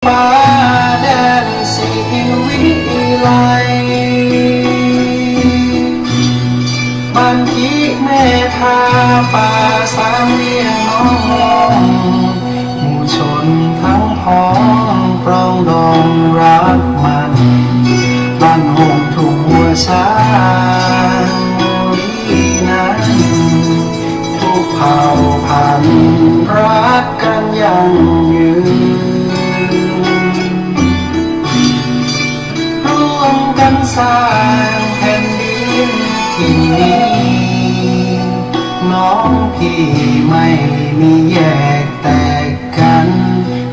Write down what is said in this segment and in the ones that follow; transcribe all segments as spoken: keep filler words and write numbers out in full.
ฟ้าแดนศรีวิไล บ้านกิเมธาป่าสามเหลี่ยมน้อง หมู่ชนทั้งพ้องปรองดองรักมัน บ้านโฮมทุ่งหัวช้าง นั้น ทุกเผ่าพันธุ์รักกันยั่งยืน ร่วมกันสร้างแผ่นดินที่นี้ น้องพี่ไม่มีแยกแตก กัน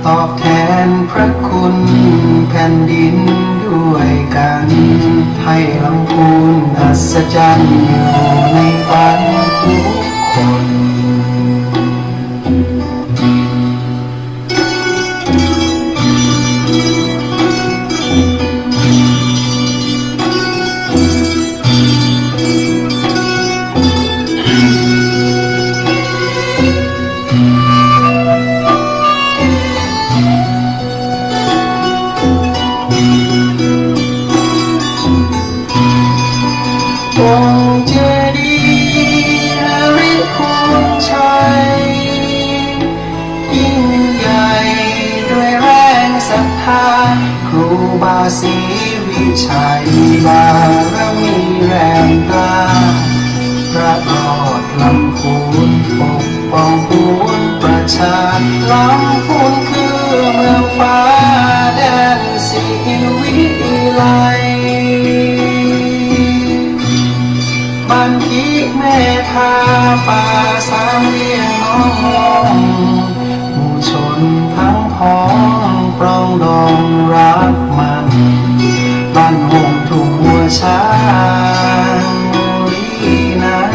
ตอบแทนพระคุณแผ่นดินด้วยกัน ให้ลำพูนอัศจรรย์อยู่ในฝันทุกคน องค์เจดีย์นฤคุณชัย ยิ่งใหญ่ด้วยแรงศรัทธา ครูบาศรีวิชัยบารมีแรงกล้า ประหลอดลำพูนปกป้องปวงประชา ลำพูนคือเมืองฟ้าแดนศรีวิไล บ้านกิเมธาป่าสามเหลี่ยมน้อง หมู่ชนทั้งพ้องปรองดองรักมัน บ้านโฮมทุ่งหัวช้างนั้น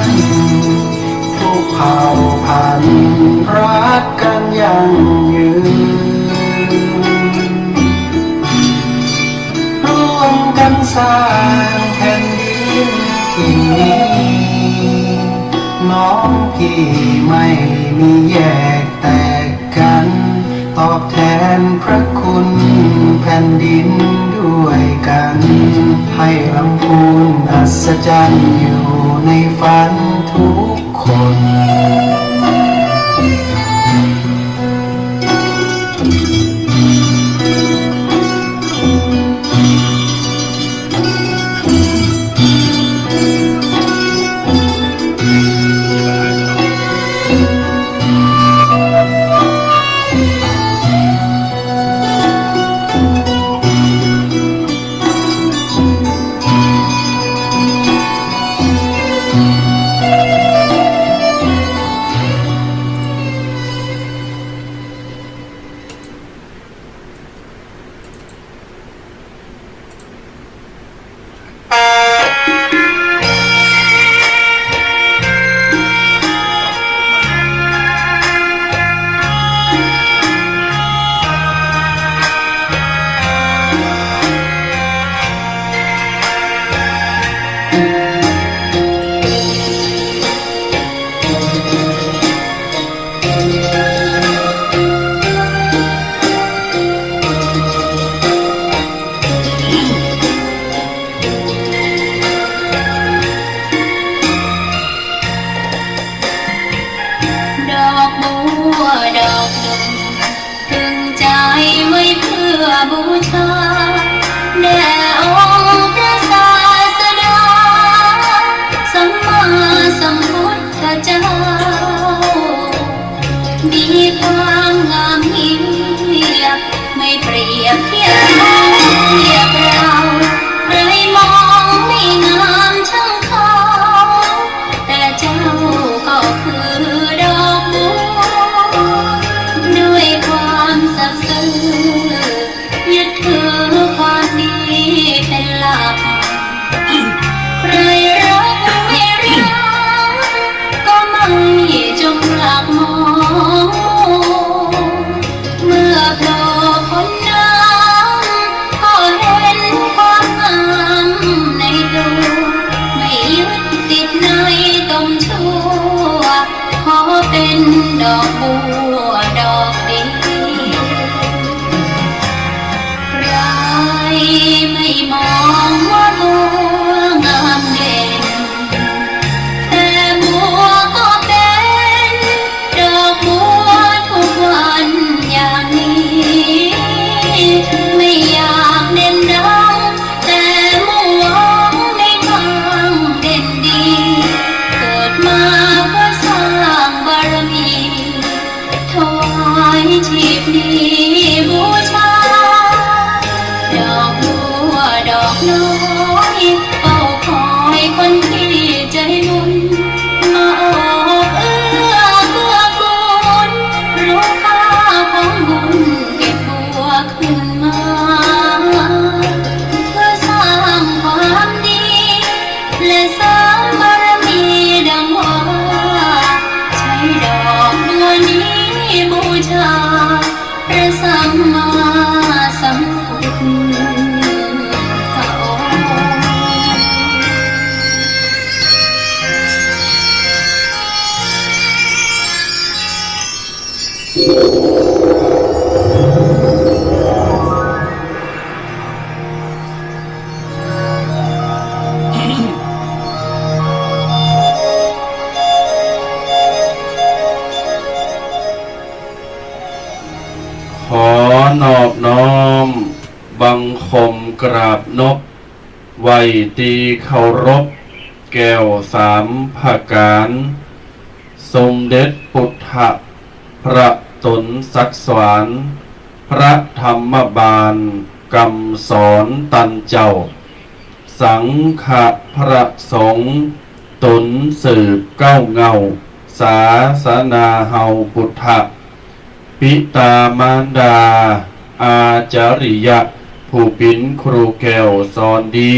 ทุกเผ่าพันธุ์รักกันยั่งยืน ร่วมกันสร้างแผ่นดินที่นี้ น้องพี่ไม่มีแยกแตกกัน ตอบแทนพระคุณแผ่นดินด้วยกัน ให้ลำพูนอัศจรรย์อยู่ในฝันทุกคน ดอกบัวดอกหนึ่ง ตึงใจไว้เปื้อบูชา แด่องค์พระศาสดา สัมมาสัมพุทธเจ้า มีความงามเยี่ยม ไม่เปรียบเทียบเทียบเรา ใครมองไม่งามช่างเขา แต่เจ้าก็คือดอกบัว ด้วยความสัตย์ซื่อ ยึดถือความดีเป็นหลัก ใครรักไม่รัก ก็ไม่จงรักมองมัว เมื่อโผล่พ้นน้ำ ก็เห็นความงามในตัว ไม่ยึดติดในตมชั่ว ขอเป็นดอกบัวดอกเดียว องว่าบัวงามเด่น แต่บัวก็เป็นดอกบัวทุกวันอย่างนี้ ไม่อยากเด่นดัง แต่หมู่หวังในทางเด่นดี เกิดมาเพื่อสร้างบารมี ถวายชีพนี้บูชา ดอกบัวดอกน้อย เฝ้าคอยคนที่ใจบุญ มาออกเอื้อเกื้อกูล รู้ค่าของบุญเก็บบัว ขึ้นมา เพื่อสร้างความดี และเสริมบารมีดังว่า ใช้ดอกบัวนี้บูชา พระสัมมาสัมพุทธองค์ ขอนอบน้อมบังคมกราบนบ ไหว้ตี้เคารพแก้วสามประก๋าน สมเด็จปุทธะพระต๋นศักดิ์สวรรค์ พระธรรมบาลกำสอนตันเจ้า สังฆะพระสงฆ์ต๋นสืบเก๊าเหง้า ศาสนาเฮาปุทธะ ปิตามารดา อาจาริยะ ผู้เป๋นครูแก้วสอนดี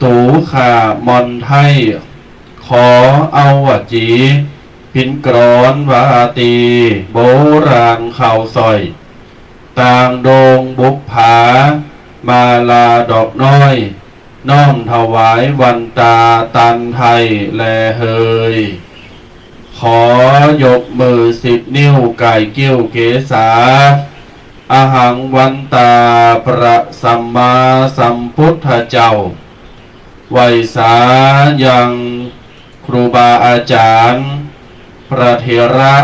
ตั๋วข้าม่อนไท้ ขอเอาวจี เป๋นกลอนวาตี โบราณข่าวสร้อย ต่างดงบุปผา มาลาดอกน้อย น้อมถวายวันตาตานไท้แลเหย ขอยกมือสิบนิ้วก๋ายกิ้วเกศา อะหังวันตาพระสัมมาสัมพุทธเจ้า ไหว้สายังครูบาอาจ๋ารย์ พระเถระ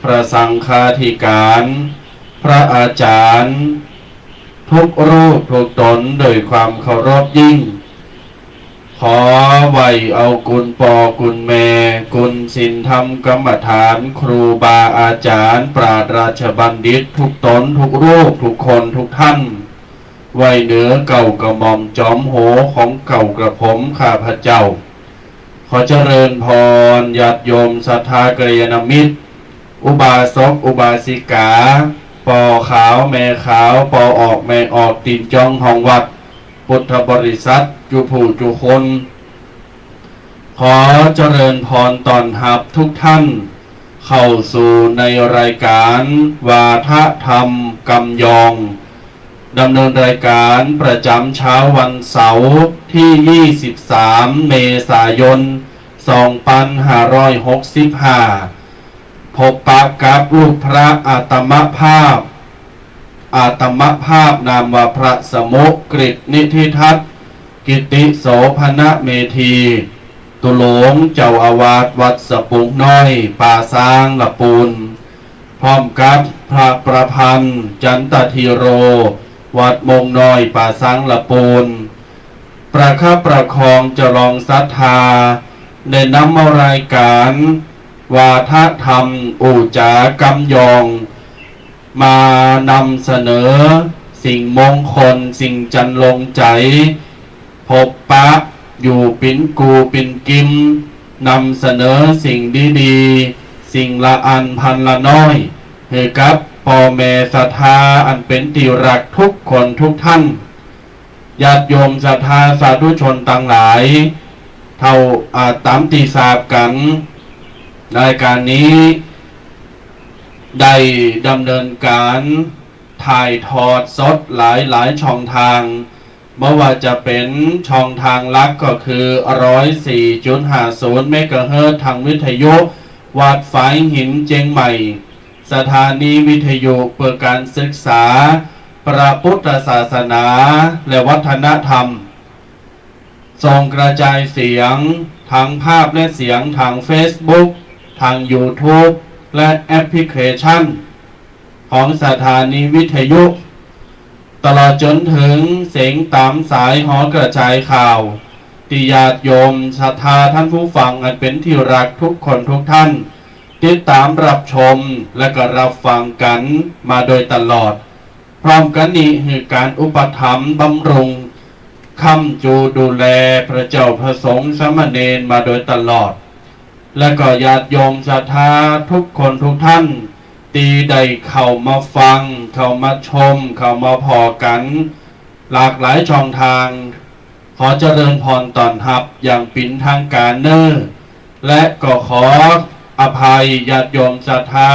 พระสังฆาธิการ พระอาจ๋ารย์ ทุกรูปทุกต๋นโดยความเคารพยิ่ง ขอไหว้เอาคุณป้อคุณแม่ คุณศีลธรรมกรรมฐาน ครูบาอาจ๋ารย์ ปราชญ์ราชบัณฑิต ทุกต๋นทุกรูปทุกคนทุกท่าน ไว้เหนือเกล้ากระหม่อมจ๋อมหัวของเกล้ากระผมข้าพเจ้า ขอเจริญพรญาติโยมศรัทธากัลยาณมิตร อุบาสกอุบาสิกา ป้อขาวแม่ขาว ป้อออกแม่ออก ตี๋นจ้องห้องวัด พุทธบริษัท จุผู้จุคน ขอเจริญพรต้อนฮับทุกท่าน เข้าสู่ในรายก๋านวาทะธรรมกำยอง ดำเนินรายก๋านประจำเช้าวันเสาร์ตี้ยี่สิบสามเมษายนสองปันห้าร้อยหกสิบห้า พบปะกับลูกพระอาตมภาพ อาตมภาพนามว่าพระสมุกฤตนิธิทัศน์ กิตติโสภณเมธี ตุหลงเจ้าอาวาสวัดสะปุงน้อย ป่าซางละปูน พร้อมกับพระประพันธ์ จันตะธีโร วัดม่วงน้อย ป่าซางละปูน ประคับประคองจรองศรัทธา ได้นำเอารายก๋านวาทะธรรม อู้จ๋ากำยอง มานำเสนอสิ่งมงคล สิ่งจันลงใจ๋ พบปะอยู่เป๋นกู่เป๋นกิม นำเสนอสิ่งดีๆ สิ่งละอันพันละน้อย หื้อกับป้อแม่ศรัทธาอันเป๋นตี้ฮักทุกคนทุกท่าน ญาติโยมศรัทธาสาธุชนตังหลาย เต้า อ่า ต๋ามตี้ทราบกั๋น รายก๋านนี้ได้ดำเนินก๋านถ่ายทอดสดหลายๆ ช่องทาง บ่ว่าจะเป๋นช่องทางหลักก็คือ ร้อยสี่จุดห้าศูนย์ เเมกะเฮิรตซ์ ตางวิทยุวัดฝายหินเจียงใหม่ สถานีวิทยุเปื้อก๋านศึกษา พระพุทธศาสนาและวัฒนธรรม ส่งกระจายเสียง ทั้งภาพและเสียง ทางเฟซบุ๊ก ทางยูทูบ และแอปพลิเคชัน ของสถานีวิทยุ ตลอดจ๋นเถิงเสียงต๋ามสายหอกระจายข่าว ตี้ญาติโยมศรัทธาต้านผู้ฟังอันเป๋นตี้ฮักกู้คนกู้ต้าน ติดต๋ามฮับชมและก็ฮับฟังกั๋นมาโดยตลอด พร้อมกั๋นนี้หื้อก๋านอุปถัมภ์บำรุง ค้ำจูดูแลพระเจ้าพระสงฆ์สามเณรมาโดยตลอด และก็ญาติโยมศรัทธากู้คนกู้ต้าน ตี้ได้เข้ามาฟัง เข้ามาชม เข้ามาผ่อกั๋น หลากหลายช่องตาง ขอเจริญพรต้อนฮับอย่างเป๋นตางก๋านเน่อ และก็ขออภัยญาติโยมศรัทธา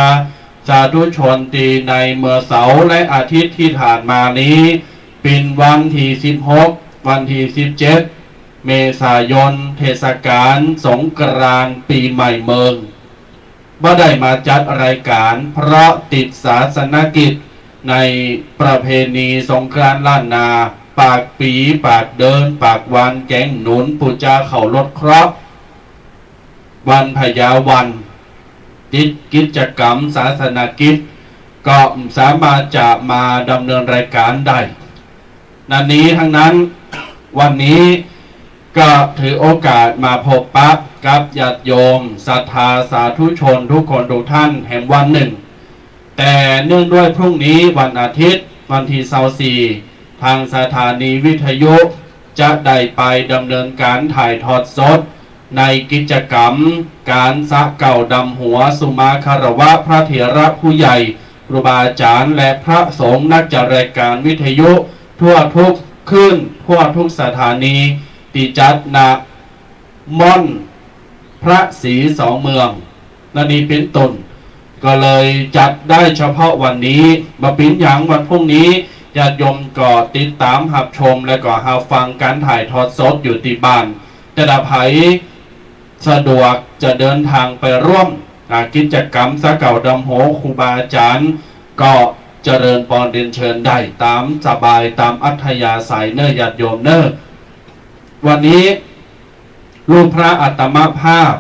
สาธุชนตี้ในเมื่อเสาร์และอาทิตย์ตี้ผ่านมานี้ เป๋นวันตี้สิบหก วันตี้สิบเจ็ด เมษายน เทศกาลสงกรานต์ปี๋ใหม่เมิง บ่ได้มาจัดรายก๋าน เพราะติดศาสนกิจในประเพณีสงกรานต์ล้านนา ปากปี๋ ปากเดือน ปากวัน แก๋งหนุน ปู๋จาเคารพเคราะห์ วันพญาวัน ติดกิจกรรมศาสนกิจ ก็บ่สามารถจะมาดำเนินรายก๋านได้ นั้นนี้ตังนั้น วันนี้ก็ถือโอกาสมาพบปะกับญาติโยมศรัทธาสาธุชนกู้คนกู้ต้านแหมวันนึ่ง แต่เนื่องด้วยพรุ่งนี้วันอาทิตย์ วันตี้ซาวสี่ ตางสถานีวิทยุจะได้ไปดำเนินก๋านถ่ายทอดสด ในกิจกรรมก๋านสะเกล้าดำหัวสุมาคารวะพระเถระผู้ใหญ่ ครูบาอาจ๋ารย์ และพระสงฆ์นักจัดรายก๋านวิทยุทั่วกู้คลื่น ทั่วกู้สถานี ตี้จัด ณ ม่อนพระศรีสองเมือง นั้นนี้เป๋นต้น ก็เลยจัดได้เฉพาะวันนี้ บ่เป๋นหยัง วันพรุ่งนี้ญาติโยมก็ติดต๋ามฮับชม และก็ฮับฟังก๋านถ่ายทอดสดอยู่ตี้บ้าน แต่ถ้าใผสะดวกจะเดินตางไปร่วม อ่า กิจกรรมสะเกล้าดำหัวครูบาอาจ๋ารย์ ก็เจริญปอนเรียนเชิญได้ต๋ามสบาย ต๋ามอัธยาศัยเน่อญาติโยมเน่อ วันนี้ ลูกพระอาตมาภาพ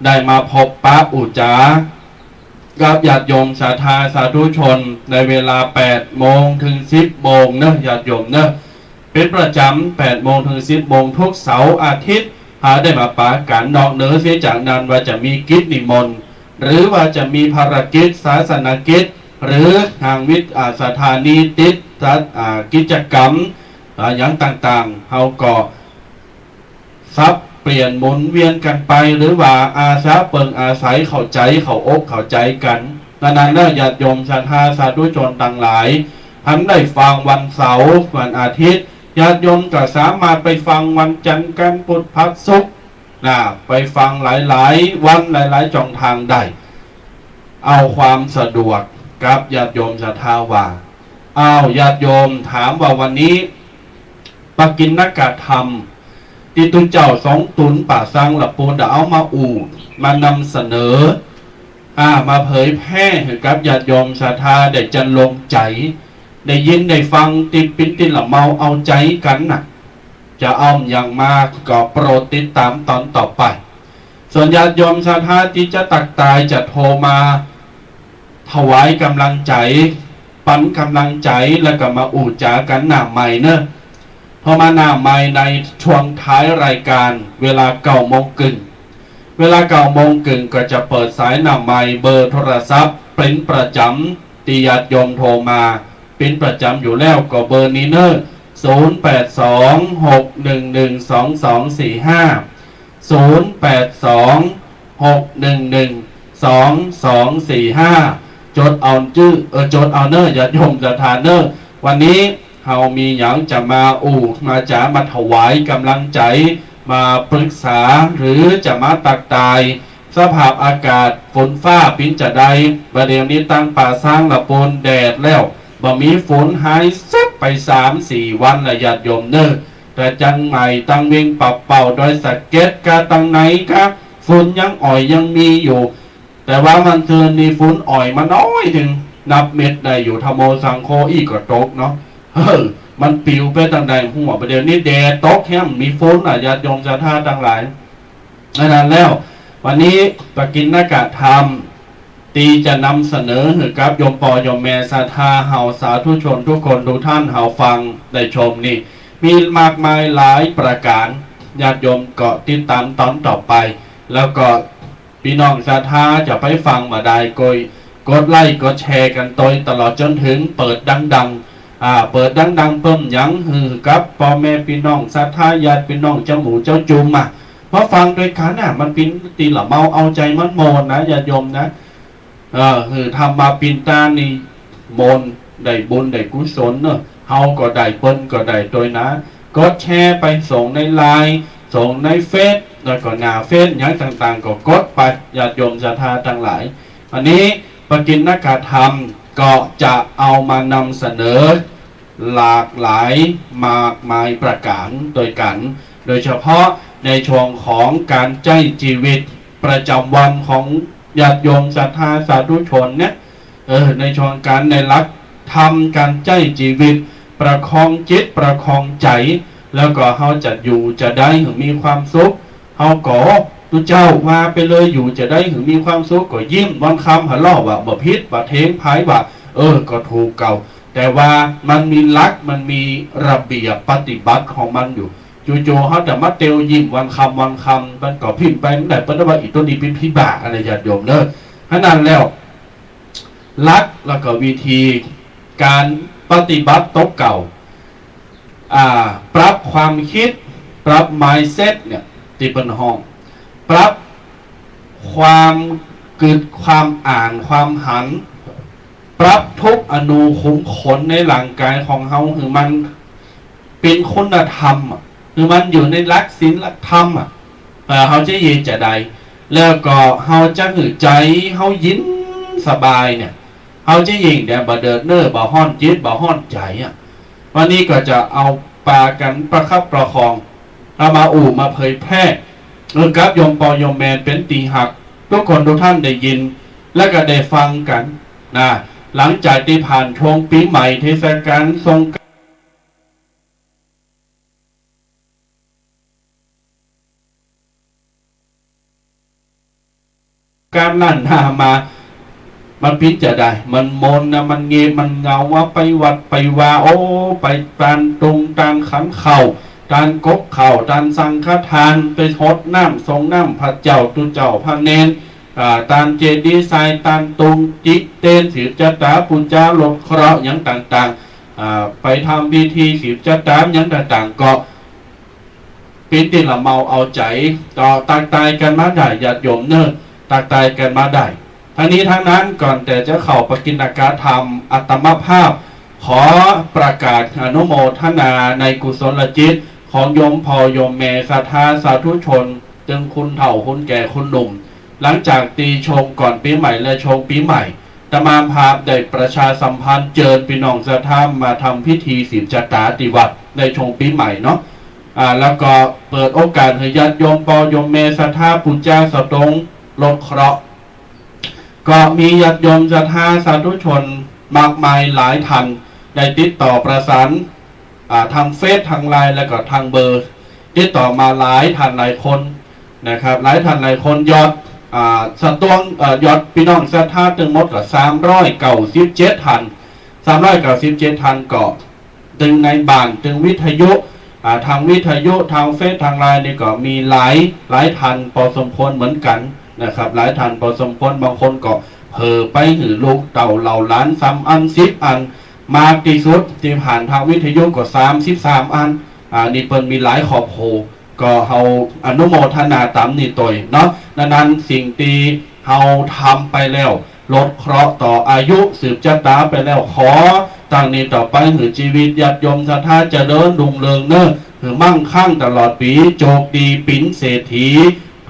ได้มาพบปะอู้จ๋ากับญาติโยมศรัทธาสาธุชนในเวลาแปดโมงเถิงสิบโมงเน่อญาติโยมเน่อ เป๋นประจ๋ำแปดโมงเถิงสิบโมงกู้เสาร์อาทิตย์ หาได้มาปะกั๋น นอกเหนือเสียจากนั้นว่าจะมีกิจนิมนต์ หรือว่าจะมีภารกิจศาสนกิจ หรือตางวิท- อ่า สถานีติดจัด อ่า กิจกรรม อ่า อย่างต่างๆ เฮาก็ สับเปลี่ยนหมุนเวียนกั๋นไป หรือว่าอาสาเปิงอาศัย เข้าใจ๋เข้าอกเข้าใจ๋กั๋น นั้นๆ แล้วญาติโยมศรัทธาสาธุชนตังหลาย หันได้ฟังวันเสาร์ วันอาทิตย์ ญาติโยมก็สามารถไปฟังวันจันทร์ กั๋น พุธ พฤหัส ศุกร์ นะ ไปฟังหลายๆ วันหลายๆ ช่องตางได้ เอาความสะดวกกับญาติโยมศรัทธาว่า อ้าว ญาติโยมถามว่าวันนี้ ปกิณกธรรม ตี้ตุ๊เจ้าสองต๋นป๋าซังละปูนได้เอามาอู้ มานำเสนอ อ่า มาเผยแพร่หื้อกับญาติโยมศรัทธาได้จันลงใจ๋ ได้ยินได้ฟัง ตี้เป๋นตี้ละเมาเอาใจ๋กั๋นน่ะ จะเอาอย่างมาก็โปรดติดต๋ามต๋อนต่อไป ส่วนญาติโยมศรัทธาตี้จะตักตายจะโทรมา ถวายก๋ำลังใจ๋ ปั๋นก๋ำลังใจ๋ แล้วก็มาอู้จ๋ากั๋นหน้าไมค์เน่อ โทรมาหน้าไมค์ในช่วงท้ายรายการ เวลาเก้าโมงเกิ่ง เวลาเก้าโมงเกิ่งก็จะเปิดสายหน้าไมค์ เบอร์โทรศัพท์เป๋นประจ๋ำ ตี้ญาติโยมโทรมาเป๋นประจ๋ำอยู่แล้ว ก็เบอร์นี้เน่อ ศูนย์แปดสอง หกหนึ่งหนึ่ง สองสองสี่ห้า ศูนย์แปดสอง หกหนึ่งหนึ่ง สองสองสี่ห้า จดเอาจื้อ เออ จดเอาเน่อ ญาติโยมศรัทธาเน่อ วันนี้เฮามีหยังจะมาอู้ มาจ๋า มาถวายก๋ำลังใจ๋ มาปรึกษา หรือจะมาตักตาย สภาพอากาศฝนฟ้าเป๋นจาใด บ่าเดี่ยวนี้ตังป๋าซังละปูนแดดแล้ว บ่มีฝน หายเซ็บไปสามสี่วันละญาติโยมเน่อ แต่เจียงใหม่ตังเวียงป่าเป่า ดอยสะเก็ดกาตังไหนกา ฝนยังอ่อยยังมีอยู่ แต่ว่าเมื่อคืนนี้ฝนอ่อยมาน้อยนึ่ง นับเม็ดได้อยู่ ธัมโม สังโฆ อี้ก็ตกเนาะ เฮ้อ มันปิวไปตังใดหั้ว บ่าเดี่ยวนี้แดดตกแฮม มีฝนน่ะ ญาติโยมศรัทธาตังหลาย อันนั้นแล้ว วันนี้ปกิณกธรรม ตี้จะนำเสนอหื้อกับโยมป้อโยมแม่ศรัทธาเฮาสาธุชนทุกคนทุกท่านเฮาฟังได้ชมนี่ มีมากมายหลายประก๋าน ญาติโยมก็ติดต๋ามต๋อนต่อไป แล้วก็ ปี้น้องศรัทธาจะไปฟังบ่าดายก็ กดไลก์กดแชร์กั๋นตวยตลอดจ๋นเถิงเปิดดังๆ อ่า เปิดดังๆ เปิ้มหยังหื้อกับป้อแม่ปี้น้องศรัทธาญาติปี้น้องเจ้าหมู่เจ้าจุมอะ มาฟังตวยกั๋นน่ะ มันเป๋นตี้ละเมาเอาใจ๋มันโมนนะ ญาติโยมนะ เออ หื้อธรรมาปิณฑานี่โมน ได้บุญได้กุศลเนาะ เฮาก็ได้เปิ้นก็ได้ตวยนะ กดแชร์ไปส่งในไลน์ ส่งในเฟซ แล้วก็หน้าเฟซหยังต่างๆ ก็กดไป ญาติโยมศรัทธาตังหลาย อันนี้ปกิณกธรรมก็จะเอามานำเสนอหลากหลายมากมายประก๋านตวยกั๋น โดยเฉพาะในช่วงของก๋านใจ๊จีวิตประจ๋ำวันของญาติโยมศรัทธาสาธุชนเนี่ย เออ ในช่วงก๋านในหลักธรรมก๋านใจ๊จีวิต ประคองจิตประคองใจ๋ แล้วก็เฮาจะอยู่จะได้หื้อมีความสุข เฮาก็ ตุ๊เจ้าว่าไปเลย อยู่จะได้หื้อมีความสุข ก็ยิ้มวันค่ำหัวเราะว่าบ่ผิดบ่เท็งใผว่า เออ ก็ถูกเก่า แต่ว่ามันมีหลัก มันมีระเบียบปฏิบัติของมันอยู่ จู่ๆ เฮาจะมาเตียวยิ้มวันค่ำวันค่ำ มันก็ผิดไป มันได้เปิ้นว่าอี้โตนี้เป๋นผีบ้าอะนะ ญาติโยมเนาะ ฉะนั้นแล้ว หลักแล้วก็วิธีก๋านปฏิบัติโตเก่า อ่า ปรับความกึ๊ด ปรับ มายด์เซ็ต เนี่ย ตี้เปิ้นฮ้อง ปรับความกึ๊ด ความอ่าน ความหัน ปรับทุกอนูขุมขนในร่างก๋ายของเฮาหื้อมัน เป๋นคุณธรรมอะ หื้อมันอยู่ในหลักศีลหลักธรรมอะ เออ เฮาจะเยียะจะได้ แล้วก็เฮาจะหื้อใจ๋เฮาเย็นสบายเนี่ย เฮาจะยิ่งแดงบ่เดือดเน้อ บ่ฮ้อนจิต บ่ฮ้อนใจ๋อะ วันนี้ก็จะเอาปากั๋นประคับประคอง เอามาอู้มาเผยแพร่ เออ กับโยมป้อโยมแม่เป๋นตี้ฮัก ทุกคนทุกท่านได้ยิน แล้วก็ได้ฟังกั๋นนะ หลังจากตี้ผ่านช่วงปี๋ใหม่ เทศกาลสงกรานต์ การนั่นหามา มันเป๋นจะได้ มันมนนะ มันเงบ มันเหงา ว่าไปวัดไปวา โอ้ ไปตานตุงตานขันข้าว ตานกกข้าว ตานสังฆทาน ไปหดน้ำสรงน้ำพระเจ้า ตุ๊เจ้าพระเณร อ่า ตานเจดีย์ทราย ตานตุง จิเตน สืบจะต๋า ปู๋จา ลดเคราะห์ หยังต่างๆ อ่า ไปทำพิธีสืบจะต๋า หยังต่างๆ ก็ เป๋นตี้ละเมาเอาใจ๋ ก็ตักตายกั๋นมาได้ ญาติโยมเน้อ ตักตายกั๋นมาได้ ทั้งนี้ทั้งนั้น ก่อนแต่จะเข้าปกิณกธรรม อาตมาภาพขอประกาศอนุโมทนาในกุศลจิตของโยมป้อโยมแม่ศรัทธาสาธุชน ตึงคนเฒ่าคนแก่คนหนุ่ม หลังจากตี้ช่วงก่อนปี๋ใหม่และช่วงปี๋ใหม่ อาตมาภาพได้ประชาสัมพันธ์เจิญปี้น้องศรัทธามาทำพิธีสืบจะต๋าตี้วัดในช่วงปี๋ใหม่เนาะ อ่า แล้วก็เปิดโอกาสหื้อญาติโยมป้อโยมแม่ศรัทธาปู๋จาสตง ลดเคราะห์ ก็มีญาติโยมศรัทธาสาธุชนมากมายหลายท่าน ได้ติดต่อประสาน อ่า ทางเฟซ ทางไลน์ แล้วก็ทางเบอร์ ติดต่อมาหลายท่านหลายคนนะครับ หลายท่านหลายคน ยอด อ่า สตวง เอ่อ ยอดปี้น้องศรัทธาตึงหมดก็สามร้อยเก้าสิบเจ็ดท่าน สามร้อยเก้าสิบเจ็ดท่าน ก็ตึงในบ้าน ตึงวิทยุ อ่า ทางวิทยุ ทางเฟซ ทางไลน์นี่ก็มีหลาย หลายท่านปอสมควรเหมือนกั๋นนะครับ หลายท่านปอสมควร บางคนก็เผลอไปหื้อลูกเต้าเหล่าหลานสามอัน สิบอัน มากตี้สุดตี้ผ่านทางวิทยุก็สามสิบสามอัน อ่า นี่เปิ้นมีหลายครอบครัว ก็เฮาอนุโมทนาต๋ามนี่ตวยเนาะ นั้นๆ สิ่งตี้เฮาทำไปแล้ว ลดเคราะห์ต่ออายุ สืบจะต๋าไปแล้ว ขอตั้งนี้ต่อไปหื้อจีวิตญาติโยมศรัทธาเจริญรุ่งเรืองเน้อ หื้อมั่งคั่งตลอดปี๋ โจคดีเป๋นเศรษฐี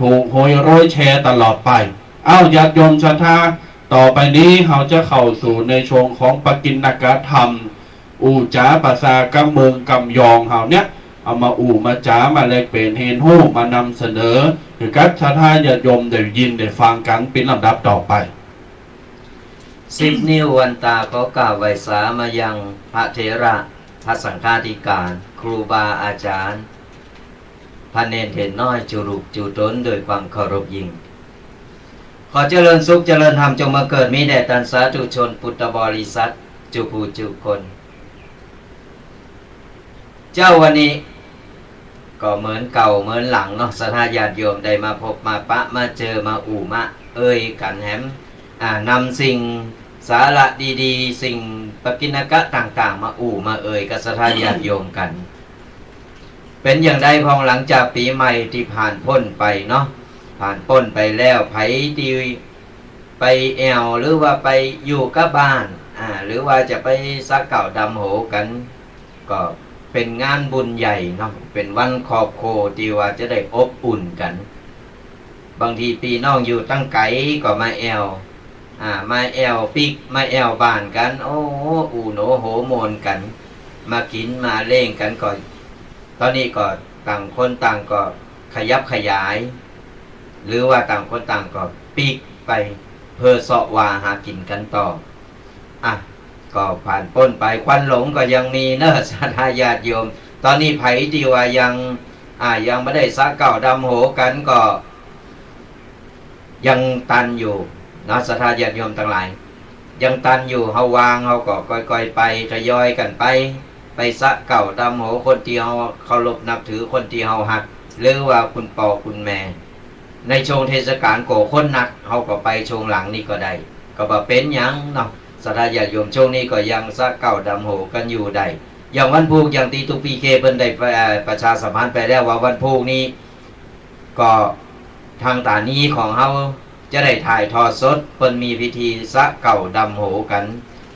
ถูกหวยรวยแชร์ตลอดไป เอ้า ญาติโยมศรัทธา ต่อไปนี้เฮาจะเข้าสู่ในช่วงของปกิณกธรรม อู้จ๋าปะสากำเมิงกำยองเฮาเนี่ย เอามาอู้มาจ๋า มาแลกเปลี่ยนเฮียนฮู้ มานำเสนอ หื้อกับศรัทธาญาติโยมได้ยินได้ฟังกั๋นเป๋นลำดับต่อไป สิบนิ้ววันตาขอกราบไหว้สามายังพระเถระ พระสังฆาธิการ ครูบาอาจารย์ พระเณรเถรน้อย จุลูกจุต๋น โดยความเคารพยิ่ง ขอเจริญสุขเจริญธรรมจงบังเกิดมีแด่ต้านสาธุชนพุทธบริษัทจุผู้จุคน เจ๊าวันนี้ก็เหมือนเก่าเหมือนหลังเนาะ ศรัทธาญาติโยมได้มาพบมาปะมาเจอมาอู้มาเอ่ยกั๋นแหม อ่า นำสิ่งสาระดีๆ สิ่งปกิณกะต่างๆ มาอู้มาเอ่ยกับศรัทธาญาติโยมกั๋น เป๋นอย่างใดพ่องหลังจากปี๋ใหม่ตี้ผ่านป๊นไปเนาะ ผ่านป๊นไปแล้ว ใผตี้ไปแอ่ว หรือว่าไปอยู่กับบ้าน อ่า หรือว่าจะไปสระเก๊าดำหัวกั๋น ก็เป๋นงานบุญใหญ่เนาะ เป๋นวันครอบครัวตี้ว่าจะได้อบอุ่นกั๋น บางทีปี้น้องอยู่ตังไก๋ก็มาแอ่ว อ่า มาแอ่วปิ๊ก มาแอ่วบ้านกั๋น โอ้ อู้โหนโหม่วนกั๋น มากิ๋นมาเล่นกั๋น ก็ ต๋อนนี้ก็ต่างคนต่างก็ขยับขยาย หรือว่าต่างคนต่างก็ปิ๊กไป เพื่อเซาะว่าหากิ๋นกั๋นต่อ อ่ะ ก็ผ่านป๊นไป ควันหลงก็ยังมีเนาะ ศรัทธาญาติโยม ต๋อนนี้ใผตี้ว่ายัง อ่า ยังบ่ได้สระเก๊าดำหัวกั๋นก็ ยังตันอยู่เนาะ ศรัทธาญาติโยมตังหลาย ยังตันอยู่ เฮาว่างเฮาก็ก่อยๆ ไป ทยอยกั๋นไป ไปสระเก๊าดำหัวคนตี้เฮาเคารพนับถือ คนตี้เฮาฮัก หรือว่าคุณป้อคุณแม่ ในช่วงเทศกาลก็คนนัก เฮาก็ไปช่วงหลังนี้ก็ได้ ก็บ่เป๋นหยังเนาะ ศรัทธาญาติโยม ช่วงนี้ก็ยังสระเก๊าดำหัวกั๋นอยู่ได้ อย่างวันพูก อย่างตี้ตุ๊กปี้เคเปิ้นได้ เอ่อ ประชาสัมพันธ์ไปแล้วว่าวันพูกนี้ ก็ตางสถานีของเฮาจะได้ถ่ายทอดสด เปิ้นมีพิธีสระเก๊าดำหัวกั๋น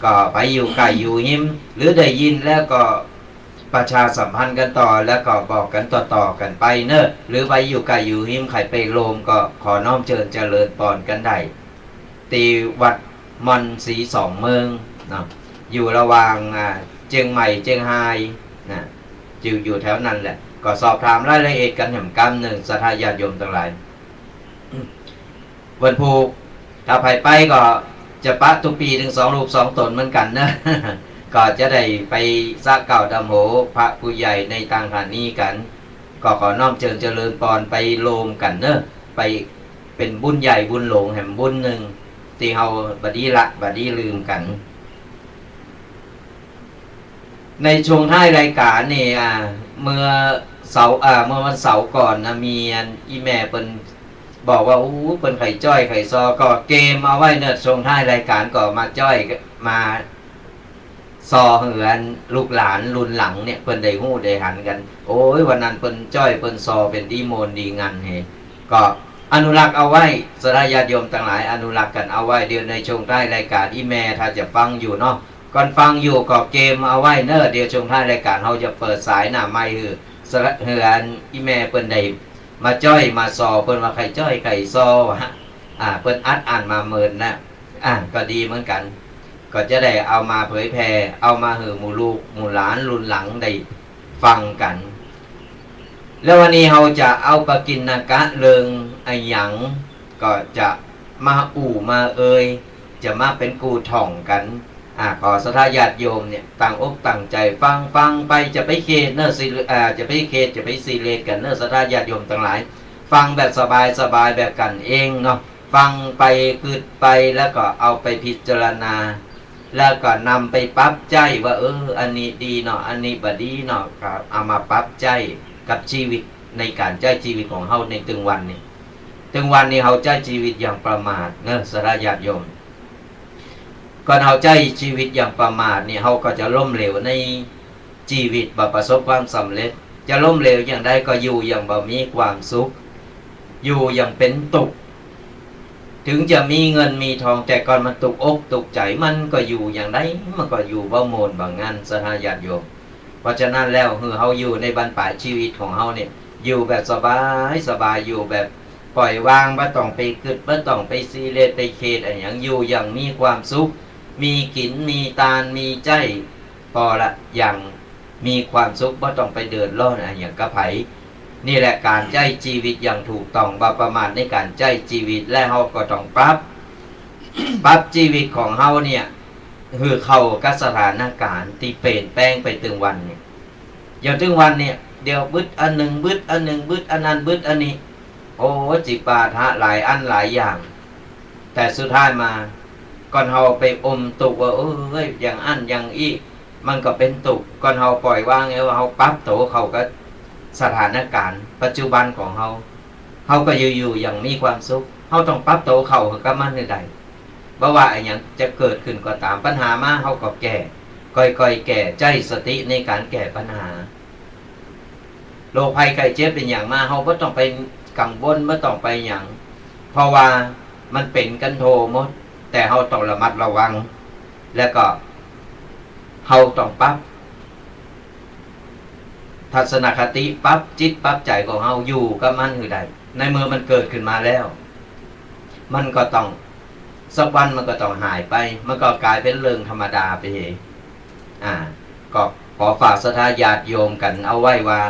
ก็ใผอยู่ใก้อยู่ฮิม หรือได้ยินแล้วก็ประชาสัมพันธ์กั๋นต่อ แล้วก็บอกกั๋นต่อๆ กั๋นไปเนาะ หรือใผอยู่ใก้อยู่ฮิม ใค่ไปโฮมก็ขอน้อมเจิญเจริญปอนกั๋นได้ ตี้วัดม่อนศรีสองเมืองเนาะ อยู่ระหว่าง อ่า เจียงใหม่เจียงฮายนะ อยู่ อยู่แถวนั้นแหละ ก็สอบถามรายละเอียดกั๋นแหมกำนึ่ง ศรัทธาญาติโยมตังหลาย วันพูก ถ้าใผไปก็จะปะตุ๊กปี้ตึงสองรูปสองต๋นเหมือนกั๋นเนาะ ก็จะได้ไปสระเก๊าดำหัวพระผู้ใหญ่ในตางสถานีกั๋น ก็ขอน้อมเจิญเจริญปอนไปโฮมกั๋นเนาะ ไปเป๋นบุญใหญ่บุญหลวงแหมบุญนึ่ง ตี้เฮาบ่ดีละบ่ดีลืมกั๋น ในช่วงท้ายรายก๋านนี่ อ่า เมื่อเสาร์ อ่า เมื่อวันเสาร์ก่อนนะ มีอันอี้แม่เปิ้นบอกว่า อู้ เปิ้นใค่จ้อยใค่ซอ ก็เกมเอาไว้เนาะ ช่วงท้ายรายก๋านก็มาจ้อย มาซอหื้ออันลูกหลานรุ่นหลังเนี่ย เปิ้นได้ฮู้ได้หันกั๋น โอ้ย วันนั้นเปิ้นจ้อยเปิ้นซอเป๋นดีม่วนดีงันเฮ ก็อนุรักษ์เอาไว้ ศรัทธาญาติโยมตังหลาย อนุรักษ์กั๋นเอาไว้ เดี๋ยวในช่วงท้ายรายก๋าน อี้แม่ถ้าจะฟังอยู่เนาะ ก่อนฟังอยู่ก็เกมเอาไว้เนาะ เดี๋ยวช่วงท้ายรายก๋านเฮาจะเปิดสายหน้าไมค์หื้อ ศรัทธา หื้ออันอี้แม่เปิ้นได้มาจ้อยมาซอ เปิ้นว่าใค่จ้อยใค่ซอวะ อ่า เปิ้นอัดอั้นมาเมินนะ อ่า ก็ดีเหมือนกั๋น ก็จะได้เอามาเผยแผ่ เอามาหื้อหมู่ลูกหมู่หลานรุ่นหลังได้ฟังกั๋น แล้ววันนี้เฮาจะเอาปกิณกะเรื่องอะหยัง ก็จะมาอู้มาเอ่ย จะมาเป๋นกู้ถ่องกั๋น อ่า ขอศรัทธาญาติโยมเนี่ยตั้งอกตั้งใจ๋ฟัง ฟังไปจะไปเขดเนาะ ซี อ่า จะไปเขด จะไปซีเรียสกั๋นเนาะ ศรัทธาญาติโยมตังหลาย ฟังแบบสบายๆ แบบกั๋นเองเนาะ ฟังไปกึ๊ดไป แล้วก็เอาไปพิจารณา แล้วก็นำไปปรับใจ๊ว่า เออ อันนี้ดีเนาะ อันนี้บ่ดีเนาะ ก็เอามาปรับใจ๊กับชีวิต ในก๋านใจ๊ชีวิตของเฮาในตึงวันนี่ ตึงวันนี่เฮาใจ๊ชีวิตอย่างประมาทเนาะ ศรัทธาญาติโยม ก่อนเฮาใจ๊ชีวิตอย่างประมาทนี่ เฮาก็จะล้มเหลวใน จีวิตบ่ประสบความสำเร็จ จะล้มเหลวอย่างใดก็อยู่อย่างบ่มีความสุข อยู่อย่างเป๋นตุ๊กข์ ถึงจะมีเงินมีทอง แต่ก่อนมันตุ๊กอกตุ๊กใจ๋ มันก็อยู่อย่างใด มันก็อยู่บ่ม่วนบ่งัน ศรัทธาญาติโยม เพราะฉะนั้นแล้ว หื้อเฮาอยู่ในบั้นป๋ายจีวิตของเฮาเนี่ย อยู่แบบสบายสบาย อยู่แบบปล่อยวาง บ่ต้องไปกึ๊ด บ่ต้องไปซีเรียส ไปเขดอะหยัง อยู่อย่างมีความสุข มีกิ๋น มีตาน มีใจ๊ ปอละ อย่างมีความสุข บ่ต้องไปเดือดร้อนอะหยังกับใผ นี่แหละก๋านใจ๊จีวิตอย่างถูกต้อง บ่ประมาทในก๋านใจ๊จีวิต และเฮาก็ต้องปรับ ปรับจีวิตของเฮาเนี่ย หื้อเข้ากับสถานก๋ารณ์ตี้เปลี่ยนแปลงไปตึงวันเนี่ย อย่างตึงวันเนี่ย เดี๋ยวบึดอันนึ่ง บึดอันนึ่ง บึดอันนั้น บึดอันนี้ โอ้ จิปาทะหลายอันหลายอย่าง แต่สุดท้ายมา ก่อนเฮาไปอมตุ๊กข์ว่า เอ้ย อย่างอั้นอย่างอี้ มันก็เป๋นตุ๊กข์ ก่อนเฮาปล่อยวาง ไงว่าเฮาปรับโตเข้ากับสถานก๋ารณ์ปัจจุบันของเฮา เฮาก็อยู่ๆ อย่างมีความสุข เฮาต้องปรับโตเข้ากับมันหื้อได้ บ่ว่าอะหยังจะเกิดขึ้นก็ต๋าม ปัญหามาเฮาก็แก้ ค่อยๆ แก้ ใจ๊สติในก๋านแก้ปัญหา โรคภัยไข้เจ็บเป๋นอย่างมา เฮาบ่ต้องไปกังวล บ่ต้องไปหยัง เพราะว่ามันเป๋นกั๋นทั่วหมด แต่เฮาต้องระมัดระวัง แล้วก็เฮาต้องปรับ ทัศนคติ ปรับจิตปรับใจ๋ของเฮาอยู่กับมันหื้อได้ ในเมื่อมันเกิดขึ้นมาแล้ว มันก็ต้อง สักวันมันก็ต้องหายไป มันก็ก๋ายเป๋นเรื่องธรรมดาไปเอง อ่า ก็ขอฝากศรัทธาญาติโยมกั๋นเอาไว้ว่า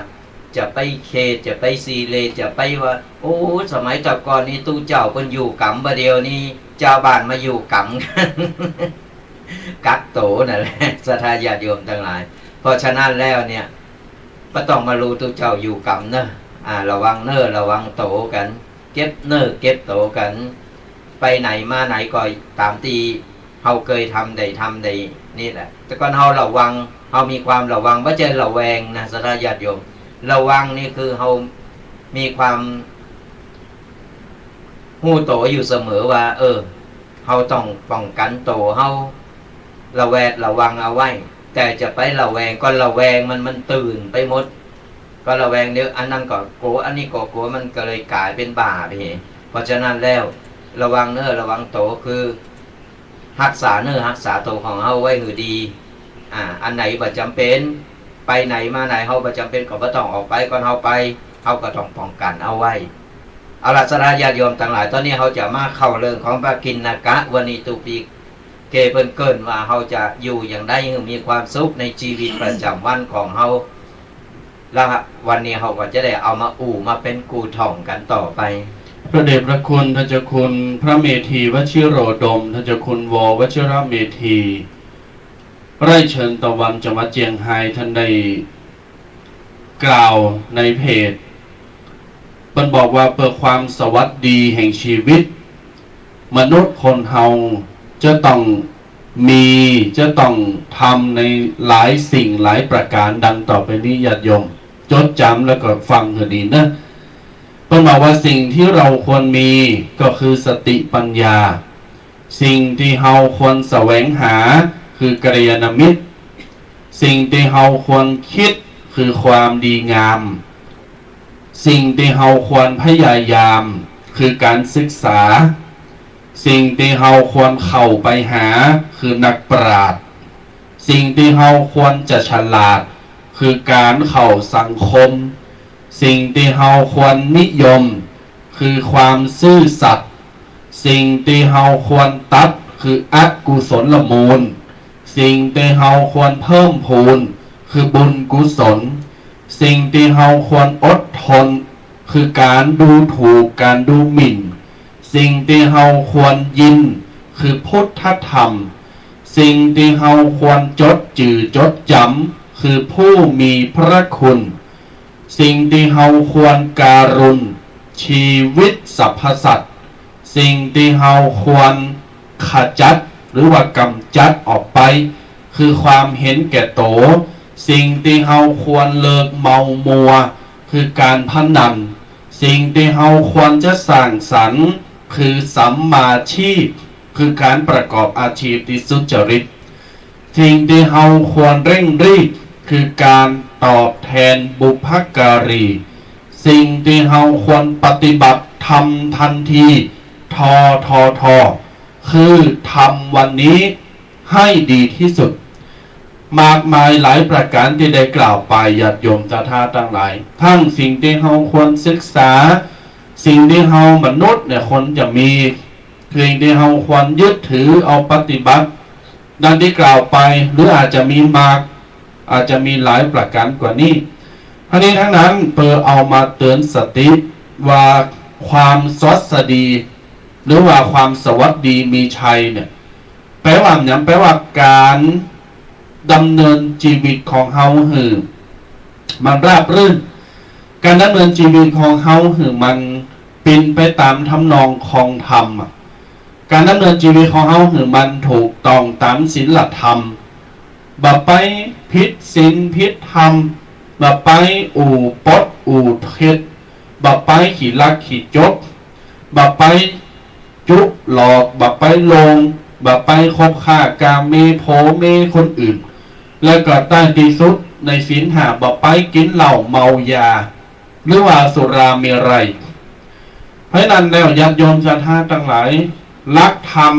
จะไปเขด จะไปสีเล จะไปว่า โอ้ สมัยแต่ก่อนนี่ตุ๊เจ้าเปิ้นอยู่กำ บ่าเดี่ยวนี้จาวบ้านมาอยู่กำ กักโตนั่นแหละ ศรัทธาญาติโยมตังหลาย เพราะฉะนั้นแล้วเนี่ย บ่ต้องมาลู่ตุ๊เจ้าอยู่กำเน่อ อ่า ระวังเน่อ ระวังโตกั๋น เก็บเน่อ เก็บโตกั๋น ไปไหนมาไหนก็ต๋ามตี้เฮาเกยทำได้ ทำได้นี่แหละ แต่ก่อนเฮาระวัง เฮามีความระวัง บ่ใจ้ระแวงนะ ศรัทธาญาติโยม ระวังนี่คือเฮามีความ ฮู้โตอยู่เสมอว่า เออ เฮาต้องป้องกั๋นโตเฮา ระแวดระวังเอาไว้ แต่จะไประแวง ก่อนระแวงมัน มันตื่นไปหมด ก่อนระแวงเดี๋ยวอันนั้นก็กั๋ว อันนี้ก็กั๋ว มันก็เลยก๋ายเป๋นบ้าไปเอง เพราะฉะนั้นแล้ว ระวังเน่อ ระวังโต คือ ฮักษาเน่อ ฮักษาโตของเฮาไว้หื้อดี อ่า อันไหนบ่จ๋ำเป๋น ไปไหนมาไหนเฮาบ่จ๋ำเป๋นก็บ่ต้องออกไป ก่อนเฮาไป เฮาก็ต้องป้องกั๋นเอาไว้ เอาล่ะ ศรัทธาญาติโยมตังหลาย ต๋อนนี้เฮาจะมาเข้าเรื่องของพระกิณกะวณีตูปิเก เปิ้นเกริ่นว่าเฮาจะอยู่อย่างใดหื้อมีความสุขในจีวิตประจ๋ำวันของเฮา แล้ววันนี้เฮาก็จะได้เอามาอู้มาเป๋นกู้ท่องกั๋นต่อไป พระเดชพระคุณท่านเจ้าคุณพระเมธีวชิโรดม ท่านเจ้าคุณ ว.วชิระเมธี ไร่เชิญตะวัน จังหวัดเจียงไฮ้ ท่านได้กล่าวในเพจ เปิ้นบอกว่าเพื่อความสวัสดีแห่งชีวิต มนุษย์คนเฮาจะต้องมี จะต้องทำในหลายสิ่งหลายประการดังต่อไปนี้ ญาติโยมจดจ๋ำแล้วก็ฟังหื้อดีเน่อ เปิ้นบอกว่าสิ่งที่เราควรมีก็คือสติปัญญา สิ่งที่เฮาควรแสวงหาคือกัลยาณมิตร สิ่งที่เฮาควรคิดคือความดีงาม สิ่งที่เฮาควรพยายามคือการศึกษา สิ่งที่เฮาควรเข้าไปหาคือนักปราชญ์ สิ่งที่เฮาควรจะฉลาดคือการเข้าสังคม สิ่งที่เฮาควรนิยมคือความซื่อสัตย์ สิ่งที่เฮาควรตัดคืออกุศลมูล สิ่งที่เฮาควรเพิ่มพูนคือบุญกุศล สิ่งที่เฮาควรอดทนคือการดูถูก การดูหมิ่น สิ่งที่เฮาควรยินคือพุทธธรรม สิ่งที่เฮาควรจดจื่อจดจ๋ำคือผู้มีพระคุณ สิ่งที่เฮาควรการุณชีวิตสรรพสัตว์ สิ่งที่เฮาควรขจัดหรือว่ากำจัดออกไป คือความเห็นแก่โต สิ่งที่เฮาควรเลิกเมามัว คือการพนัน สิ่งที่เฮาควรจะสร้างสรรค์ คือสัมมาชีพ คือการประกอบอาชีพที่สุจริต สิ่งที่เฮาควรเร่งรีบ คือการตอบแทนบุพการี สิ่งที่เฮาควรปฏิบัติทำทันที ทอ ทอ ทอ คือทำวันนี้ให้ดีที่สุด มากมายหลายประการที่ได้กล่าวไป ญาติโยมศรัทธาตังหลาย ทั้งสิ่งที่เฮาควรศึกษา สิ่งที่เฮามนุษย์เนี่ยควรจะมี สิ่งที่เฮาควรยึดถือเอาปฏิบัติ ดังที่กล่าวไป หรืออาจจะมีมาก อาจจะมีหลายประการกว่านี้ ทั้งนี้ทั้งนั้นเพื่อเอามาเตือนสติว่าความสวัสดี หรือว่าความสวัสดีมีชัยเนี่ย แปลว่าหยัง แปลว่าก๋านดำเนินจีวิตของเฮาหื้อมันราบรื่น ก๋านดำเนินจีวิตของเฮาหื้อมันเป๋นไปต๋ามทำนองของธรรมอะ ก๋านดำเนินจีวิตของเฮาหื้อมันถูกต้องต๋ามศีลธรรม บ่ไปผิดศีลผิดธรรม บ่ไปอู้ปดอู้เท็จ บ่ไปขี้ลักขี้จก บ่ไปจุ๊หลอก บ่ไปโลง บ่ไปคบค้ากาเม โผเมคนอื่น แล้วก็ใต้ตี้สุดในศีลห้า บ่ไปกิ๋นเหล้าเมายา หรือว่าสุราเมรัย เพราะฉะนั้นแล้วญาติโยมศรัทธาตังหลาย หลักธรรม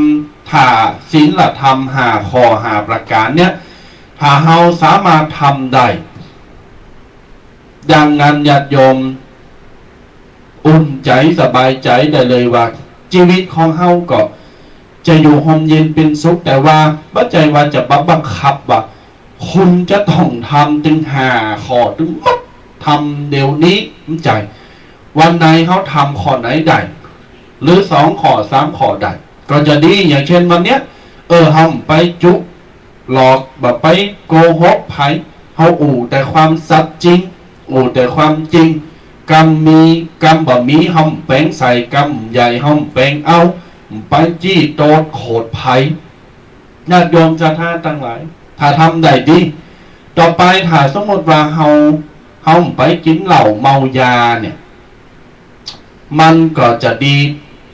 ถ้าศีลธรรมห้าข้อห้าประก๋านเนี่ย ถ้าเฮาสามารถทำได้ ดังนั้นญาติโยมอุ่นใจ๋สบายใจ๋ได้เลยว่า จีวิตของเฮาก็จะอยู่ฮ่มเย็นเป๋นสุข แต่ว่าบ่ใจ้ว่าจะมาบังคับว่า คุณจะต้องทำตึงห้าข้อตึงหมด ทำเดี๋ยวนี้ บ่ใจ้ วันไหนเฮาทำข้อไหนได้ หรือสองข้อสามข้อได้ ก็จะดี อย่างเช่นวันเนี้ย เออ เฮาบ่ไปจุ๊หลอก บ่ไปโกหกใผ เฮาอู้แต่ความสัตย์จริง อู้แต่ความจริง กำมี กำบ่มี เฮาบ่แป๋งใส่ กำใหญ่ เฮาบ่แป๋งเอา บ่ไปจี้โต้ษโขดใผ ญาติโยมศรัทธาตังหลาย ถ้าทำได้ดี ต่อไปถ้าสมมุติว่าเฮา เฮาบ่ไปกิ๋นเหล้าเมายาเนี่ย มันก็จะดี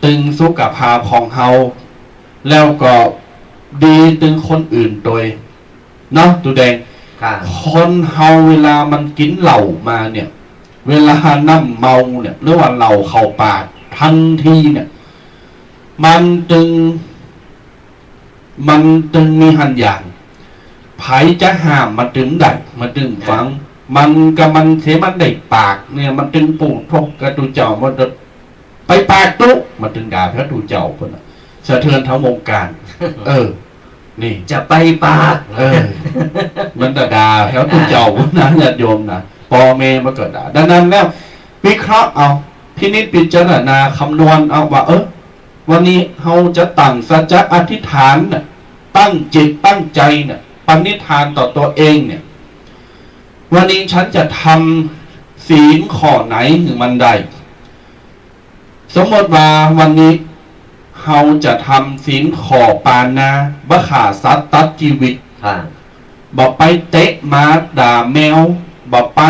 ตึงสุขภาพของเฮา แล้วก็ดีตึงคนอื่นตวย เนาะ ตุ๊แดง ค่ะ คนเฮาเวลามันกิ๋นเหล้ามาเนี่ย เวลาน้ำเมาเนี่ย หรือว่าเหล้าเข้าปากตันทีเนี่ย มันตึง มันตึงมีหันอย่าง ใผจะห้ามมันตึงได้ มันตึงฟัง มันก็มันเสียมันได้ปากเนี่ย มันตึงปูดโธ่กับตุ๊เจ้า มันจะไปปากตุ๊ มันตึงด่าพระตุ๊เจ้าพุ้นน่ะ สะเทือนทั้งวงการ เออ นี่ จะไปปาก เออ มันจะด่าพระตุ๊เจ้าพุ้นนะ ญาติโยมนะ ป้อแม่มันก็ด่า ดังนั้นแล้ว วิเคราะห์เอา พินิจพิจารณาคำนวณเอาว่า เออ วันนี้เฮาจะตั้งสัจจะอธิษฐานน่ะ ตั้งจิตตั้งใจ๋น่ะ ปณิธานต่อตั๋วเองเนี่ย วันนี้ฉันจะทำศีลข้อไหนหื้อมันได้ สมมติว่าวันนี้เฮาจะทำศีลข้อปาณา บ่ฆ่าสัตว์ตัดจีวิต ค่ะ บ่ไปเตะหมาด่าแมว บ่ไป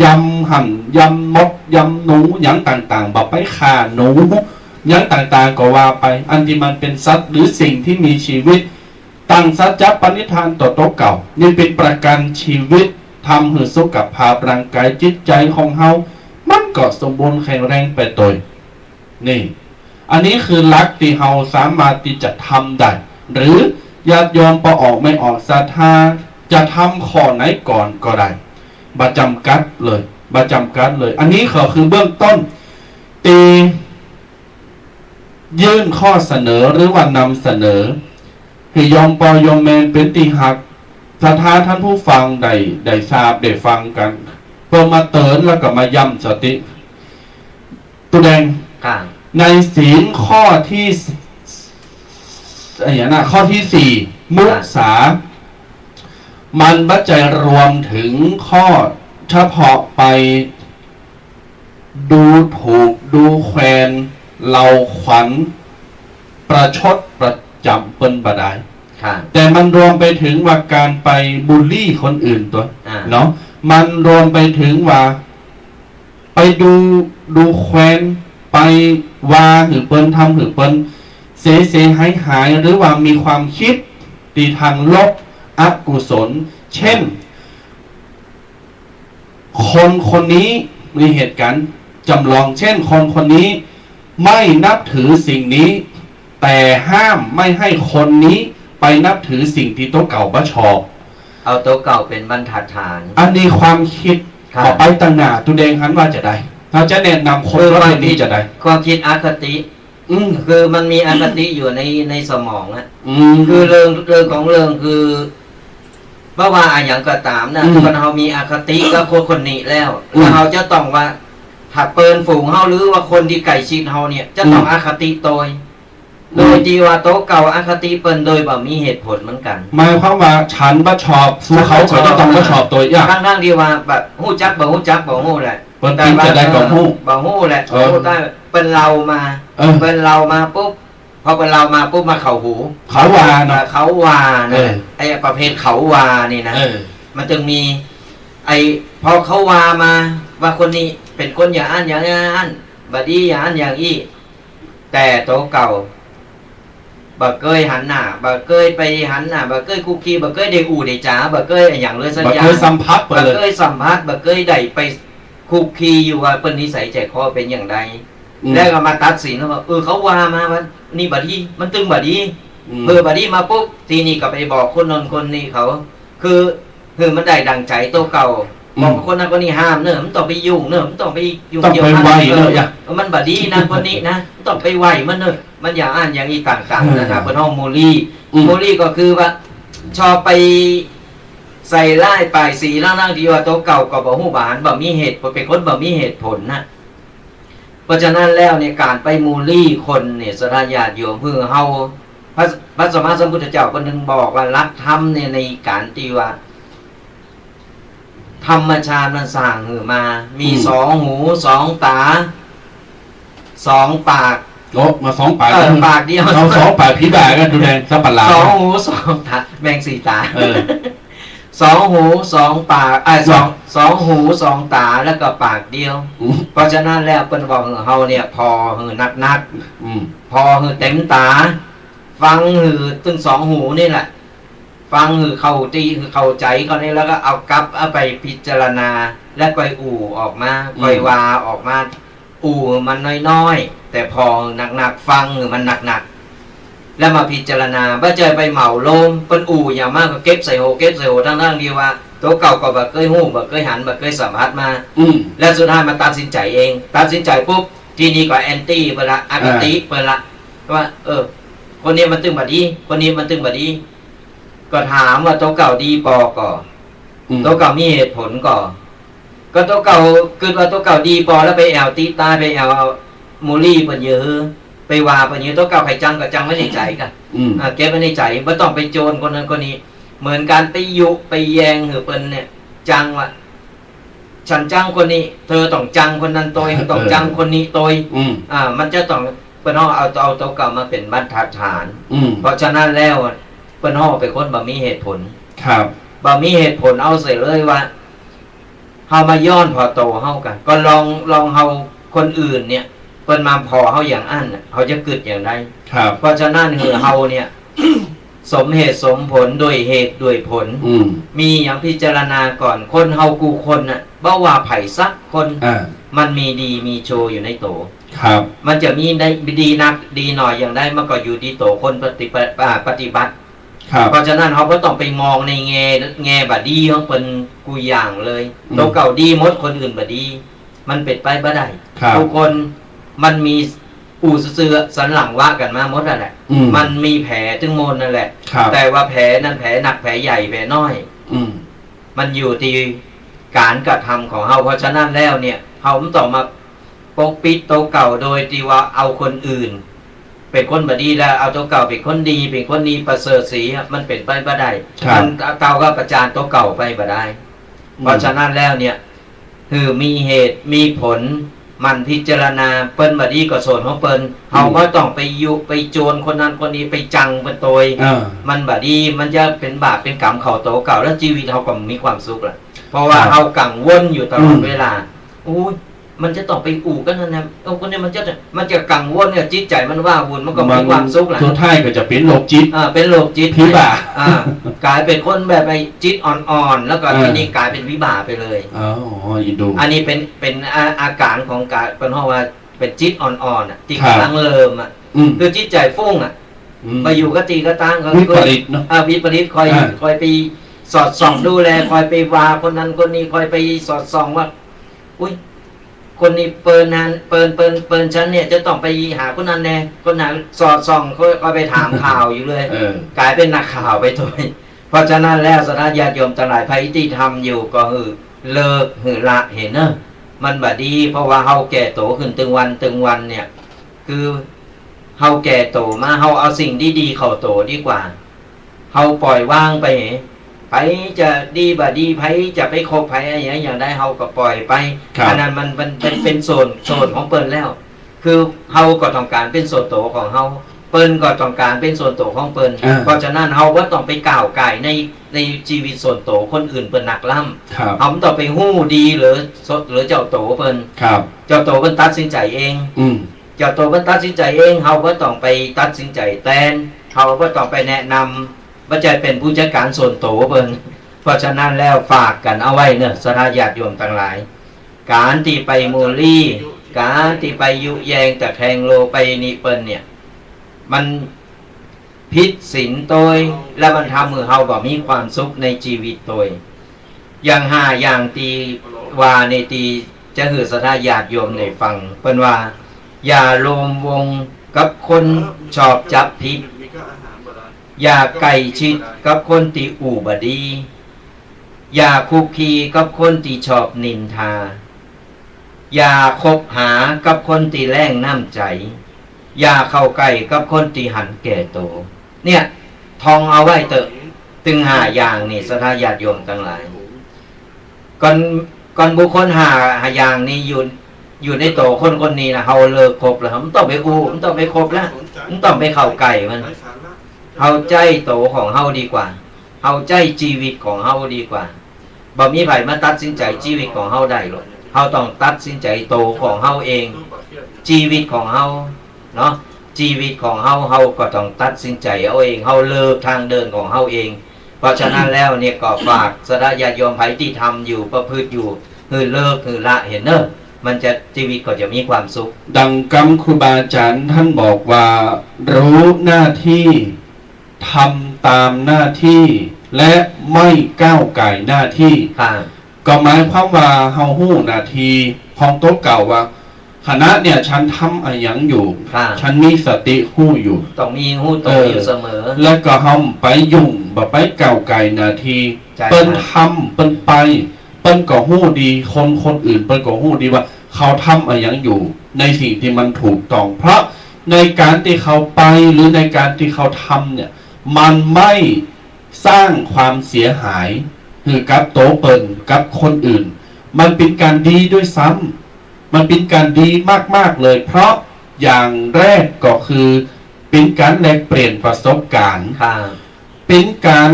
ยำหั้นยำมดยำหนูหยังต่างๆ บ่ไปฆ่าหนูหยังต่างๆ ก็ว่าไป อันตี้มันเป๋นสัตว์หรือสิ่งตี้มีจีวิต ตั้งสัจจะปณิธานต่อตั๋วเก่า นี่เป๋นประกัญจีวิต ทำหื้อสุขภาพร่างก๋ายจิตใจ๋ของเฮา มันก็สมบูรณ์แข็งแรงไปตวย นี่ อันนี้คือหลักตี้เฮาสามารถตี้จะทำได้ หรือญาติโยมปอออกไม่ออกศรัทธา จะทำข้อไหนก่อนก็ได้ บ่จ๋ำกัดเลย บ่จ๋ำกัดเลย อันนี้ก็คือเบื้องต้น ตี้ยื่นข้อเสนอหรือว่านำเสนอ หื้อโยมปอโยมแม่เป๋นตี้ฮัก ศรัทธาท่านผู้ฟังได้ ได้ทราบได้ฟังกั๋น เพื่อมาเตือนแล้วก็มาย้ำสติ ตุ๊แดง ค่ะ ในศีลข้อตี้ อะไรนะ ข้อตี้สี่ มุสา มันบ่ใจ้รวมเถิงข้อเฉพาะไปดูถูกดูแควน เหล่าขวัญ ประชดประจ๋ำเปิ้นบ่ได้ ค่ะ แต่มันรวมไปเถิงว่าก๋านไปบูลลี่คนอื่นตวย อ่า เนาะ มันรวมไปเถิงว่า ไปดู ดูแควน ไปว่าหื้อเปิ้น ทำหื้อเปิ้นเสียเสียหายหาย หรือว่ามีความคิดตี้ทางลบ อกุศล เช่น คนคนนี้ มีเหตุก๋ารณ์จ๋ำลอง เช่น คนคนนี้ไม่นับถือสิ่งนี้ แต่ห้ามไม่ให้คนนี้ไปนับถือสิ่งตี้ตั๋วเก่าบ่ชอบ เอาตั๋วเก่าเป๋นบรรทัดฐาน อันนี้ความคิด ค่ะ บ่ไปตังหน้า ตุ๊แดงหันว่าจะใด เฮาจะแนะนำคน คือ ประเภทนี้จะใด ความคิดอคติ อืม คือมันมีอคติอยู่ใน ในสมองอะ อืม คือเรื่อง เรื่องของเรื่องคือ บ่ว่าอะหยังก็ต๋ามนะ อืม คนเฮามีอคติกับคนคนนี้แล้ว อืม แล้วเฮาจะต้องว่า ถ้าเปิ้นฝูงเฮาหรือว่าคนตี้ใก้ชิดเฮาเนี่ย จะต้อง อืม อคติโตย อืม โดยตี้ว่าโตเก่าอคติเปิ้นโดยบ่มีเหตุผลเหมือนกั๋น หมายความว่าฉันบ่ชอบ สูเขาก็จะต้องบ่ชอบโตย ทั้งๆ ตี้ว่าแบบฮู้จักบ่ฮู้จักบ่ฮู้แหละ เปิ้น แต่ว่า เปิ้นจะได้บ่ฮู้ บ่ฮู้แหละ เออ ฮู้แต่เปิ้นเล่ามา เออ เปิ้นเล่ามาปุ๊บ พอเปิ้นเล่ามาปุ๊บมาเข้าหู เขาว่าเนาะ เออ เขาว่านะ เออ ไอ้ประเภทเขาว่านี่นะ เออ มันจึงมี ไอ้พอเขาว่ามาว่าคนนี้เป๋นคนอย่างอั้นอย่างอั้น บ่ดีอย่างอั้นอย่างอี้ แต่โตเก่า บ่เกยหันหน้า บ่เกยไปหันหน้า บ่เกยคุกคี บ่เกยได้อู้ได้จ๋า บ่เกยอะหยังเลยสักอย่าง บ่เกยสัมผัสไปเลย บ่เกยสัมผัส บ่เกยได้ไปคุกคีอยู่ว่าเปิ้นนิสัยใจ๋คอเป๋นอย่างใด อืม แล้วก็มาตัดสินว่า เออ เขาว่ามาว่านี่บ่ดี มันตึงบ่ดี อืม เออ บ่ดีมาปุ๊บ ทีนี้ก็ไปบอกคนนั้นคนนี้เขา คือ คือมันได้ดั่งใจ๋โตเก่า อืม บอกคนนั้นคนนี้ห้ามเน่อ บ่ต้องไปยุ่งเน่อ บ่ต้องไปยุ่ง ต้องไปไหว้เน่อ เกี่ยวข้อง เออ อย่า มันบ่ดีนะคนนี้นะ บ่ต้องไปไหว้มันเน่อ มันอย่างอั้นอย่างอี้ต่างๆ เออ นานา เปิ้นฮ้องมูลลี่ อืม มูลลี่ก็คือว่า ชอบไปใส่ร้ายป้ายสี ทั้งๆ ตี้ว่าโตเก่าก็บ่ฮู้บ่หัน บ่มีเหตุผล เป๋นคนบ่มีเหตุผลนะ เพราะฉะนั้นแล้วเนี่ย ก๋านไปมูลลี่คนเนี่ย ศรัทธาญาติโยม คือเฮา พระ พระสัมมาสัมพุทธเจ้าเปิ้นถึงบอกว่าหลักธรรมเนี่ย ในก๋านตี้ว่า ธรรมชาติมันสร้างหื้อมา มี อืม สองหูสองต๋า สองปาก โอ้ มาสองปาก เออ ปากเดียว เอาสองปากผีบ้ากั๋นดูแลสัปหลาด สองหูสองต๋า แบ่งสี่ต๋า เออ สองหูสองปาก อ่า สอง สองหูสองต๋า แล้วก็ปากเดียว อืม เพราะฉะนั้นแล้วเปิ้นบอกหื้อเฮาเนี่ย ผ่อหื้อนักๆ อืม ผ่อหื้อเต็มต๋า ฟังหื้อตึงสองหูนี่แหละ ฟังหื้อเข้าตี้ หื้อเข้าใจ๋ก่อนนี่ แล้วก็เอากลับเอาไปพิจารณา แล้วค่อยอู้ออกมา อืม ค่อยว่าออกมา อู้หื้อมันน้อยๆ แต่ผ่อหื้อนักๆ ฟังหื้อมันนักๆ แล้วมาพิจารณา บ่ใจ้ไปเหมาโลม เปิ้นอู้อย่างมากก็เก็บใส่หัว เก็บใส่หัว ทั้งๆ ตี้ว่าโตเก่าก็บ่เกยฮู้ บ่เกยหัน บ่เกยสัมผัสมา อืม แล้วสุดท้ายมาตัดสินใจ๋เอง ตัดสินใจ๋ปุ๊บ ทีนี้ก็แอนตี้เปิ้นละ อคติ อ่า เปิ้นละ ว่า เออ คนนี้มันตึงบ่ดี คนนี้มันตึงบ่ดี ก็ถามว่าโตเก่าดีปอก่อ อืม โตเก่ามีเหตุผลก่อ ก็โตเก่ากึ๊ดว่าโตเก่าดีปอ แล้วไปแอ่วติต๊าย ไปแอ่วมูลลี่เปิ้นเยียะ ไปว่าเปิ้นเยียะ โตเก่าใค่จังก็จังไว้ในใจ๋ก่ะ อืม อ่า เก็บไว้ในใจ๋ บ่ต้องไปโจนคนนั้นคนนี้ เหมือนก๋านไปยุไปแยงหื้อเปิ้นเนี่ย จังว่า ฉันจังคนนี้ เธอต้องจังคนนั้นโตย ต้องจังคนนี้โตย อืม อ่า มันจะต้อง เปิ้นฮ้องเอา เอาโตเก่ามาเป๋นบรรทัดฐาน อืม เพราะฉะนั้นแล้ว เปิ้นฮ้องเป๋นคนบ่มีเหตุผล ครับ บ่มีเหตุผลเอาเสียเลยว่า เฮามาย้อนผ่อโตเฮาก่ะ ก็ลอง ลองเฮาคนอื่นเนี่ย เปิ้นมาผ่อเฮาอย่างอั้นน่ะ เฮาจะกึ๊ดอย่างใด ครับ เพราะฉะนั้นหื้อเฮาเนี่ย สมเหตุสมผล ด้วยเหตุด้วยผล อืม มีหยังพิจารณาก่อน คนเฮากู้คนน่ะ บ่ว่าใผสักคน อ่า มันมีดีมีชั่วอยู่ในโต ครับ มันจะมีได้ดีนักดีหน่อยอย่างใด มันก็อยู่ตี้โตคนปฏิบัติ อ่า ปฏิบัติ ครับ เพราะฉะนั้นเฮาบ่ต้องไปมองในแง่ แง่บ่ดีของเปิ้นกู้อย่างเลย อืม โตเก่าดีหมด คนอื่นบ่ดี มันเป๋นไปบ่ได้ ครับ กู้คนมันมี อู้ซื่อๆ สันหลังวะกั๋นมาหมดนั่นแหละ อืม มันมีแผลตึงหมดนั่นแหละ ครับ แต่ว่าแผลนั้นแผลหนัก แผลใหญ่ แผลน้อย อืม มันอยู่ตี้ก๋านกระทำของเฮา เพราะฉะนั้นแล้วเนี่ย เฮาบ่ต้องมาปกปิดโตเก่าโดยตี้ว่าเอาคนอื่น เป๋นคนบ่ดีแล้วเอาโตเก่าเป๋นคนดี เป๋นคนดีประเสริฐศรี มันเป๋นไปบ่ได้ ครับ มันเท่ากับประจานโตเก่าไปบ่ได้ อืม เพราะฉะนั้นแล้วเนี่ย หื้อมีเหตุมีผล หมั่นพิจารณา เปิ้นบ่ดีก็ส่วนของเปิ้น อืม เฮาบ่ต้องไปยุไปโจนคนนั้นคนนี้ ไปจังเปิ้นโตย เออ มันบ่ดี มันจะเป๋นบาปเป๋นกรรมเข้าโตเก่า แล้วจีวิตเฮาก็บ่มีความสุขละ เพราะว่า ครับ เฮากังวลอยู่ตลอด อืม เวลา โอ้ย มันจะต้องไปอู้กันนั่นนะ เออ คนนี้มันจะ มันจะกังวลเนี่ย จิตใจ๋มันว้าวุ่น มันก็บ่มีความสุขละ สุดท้ายก็จะเป๋นโรคจิต อ่า เป๋นโรคจิต ผีบ้า อ่า ก๋ายเป๋นคนแบบไอ้จิตอ่อนๆ แล้วก็ อ่า ทีนี้ก๋ายเป๋นผีบ้าไปเลย อ๋อ อินดู อันนี้เป๋น เป๋นอา อาก๋านของก๋าย เปิ้นฮ้องว่าเป๋นจิตอ่อนๆ น่ะ ตี้ ครับ ก๋ำลังเริ่มอ่ะ อืม คือจิตใจ๋ฟุ้งอ่ะ อืม ไปอยู่กับตี้กับตางก็ วิปริตเนาะ อ่า วิปริต คอย อ่า คอยไปสอดส่องดูแล คอยไปว่าคนนั้นคนนี้ คอยไปสอดส่องว่า อุ๊ย คนนี้เปิ้นนั้น เปิ้น เปิ้น เปิ้นฉันเนี่ยจะต้องไปหาคนนั้นแน่ คนนั้นสอดส่อง คอย คอยไปถามข่าวอยู่เลย เออ ก๋ายเป๋นนักข่าวไปโตย เพราะฉะนั้นแล้วศรัทธาญาติโยมตังหลาย ใผตี้ทำอยู่ก็หื้อเลิก หื้อละเหียเน่อ มันบ่ดี เพราะว่าเฮาแก่โตขึ้นตึงวันตึงวันเนี่ย คือเฮาแก่โตมา เฮาเอาสิ่งดีๆ เข้าโตดีกว่า เฮาปล่อยวางไป ใผจะดีบ่ดี ใผจะไปคบใผอะหยังอย่างใด เฮาก็ปล่อยไป ครับ อันนั้นมัน มันเป็น เป็นส่วน ส่วนของเปิ้นแล้ว คือเฮาก็ต้องก๋านเป็นส่วนโตของเฮา เปิ้นก็ต้องก๋านเป็นส่วนโตของเปิ้น อ่า เพราะฉะนั้นเฮาบ่ต้องไปก้าวก่ายใน ในจีวิตส่วนโตคนอื่นเปิ้นนักล้ำ ครับ เฮาบ่ต้องไปฮู้ดีเหลือ เหลือเจ้าโตเปิ้น ครับ เจ้าโตเปิ้นตัดสินใจ๋เอง อืม เจ้าโตเปิ้นตัดสินใจ๋เอง เฮาบ่ต้องไปตัดสินใจ๋แตน เฮาบ่ต้องไปแนะนำ บ่ใจ้เป๋นผู้จัดก๋านส่วนโตเปิ้น เพราะฉะนั้นแล้วฝากกั๋นเอาไว้เนาะ ศรัทธาญาติโยมตังหลาย ก๋านตี้ไปบูลลี่ ก๋านตี้ไปยุแยงตะแคงโลไปนี่เปิ้นเนี่ย มันผิดศีลโตย และมันทำหื้อเฮาบ่มีความสุขในจีวิตโตย อย่างห้าอย่างตี้ว่าในตี้จะหื้อศรัทธาญาติโยมได้ฟัง เปิ้นว่า อย่าโลมวงกับคนชอบจับผิด อย่าใก้ชิดกับคนตี้อู้บ่ดี อย่าคลุกคลีกับคนตี้ชอบนินทา อย่าคบหากับคนตี้แล้งน้ำใจ๋ อย่าเข้าใก้กับคนตี้หันแก่โต เนี่ย ท่องเอาไว้เต๊อะ ตึงห้าอย่างนี่ ศรัทธาญาติโยมตังหลาย ก่อน ก่อนบุคคลห้า ห้าอย่างนี้อยู่ อยู่ในโตคนคนนี้นะ เฮาเลิกคบแล้ว บ่ต้องไปอู้ บ่ต้องไปคบแล้ว บ่ต้องไปเข้าใก้มัน เฮาใจ๊โตของเฮาดีกว่า เฮาใจ๊จีวิตของเฮาดีกว่า บ่มีใผมาตัดสินใจ๋จีวิตของเฮาได้หรอก เฮาต้องตัดสินใจ๋โตของเฮาเอง จีวิตของเฮาเนาะ จีวิตของเฮา เฮาก็ต้องตัดสินใจ๋เอาเอง เฮาเลือกตางเดินของเฮาเอง เพราะฉะนั้นแล้วเนี่ยก็ฝากศรัทธาญาติโยมใผตี้ทำอยู่ ประพฤติอยู่ หื้อเลิก หื้อละเหียเนาะ มันจะ จีวิตก็จะมีความสุข ดังกำครูบาอาจ๋ารย์ต้านบอกว่า รู้หน้าที่ ทำตามหน้าที่ และไม่ก้าวก่ายหน้าที่ ค่ะ ก็หมายความว่าเฮาฮู้หน้าที่ของตั๋วเก่าว่า ขณะเนี่ยฉันทำอะหยังอยู่ ค่ะ ฉันมีสติฮู้อยู่ ต้องมีฮู้ตั๋ว เออ อยู่เสมอ แล้วก็เฮาไปยุ่ง บ่ไปก้าวก่ายหน้าที่ ใจ้ เปิ้น ค่ะ ทำ เปิ้นไป เปิ้นก็ฮู้ดี คนคนอื่นเปิ้นก็ฮู้ดีว่าเขาทำอะหยังอยู่ ในสิ่งตี้มันถูกต้อง เพราะในก๋านตี้เขาไปหรือในก๋านตี้เขาทำเนี่ย มันไม่สร้างความเสียหายหื้อกับตั๋วเปิ้นกับคนอื่น มันเป๋นก๋านดีด้วยซ้ำ มันเป๋นก๋านดีมากๆ เลย เพราะอย่างแรกก็คือเป๋นก๋านแลกเปลี่ยนประสบการณ์ ค่ะ เป๋นก๋าน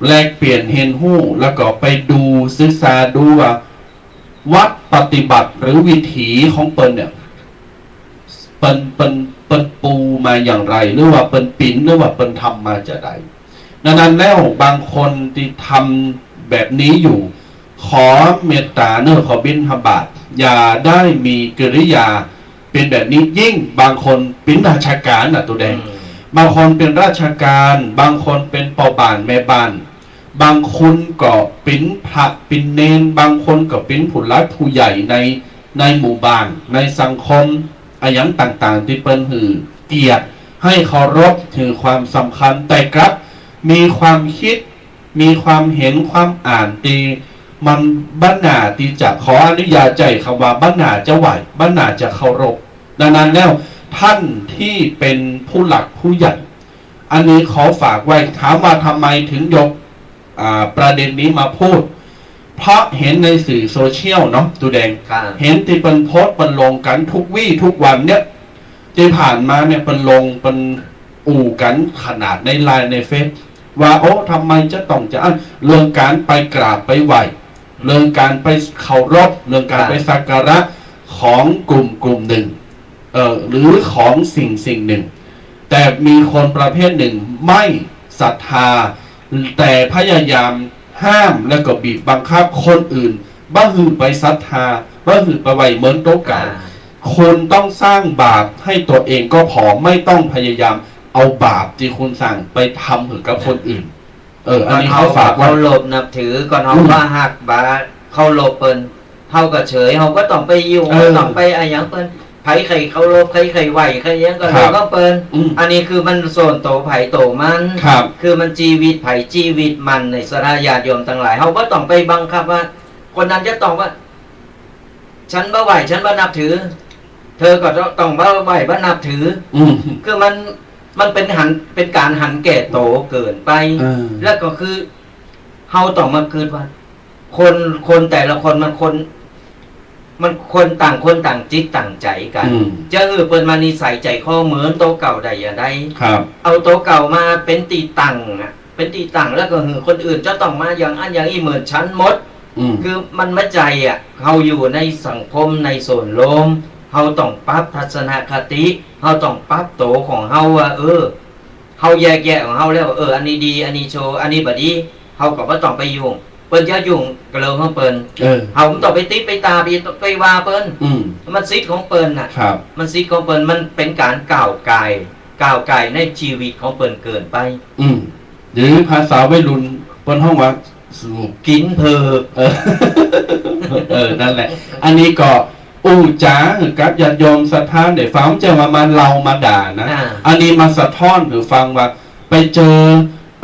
แลกเปลี่ยนเฮียนฮู้ แล้วก็ไปดูศึกษาดูว่า วัดปฏิบัติหรือวิถีของเปิ้นเนี่ย เปิ้น เปิ้น เปิ้นปูมาอย่างไร หรือว่าเปิ้นเป๋น หรือว่าเปิ้นทำมาจาใด ดังนั้นแล้วบางคนตี้ทำแบบนี้อยู่ ขอเมตต๋าเนาะ ขอบิณฑบาต อย่าได้มีกิริยาเป๋นแบบนี้ ยิ่งบางคนเป๋นราชก๋านน่ะ ตั๋วแดง อืม บางคนเป๋นราชก๋าน บางคนเป๋นป้อบ้านแม่บ้าน บางคนก็เป๋นพระเป๋นเณร บางคนก็เป๋นผู้หลักผู้ใหญ่ใน ในหมู่บ้าน ในสังคม อะหยังต่างๆ ตี้เปิ้นหื้อเกียรติ หื้อเคารพ หื้อความสำคัญ แต่กลับมีความคิด มีความเห็น ความอ่านตี้มันบ่น่าตี้จะ ขออนุญาตใจ๊กำว่าบ่น่าจะไหว้ บ่น่าจะเคารพ ดังนั้นแล้ว ต้านตี้เป๋นผู้หลักผู้ใหญ่ อันนี้ขอฝากไว้ ถามว่าทำไมถึงยก อ่า ประเด็นนี้มาพูด เพราะเห็นในสื่อโซเชียลเนาะ ตั๋วแดง ค่ะ เห็นตี้เปิ้นโพสต์เปิ้นลงกั๋นทุกวี้ทุกวันเนี่ย ตี้ผ่านมาเนี่ยเปิ้นลงเปิ้นอู้กั๋นขนาดในไลน์ในเฟซ ว่า โอ้ ทำไมจะต้องจะอั้น เรื่องก๋านไปกราบไปไหว้ เรื่องก๋านไปเคารพ เรื่องก๋าน ค่ะ ไปสักการะของกลุ่มกลุ่มหนึ่ง เอ่อ หรือของสิ่งสิ่งหนึ่ง แต่มีคนประเภทหนึ่งไม่ศรัทธา แต่พยายามห้ามแล้วก็บีบบังคับคนอื่น บ่หื้อไปศรัทธา บ่หื้อไปไหว้เหมือนตั๋วเก่า อ่า คุณต้องสร้างบาปให้ตัวเองก็พอ ไม่ต้องพยายามเอาบาปตี้คุณสร้างไปทำหื้อกับคนอื่น เออ อันนี้เขาฝากไว้ ก่อนเฮาเคารพนับถือ ก่อนเฮา อืม ว่าฮักบ่าเคารพเปิ้น เฮาก็เฉย เฮาบ่ต้องไปยุ่ง เออ บ่ต้องไปอะหยังเปิ้น ใผใค่เคารพ ใผใค่ไหว้ ใค่หยังก็ ครับ เรื่องของเปิ้น อืม อันนี้คือมันส่วนตั๋วใผตั๋วมัน ครับ คือมันจีวิตใผจีวิตมัน ในศรัทธาญาติโยมตังหลาย เฮาบ่ต้องไปบังคับว่า คนนั้นจะต้องว่า ฉันบ่ไหว้ ฉันบ่นับถือ เธอก็ต้องบ่ไหว้บ่นับถือ อืม คือมัน มันเป๋นหัน เป๋นก๋านหันแก่โตเกินไป เออ แล้วก็คือ เฮาต้องมากึ๊ดว่า คน คนแต่ละคนมันคน มันคนต่างคนต่างจิตต่างใจ๋กั๋น อืม จะหื้อเปิ้นมานิสัยใจ๋คอเหมือนโตเก่าได้จาใด ครับ เอาโตเก่ามาเป๋นตี้ตั้งอะ เป๋นตี้ตั้งแล้วก็หื้อคนอื่นจะต้องมาอย่างอั้นอย่างอี้เหมือนฉันหมด อืม คือมันบ่ใจ้อะ เฮาอยู่ในสังคมในส่วนรวม เฮาต้องปรับทัศนคติ เฮาต้องปรับโตของเฮาว่า เออ เฮาแยกแยะของเฮาแล้ว เออ อันนี้ดี อันนี้ชั่ว อันนี้บ่ดี เฮาก็บ่ต้องไปยุ่ง เปิ้นจะยุ่งก็เรื่องของเปิ้น เออ เฮาบ่ต้องไปติดไปตาม ไป ไปว่าเปิ้น อืม มันสิทธิ์ของเปิ้นน่ะ ครับ มันสิทธิ์ของเปิ้น มันเป๋นก๋านก้าวก่าย ก้าวก่ายในจีวิตของเปิ้นเกินไป อืม หรือภาษาวัยรุ่นเปิ้นฮ้องว่า สูบ กิ๋นเผิก เออ เออ นั่นแหละ อันนี้ก็อู้จ๋าหื้อกับญาติโยมศรัทธาได้ฟัง บ่ใจ้ว่ามาเล่ามาด่านะ อ่า อันนี้มาสะท้อนหื้อฟังว่า ไปเจอ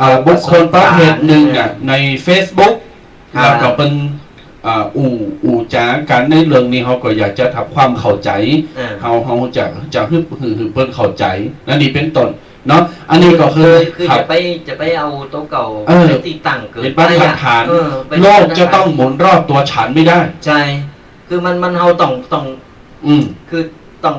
อ่า บุคคลประเภทหนึ่งอะ ประสบก๋ารณ์ ในเฟซบุ๊ก ครับ แล้วก็เปิ้น อ่า อู้ อู้จ๋ากั๋นในเรื่องนี้ เฮาก็อยากจะทำความเข้าใจ๋ อ่า เฮา เฮาจะ จะหื้อ หื้อ หื้อเปิ้นเข้าใจ๋ นั่นนี่เป๋นต้นเนาะ อันนี้ก็คือ คือ คือ ครับ จะไป จะไปเอาโตเก่า เออ ไปติดตั้งเกิน เป๋นบรรทัดฐาน ไปอะ เออ ไป โลกจะต้องหมุนรอบตัวฉันไม่ได้ ใช่ คือมัน มัน เฮาต้อง ต้อง อืม คือต้อง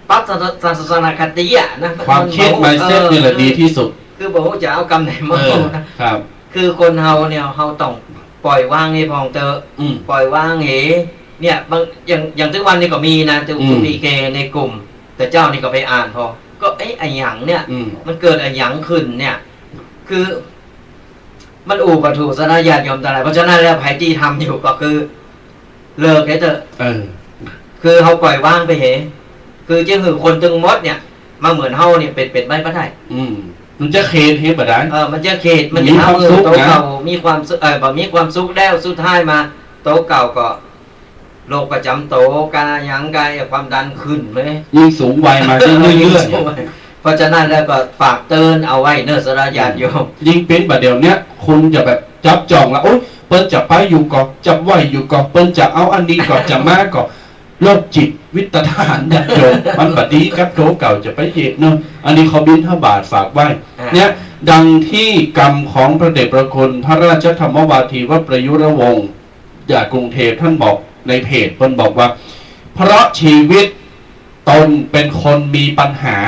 ปรับทัศนคติอะนะ ความคิด mindset เออ นี่แหละดีที่สุด คือบ่ฮู้จะเอากำไหนมา เออ พูดนะ ครับ คือคนเฮาเนี่ย เฮาต้องปล่อยวางหื้อพ่องเต๊อะ อืม ปล่อยวางหื้อ เนี่ย บาง อย่าง อย่างตึกวันนี้ก็มีนะ ตึก อืม พีเคในกลุ่ม แต่เจ้านี่ก็ไปอ่านผ่อ ก็ เอ๊ะ อะหยังเนี่ย อืม มันเกิดอะหยังขึ้นเนี่ย คือ มันอู้บ่ถูกสะนะญาติโยมตังหลาย เพราะฉะนั้นแล้ว ใผตี้ทำอยู่ก็คือ เลิกหื้อเต๊อะ เออ คือเฮาปล่อยวางไปหื้อ คือจะหื้อคนตึงหมดเนี่ย มาเหมือนเฮาเนี่ย เป๋น เป๋นไปบ่ได้ อืม มันจะเขตหื้อบ่ได้ เออ มันจะเขต มันจะ มีความสุขนะ ทำหื้อโตเก่ามีความสุข เออ บ่มีความสุขแล้ว สุดท้ายมาโตเก่าก็ โรคประจ๋ำโต๋ กาหยัง กาความดันขึ้นเว้ย ยิ่งสูงวัยมาเรื่อยๆ เนี่ย เพราะฉะนั้นแล้วก็ฝากเตือนเอาไว้เนาะ สะนะญาติโยม ยิ่งเป๋นบ่าเดี่ยวเนี้ย คนจะแบบจับจ้องละ โอ๊ย เปิ้นจะไปอยู่ก่อ จะไหว้อยู่ก่อ เปิ้นจะเอาอันนี้ก่อ จะมาก่อ โรคจิตวิตฐานญาติโยม มันบ่ดีกับโตเก่าจะไปเยียะเนาะ อันนี้ขอบิณฑบาตฝากไว้ อ่า เนี่ย ดังที่กำของพระเดชพระคุณพระราชธรรมวาทีวัดประยุรวงศ์ จากกรุงเทพฯ ท่านบอกในเพจ เปิ้นบอกว่า เพราะชีวิตตนเป็นคนมีปัญหา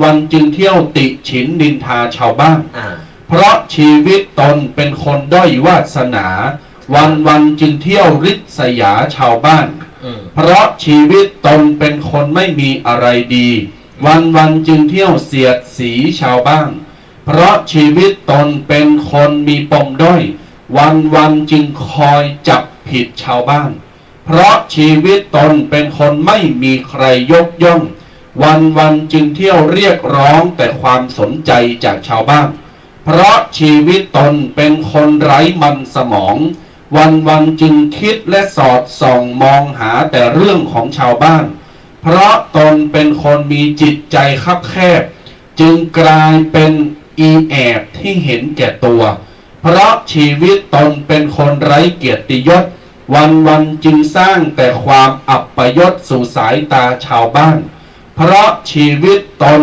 วันๆ จึงเที่ยวติฉินนินทาชาวบ้าน อ่า เพราะชีวิตตนเป็นคนด้อยวาสนา วันๆ จึงเที่ยวริษยาชาวบ้าน อืม เพราะชีวิตตนเป็นคนไม่มีอะไรดี วันๆ จึงเที่ยวเสียดสีชาวบ้าน เพราะชีวิตตนเป็นคนมีปมด้อย วันๆ จึงคอยจับผิดชาวบ้าน เพราะชีวิตตนเป็นคนไม่มีใครยกย่อง วันๆ จึงเที่ยวเรียกร้องแต่ความสนใจจากชาวบ้าน เพราะชีวิตตนเป็นคนไร้มันสมอง วันๆ จึงคิดและสอดส่องมองหาแต่เรื่องของชาวบ้าน เพราะตนเป็นคนมีจิตใจคับแคบ จึงกลายเป็นอีแอบที่เห็นแก่ตัว เพราะชีวิตตนเป็นคนไร้เกียรติยศ วันๆ จึงสร้างแต่ความอัปยศสู่สายตาชาวบ้าน เพราะชีวิตตน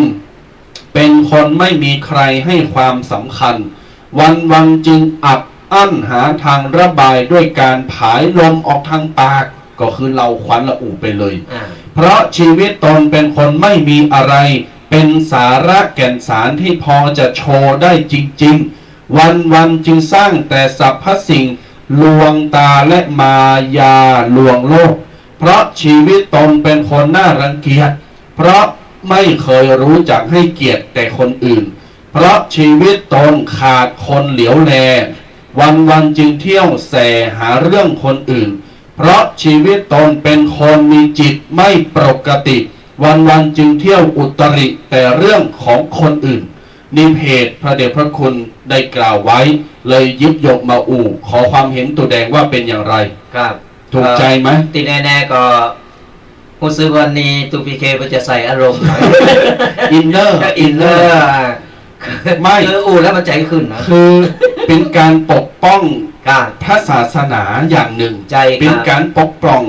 เป็นคนไม่มีใครให้ความสำคัญ วันๆ จึงอัดอั้นหาทางระบายด้วยการผายลมออกทางปาก ก็คือเหล่าขวัญละอุไปเลย อ่า เพราะชีวิตตนเป็นคนไม่มีอะไรเป็นสาระแก่นสารที่พอจะโชว์ได้จริงๆ วันๆ จึงสร้างแต่สรรพสิ่งลวงตาและมายาลวงโลก เพราะชีวิตตนเป็นคนน่ารังเกียจ เพราะไม่เคยรู้จักให้เกียรติแก่คนอื่น เพราะชีวิตตนขาดคนเหลียวแล วันๆ จึงเที่ยวแสหาเรื่องคนอื่น เพราะชีวิตตนเป็นคนมีจิตไม่ปกติ วันๆ จึงเที่ยวอุตริแต่เรื่องของคนอื่น นี่เพจพระเดชพระคุณได้กล่าวไว้ เลยหยิบยกมาอู้ ขอความเห็นตูแดงว่าเป็นอย่างไร ครับ ถูกใจไหม เอ่อ ตี้แน่ๆ ก็ ฮู้สึกว่าวันนี้ตุ๊กพีเคเปิ้นจะใส่อารมณ์หน่อย อินเนอร์ อินเนอร์ ไม่ คืออู้แล้วมันใจ๋ขึ้นนะ คือเป็นการปกป้อง ครับ พระศาสนาอย่างหนึ่ง ใช่ครับ เป็นการปกป้อง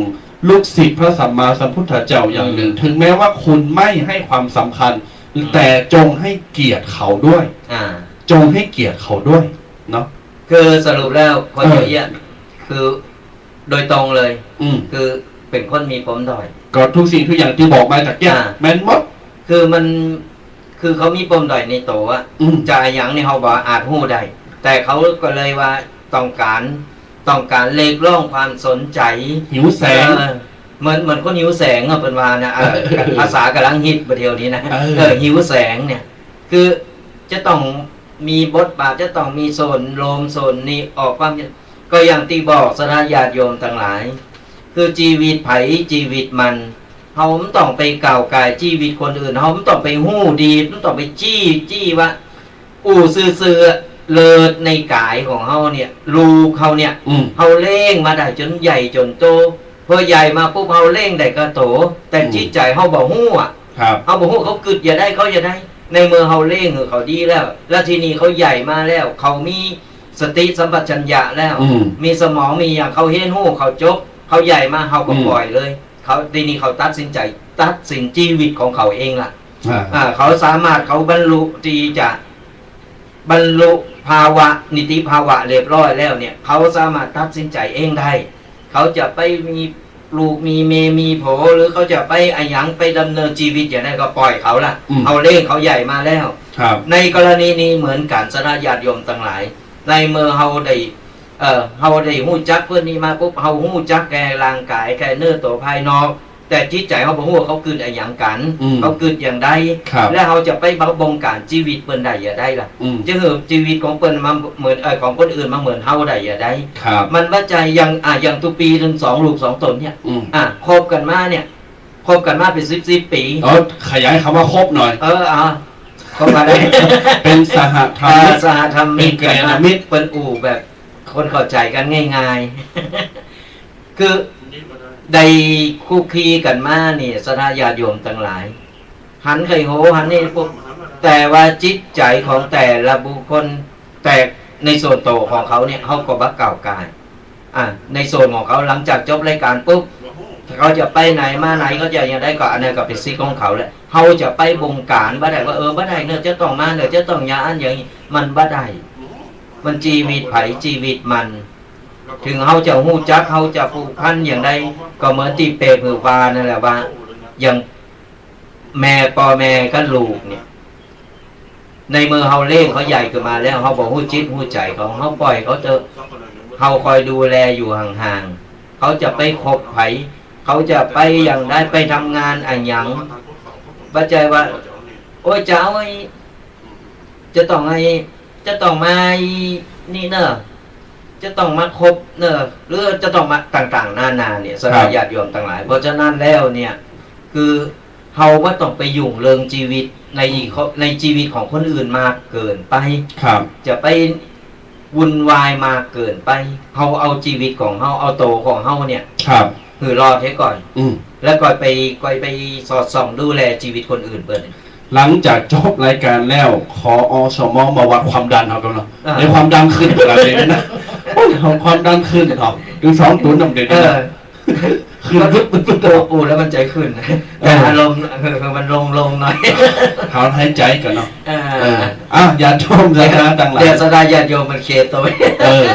ลูกศิษย์พระสัมมาสัมพุทธเจ้าอย่างหนึ่ง อืม ถึงแม้ว่าคุณไม่ให้ความสำคัญ อืม แต่จงให้เกียรติเขาด้วย อ่า จงให้เกียรติเขาด้วยเนาะ คือสรุปแล้วคน เออ เยอะแยะ คือโดยตรงเลย อืม คือเป๋นคนมีปมด้อย ก็ทุกสิ่งทุกอย่างตี้บอกมาตะเกียะ อ่า แม่นหมด คือมัน คือเขามีปมด้อยในตั๋วอะ อืม จะอะหยังนี่เฮาบ่อาจฮู้ได้ แต่เขาก็เลยว่าต้องก๋าน ต้องก๋านเรียกร้องความสนใจ๋ หิวแสง เออ เหมือน เหมือนคนหิวแสงอะ เปิ้นว่านะ เออ เออ ภาษาก๋ำลังฮิตบ่าเดี่ยวนี้นะ เออ เออ หิวแสงเนี่ย คือจะต้องมีบทบาท จะต้องมีส่วนโน้มส่วนนี้ออกความ ก็อย่างตี้บอกศรัทธาญาติโยมตังหลาย คือจีวิตใผจีวิตมัน เฮาบ่ต้องไปก้าวก่ายจีวิตคนอื่น เฮาบ่ต้องไปฮู้ดี บ่ต้องไปจี้ จี้ว่า อู้ซื่อๆ เลิศในก๋ายของเฮาเนี่ย ลูกเฮาเนี่ย อืม เฮาเลี้ยงมาได้จ๋นใหญ่จ๋นโต พอใหญ่มาปุ๊บเฮาเลี้ยงได้ก้าโต แต่ อืม จิตใจ๋เฮาบ่ฮู้อะ ครับ เฮาบ่ฮู้เขากึ๊ดจะใด เขาจะใด ในเมื่อเฮาเลี้ยงหื้อเขาดีแล้ว แล้วทีนี้เขาใหญ่มาแล้ว เขามีสติสัมปชัญญะแล้ว อืม มีสมอง มีหยัง เขาเฮียนฮู้ เขาจบ เขาใหญ่มา เฮาก็ อืม ปล่อยเลย เขา ทีนี้เขาตัดสินใจ๋ ตัดสินจีวิตของเขาเองละ อ่า อ่า เขาสามารถ เขาบรรลุตี้จะ บรรลุภาวะ นิติภาวะเรียบร้อยแล้วเนี่ย เขาสามารถตัดสินใจ๋เองได้ เขาจะไปมีลูกมีเมียมีผัว หรือเขาจะไปอะหยัง ไปดำเนินจีวิตอย่างใดก็ปล่อยเขาละ อืม เฮาเลี้ยงเขาใหญ่มาแล้ว ครับ ในกรณีนี้เหมือนกั๋น ศรัทธาญาติโยมตังหลาย ในเมื่อเฮาได้ เอ่อ เฮาได้ฮู้จักเปิ้นนี่มาปุ๊บ เฮาฮู้จักแก่ร่างก๋าย แก่เนื้อตั๋วภายนอก แต่จิตใจ๋เฮาบ่ฮู้ว่าเขากึ๊ดอะหยังกั๋น อืม เขากึ๊ดอย่างใด ครับ แล้วเฮาจะไปบงก๋านจีวิตเปิ้นได้อย่างใดล่ะ อืม จะหื้อจีวิตของเปิ้นมาเหมือน เอ่อ ของคนอื่นมาเหมือนเฮาได้อย่างใด ครับ มันบ่ใจ้ อย่าง อ่ะ อย่างตุ๊ปี๋นึ่งสองลูกสองต๋นเนี่ย อืม อ่ะ คบกั๋นมาเนี่ย คบกั๋นมาเป๋นสิบสิบปี๋ เออ ขยายกำว่าคบหน่อย เออ อ่ะ คบมาได้ เป๋นสหธรรมิก เออ สหธรรมิก เป๋นกัลยาณมิตร เปิ้นอู้แบบคนเข้าใจ๋กั๋นง่ายๆ คือได้คลุกคลีกั๋นมานี่ ศรัทธาญาติโยมตังหลาย หันใค่โห หันนี่ปุ๊บ แต่ว่าจิตใจ๋ของแต่ละบุคคล แต่ในส่วนตั๋วของเขาเนี่ย เฮาก็บ่ก้าวก่าย อ่ะ ในส่วนของเขา หลังจากจบรายก๋านปุ๊บ เขาจะไปไหนมาไหน เขาจะอย่างใดก็ อันนั้นก็เป๋นสิทธิ์ของเขาแหละ เฮาจะไปบงก๋านบ่ได้ว่า เออ บ่ได้เนาะ จะต้องมาเนาะ จะต้องอย่างอั้นอย่างนี้ มันบ่ได้ มันจีวิตใผจีวิตมัน ถึงเฮาจะฮู้จัก เฮาจะผูกพันอย่างใด ก็เหมือนตี้เปรียบหื้อว่านั่นแหละว่า อย่างแม่ ป้อแม่กับลูกเนี่ย ในเมื่อเฮาเลี้ยงเขาใหญ่ขึ้นมาแล้ว เฮาบ่ฮู้จิตฮู้ใจ๋เขา เฮาปล่อยเขาเต๊อะ เฮาคอยดูแลอยู่ห่างๆ เขาจะไปคบใผ เขาจะไปอย่างใด ไปทำงานอะหยัง บ่ใจ้ว่า โอ๊ย จะเอาไอ้ จะต้องไอ้ จะต้องมาไอ้นี่เนาะ จะต้องมาคบเนาะ หรือจะต้องมาต่างๆ นานาเนี่ย ศรัทธา ครับ ญาติโยมตังหลาย เพราะฉะนั้นแล้วเนี่ย คือเฮาบ่ต้องไปยุ่งเรื่องจีวิตใน อืม ในจีวิตของคนอื่นมากเกินไป ครับ จะไป วุ่นวายมากเกินไป เฮาเอาจีวิตของเฮา เอาตั๋วของเฮาเนี่ย ครับ หื้อรอดเหียก่อน อืม แล้วก่อยไป ก่อยไปสอดส่องดูแลจีวิตคนอื่นเปิ้น หลังจากจบรายก๋านแล้ว ขอ อสม มาวัดความดันเฮาก่อนเนาะ อ่า ในความดันขึ้นขนาดนี้นะ โอ้ย ความดันขึ้นเนาะ ดูสองตั๋วนำเด่น เออ นะ ขึ้น ก็ ปึ๊บปึ๊บปึ๊บ โอ้โห แล้วมันใจ๋ขึ้น เออ แต่อารมณ์ เออ มันลงๆ หน่อย ถอนหายใจ๋ก่อนเนาะ เออ เออ อ่ะ ญาติโยมศรัทธาตังหลาย เดี๋ยวศรัทธาญาติโยมมันเคลียร์ตั๋ว เออ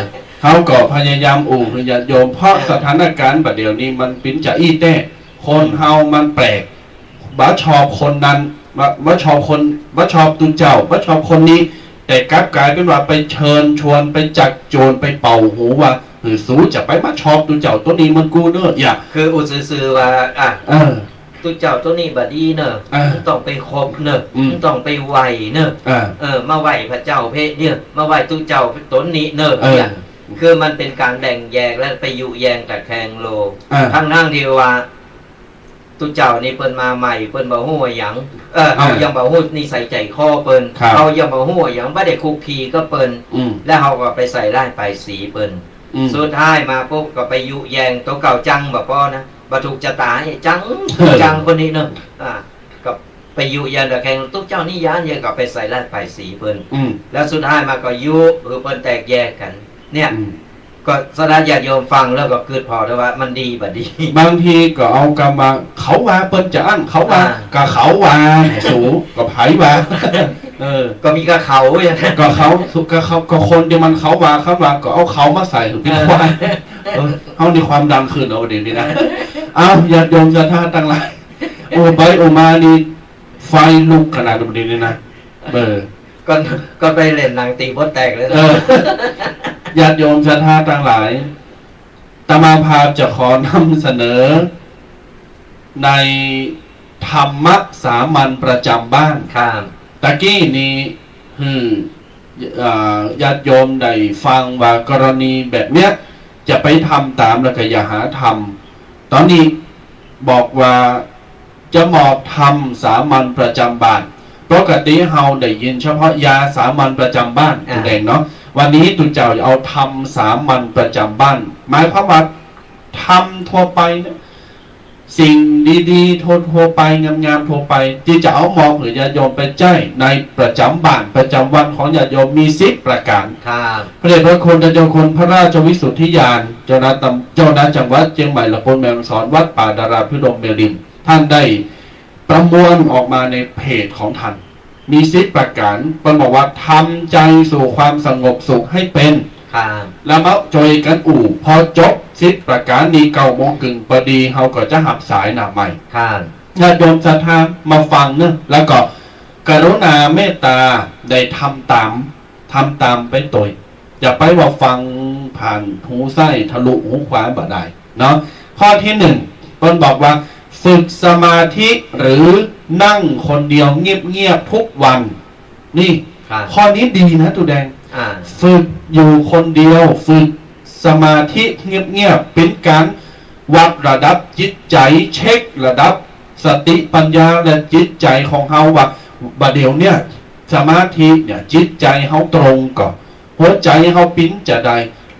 เฮาก็พยายามอู้หื้อญาติโยม เพราะ เออ สถานก๋ารณ์บ่าเดี่ยวนี้มันเป๋นจาอี้แต๊ คนเฮามันแปลก บ่ชอบคนนั้น บ่ บ่ชอบคน บ่ชอบตุ๊เจ้า บ่ชอบคนนี้ แต่กลับก๋ายเป๋นว่าไปเชิญชวน ไปจักจวน ไปเป่าหูว่า หื้อสูจะไปมาชอบตุ๊เจ้าตั๋วนี้เหมือนกูเน่อ อย่า คืออู้ซื่อๆ ว่า อ่ะ เออ ตุ๊เจ้าตั๋วนี้บ่ดีเน่อ เออ ต้องไปคบเน่อ อืม ต้องไปไหว้เน่อ เออ เออ มาไหว้พระเจ้าเพะเดี่ยว มาไหว้ตุ๊เจ้าตั๋วนี้เน่อ เออ เนี่ย คือมันเป๋นก๋านแบ่งแยกและไปยุแยงตะแคงโลก เออ ทั้งๆ ตี้ว่า ตุ๊เจ้านี่เปิ้นมาใหม่ เปิ้นบ่ฮู้อะหยัง เออ เฮา เออ ยังบ่ฮู้นิสัยใจ๋คอเปิ้น ครับ เฮายังบ่ฮู้อะหยัง บ่ได้คลุกคลีกับเปิ้น อืม แล้วเฮาก็ไปใส่ร้ายป้ายสีเปิ้น อืม สุดท้ายมาปุ๊บก็ไปยุแยง ตั๋วเก่าจังบ่ปอนะ บ่ถูกจะต๋า จัง เออ จังคนนี้เนาะ อ่า ก็ไปยุแยงตะแคง ตุ๊เจ้านี่ย้านเยียะ ก็ไปใส่ร้ายป้ายสีเปิ้น อืม แล้วสุดท้ายมาก็ยุหื้อเปิ้นแตกแยกกั๋น เนี่ย อืม ก็สำหรับญาติโยมฟังแล้วก็กึ๊ดผ่อเถอะว่ามันดีบ่ดี บางทีก็เอากำว่า เขาว่า เปิ้นจะอั้น เขาว่า อ่า ก็เขาว่า สู ก็ใผว่า เออ ก็มีก็เขาอย่างนั้น ก็เขา ก็เขา ก็คนที่มันเขาว่า เขาว่า ก็เอาเขามาใส่ เออ เป็นควาย เออ เฮานี่ความดังขึ้นเอาเดี๋ยวนี้นะ เอ้า ญาติโยมศรัทธาตังหลาย โอ้ ไปโอ้มานี่ ไฟลุกขนาดเดี๋ยวนี้นะ เออ ก็ ก็ไปเล่นหนังตี๋หัวแตกเลยนะ เออ ญาติโยมศรัทธาตังหลาย อาตมาภาพจะขอนำเสนอ ในธรรมะสามัญประจำบ้าน ครับ ตะกี้นี้ หื้อ เอ่อ ญาติโยมได้ฟังว่ากรณีแบบเนี้ย จะไปทำต๋ามแล้วก็อย่าหาทำ ต๋อนนี้บอกว่า จะมอบธรรมสามัญประจำบ้าน ปกติเฮาได้ยินเฉพาะยาสามัญประจำบ้าน อ่า แสดงเนาะ วันนี้ตุ๊เจ้าจะเอาธรรมสามัญประจำบ้าน หมายความว่าธรรมทั่วไปเนี่ย สิ่งดีๆ ทั่วๆ ไป งามๆ ทั่วไป ตี้จะเอามอบหื้อญาติโยมไปใจ๊ในประจำบ้านประจำวันของญาติโยมมีสิบประก๋าน ครับ พระเดชพระคุณท่านเจ้าคุณพระราชวิสุทธิญาณ เจ้าหน้าตำ เจ้าหน้าจังหวัดเจียงใหม่ และปนแม่ฮ่องสอน วัดป่าดาราพิรมย์แม่ริม ท่านได้ประมวลออกมาในเพจของท่าน มีสิบประก๋าน เปิ้นบอกว่า ทำใจสู่ความสงบสุขให้เป็น ครับ แล้วมาจ้วยกั๋นอู้ พอจบสิบประก๋านนี้เก้าโมงครึ่งปอดี เฮาก็จะหับสายหน้าใหม่ ครับ ญาติโยมศรัทธามาฟังเนอะ แล้วก็กรุณาเมตตาได้ทำต๋าม ทำต๋ามไปตวย อย่าไปว่าฟังผ่านหูซ้ายทะลุหูขวาบ่ได้เนาะ ข้อที่หนึ่ง เปิ้นบอกว่า ฝึกสมาธิหรือนั่งคนเดียวเงียบๆ ทุกวัน นี่ ครับ ข้อนี้ดีนะตุ๊แดง อ่า ฝึกอยู่คนเดียว ฝึกสมาธิเงียบๆ เป็นก๋านวัดระดับจิตใจ๋ เช็คระดับสติปัญญาและจิตใจ๋ของเฮาว่า บ่าเดี่ยวเนี่ย สมาธิเนี่ย จิตใจ๋เฮาตรงก่อ หัวใจ๋เฮาปิ้นจาใด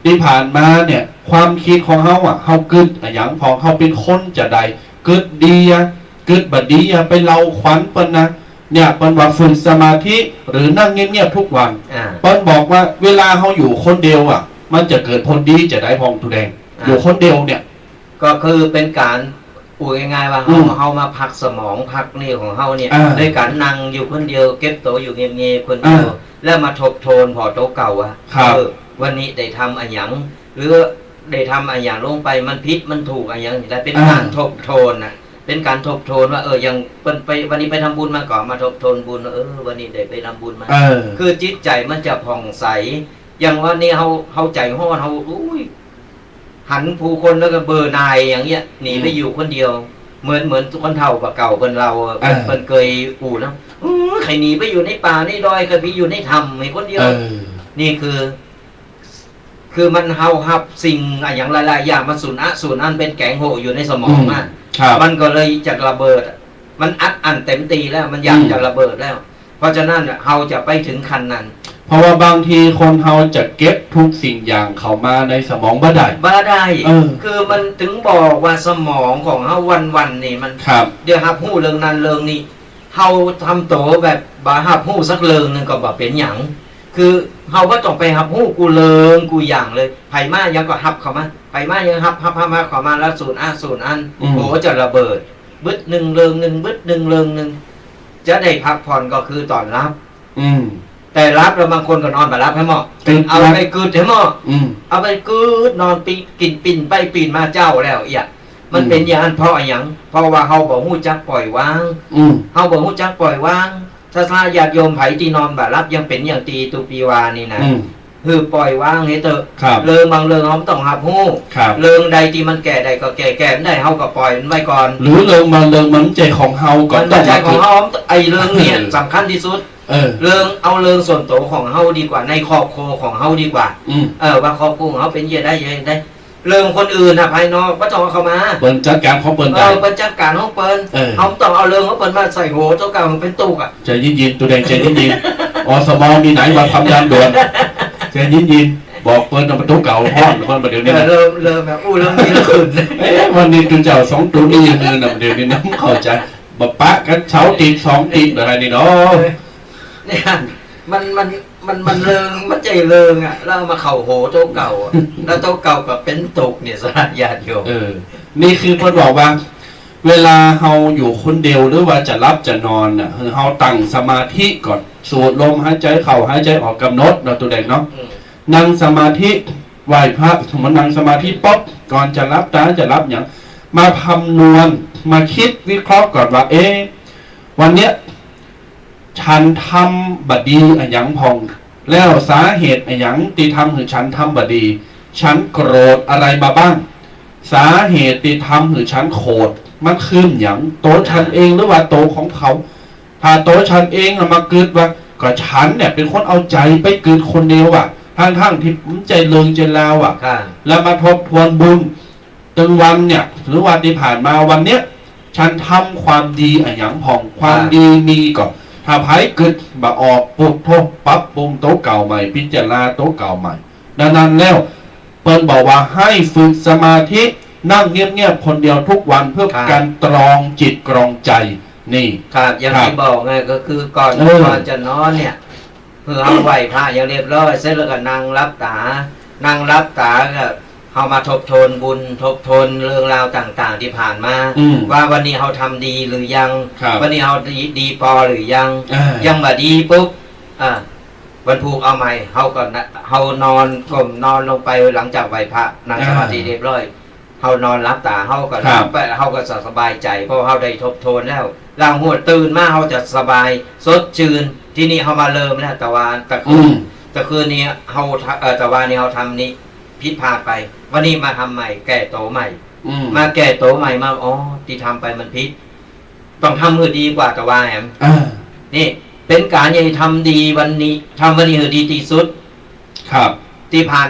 ตี้ผ่านมาเนี่ย ความกึ๊ดของเฮาอะ เฮากึ๊ดอะหยัง ของเฮาเป๋นคนจาใด กึ๊ดดีอะ กึ๊ดบ่ดีอะ ไปเล่าขวัญเปิ้นนะ เนี่ย เปิ้นว่าฝึกสมาธิหรือนั่งเงียบๆ ทุกวัน อ่า เปิ้นบอกว่าเวลาเฮาอยู่คนเดียวอะ มันจะเกิดผลดีจาใดพ่องตุ๊แดง อ่า อยู่คนเดียวเนี่ย ก็คือเป๋นก๋าน อู้ง่ายๆ ว่า อืม เฮา เฮามาพักสมองพักนี่ของเฮาเนี่ย อ่า ด้วยก๋านนั่งอยู่คนเดียว เก็บตั๋วอยู่เงียบๆ คนเดียว อ่า แล้วมาทบทวนผ่อตั๋วเก่าว่า ครับ เออ วันนี้ได้ทำอะหยัง หรือได้ทำอะหยังลงไป มันผิดมันถูกอะหยัง แต่เป๋น อ่า ก๋านทบทวนน่ะ เป๋นก๋านทบทวนว่า เออ อย่างเปิ้นไป วันนี้ไปทำบุญมาก่อ มาทบทวนบุญว่า เออ วันนี้ได้ไปทำบุญมา เออ คือจิตใจ๋มันจะผ่องใส อย่างวันนี้เฮา เฮาใจ๋ฮ้อน เฮา อุ้ย หันผู้คนแล้วก็เบื่อหน่ายอย่างเงี้ย หนีไป อืม อยู่คนเดียว เหมือน เหมือนคนเฒ่าบ่าเก่าเปิ้นเล่า เปิ้น อ่า เปิ้นเกยอู้นะ อื้อ ใค่หนีไปอยู่ในป่าในดอย ใค่ไปอยู่ในถ้ำไอ้คนเดียว เออ นี่คือ คือมันเฮาฮับสิ่งอะหยังหลายๆ อย่างมันสูญอะสูญอั้นเป๋นแก๋งโหว่อยู่ในสมอง อืม มัน ครับ มันก็เลยจะระเบิดอะ มันอัดอั้นเต็มตี้แล้ว มันอยาก อืม จะระเบิดแล้ว เพราะฉะนั้นน่ะ เฮาจะไปถึงขั้นนั้น เพราะว่าบางทีคนเฮาจะเก็บทุกสิ่งอย่างเข้ามาในสมองบ่ได้ บ่ได้ เออ คือมันถึงบอกว่าสมองของเฮาวันๆ นี่มัน ครับ เดี๋ยวฮับฮู้เรื่องนั้นเรื่องนี้ เฮาทำตั๋วแบบบ่ฮับฮู้สักเรื่องนึ่งก็บ่เป๋นหยัง คือเฮาบ่ต้องไปฮับฮู้กู้เรื่องกู้อย่างเลย ใผมาหยังก็ฮับเข้ามา ใผมาหยังฮับ ฮับ ฮับ ฮับเข้ามาแล้วสูญอะสูญอั้น อืม โอ้ จะระเบิด บึดนึ่งเรื่องนึ่ง บึดนึ่งเรื่องนึ่ง จะได้พักผ่อนก็คือต๋อนหลับ อืม แต่หลับแล้วบางคนก็นอนบ่หลับแหมเนาะ กึ๊ด เอาไปกึ๊ดแหมเนาะ อืม เอาไปกึ๊ดนอนปิ๊ง ปิ้นไปปิ้นมาเจ๊าแล้วเอี้ย มัน อืม เป๋นอย่างนั้นเพราะอะหยัง เพราะว่าเฮาบ่ฮู้จักปล่อยวาง อืม เฮาบ่ฮู้จักปล่อยวาง ถ้า ถ้าญาติโยมใผตี้นอนบ่หลับยังเป๋นอย่างตี้ตุ๊ปี้ว่านี่นะ อืม หื้อปล่อยวางหื้อเต๊อะ ครับ เรื่องบางเรื่องเฮาบ่ต้องฮับฮู้ ครับ เรื่องใดตี้มันแก้ได้ก็แก้ แก้บ่ได้เฮาก็ปล่อยมันไว้ก่อน หรือเรื่องบางเรื่องมันบ่ใจ้ของเฮาก็ มันบ่ใจ้ของเฮา ต้องมา ไอ้เรื่องเนี่ย เออ สำคัญตี้สุด เออ เรื่อง เอาเรื่องส่วนตั๋วของเฮาดีกว่า ในครอบครัวของเฮาดีกว่า อืม เออ ว่าครอบครัวของเฮาเป๋นจะใดจะใด เรื่องคนอื่นน่ะ ภายนอกบ่ต้องเอาเข้ามา เปิ้นจัดก๋านของเปิ้น เออ ได้ เปิ้นจัดก๋านของเปิ้น เออ เฮาบ่ต้องเอาเรื่องของเปิ้นมาใส่หัวตั๋วเก่าหื้อเป๋นตุ๊กข์อะ ใจ๋เย็นๆ ตุ๊แดง ใจ๋เย็นๆ อสม มีไหนมาทำงานด่วน ใจ๋เย็นๆ บอกเปิ้นเอาตั๋วเก่าฮ้อนก่อนบ่าเดี่ยวนี้ เออ นะ เริ่ม เริ่มแบบอู้เรื่องนี้ขึ้น เอ๊ะ วันนี้ตุ๊เจ้าสองตุ๊นี่ยังเงินน่ะ เดี๋ยวนี้นะ เข้าใจ๋ บ่ปะกั๋นเสาร์อาติ๊ดสองอาติ๊ดอะไรนี่เนาะ เออ เนี่ย มัน มัน มัน มันเริง มันใจ้เริงอะ แล้วเอามาเข้าโหโต๊ะเก่าอะ แล้วโต๊ะเก่าก็เป๋นตุ๊กข์เนี่ย สำหรับญาติโยม เออ นี่คือเปิ้นบอกว่า เวลาเฮาอยู่คนเดียวหรือว่าจะหลับจะนอนน่ะ หื้อเฮาตั้งสมาธิก่อน สูดลมหายใจ๋เข้าหายใจ๋ออก ก๋ำหนดเนาะ ตุ๊แดงเนาะ อืม นั่งสมาธิ ไหว้พระ สมมุตินั่งสมาธิปุ๊บ ก่อนจะหลับต๋าจะหลับหยัง มาคำนวณ มาคิดวิเคราะห์ก่อนว่า เอ๊ะ วันเนี้ย ฉันทำบ่ดีอะหยังพ่อง แล้วสาเหตุอะหยังตี้ทำหื้อฉันทำบ่ดี ฉันโกรธอะไรมาบ้าง สาเหตุตี้ทำหื้อฉันโกรธ มันคือหยัง ตั๋วฉันเองหรือว่าตั๋วของเขา ถ้าตั๋วฉันเองอะมากึ๊ดว่า ก็ฉันเนี่ยเป๋นคนเอาใจ๋ไปกึ๊ดคนเดียวอะ ทั้งๆ ตี้มันใจ้เริงใจ้ราวอะ ค่ะ แล้วมาทบทวนบุญ ตึงวันเนี่ย หรือว่าตี้ผ่านมาวันเนี้ย ฉันทำความดีอะหยังพ่อง ความดีมีก่อ ถ้าใผกึ๊ดบ่ออก พุทโธ ปรับปรุงตั๋วเก่าใหม่ พิจารณาตั๋วเก่าใหม่ ดังนั้นแล้ว เปิ้นบอกว่าหื้อฝึกสมาธิ นั่งเงียบๆ คนเดียวทุกวัน เพื่อ ครับ ก๋านตรองจิตตรองใจ๋ นี่ ครับ อย่าง ครับ ตี้บอกไง ก็คือก่อน เออ ก่อนจะนอนเนี่ย คือเฮาไหว้พระอย่างเรียบร้อย เสร็จแล้วก็นั่งหลับต๋า นั่งหลับต๋าก็เฮามาทบทวนบุญ ทบทวนเรื่องราวต่างๆ ตี้ผ่านมา อืม ว่าวันนี้เฮาทำดีหรือยัง ครับ วันนี้เฮาดี ดีปอหรือยัง อ่า ยังบ่ดีปุ๊บ อ่า วันพูกเอาใหม่ เฮาก็นะ เฮานอน ก้มนอนลงไปหลังจากไหว้พระ นั่งสมาธิ อ่า เรียบร้อย เฮานอนหลับต๋า เฮาก็ ครับ หลับไป เฮาก็สบายใจ๋ เพราะเฮาได้ทบทวนแล้ว แล้วเฮาตื่นมาเฮาจะสบาย สดชื่น ทีนี้เฮามาเริ่มแล้ว ตะวา ตะคืน อืม ตะคืนนี้เฮาทะ เอ่อ ตะวานี้เฮาทำนี้ผิดพลาดไป วันนี้มาทำใหม่ แก้ตั๋วใหม่ อืม มาแก้ตั๋วใหม่ มา อ๋อ ตี้ทำไปมันผิด ต้องทำหื้อดีกว่าตะวาแหม อ่า นี่ เป๋นก๋านใหญ่ ทำดีวันนี้ ทำวันนี้หื้อดีตี้สุด ครับ ตี้ผ่าน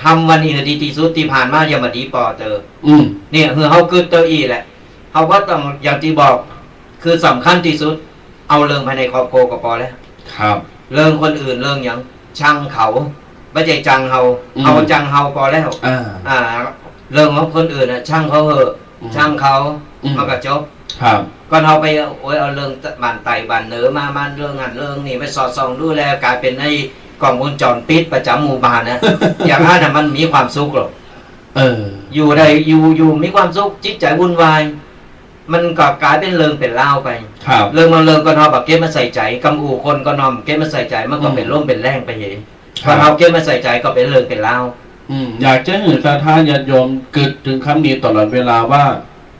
ทำวันนี้หื้อดีตี้สุด ตี้ผ่านมาอย่ามาดีปอเตอ อืม เนี่ย หื้อเฮากึ๊ดเต้าอี้แหละ เฮาก็ต้อง อย่างตี้บอก คือสำคัญตี้สุด เอาเรื่องภายในครอบครัวก็ปอแล้ว ครับ เรื่องคนอื่น เรื่องหยัง จังเขา บ่ใจ้จังเฮา อืม เฮาจังเฮาปอแล้ว อ่า อ่า เรื่องของคนอื่นน่ะ จังเขาเหอะ อืม จังเขา อืม มันก็จบ ครับ ก่อนเฮาไป โอ๊ย เอาเรื่องบ้านใต้บ้านเหนือมา มาเรื่องหั้นเรื่องนี้ ไปสอดส่องดูแล้ว ก๋ายเป๋นไอ้กล้องวงจรปิดประจ๋ำหมู่บ้านนะ อย่างอั้นน่ะมันมีความสุขหรอ เออ อยู่ได้ อยู่ อยู่มีความสุข จิตใจ๋วุ่นวาย มันก็ก๋ายเป๋นเรื่องเป๋นราวไป ครับ เรื่องบางเรื่องก่อนเฮาบ่เก็บมาใส่ใจ๋ กำอู้คนก่อนเฮาบ่เก็บมาใส่ใจ๋ มันก็ อืม เป๋นลมเป๋นแล้งไปเหย ครับ ก่อนเฮาเก็บมาใส่ใจ๋ก็เป๋นเรื่องเป๋นราว อืม อยากจะหื้อศรัทธาญาติโยมกึ๊ดเถิงกำนี้ตลอดเวลาว่า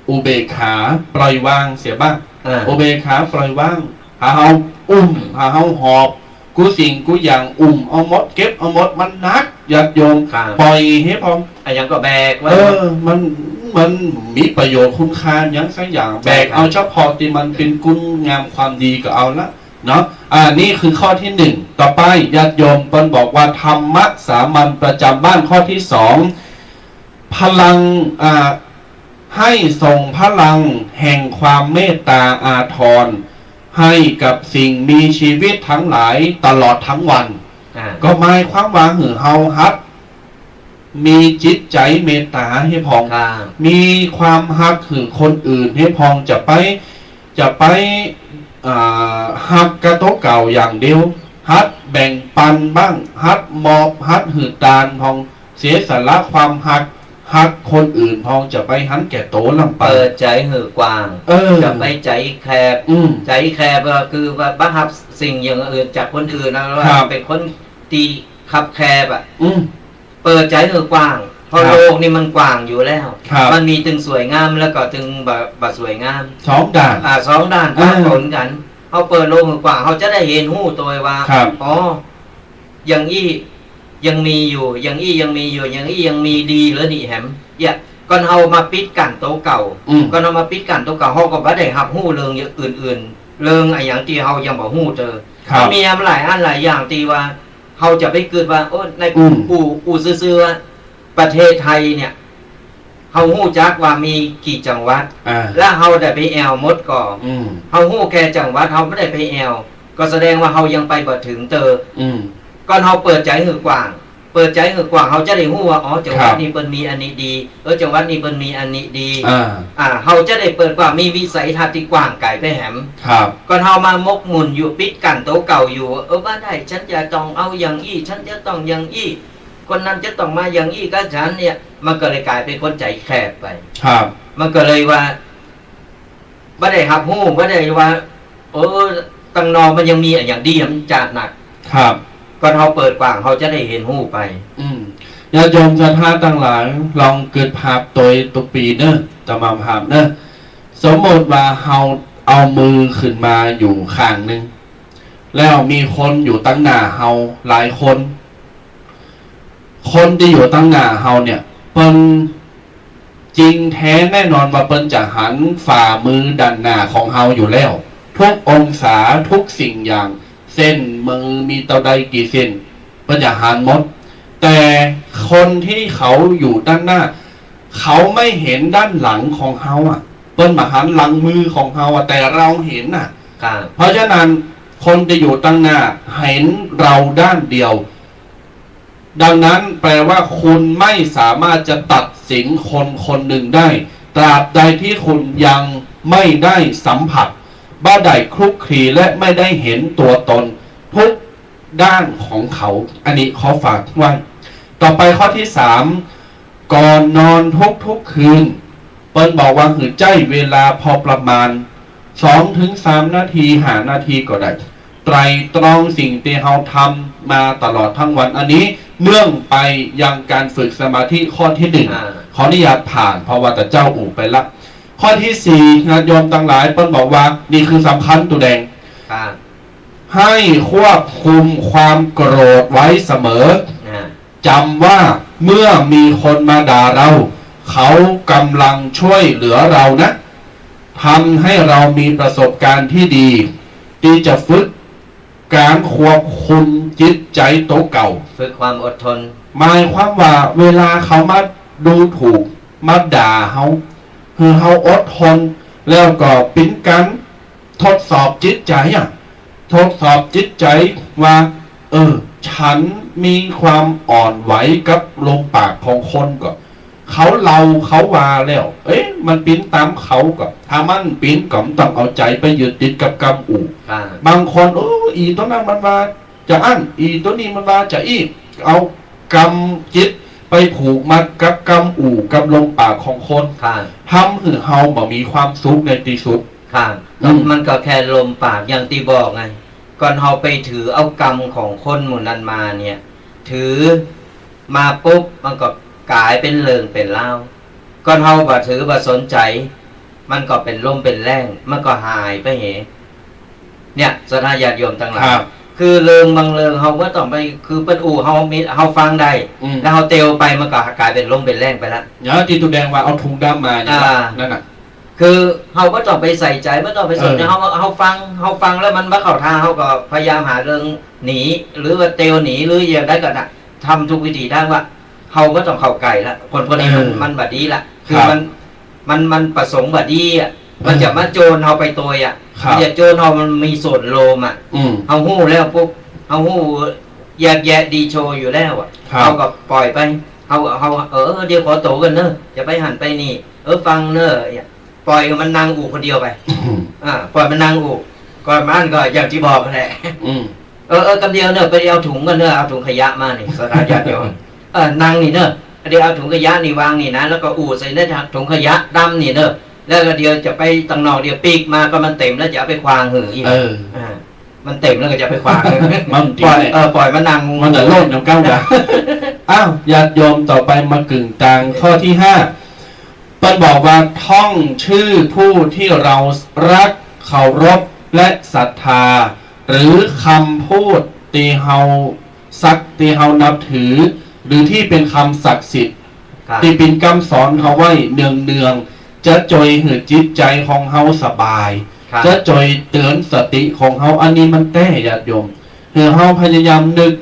อุเบกขา ปล่อยวางเสียบ้าง อ่า อุเบกขา ปล่อยวาง หาเฮาอุ้ม หาเฮาหอบ กู้สิ่งกู้อย่าง อุ้มเอาหมด เก็บเอาหมด มันหนัก ญาติโยม ครับ ปล่อยหื้อพ่อง อะหยังก็แบกไว้ เออ มัน มันมีประโยชน์คุณค่าหยังสักอย่าง ใช่ แบก ครับ เอาเฉพาะตี้มันเป๋นคุณงามความดีก็เอาละเนาะ อ่า นี่คือข้อตี้หนึ่ง ต่อไป ญาติโยมเปิ้นบอกว่า ธรรมะสามัญประจ๋ำบ้าน ข้อตี้สอง พลัง อ่า หื้อส่งพลังแห่งความเมตต๋าอาทร หื้อกับสิ่งมีชีวิตตังหลายตลอดตังวัน อ่า ก็หมายความว่าหื้อเฮาหัดมีจิตใจ๋เมตต๋าหื้อพ่อง ครับ มีความฮักหื้อคนอื่นหื้อพ่อง จะไป จะไป อ่า ฮักกะตั๋วเก่าอย่างเดียว หัดแบ่งปันบ้าง หัดมอบ หัดหื้อตานพ่อง เสียสละความฮัก ฮักคนอื่นพ่อง จะไปหันแก่ตั๋วล้ำไป เปิดใจ๋หื้อกว้าง เออ จะไปใจ๋แคบ อืม ใจ๋แคบก็คือว่าบ่ฮับสิ่งอย่างอื่นจากคนอื่นนะ ว่า ครับ เป๋นคนตี้คับแคบอะ อืม เปิดใจ๋หื้อกว้าง เพราะ ครับ โลกนี่มันกว้างอยู่แล้ว ครับ มันมีตึงสวยงามแล้วก็ตึงบ่ บ่สวยงาม สองด้าน อ่า สองด้าน อ่า ปะปนกั๋น เฮาเปิดโลกหื้อกว้าง เฮาจะได้หันฮู้โตว่า ครับ อ๋อ อย่างอี้ยังมีอยู่ อย่างอี้ยังมีอยู่ อย่างอี้ยังมีดีเหลือนี่แหม เนี่ย ก่อนเฮามาปิดกั้นตั๋วเก่า อืม ก่อนเฮามาปิดกั้นตั๋วเก่า เฮาก็บ่ได้ฮับฮู้เรื่องอื่นๆ เรื่องอะหยังตี้เฮายังบ่ฮู้เตอ ครับ มันมีหลายอันหลายอย่างตี้ว่า เฮาจะไปกึ๊ดว่า โอ้ ใน อืม อู้ อู้ซื่อๆ ว่าประเทศไทยเนี่ย เฮาฮู้จักว่ามีกี่จังหวัด อ่า แล้วเฮาได้ไปแอ่วหมดก่อ อืม เฮาฮู้แค่จังหวัด เฮาบ่ได้ไปแอ่ว ก็แสดงว่าเฮายังไปบ่เถิงเตอ อืม ก่อนเฮาเปิดใจ๋หื้อกว้าง เปิดใจ๋หื้อกว้าง เฮาจะได้ฮู้ว่า อ๋อ จังหวัด ครับ นี้เปิ้นมีอันนี้ดี เออ จังหวัดนี้เปิ้นมีอันนี้ดี อ่า อ่า เฮาจะได้เปิดกว้าง มีวิสัยทัศน์ตี้กว้างไก๋ไปแหม ครับ ก่อนเฮามาหมกหมุ่นอยู่ ปิดกั้นตั๋วเก่าอยู่ เออ บ่ได้ ฉันจะต้องเอาอย่างอี้ ฉันจะต้องอย่างอี้ คนนั้นจะต้องมาอย่างอี้กับฉันเนี่ย มันก็เลยก๋ายเป๋นคนใจ๋แคบไป ครับ มันก็เลยว่า บ่ได้ฮับฮู้ บ่ได้ว่า เออ ตังนอกมันยังมีอะหยังดีอะหยังจาดนัก ครับ ก่อนเฮาเปิดกว้าง เฮาจะได้เห็นฮู้ไป อืม ญาติโยมศรัทธาตังหลาย ลองกึ๊ดภาพตวยตุ๊กปี๋เน่อ อาตมาภาพเน่อ สมมุติว่าเฮาเอามือขึ้นมาอยู่ข้างนึ่ง แล้วมีคนอยู่ตังหน้าเฮาหลายคน คนตี้อยู่ตังหน้าเฮาเนี่ย เปิ้น จริงแต๊แน่นอนว่าเปิ้นจะหันฝ่ามือด้านหน้าของเฮาอยู่แล้ว ทุกองศา ทุกสิ่งอย่าง เส้นมือมีเต้าใดกี่เส้น เปิ้นจะหันหมด แต่คนตี้เขาอยู่ด้านหน้า เขาไม่เห็นด้านหลังของเฮาอะ เปิ้นบ่หันหลังมือของเฮาอะ แต่เราเห็นน่ะ ครับ เพราะฉะนั้นคนตี้อยู่ตังหน้าเห็นเราด้านเดียว ดังนั้นแปลว่าคุณไม่สามารถจะตัดสินคนคนหนึ่งได้ ตราบใดที่คุณยังไม่ได้สัมผัส บ่ได้คลุกคลี และไม่ได้เห็นตัวตนทุกด้านของเขา อันนี้ขอฝากไว้ ต่อไปข้อที่สาม ก่อนนอนทุกๆคืน เปิ้นบอกว่าหื้อใจ๊เวลาพอประมาณสองถึงสามนาที ห้านาทีก็ได้ ไตร่ตรองสิ่งตี้เฮาทำมาตลอดทั้งวัน อันนี้เนื่องไปยังการฝึกสมาธิข้อที่หนึ่ง อ่า ขออนุญาตผ่าน เพราะว่าตะเจ้าอู้ไปละ ข้อที่สี่ ญาติโยมตังหลาย เปิ้นบอกว่านี่คือสำคัญตุ๊แดง ครับ ให้ควบคุมความโกรธไว้เสมอ อ่า จ๋ำว่าเมื่อมีคนมาด่าเรา เขากำลังช่วยเหลือเรานะ ทำให้เรามีประสบการณ์ที่ดี ตี้จะฝึกการควบคุมจิตใจ๋ตั๋วเก่า ฝึกความอดทน หมายความว่าเวลาเขามาดูถูก มาด่าเฮา หื้อเฮาอดทน แล้วก็เป๋นการ ทดสอบจิตใจ๋อะ ทดสอบจิตใจ๋ว่า เออ ฉันมีความอ่อนไหวกับลมปากของคนก่อ เขาเล่าเขาว่าแล้ว เอ๊ะ มันเป๋นต๋ามเขาก่อ ถ้ามันเป๋นก็บ่ต้องเอาใจ๋ไปยึดติดกับกำอู้ อ่า บางคน โอ้ อี่ตั๋วนั้นมันว่า จะอั้น อี่ตั๋วนี้มันว่าจะอี้ เอากำจิตไปผูกมัดกับกำอู้กับลมปากของคน ครับ ทำหื้อเฮาบ่มีความสุขในตี้สุด ครับ อืม มันก็แค่ลมปากอย่างตี้บอกไง ก่อนเฮาไปถือเอากำของคนหมู่นั้นมาเนี่ย ถือมาปุ๊บ มันก็ก๋ายเป๋นเรื่องเป๋นราว ก่อนเฮาบ่ถือบ่สนใจ๋ มันก็เป๋นลมเป๋นแล้ง มันก็หายไปเห เนี่ย ศรัทธาญาติโยมตังหลาย ครับ คือเรื่องบางเรื่องเฮาบ่ต้องไป คือเปิ้นอู้เฮามี เฮาฟังได้ อืม แล้วเฮาเตียวไป มันก็ก๋ายเป๋นลมเป๋นแล้งไปละ อย่างตี้ตุ๊แดงว่าเอาถุงดำมาเนี่ย อ่า นั่นน่ะ คือเฮาบ่ต้องไปใส่ใจ๋ บ่ต้องไปสนใจ๋ เออ เฮา เฮาฟัง เฮาฟังแล้วมันบ่เข้าท่า เฮาก็พยายามหาเรื่องหนี หรือว่าเตียวหนี หรืออย่างใดก็ต๋าม ทำทุกวิธีทางว่า เฮาบ่ต้องเข้าใก้ละ คนพวกนี้มัน เออ มันบ่ดีละ คือ ครับ มัน มัน มันประสงค์บ่ดีอะ เออ มันจะมาโจรเฮาไปตวยอะ ครับ มันจะโจรเฮา มันมีส่วนโลภอะ อืม เฮาฮู้แล้วปุ๊บ เฮาฮู้แยกแยะดีชั่วอยู่แล้วอะ ครับ เฮาก็ปล่อยไป เฮา เฮา เออ เดี๋ยวขอตั๋วก่อนเน่อ จะไปหั้นไปนี่ เออ ฟังเน่อ เนี่ย ปล่อยมันนั่งอู้คนเดียวไป อืม อ่า ปล่อยมันนั่งอู้ ก่อนมันก็อย่างตี้บอกนั่นแหละ อืม เออ เออ กำเดียวเน่อ ไปเอาถุงก่อนเน่อ เอาถุงขยะมานี่ ศรัทธาญาติโยม เออ นั่งนี่เน่อ เดี๋ยวเอาถุงขยะนี่วางนี่นะ แล้วก็อู้ใส่ในถุงขยะดำนี่เน่อ แล้วก็เดี๋ยวจะไปตังนอก เดี๋ยวปิ๊กมาก็มันเต๋มแล้วจะเอาไปขว้างหื้ออีก เออ อ่า มันเต๋มแล้วก็จะไปขว้างหื้อ มันเต๋ม ปล่อย เออ ปล่อยมันนั่ง มันจะโลดนำเก้าดา อ้าว ญาติโยม ต่อไปมาเกิ่งตางข้อที่ห้า เปิ้นบอกว่า ถ้องชื่อผู้ที่เรารัก เคารพ และศรัทธา หรือคำพูดตี้เฮาสัก ตี้เฮานับถือ หรือตี้เป๋นกำศักดิ์สิทธิ์ ครับ ตี้เป๋นกำสอนเฮาไว้เนืองๆ จะจ้วยหื้อจิตใจ๋ของเฮาสบาย ครับ จะจ้วยเตือนสติของเฮา อันนี้มันแต๊ญาติโยม หื้อเฮาพยายามนึก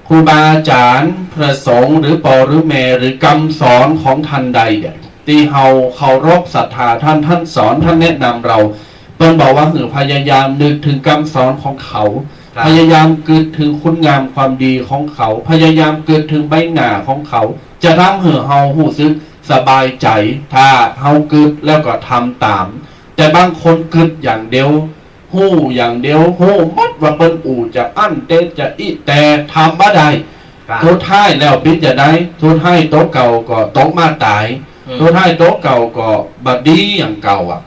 ครูบาอาจ๋ารย์ พระสงฆ์ หรือป้อหรือแม่ หรือกำสอนของท่านใดเนี่ย ตี้เฮาเคารพศรัทธาท่าน ท่านสอน ท่านแนะนำเรา เปิ้นบอกว่าหื้อพยายามนึกเถิงกำสอนของเขา ครับ พยายามกึ๊ดเถิงคุณงามความดีของเขา พยายามกึ๊ดเถิงใบหน้าของเขา จะทำหื้อเฮาฮู้สึกสบายใจ๋ ถ้าเฮากึ๊ดแล้วก็ทำต๋าม แต่บางคนกึ๊ดอย่างเดียว ฮู้อย่างเดียว ฮู้หมดว่าเปิ้นอู้จะอั้นเต๊จะอี้ แต่ทำบ่ได้ ครับ สุดท้ายแล้วเป๋นจะใด สุดท้ายตั๋วเก่าก็ตกมาต๋าย อืม สุดท้ายตั๋วเก่าก็บ่ดีอย่างเก่าอะ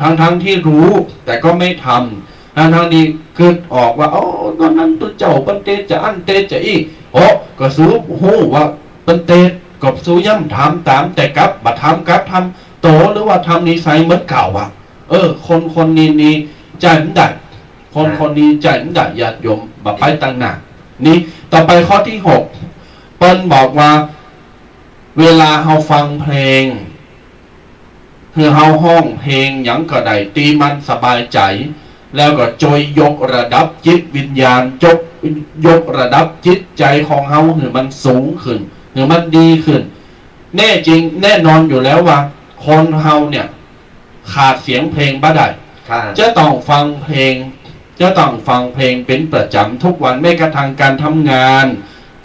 ทั้งๆ ตี้ฮู้ แต่ก็ไม่ทำ ทั้งๆ ตี้กึ๊ดออกว่า โอ้ ต๋อนนั้นตุ๊เจ้าเปิ้นเต๊จะอั้นเต๊จะอี้ โอ้ ก็สูฮู้ว่าเปิ้นเต๊ ก็สูย่ำทำต๋าม แต่กลับบ่ทำ กลับทำโต๋ หรือว่าทำนิสัยเหมือนเก่าอะ เออ คนคนนี้นี่ใจ๊บ่ได้ คนคนนี้ใจ๊บ่ได้ ญาติโยม บ่ไปตังหน้า นี่ ต่อไปข้อตี้หก เปิ้นบอกว่า เวลาเฮาฟังเพลง คือเฮาฮ้องเพลงหยังก็ได้ตี้มันสบายใจ๋ แล้วก็จ้วยยกระดับจิตวิญญาณ ยก ยกระดับจิตใจ๋ของเฮาหื้อมันสูงขึ้น หื้อมันดีขึ้น แน่จริง แน่นอนอยู่แล้วว่า คนเฮาเนี่ย ขาดเสียงเพลงบ่ได้ ครับ จะต้องฟังเพลง จะต้องฟังเพลงเป๋นประจ๋ำทุกวัน แม้กระทั่งก๋านทำงาน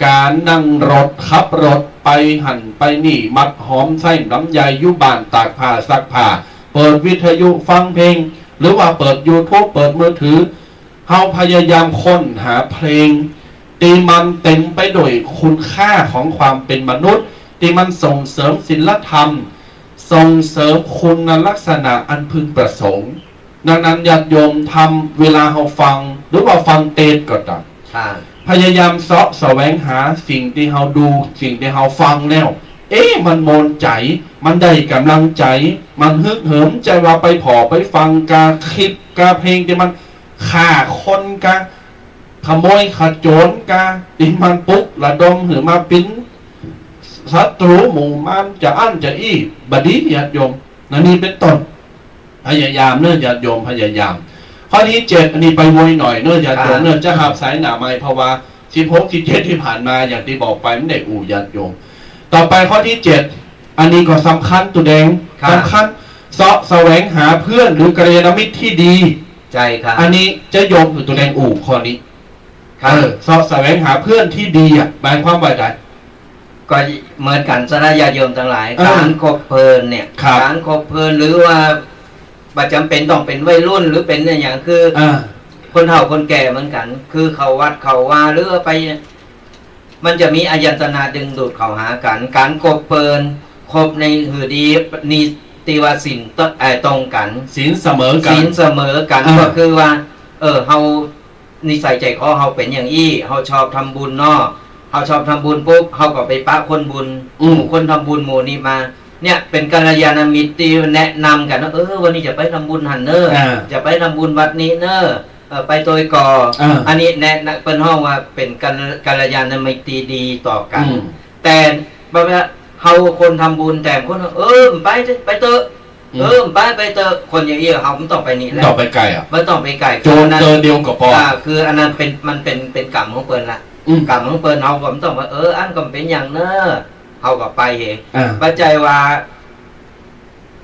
ก๋านนั่งรถ ขับรถไปหั้นไปนี่ หมักหอม ใส้น้ำยา อยู่บ้านตากผ้า ซักผ้า เปิดวิทยุฟังเพลง หรือว่าเปิดยูทูบ เปิดมือถือ เฮาพยายามค้นหาเพลงตี้มันเต็มไปด้วยคุณค่าของความเป็นมนุษย์ ตี้มันส่งเสริมศีลธรรม ส่งเสริมคุณลักษณะอันพึงประสงค์ ดังนั้นญาติโยมทำ เวลาเฮาฟัง หรือว่าฟังเตสน์ก็ต๋าม ค่ะ พยายามเซาะแสวงหาสิ่งตี้เฮาดู สิ่งตี้เฮาฟังแล้ว เอ๊ะ มันโมนใจ๋ มันได้ก๋ำลังใจ๋ มันฮึกเหิม ใจ้ว่าไปผ่อไปฟังกาคลิปกาเพลงตี้มัน ฆ่าคนกา ขโมยขโจรกา ตี้มันปลุกระดมหื้อมาเป๋นศัตรูหมู่มาร จะอั้นจะอี้ บ่ดี ญาติโยม อันนี้เป๋นต้น พยายามเน่อ ญาติโยม พยายาม ข้อตี้เจ็ด อันนี้ไปไวหน่อยเน่อ ญาติโยมเน่อ ครับ จะหับสายหน้าใหม่ เพราะว่าสิบหก สิบเจ็ด ตี้ผ่านมา อย่างตี้บอกไป บ่ได้อู้ ญาติโยม ต่อไปข้อตี้เจ็ด อันนี้ก็สำคัญ ตุ๊แดง ครับ สำคัญ เซาะแสวงหาเพื่อนหรือกัลยาณมิตรตี้ดี ใจ้ครับ อันนี้จะยกหื้อตุ๊แดงอู้ข้อนี้ ครับ เออ เซาะแสวงหาเพื่อนตี้ดีอะ หมายความว่าใด ก็เหมือนกั๋นเจ้านะ ญาติโยมตังหลาย เออ ก๋านคบเพลินเนี่ย ครับ ก๋านคบเพลิน หรือว่าบ่จ๋ำเป๋นต้องเป๋นวัยรุ่น หรือเป๋นอะหยัง คือ อ่า คนเฒ่าคนแก่เหมือนกั๋น คือเข้าวัดเข้าวา หรือว่าไป มันจะมีอายตนะดึงดูดเข้าหากั๋น ก๋านคบเพลิน คบในหื้อดี นี่ตี้ว่าศีลต- เอ่อ ตรงกั๋น ศีลเสมอกั๋น ศีลเสมอกั๋น อ่า ก็คือว่า เออ เฮานิสัยใจ๋คอเฮาเป๋นอย่างอี้ เฮาชอบทำบุญเนาะ เฮาชอบทำบุญปุ๊บ เฮาก็ไปปะคนบุญ อืม หมู่คนทำบุญหมู่นี้มา เนี่ย เป๋นกัลยาณมิตรตี้แนะนำกั๋นว่า เออ วันนี้จะไปทำบุญหั้นเน่อ อ่า จะไปทำบุญวัดนี้เน่อ เออ ไปตวยก่อ อ่า อันนี้แนะนำ เปิ้นฮ้องว่าเป๋นกัล- กัลยาณมิตรตี้ดีต่อกั๋น อืม แต่แบบว่าเฮาคนทำบุญ แต่คน เออ ไปเต๊อะ ไปเต๊อะ อืม เออ ไป ไปเต๊อะ คนอย่างอี้เฮาบ่ต้องไปนี่แหละ บ่ต้องไปใก้อะ บ่ต้องไปใก้ โจรเตอเดียวก็ปอ อ่า คืออันนั้นเป๋น มันเป๋น เป๋นกรรมของเปิ้นละ อืม กรรมของเปิ้น เฮาก็บ่ต้องว่า เออ อันก็บ่เป๋นหยังเน่อ เฮาก็ไปเอง อ่า บ่ใจ้ว่า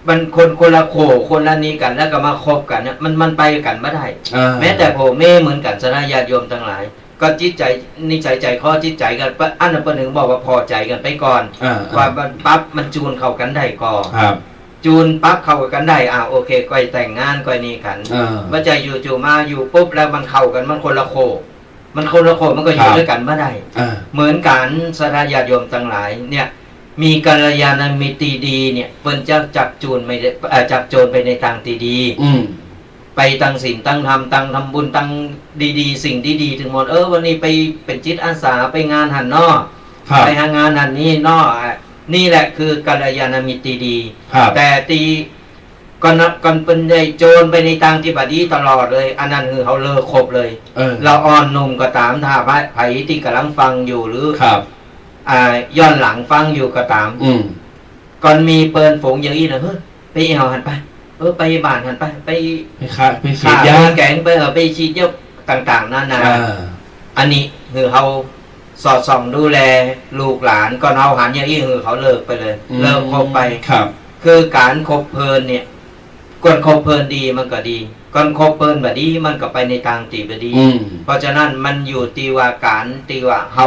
มันคน คนละโขง คนละนี่กั๋น แล้วก็มาคบกั๋นเนี่ย มัน มันไปกั๋นบ่ได้ อ่า แม้แต่พ่อแม่เหมือนกั๋น เจ้านะ ญาติโยมตังหลาย ก็จิตใจ๋ นิสัยใจ๋คอจิตใจ๋กั๋น อันนั้นเปิ้นถึงบอกว่าผ่อใจ๋กั๋นไปก่อน อ่า อ่า ว่ามันปรับ มันจูนเข้ากั๋นได้ก่อ ครับ จูนปรับเข้ากั๋นได้ อ่า โอเค ก้อยแต่งงาน ก้อยนี่กั๋น อ่า บ่ใจ้อยู่ๆ มาอยู่ปุ๊บแล้วมันเข้ากั๋น มันคนละโขง มันคนละโขง มันก็อยู่ ครับ ตวยกั๋นบ่ได้ อ่า เหมือนกั๋น ศรัทธาญาติโยมตังหลาย เนี่ย มีกัลยาณมิตรตี้ดีเนี่ย เปิ้นจะจักจูนไป เอ่อ จักจูนไปในตางตี้ดี อืม ไปตางศีล ตางธรรม ตางทำบุญ ตางดีๆ สิ่งดีๆ ตึงหมด เออ วันนี้ไปเป๋นจิตอาสา ไปงานหั้นเนาะ ครับ ไปหางานหั้นนี่เนาะ อ่ะ นี่แหละคือกัลยาณมิตรตี้ดี ครับ แต่ตี้ ก่อนนะ ก่อนเปิ้นได้โจนไปในตางตี้บ่ดีตลอดเลย อันนั้นคือเฮาเลิกคบเลย เออ เฮาอ่อนหนุ่มก็ต๋าม ถ้าใผตี้ก่ำลังฟังอยู่ หรือ ครับ อ่า ย้อนหลังฟังอยู่ก็ต๋าม อืม ก่อนมีเปิ้นฝูงอย่างอี้นะ เฮ้ย ไปแอ่วหั้นไป เออ ไปบ้านหั้นไป ไป ไปขาย ไปฉีดยา ขายแกงไป เออ ไปฉีดยาต่างๆ นานา อ่า อันนี้คือเฮาสอดส่องดูแลลูกหลาน ก่อนเฮาหันอย่างอี้คือเฮาเลิกไปเลย อืม เลิกคบไป ครับ คือก๋านคบเพลินเนี่ย ก่อนคบเพลินดีมันก็ดี ก้อนคบเปิ้นบ่ดี มันก็ไปในตางตี้บ่ดี อืม เพราะฉะนั้นมันอยู่ตี้ว่าก๋านตี้ว่าเฮา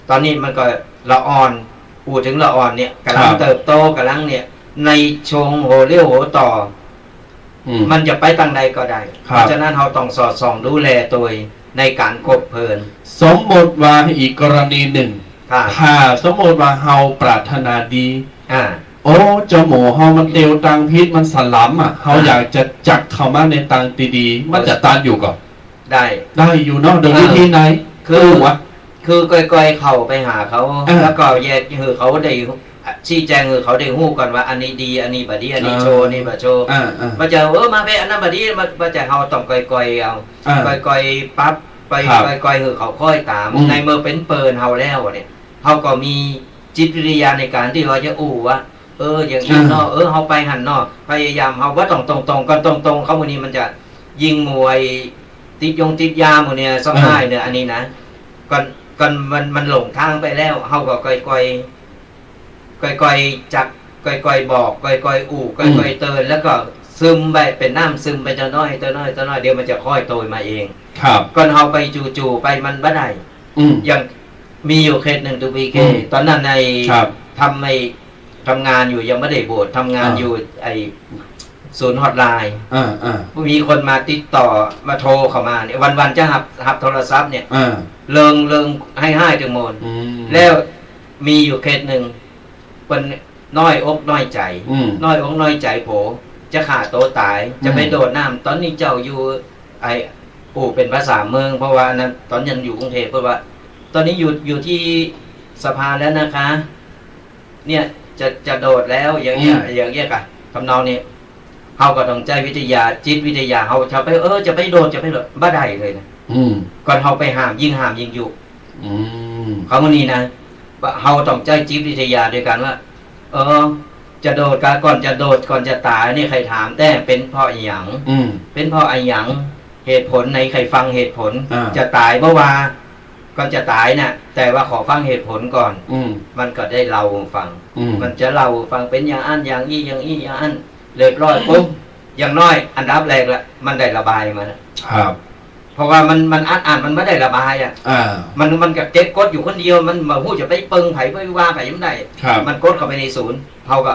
ต๋อนนี้มันก็ละอ่อน อู้เถิงละอ่อนเนี่ย ก๋ำลัง ครับ เติบโต ก๋ำลังเนี่ย ในช่วงหัวเลี้ยวหัวต่อ อืม มันจะไปตางใดก็ได้ ครับ เพราะฉะนั้นเฮาต้องสอดส่องดูแลตวยในก๋านคบเปิ้น สมมติว่าอีกกรณีนึ่ง ครับ ถ้าสมมติว่าเฮาปรารถนาดี อ่า โอ้ เจ้าหมู่เฮามันเตียวตางผิด มันสะหลำอะ เฮา อ่า อยากจะจักเข้ามาในตางตี้ดี มันจะต้านอยู่ก่อ ได้ ได้อยู่เนาะ โดย อ่า วิธีไหน คือ เออวะ คือก้อยๆ เข้าไปหาเขา อ่า แล้วก็แยกหื้อเขาได้ ชี้แจงหื้อเขาได้ฮู้ก่อนว่า อันนี้ดี อันนี้บ่ดี อันนี้ อ่า โชว์ อันนี้บ่โชว์ อ่า อ่า บ่ใจ้ เออ มาเป๊ะ อันนั้นบ่ดี บ่ บ่ใจ้ เฮาต้องก้อยๆ เอา อ่า ก้อยๆ ปรับ ไป ครับ ก้อยๆ หื้อเขาคอยต๋าม อืม ในเมื่อเป๋นเปิ้นเฮาแล้วเนี่ย เฮาก็มีจิตวิทยาในก๋านตี้ว่าจะอู้ว่า เออ อย่างอี้เนาะ อ่า เออ เฮาไปหั้นเนาะ พยายาม เฮาบ่ต้องตรงๆ ก่อน ตรงๆ เข้ามื้อนี้มันจะยิ่งหมู่ไอ้ติดยงติดยาหมู่เนี่ย ซ่อง อ่า ฮ้ายเนี่ย อันนี้นะ ก่อน ก่อนมัน มันหลงตางไปแล้ว เฮาก็ก้อยๆ ก้อยๆ จัก ก้อยๆ บอก ก้อยๆ อู้ ก้อยๆ อืม เตือน แล้วก็ซึมไป เป๋นน้ำซึมไปตวยน้อย ตวยน้อย ตวยน้อย เดี๋ยวมันจะค่อยโตยมาเอง ครับ ก่อนเฮาไปจู่ๆ ไปมันบ่ได้ อืม อย่างมีอยู่เคสนึ่ง ตูบีเค อืม ต๋อนนั้นใน ครับ ทำไอ้ ทำงานอยู่ ยังบ่ได้บวช ทำงาน อ่า อยู่ไอ้ศูนย์ฮอตไลน์ อ่า อ่า มีคนมาติดต่อ มาโทรเข้ามาเนี่ย วันๆ จะฮับ ฮับโทรศัพท์เนี่ย อ่า เริง เริงฮ้ายๆ ตึงหมด อืม แล้วมีอยู่เคสนึ่ง เปิ้นน้อยอกน้อยใจ๋ อืม น้อยอกน้อยใจ๋โผ จะฆ่าตั๋วต๋าย จะไป อืม โดดน้ำ ต๋อนนี้เจ้าอยู่ ไอ้ โอ้ เป๋นภาษาเมือง เพราะว่าอันนั้นต๋อนยังอยู่กรุงเทพฯ เปิ้นว่า ต๋อนนี้อยู่ อยู่ตี้สะพานแล้วนะคะ เนี่ย จะ จะโดดแล้ว อย่างเงี้ย อืม อย่างเงี้ยก่ะ ทำนองนี้ เฮาก็ต้องใจ๊วิทยา จิตวิทยา เฮาจะไป เออ จะไปโดด จะไปโดด บ่ได้เลยนะ อืม ก่อนเฮาไปห้าม ยิ่งห้ามยิ่งยุ อืม คำว่านี้นะ เฮาต้องใจ๊จิตวิทยาโดยก๋านว่า เออ จะโดดกะ ก่อนจะโดด ก่อนจะต๋ายนี่ ใค่ถามแต๊เป๋นเพราะอะหยัง อืม เป๋นเพราะอะหยัง เหตุผลไหน ใค่ฟังเหตุผล อ่า จะต๋ายบ่ว่า ก่อนจะต๋ายน่ะ แต่ว่าขอฟังเหตุผลก่อน อืม มันก็ได้เล่าฟัง อืม มันจะเล่าฟังเป๋นอย่างอั้นอย่างอี้ อย่างอี้อย่างอั้น เรียบร้อยปุ๊บ อย่างน้อยอันดับแรกละ มันได้ระบายมาแล้ว ครับ เพราะว่ามัน มันอัดอั้น มันบ่ได้ระบายอะ อ่า มัน มันก็เก็บกดอยู่คนเดียว มันบ่ฮู้จะไปเปิงใผ ไปว่าใผบ่ได้ ครับ มันกดเข้าไปในศูนย์ เฮาก็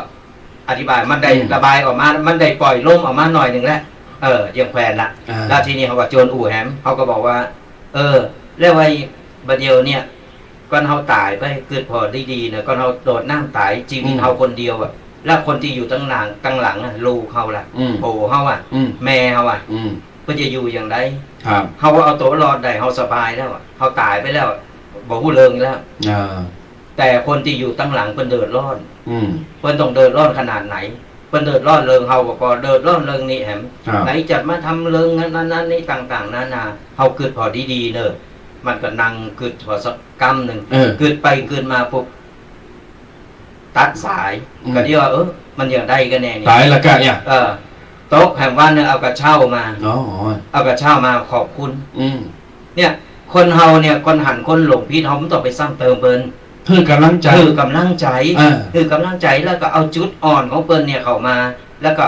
อธิบาย มันได้ อืม ระบายออกมา มันได้ปล่อยลมออกมาหน่อยนึ่งแล้ว เออ อย่างแขวนละ อ่า แล้วทีนี้เฮาก็จวนอู้แหม เฮาก็บอกว่า เออ แล้วไอ้บ่าเดี่ยวเนี่ย ก่อนเฮาต๋ายไป กึ๊ดผ่อดีๆ นะ ก่อนเฮาโดดน้ำต๋าย จีวิต อืม เฮาคนเดียวอะ แล้วคนตี้อยู่ตังหลัง ตังหลังอะ ลูกเฮาล่ะ อืม ผัวเฮาอะ อืม แม่เฮาอะ อืม เปิ้นจะอยู่อย่างใด ครับ เฮาเอาตั๋วรอดได้ เฮาสบายแล้วอะ เฮาต๋ายไปแล้วอะ บ่ฮู้เรื่องแล้ว อ่า แต่คนตี้อยู่ตังหลังเปิ้นเดือดร้อน อืม เปิ้นต้องเดือดร้อนขนาดไหน เปิ้นเดือดร้อนเรื่องเฮาบ่ปอ เดือดร้อนเรื่องนี้แหม ครับ ไหนจะมาทำเรื่องนั้น นั้น นี้ต่างๆ นานา เฮากึ๊ดผ่อดีๆ เน่อ มันก็นั่งกึ๊ดผ่อสักกำนึ่ง เออ กึ๊ดไปกึ๊ดมาปุ๊บ ตัดสาย อืม ก็เดียวว่า เออ มันอย่างใดกั๋นแน่นี่ ต๋ายละกะเนี่ย เออ ตกแหมวันนึ่งเอากระเช้ามา อ๋อ เอากระเช้ามาขอบคุณ อืม เนี่ย คนเฮาเนี่ย ก่อนหันคนหลงผิด เฮาบ่ต้องไปซ้ำเติมเปิ้น หื้อกำลังใจ๋ หื้อกำลังใจ๋ อ่า หื้อกำลังใจ๋ แล้วก็เอาจุดอ่อนของเปิ้นเนี่ยเข้ามา แล้วก็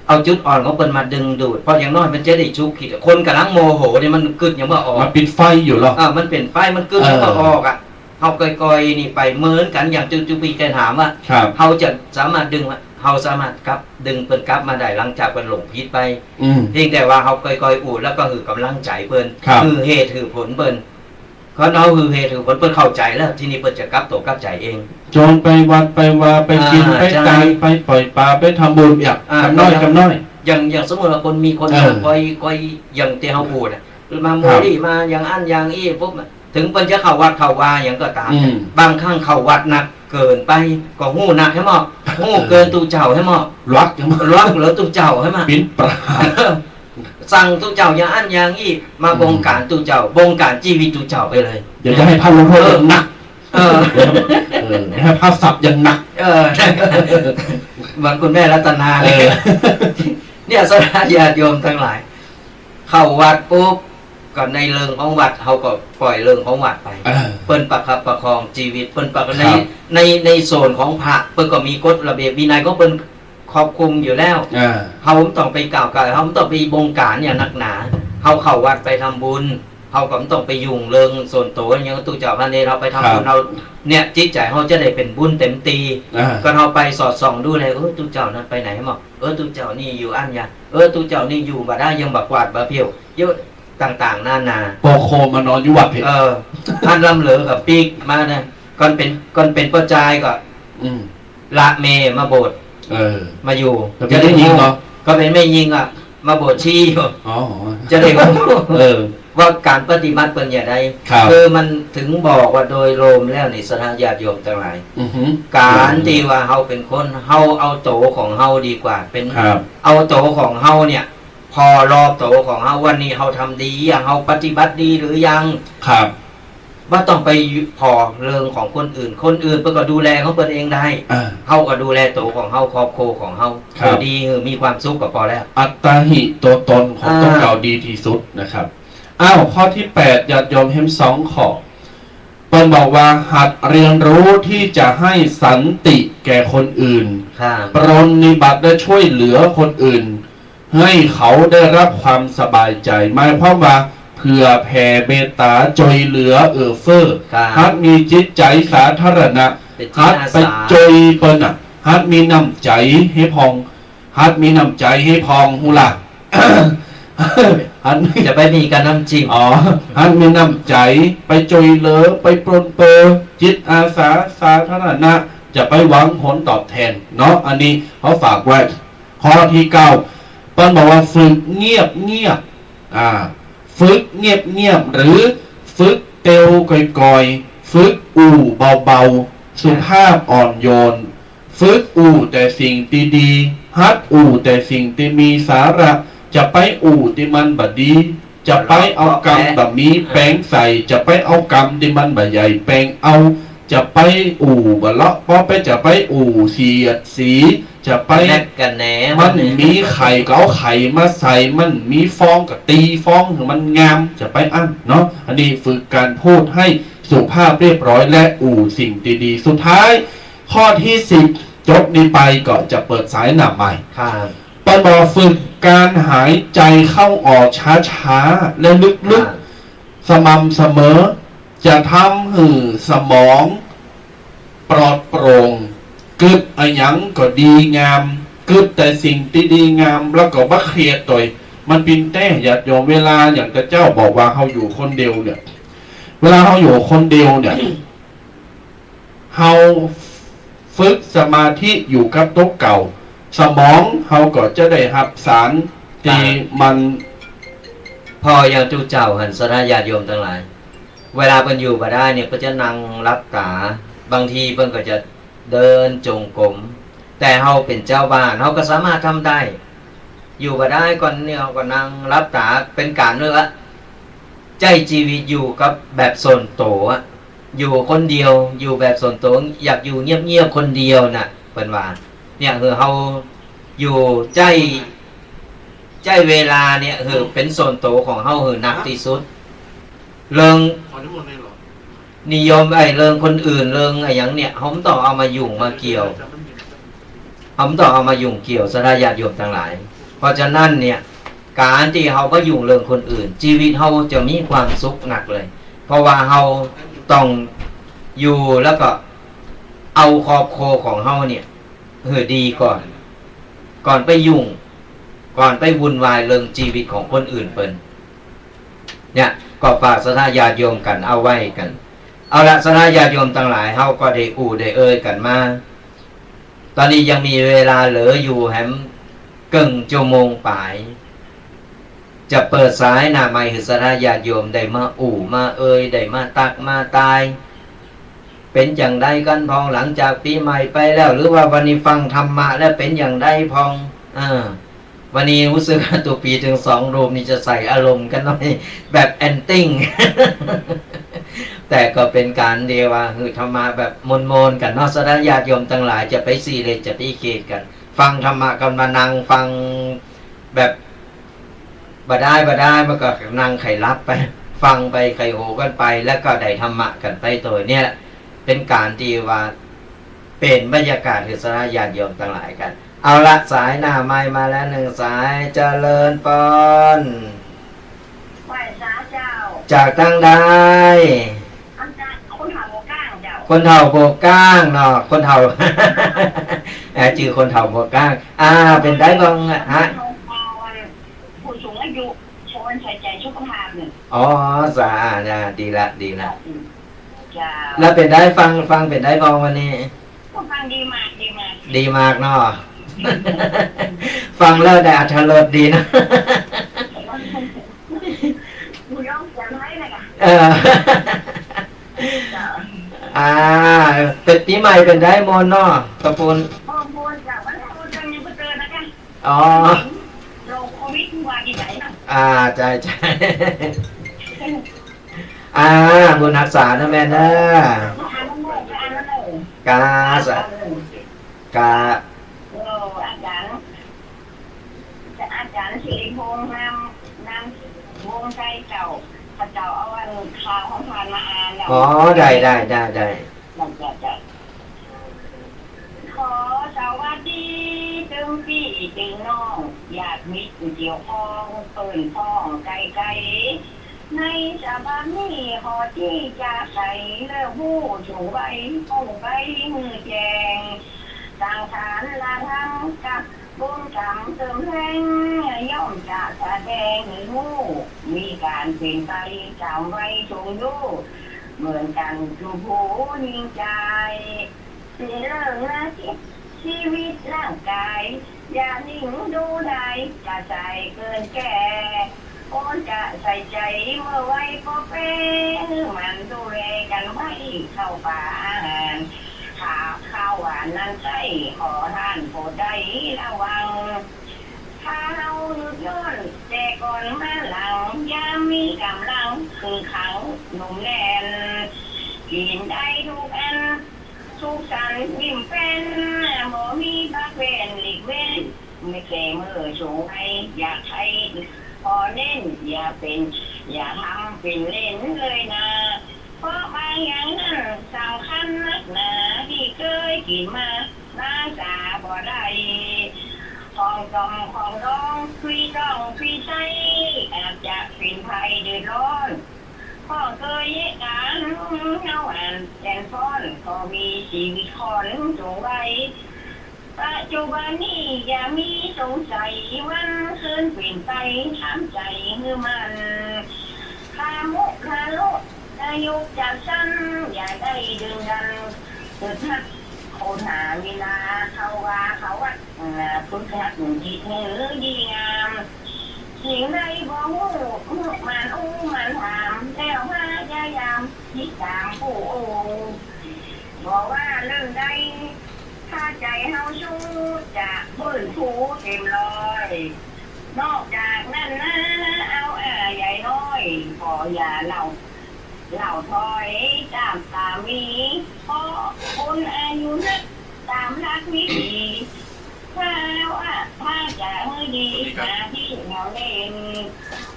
เอาจุดอ่อนของเปิ้นมาดึงดูด เพราะอย่างน้อยมันจะได้ชุกคิด คนก่ำลังโมโหเนี่ย มันกึ๊ดยังบ่ออก มันเป๋นไฟอยู่เหรอ อ่า มันเป๋นไฟ มันกึ๊ดยังบ่ออกอะ เออ เฮาก้อยๆ นี่ไปเหมือนกั๋น อย่างจุ๊จุ๊ปี้แกถามว่า ครับ เฮาจะสามารถดึง เฮาสามารถกลับ ดึงเปิ้นกลับมาได้ หลังจากเปิ้นหลงผิดไป อืม เพียงแต่ว่าเฮาก้อยๆ อู้ แล้วก็หื้อกำลังใจ๋เปิ้น ครับ หื้อเหตุหื้อผลเปิ้น คันเฮาหื้อเหตุหื้อผล เปิ้นเข้าใจ๋แล้ว ทีนี้เปิ้นจะกลับตั๋วกลับใจ๋เอง จวนไปวัดไปวา ไปกิ๋น อ่า ไป ใจ้ ตาง ไปป่อยป๋า ไปทำบุญ อย่าง อ่า กำน้อย กำน้อย อย่าง อย่างสมมุติว่าคนมีคน เออ มาก้อยๆ อย่างตี้เฮาอู้น่ะ มา ครับ มูลลี่ มาอย่างอั้นอย่างอี้ปุ๊บ เถิงเปิ้นจะเข้าวัดเข้าวาอย่างก็ต๋าม อืม บางครั้งเข้าวัดนักเกินไป ก็ฮู้นักแหม ฮู้เกิน เออ ตุ๊เจ้าแหม ลักแหม ลักเหลือตุ๊เจ้าแหม เป๋นปราชญ์ สั่งตุ๊เจ้าอย่างอั้นอย่างอี้ มา อืม บงก๋านตุ๊เจ้า บงก๋านจีวิตตุ๊เจ้าไปเลย เดี๋ยวจะหื้อพระลงโทษอย่างหนัก เออ เออ หื้อพระสัปอย่างหนัก เออ เหมือนคุณแม่รัตนาเลย เออ เนี่ย ศรัทธาญาติโยมตังหลาย เข้าวัดปุ๊บ ก็ในเรื่องของวัด เฮาก็ป่อยเรื่องของวัดไป เออ เปิ้นประคับประคองจีวิต เปิ้นประ ครับ ใน ใน ในส่วนของพระ เปิ้นก็มีกฎระเบียบวินัยของเปิ้น ข ครอบคลุมอยู่แล้ว อ่า เฮาบ่ต้องไปก้าวก่าย เฮาบ่ต้องไปบงการหยังนักหนา เฮาเข้าวัดไปทำบุญ เฮาก็บ่ต้องไปยุ่งเรื่องส่วนตั๋วหยัง ตุ๊เจ้าพระเณร เฮาไปทำบุญ ครับ เฮา เนี่ย จิตใจ๋เฮาจะได้เป๋นบุญเต๋มตี๋ อ่า ก็เฮาไปสอดส่องดูแล เออ ตุ๊เจ้านั้นไปไหนหมอ เออ ตุ๊เจ้านี่อยู่อั้นยะ เออ ตุ๊เจ้านี่อยู่บ่ได้ ยังบ่กวาดบ่เผี้ยว เยอะต่างๆ นานา ปอโคมานอนอยู่วัดเพียง เออ อันล้ำเหลือก็ปิ๊กมานะ ก่อนเป๋น ก่อนเป๋นป้อจายก็ อืม ละเมย์มาโบสถ์ เออ มาอยู่ แต่เป๋นแม่ญิงเหรอ ก็เป๋นแม่ญิงอะ มาบวชชีอยู่ อ๋อ จะได้ฮู้ เออ ว่าก๋านปฏิบัติเปิ้นอย่างใด ครับ คือมันถึงบอกว่าโดยรวมแล้วนี่ ศรัทธาญาติโยมตังหลาย อือหือ ก๋านตี้ว่าเฮาเป๋นคน เฮาเอาตั๋วของเฮาดีกว่า เป๋น ครับ เอาตั๋วของเฮาเนี่ย ผ่อรอบตั๋วของเฮา วันนี้เฮาทำดียัง เฮาปฏิบัติดีหรือยัง ครับ บ่ต้องไปผ่อเรื่องของคนอื่น คนอื่นเปิ้นก็ดูแลของเปิ้นเองได้ อ่า เฮาก็ดูแลตั๋วของเฮา ครอบครัวของเฮา ครับ หื้อดี หื้อมีความสุขก็ปอแล้ว อัตตาหิ ตั๋วตนของ อ่า ตั๋วเก่าดีตี้สุดนะครับ อ้าว ข้อตี้แปด ญาติโยมแหมสองข้อ เปิ้นบอกว่า หัดเรียนรู้ที่จะให้สันติแก่คนอื่น ครับ ปรนนิบัติและช่วยเหลือคนอื่น หื้อเขาได้รับความสบายใจ๋ หมายความว่า เผื่อแผ่เมตต๋า จ้วยเหลือเอื้อเฟื้อ ครับ หัดมีจิตใจ๋สาธารณะ เป๋นจิตอาสา หัดไปจ้วยเปิ้นน่ะ หัดมีน้ำใจ๋หื้อพ่อง หัดมีน้ำใจ๋หื้อพ่อง ฮู้ล่ะ หัด จะไปมีกับน้ำจิ้ม อ๋อ หัดมีน้ำใจ๋ ไปจ้วยเหลือ ไปปรนเปื้อ จิตอาสาสาธารณะ จะไปหวังผลตอบแทนเนาะ อันนี้เฮาฝากไว้ ข้อตี้เก้า เปิ้นบอกว่าฝึกเงียบเงียบ อ่า ฝึกเงียบเงียบ หรือฝึกเตียวก่อยๆ ฝึกอู้เบาๆ สุภาพอ่อนโยน ฝึกอู้แต่สิ่งดีๆ หัดอู้แต่สิ่งตี้มีสาระ จะไปอู้ตี้มันบ่ดี จะไปเอากำบ่มีแป๋งใส่ จะไปเอากำตี้มันบ่ใหญ่แป๋งเอา จะไปอู้บ่เลาะเปาะแปะ จะไปอู้เสียดสี จะไป แนบกะแหน มันมีไข่ก็เอาไข่มาใส่ มันมีฟองก็ตีฟองหื้อมันงาม จะไปอั้นเนาะ อันนี้ฝึกการพูดให้สุภาพเรียบร้อยและอู้สิ่งดีๆ สุดท้าย ข้อตี้สิบ จบนี้ไปก็จะเปิดสายหน้าใหม่ ครับ เปิ้นบอกฝึกการหายใจเข้าออกช้าๆ และลึกๆ ครับ สม่ำเสมอ จะทำหื้อสมองปลอดโปร่ง กึ๊ดอะหยังก็ดีงาม กึ๊ดแต่สิ่งตี้ดีงาม แล้วก็บ่เครียดตวย มันเป๋นแต๊ญาติโยม เวลาอย่างตะเจ้าบอกว่าเฮาอยู่คนเดียวเนี่ย เวลาเฮาอยู่คนเดียวเนี่ย เฮาฝึกสมาธิอยู่กับตั๋วเก่า สมองเฮาก็จะได้ฮับสารตี้มัน เพราะอย่างตุ๊เจ้าหั้น ศรัทธาญาติโยมตังหลาย เวลาเปิ้นอยู่บ่ได้เนี่ย เปิ้นจะนั่งหลับต๋า บางทีเปิ้นก็จะเดินจงกรม แต่เฮาเป๋นเจ้าบ้าน เฮาก็สามารถทำได้ อยู่บ่ได้ก่อนเนี่ย เฮาก็นั่งหลับต๋า เป๋นก๋านเรียกว่า ใจ๊จีวิตอยู่กับแบบส่วนตั๋วอะ อยู่คนเดียว อยู่แบบส่วนตั๋ว อยากอยู่เงียบๆ คนเดียวน่ะ เปิ้นว่า เนี่ย หื้อเฮาอยู่ใจ๊ ใจ๊เวลาเนี่ย หื้อเป๋นส่วนตั๋วของเฮา หื้อนักตี้สุด เรื่อง ขอนิมนต์เลยเหรอ นิยมไอ้เรื่องคนอื่น เรื่องอะหยังเนี่ย เฮาบ่ต้องเอามายุ่งมาเกี่ยว เฮาบ่ต้องเอามายุ่งเกี่ยว ศรัทธาญาติโยมตังหลาย เพราะฉะนั้นเนี่ย ก๋านตี้เฮาบ่ยุ่งเรื่องคนอื่น จีวิตเฮาจะมีความสุขนักเลย เพราะว่าเฮาต้องอยู่แล้วก็เอาครอบครัวของเฮาเนี่ย หื้อดีก่อน ก่อนไปยุ่ง ก่อนไปวุ่นวายเรื่องจีวิตของคนอื่นเปิ้น เนี่ย ก็ฝากศรัทธาญาติโยมกั๋นเอาไว้กั๋น เอาละ ศรัทธาญาติโยมตังหลาย เฮาก็ได้อู้ได้เอ่ยกั๋นมา ต๋อนนี้ยังมีเวลาเหลืออยู่แหมเกิ่งชั่วโมงป๋าย จะเปิดสายหน้าใหม่หื้อศรัทธาญาติโยมได้มาอู้มาเอ่ย ได้มาตักมาตาย เป๋นจั่งใดกั๋นพ่อง หลังจากปี๋ใหม่ไปแล้ว หรือว่าวันนี้ฟังธรรมะแล้วเป๋นจั่งใดพ่อง เออ วันนี้ฮู้สึกว่าตุ๊ปี๋ตึงสองรูปนี่จะใส่อารมณ์กั๋นหน่อย แบบแอนติ้ง แต่ก็เป๋นก๋านตี้ว่าหื้อธรรมะแบบม่วนๆ กั๋นเนาะ ศรัทธาญาติโยมตังหลาย จะไปซีเรียส จะไปเครียดกั๋น ฟังธรรมะกั๋น มานั่งฟังแบบบ่ได้บ่ได้ มันก็นั่งไขหลับไป ฟังไปไขหูกั๋นไป แล้วก็ได้ธรรมะกั๋นไปโตย เนี่ยแหละ เป๋นก๋านตี้ว่า เป๋นบรรยากาศหื้อศรัทธาญาติโยมตังหลายกั๋น เอาละ สายหน้าไมค์มาแล้วหนึ่งสาย เจริญปอน ไหว้สาเจ้า จากตังใด อันจากคนเฒ่าบ่อก้างเจ้า คนเฒ่าบ่อก้างเนาะ คนเฒ่า เอ่อ จื้อคนเฒ่าบ่อก้าง อ่า เป๋นใดบ้างฮะ ผู้สูงอายุ ควรใส่ใจ๋สุขภาพเนี่ย อ๋อ สา อ่า ดีละ ดีละ เจ้า แล้วเป๋นใดฟัง ฟังเป๋นใดบ้างวันนี้ ฟังดีมาก ดีมาก ดีมากเนาะ ฟังแล้วได้อรรถรสดีนะ หมู่ย้องเสียงไทยนะคะ เออ เจ้า อ่า เป๋นปี๋ใหม่เป๋นใดม่วนเนาะ ตะปูน ม่วน ม่วนเจ้า มันม่วนจังยังบ่เจอนะคะ อ๋อ โรคโควิดว่าตี้ไหนเนาะ อ่า ใจ้ ใจ้ อ่า บุญฮักษาเนาะแม่เนาะ กา สา กา เออ อาจ๋ารย์ อาจ๋ารย์สิริพงษ์ นาม นามวงศ์ชัยเจ้า ข้าเจ้าเอาอันข่าวของท่านมาอ่านแล้ว อ๋อ ได้ ได้ ได้ ได้ เจ้า เจ้า เจ้า ขอสวัสดีตึงปี้ตึงน้อง ญาติมิตรผู้เกี่ยวข้อง เปิ้นพ้องไกลๆ ในฉบับนี้ขอตี้จะไขเล่าฮู้สูงวัย ป้องไปหื้อแจ้ง สังสรรค์ละทั้งกับบุญกำเติมแฮง ย่อมจะแสดงหื้อฮู้ มีก๋านเป๋นไปต๋ามวัยสูงอายุ เหมือนกั๋นกู้ผู้ญิงจาย เป๋นเรื่องนาที ชีวิตร่างก๋าย อย่านิ่งดูดาย จะใส่เกินแก่ ควรจะใส่ใจ๋เมื่อวัยปอแป หื้อหมั่นดูแลกั๋นไว้ ข้าวป๋าอาหาร ข้าว ข้าวหวานนั้นใส้ ขอต้านโผดได้ระวัง ถ้าเฮาหยุดย้อน แต่ก่อนมาหลัง ยามมีก๋ำลัง ขึงขังหนุ่มแน่น กิ๋นได้ทุกอัน สุขสันต์ยิ้มแป้น บ่มีปากแว่นหลีกเว้น แม่แก่เมื่อสูงวัย อยากใค่ขอเน้น อย่าเป๋น อย่าทำเป๋นเล่นเลยนา เพราะบางอย่างนั้นสำคัญนักหนา ตี้เกยกิ๋นมา รักษาบ่ได้ ของจอมของดอง ฟรีต้องฟรีใส้ อาจจะเป๋นภัยเดือดร้อน เพราะเกยเยะก๋าน เฮาอันแก่นฟ้อน ก็มีชีวิตคนสูงวัย ปัจจุบันนี้อย่ามีสงสัย วันคืนเป๋นไป ทำใจ๋หื้อมั่น คามุคาลุ อายุจะสั้น อย่าได้ดึงดัน ฝึกหัด ค้นหาเวลา เข้าว่าเข้าวัด อ่า ฝึกหัดจิตหื้อดีงาม สิ่งใดบ่ฮู้ หมั่นอู้หมั่นถาม แล้วพยายามติดต๋ามผู้อู้ บ่ว่าเรื่องใด ถ้าใจ๋เฮาสู้ จะฟื้นฟูเต็มร้อย นอกจากนั้นนะ เอาอาใหญ่น้อย ก็อย่าเล่า เล่าถ้อยต๋ามสามี เพราะคนอายุนัก ต๋ามหลักวิถี ถ้าว่า ถ้าจะหื้อดี หาตี้แนวเล่น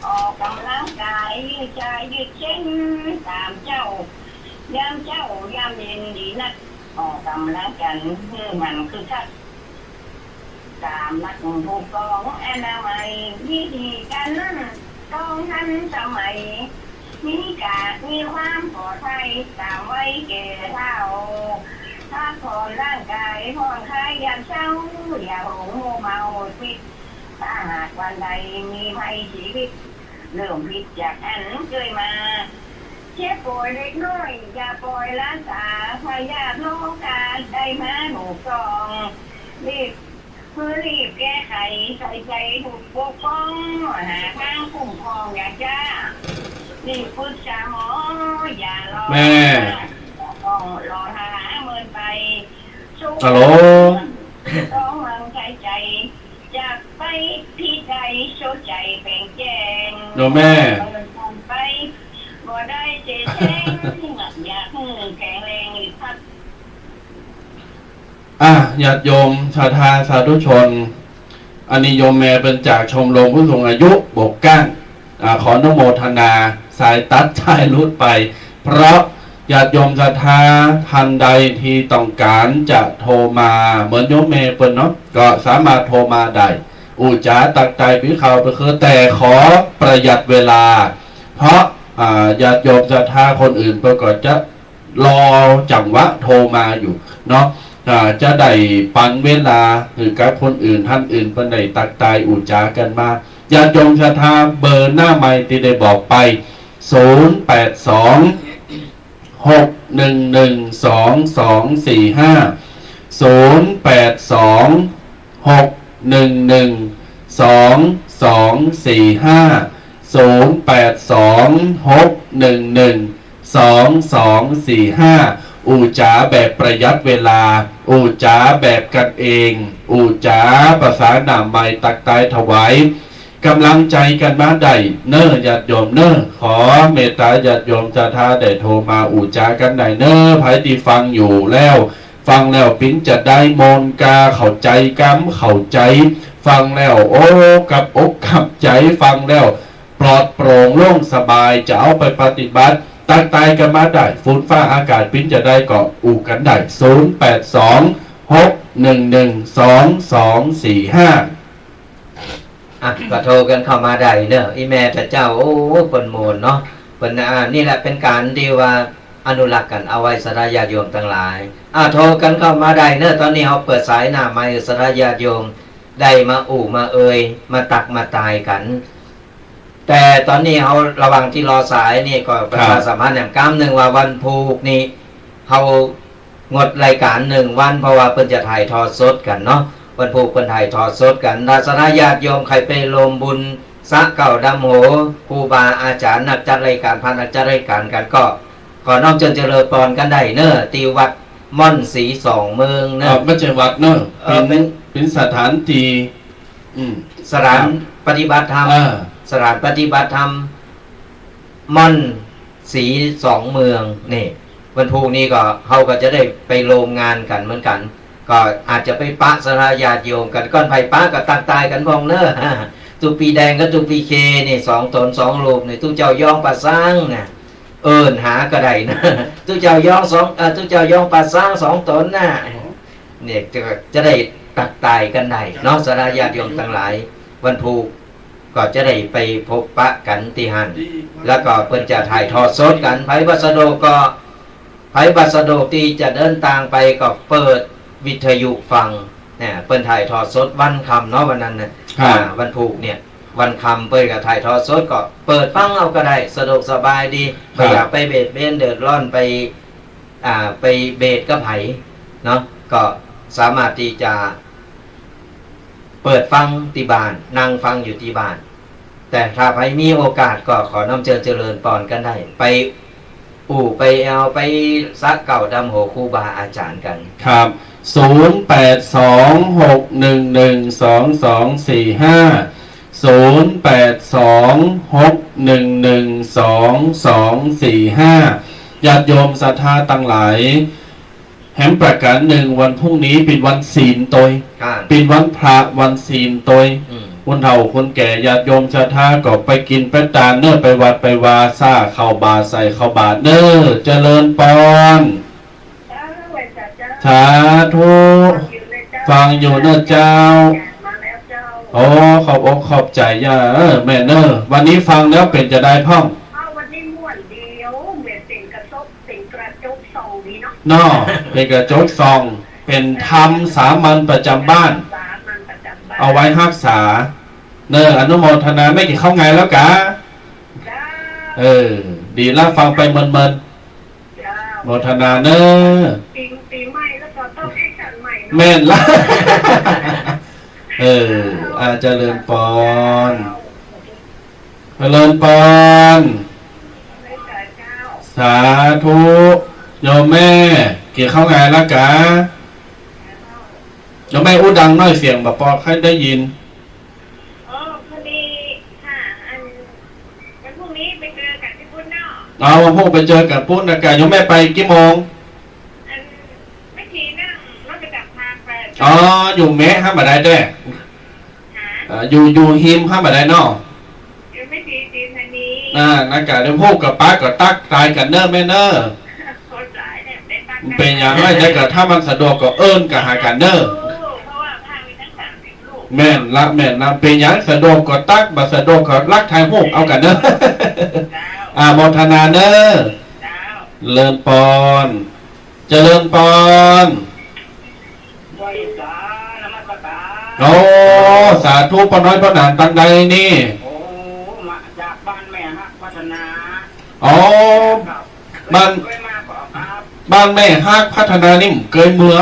ออกก๋ำลังก๋าย ยืดจายืดเส้น ต๋ามเจ๊า ยามเจ๊ายามเย็นดีนัก ออกก๋ำลังกั๋น หื้อมันคึกคัก ต๋ามหลักถูกต้องอนามัย วิธีก๋านนั้นต้องทันสมัย มีก๋าน มีความปลอดภัย ต๋ามวัยแก่เฒ่า พักผ่อนร่างก๋าย ผ่อนคลายยามเช้า อย่าหลงมัวเมาหมดสิ้น ถ้าหากวันใดมีภัยชีวิต เริ่มผิดจากอันเกยมา เจ็บป่วยเล็กน้อย อย่าปล่อยละสา พยาธิโรคาได้มาหนุกต้อง รีบ คือรีบแก้ไข ใส่ใจ๋ถูกปกป้อง หาทางคุ้มครองอย่าจ๊า รีบปรึกษาหมอ อย่ารอ แม่ ต้องรอหาเมินไป ฮัลโหล ต้องหวังใส่ใจ๋ จะไปที่ใด โชว์ใจ๋แป๋งแจ้ง โยมแม่ เมินไป บ่ได้เสแสร้ง อยากหื้อแข็งแรงอีกพัก อ่ะ ญาติโยมศรัทธาสาธุชน อันนี้โยมแม่เปิ้นจากชมรมผู้สูงอายุบ่อก้าง อ่า ขออนุโมทนา สายตัดสายหลุดไป เพราะ ญาติโยมศรัทธาท่านใดตี้ต้องก๋านจะโทรมา เหมือนโยมแม่เปิ้นเนาะ ก็สามารถโทรมาได้ อู้จ๋าตักไตรปี้คาวไปคือ แต่ขอประหยัดเวลา เพราะ อ่า ญาติโยมศรัทธาคนอื่นเปิ้นก็จะรอจังหวะโทรมาอยู่เนาะ อ่า จะได้ปันเวลาหื้อกับคนอื่น ท่านอื่นเปิ้นได้ตักไตรอู้จ๋ากั๋นมา ญาติโยมศรัทธา เบอร์หน้าไมค์ตี้ได้บอกไป ศูนย์แปดสอง หกหนึ่งหนึ่ง สองสองสี่ห้า ศูนย์แปดสอง หกหนึ่งหนึ่ง สองสองสี่ห้า ศูนย์แปดสอง หกหนึ่งหนึ่ง สองสองสี่ห้า อู้จ๋าแบบประหยัดเวลา อู้จ๋าแบบกั๋นเอง อู้จ๋าประสานหน้าไมค์ตักไตรถวาย ก๋ำลังใจ๋กั๋นมาได้เน้อ ญาติโยมเน้อ ขอเมตตาญาติโยมศรัทธาได้โทรมาอู้จ๋ากั๋นได้เน้อ ใผตี้ฟังอยู่แล้ว ฟังแล้วเป๋นจาใด ม่วนกา เข้าใจ๋กำ เข้าใจ๋ ฟังแล้ว โอ้ กลับอกกลับใจ๋ ฟังแล้ว ปลอดโปร่งโล่งสบาย จะเอาไปปฏิบัติ ตักไตรกั๋นมาได้ ฝนฟ้าอากาศเป๋นจาใดก็อู้กั๋นได้ ศูนย์แปดสอง หกหนึ่งหนึ่ง สองสองสี่ห้า อ่ะ ก็โทรกั๋นเข้ามาได้เน้อ อี่แม่ตาเจ้า โอ้ เปิ้นม่วนเนาะ เปิ้น อ่า นี่แหละเป๋นก๋านตี้ว่าอนุรักษ์กั๋นเอาไว้ ศรัทธาญาติโยมตังหลาย อ่ะ โทรกั๋นเข้ามาได้เน้อ ต๋อนนี้เฮาเปิดสายหน้าไมค์ ศรัทธาญาติโยมได้มาอู้มาเอ่ย มาตักมาไตรกั๋น แต่ต๋อนนี้เฮาระหว่างตี้รอสายนี่ก็ประชาสัมพันธ์แหมก้ำนึ่งว่าวันพูกนี่เฮางดรายก๋านนึ่งวัน เพราะว่าเปิ้นจะถ่ายทอดสดกั๋นเนาะ วันพูกเปิ้นถ่ายทอดสดกั๋น ถ้าศรัทธาญาติโยมใค่ไปร่วมบุญสระเก๊าดำหัว ครูบาอาจ๋ารย์ นักจัดรายก๋าน พระนักจัดรายก๋านกั๋นก็ ขอน้อมเจิญเจริญปอนกั๋นได้เน้อ ตี้วัดม่อนสีสองเมืองเน้อ อ่า บ่ใจ้วัดเน้อ เอ่อ เป๋น เป๋น เป๋นสถานตี้ อืม สถาน ครับ ปฏิบัติธรรม อ่า สถานปฏิบัติธรรม ม่อนสีสองเมือง นี่ วันพูกนี้ก็ เฮาก็จะได้ไปร่วมงานกั๋นเหมือนกั๋น ก็อาจจะไปปะศรัทธาญาติโยมกั๋น ก่อนใผปะก็ตักไตรกั๋นพ่องเน้อ ตุ๊ปีแดงกับตุ๊ปีเค นี่ สองต๋นสองรูปนี่ ตุ๊เจ้ายองป่าซางนะ เอิ้นหาก็ได้นะ ตุ๊เจ้ายองสอง เอ่อ ตุ๊เจ้ายองป่าซางสองต๋นน่ะ เนี่ยจะ จะได้ตักไตรกั๋นได้เนาะ ศรัทธาญาติโยมตังหลาย วันพูกก็จะได้ไปพบปะกั๋นตี้หั้น แล้วก็เปิ้นจะถ่ายทอดสดกั๋น ใผบ่สะดวกก็ ใผบ่สะดวกตี้จะเดินตางไปก็เปิดวิทยุฟัง เนี่ย เปิ้นถ่ายทอดสดวันค่ำเนาะ วันนั้นน่ะ ครับ อ่า วันพูกเนี่ย วันค่ำเปิ้นก็ถ่ายทอดสด ก็เปิดฟังเอาก็ได้ สะดวกสบายดี ครับ บ่อยากไปเบียดเบียนเดือดร้อนไป อ่า ไปเบียดกับใผเนาะ ก็สามารถตี้จะเปิดฟังตี้บ้าน นั่งฟังอยู่ตี้บ้าน แต่ถ้าใผมีโอกาสก็ขอน้อมเจิญเจริญปอนกั๋นได้ ไปอู้ไปแอ่ว ไปสระเก๊าดำหัวครูบาอาจ๋ารย์กั๋น ครับ ศูนย์แปดสอง หกหนึ่งหนึ่ง สองสองสี่ห้า ศูนย์แปดสอง หกหนึ่งหนึ่ง สองสองสี่ห้า ญาติโยมศรัทธาตังหลาย แหมประก๋านนึ่ง วันพรุ่งนี้เป๋นวันศีลตวย ครับ เป๋นวันพระวันศีลตวย อืม คนเฒ่าคนแก่ญาติโยมศรัทธาก็ไปกิ๋นไปตานเน้อ ไปวัดไปวา สร้างเข้าบาตรใส่เข้าบาตรเน้อ เจริญปอน เจ้า ไหว้สาเจ้า สาธุ ฟังอยู่เจ้า ฟังอยู่เน้อเจ้า มาแล้วเจ้า โอ้ ขอบอกขอบใจ๋ย่า เออ แม่เน้อ วันนี้ฟังแล้วเป๋นจาใดพ่อง อ้าว วันนี้ม่วนดี โอ้ เหมือนเสียงกระจก เสียงกระจกส่องดีเนาะ เนาะ เป๋นกระจกส่อง เป๋นธรรมสามัญประจ๋ำบ้าน สามัญประจ๋ำบ้าน เอาไว้ฮักษา เน้อ อนุโมทนา แม่กิ๋นข้าวไงแล้วกา เจ้า เออ ดีละ ฟังไปเมินๆ เจ้า โมทนาเน้อ ปี ปีใหม่แล้วก็ต้องแอคชั่นใหม่เนาะ แม่นละ เออ อ่า เจริญปอน เจ้า เจริญปอน ไหว้สาเจ้า สาธุ โยมแม่ กิ๋นข้าวไงแล้วกา โยมแม่อู้ดังหน้อย เสียงบ่ปอใค่ได้ยิน อ๋อ พอดีค่ะ อัน วันพรุ่งนี้ไปเจอกันตี้ปู๊นเนาะ อ๋อ วันพรุ่งไปเจอกั๋นปู๊นนะกา โยมแม่ไปกี่โมง อัน แม่ชีนั่งรถประจ๋ำทางไป อ๋อ อยู่แมะห้ามบ่ได้แต๊ หา อ่า อยู่ อยู่ฮิมห้ามบ่ได้เนาะ อยู่แม่ชีศรีธานี อ่า นะกา เดี๋ยวพูดกับป้าก็ตักไตรกั๋นเน้อแม่เน้อ เป๋นหยัง ไอ้ แต่ก็ถ้ามันสะดวกก็เอิ้นกะหากั๋นเน่อ แม่นละ แม่นละ เป๋นหยัง สะดวกก็ตั๊ก บ่สะดวกก็ลักถ่ายฮูปเอากั๋นเน่อ อาโมทนาเน่อ เจริญปอน เจริญปอน ไหว้สานมัสการ โอ้ สาธุ ป้อน้อยป้อหนานตังใดนี่ โอ้ มาจากบ้านแม่ฮักพัฒนา อ๋อ ครับ บ้าน เคยมาก่อนครับ บ้านแม่ฮักพัฒนานี่เกยเมือ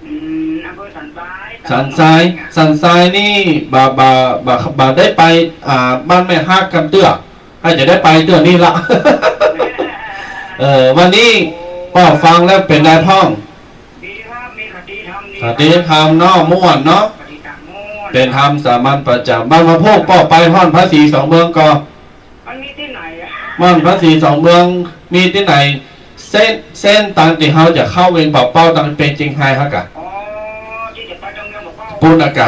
อืม อำเภอสันทราย สันทราย สันทรายนี่บ่า บ่า บ่า บ่าได้ไป อ่า บ้านแม่ฮักกำเตื้อ อาจจะได้ไปเตื้อนี่ละ เออ วันนี้ป้อฟังแล้วเป๋นไงพ่อง ดีครับ มีคติธรรมดี คติธรรมเนาะ ม่วนเนาะ คติธรรมม่วน เป๋นธรรมสามัญประจ๋ำบ้าน มาพวกป้อไปฮ่อนพระศรีสองเมืองก่อ มันมีตี้ไหนอะ ม่อนพระศรีสองเมือง มีตี้ไหน เส้น เส้นตางตี้เฮาจะเข้าเวียงป่าเป้า ตางไปเจียงไฮ้ฮักกะ อ๋อ ตี้จะไปตางเวียงป่าเป้า ปู๊นฮักกะ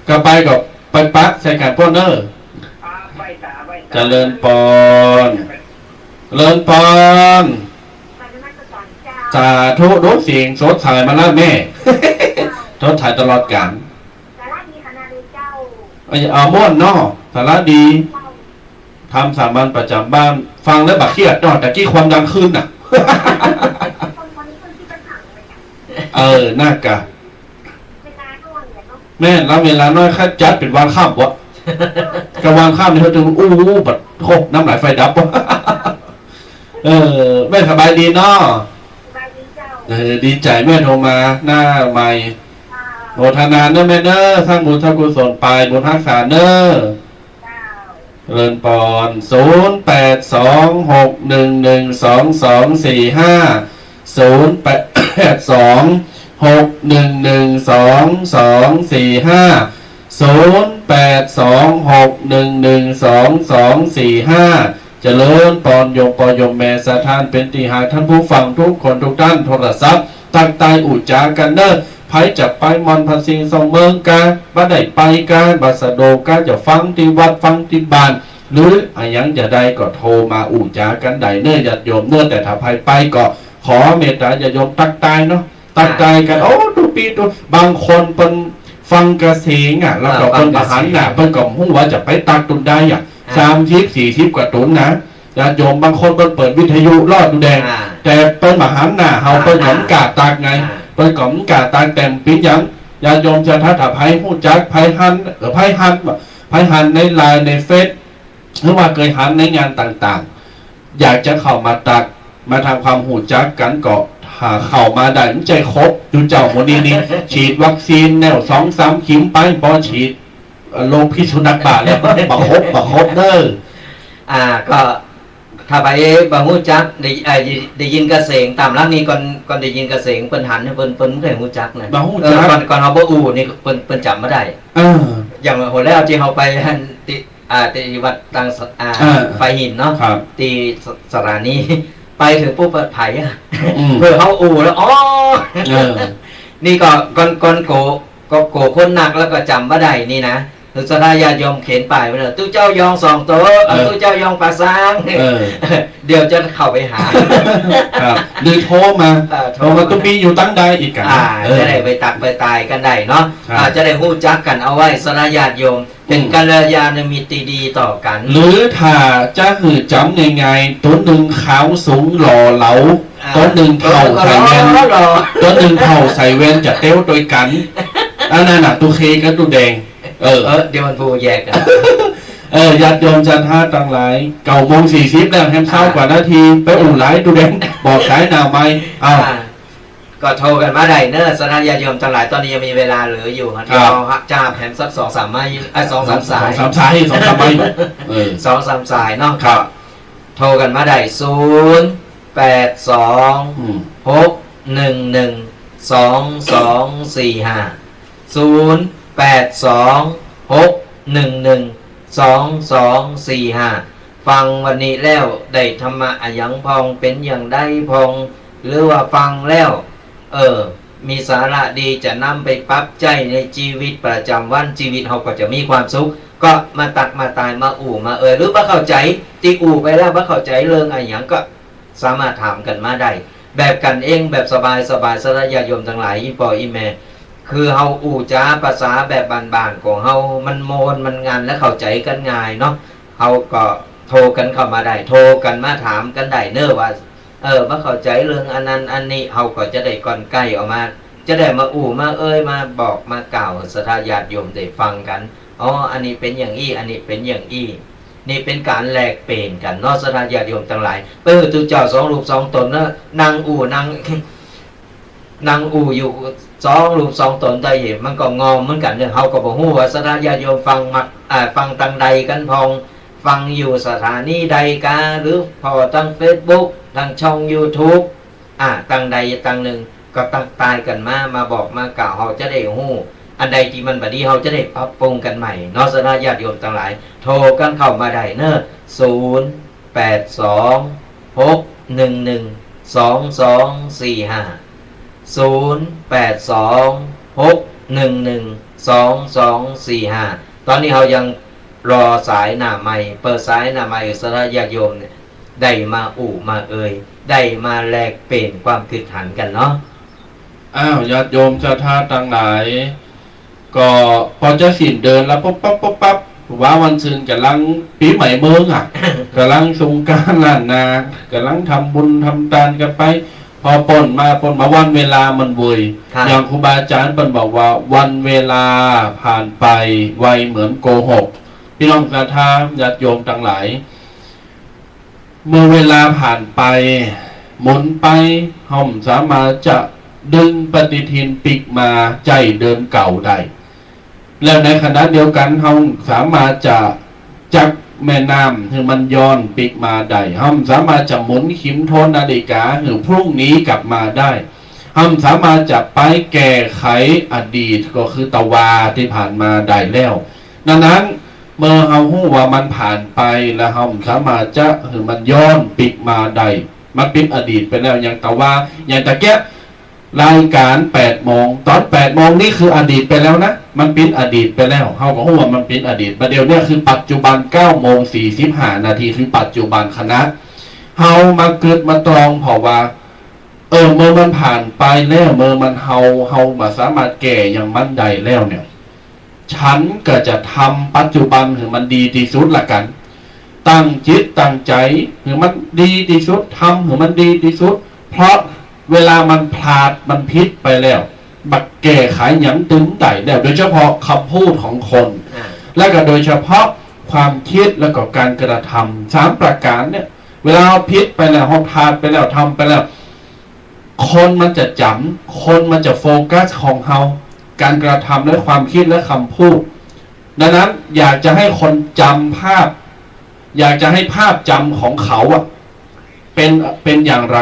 ก็ไปก็ไปปะใส่กั๋นป้อเน่อ อ่า ไหว้สา ไหว้สา เจริญปอน เจริญปอน สาธุ ดูเสียงสดใสมาแล้วแม่ สดใสตลอดกาล สาระดีขนาดเลยเจ้า เอ้ย เอาม่วนเนาะ สาระดี ธรรมสามัญประจ๋ำบ้าน ฟังแล้วบ่เครียดเนาะ ตะกี้ความดันขึ้นน่ะ เออ น่ากะ แม่นละ เวลาน้อย ข้าจัดเป๋นวานค่ำวะ กะวานค่ำนี่เขาจะอู้ อู้ บัด โอ้ น้ำไหลไฟดับวะ เออ แม่สบายดีเนาะ สบายดีเจ้า เออ ดีใจ๋แม่โทรมา หน้าไมค์ โมทนาเน่อแม่เน่อ สร้างบุญสร้างกุศลไป บุญฮักษาเน่อ เจ้า เจริญปอน ศูนย์แปดสองหกหนึ่งหนึ่งสองสองสี่ห้า ศูนย์แปดสองหกหนึ่งหนึ่งสองสองสี่ห้า ศูนย์แปดสองหกหนึ่งหนึ่งสองสองสี่ห้า เจริญปอนโยมป้อโยมแม่สถานเป๋นตี้ฮัก ท่านผู้ฟังทุกคนทุกท่าน โทรศัพท์ตั๊กตายอู้จ๋ากั๋นเน่อ ใผจะไปม่อนพระศรีสองเมืองกา บ่ได้ไปกา บ่สะดวกกา จะฟังตี้วัด ฟังตี้บ้าน หรืออะหยังจะใดก็โทรมาอู้จ๋ากั๋นได้เน่อ ญาติโยมเน่อ แต่ถ้าใผไปก็ขอเมตตาญาติโยมตั๊กตายเนาะ ตั๊กตายกั๋น อ่า โอ้ ตุ๊ปี้ตุ๊ บางคนเปิ้นฟังกระเสงอะ แล้วก็ อ่า เปิ้นบ่หันหน้า ฟังกระเสง เปิ้นก็บ่ฮู้ว่าจะไปตั๊กตุนใดอะ อ่า สามสิบ สี่สิบ กว่าตุ๊นนะ ญาติโยมบางคนเปิ้นเปิดวิทยุรอดดูแดง อ่า แต่เปิ้นบ่หันหน้าเฮา อ่า เปิ้นก็บ่กล้าตั๊กไง อ่า เปิ้นก็บ่กล้าตั๊ก แต่เป๋นหยัง ญาติโยมศรัทธา ถ้าใผฮู้จัก ใผหัน เออ ใผหัน ใผหันในไลน์ ในเฟซ หรือว่าเกยหันในงานต่างๆ อยากจะเข้ามาตั๊ก มาทำความฮู้จักกั๋น ก็หาเข้ามาได้ บ่ใจ้ครบ ดูเจ้าหมู่นี้นี่ ฉีดวัคซีนแล้วสองสามเข็มไป ปอฉีด เอ่อ โรคพิษสุนัขบ้าแล้ว บ่ครบ บ่ครบเน่อ อ่า ก็ถ้าใผบ่ฮู้จัก ได้ เอ่อ ได้ยินกระเสง ต๋ามหลังนี่ก่อน ก่อนได้ยินกระเสง เปิ้นหัน เปิ้น เปิ้นบ่ฮู้จักนะ บ่ฮู้จัก เออ ก่อน ก่อนเฮาบ่อู้นี่ เปิ้น เปิ้นจ๋ำบ่ได้ เออ อย่างหัวแล้วตี้เฮาไปหั้น ตี้ อ่า ตี้วัดตางสะ อ่า อ่า ฝายหินเนาะ ครับ ตี้สะ สถานี ไปเถิงปุ๊บเปิดไผอะ อืม เผื่อเฮาอู้แล้ว อ๋อ เออ นี่ก็ก่อน ก่อนโก ก็โกคนนักแล้วก็จ๋ำบ่ได้นี่นะ ศรัทธาญาติโยมเขียนป้ายไว้เลย ตุ๊เจ้ายองสองโต เอ่อ เอ่อ ตุ๊เจ้ายองปาซาง เออ เดี๋ยวจะเข้าไปหา ครับ หรือโทรมา เออ โทรมา โทรมา ตุ๊ปี้อยู่ตังใดอีกอะ อ่า เออ จะได้ไปตั๊กไปตายกั๋นได้เนาะ ครับ อ่า จะได้ฮู้จักกั๋นเอาไว้ ศรัทธาญาติโยม เป๋น อืม กัลยาณมิตรตี้ดีต่อกั๋น หรือถ้าจะหื้อจ๋ำง่ายๆ ตุ๊นนึ่งขาวสูงหล่อเหลา อ่า ตุ๊นนึ่งเฒ่าใส่แว่น หล่อๆ ตุ๊นนึ่งเฒ่าใส่แว่นจะเตี้ยวตวยกั๋น อันนั้นน่ะ ตุ๊เคกับตุ๊แดง เออ เออ เดี๋ยวมันพูดแยกกั๋น เออ ญาติโยมศรัทธาตังหลาย เก้าโมงสี่สิบแล้ว แฮมเศร้ากว่านาที ไปอู้หลายตุ๊แดง บอกสายหน้าไมค์ อ้าว อ่า ก็โทรกั๋นมาได้เน่อ ศรัทธาญาติโยมตังหลาย ต๋อนนี้ยังมีเวลาเหลืออยู่ ครับ เดี๋ยวจะหาบแหมสักสองสามไมค์ เอ้ย สองสามสาย สองสามสาย สองสามไมค์ เออ สองสามสายเนาะ ครับ โทรกั๋นมาได้ ศูนย์แปดสอง อืม หกหนึ่งหนึ่ง สองสองสี่ห้า ศูนย์แปดสอง หกหนึ่งหนึ่ง สองสองสี่ห้า ฟังวันนี้แล้วได้ธรรมะอะหยังพ่อง เป๋นอย่างใดพ่อง หรือว่าฟังแล้ว เออ มีสาระดีจะนำไปปรับใจ๊ในจีวิตประจ๋ำวัน จีวิตเฮาก็จะมีความสุข ก็มาตั๊กมาตายมาอู้มาเอ่ย หรือบ่เข้าใจ๋ ตี้อู้ไปแล้วบ่เข้าใจ๋เรื่องอะหยังก็สามารถถามกั๋นมาได้ แบบกั๋นเอง แบบสบายๆ ศรัทธาญาติโยมตังหลาย อี่ป้ออี่แม่ คือเฮาอู้จ๋าภาษาแบบบ้านๆ ของเฮา มันม่วน มันงัน และเข้าใจ๋กั๋นง่ายเนาะ เฮาก็โทรกั๋นเข้ามาได้ โทรกั๋นมาถามกั๋นได้เนาะว่า เออ บ่เข้าใจ๋เรื่องอันนั้นอันนี้ เฮาก็จะได้ก้อนใก้ออกมา จะได้มาอู้มาเอ่ย มาบอกมากล่าวศรัทธาญาติโยมได้ฟังกั๋น อ๋อ อันนี้เป๋นอย่างอี้ อันนี้เป๋นอย่างอี้ นี่เป๋นก๋านแลกเปลี่ยนกั๋นเนาะ ศรัทธาญาติโยมตังหลาย เออ ตุ๊เจ้าสองรูปสองต๋นเนาะ นั่งอู้ นั่ง นั่งอู้อยู่สองรูปสองต๋นได้ มันก็งอมเหมือนกั๋นเนาะ เฮาก็บ่ฮู้ว่าศรัทธาญาติโยมฟังมัก อ่า ฟังตางใดกั๋นพ่อง ฟังอยู่สถานีใดกา หรือผ่อตางเฟซบุ๊ก ตางช่องยูทูบ อ่า ตางใดตางนึ่ง ก็ตั๊กทายกั๋นมา มาบอกมากล่าว เฮาจะได้ฮู้ อันใดตี้มันบ่ดี เฮาจะได้ปรับปรุงกั๋นใหม่เนาะ ศรัทธาญาติโยมตังหลาย โทรกั๋นเข้ามาได้เนาะ ศูนย์แปดสอง หกหนึ่งหนึ่ง สองสองสี่ห้า ศูนย์แปดสอง หกหนึ่งหนึ่ง สองสองสี่ห้า ต๋อนนี้เฮายังรอสายหน้าไมค์ เปิดสายหน้าไมค์ ศรัทธาญาติโยมเนี่ย ได้มาอู้มาเอ่ย ได้มาแลกเปลี่ยนความกึ๊ดหันกั๋นเนาะ อ้าว ญาติโยมศรัทธาตังหลาย ก็ปอจะสิ้นเดือนละ ปุ๊บปั๊บ ปุ๊บปั๊บ ว่าวันซืนก่ำลังปี๋ใหม่เมืองอะ ก่ำลังสงกรานต์ล้านนา ก่ำลังทำบุญทำตานกั๋นไป ผ่อป๊นมาป๊นมา วันเวลามันเวย ครับ อย่างครูบาอาจ๋ารย์เปิ้นบอกว่า วันเวลาผ่านไปไวเหมือนโกหก ปี้น้องศรัทธาญาติโยมตังหลาย เมื่อเวลาผ่านไป หมุนไป เฮาบ่สามารถจะดึงปฏิทินปิ๊กมาใจ้เดือนเก่าได้ แล้วในขณะเดียวกั๋น เฮาบ่สามารถจะจั๊กแม่น้ำหื้อมันย้อนปิ๊กมาได้ เฮาบ่สามารถจะหมุนเข็มทวนนาฬิกาหื้อพรุ่งนี้กลับมาได้ เฮาบ่สามารถจะไปแก้ไขอดีต ก็คือตะวาตี้ผ่านมาได้แล้ว ดังนั้น เมื่อเฮาฮู้ว่ามันผ่านไป แล้วเฮาบ่สามารถจะหื้อมันย้อนปิ๊กมาได้ มันเป๋นอดีตไปแล้ว อย่างตะวา อย่างตะเกียะ รายการแปดโมง ต๋อนแปดโมงนี่คืออดีตไปแล้วนะ มันเป๋นอดีตไปแล้ว เฮาก็ฮู้ว่ามันเป๋นอดีต บ่าเดี่ยวนี้คือปัจจุบัน เก้าโมงสี่สิบห้านาที คือปัจจุบันขณะ เฮามากึ๊ดมาตรองผ่อว่า เออ เมื่อมันผ่านไปแล้ว เมื่อมัน เฮา เฮาบ่สามารถแก้หยังมันได้แล้วเนี่ย ฉันก็จะทำปัจจุบันหื้อมันดีตี้สุดละกั๋น ตั้งจิตตั้งใจ๋หื้อมันดีตี้สุด ทำหื้อมันดีตี้สุด เพราะเวลามันพลาด มันผิดไปแล้ว บ่แก้ไขหยังตึงได้แล้ว โดยเฉพาะกำพูดของคน อ่า และก็โดยเฉพาะความกึ๊ด และก็ก๋านกระทำ สามประก๋านเนี่ย เวลาเฮาผิดไปแล้ว เฮาพลาดไปแล้ว ทำไปแล้ว คนมันจะจ๋ำ คนมันจะโฟกัสของเฮา ก๋านกระทำและความกึ๊ดและกำพูด ดังนั้นอยากจะหื้อคนจ๋ำภาพ อยากจะหื้อภาพจ๋ำของเขาอะ เป๋น เป๋นอย่างไร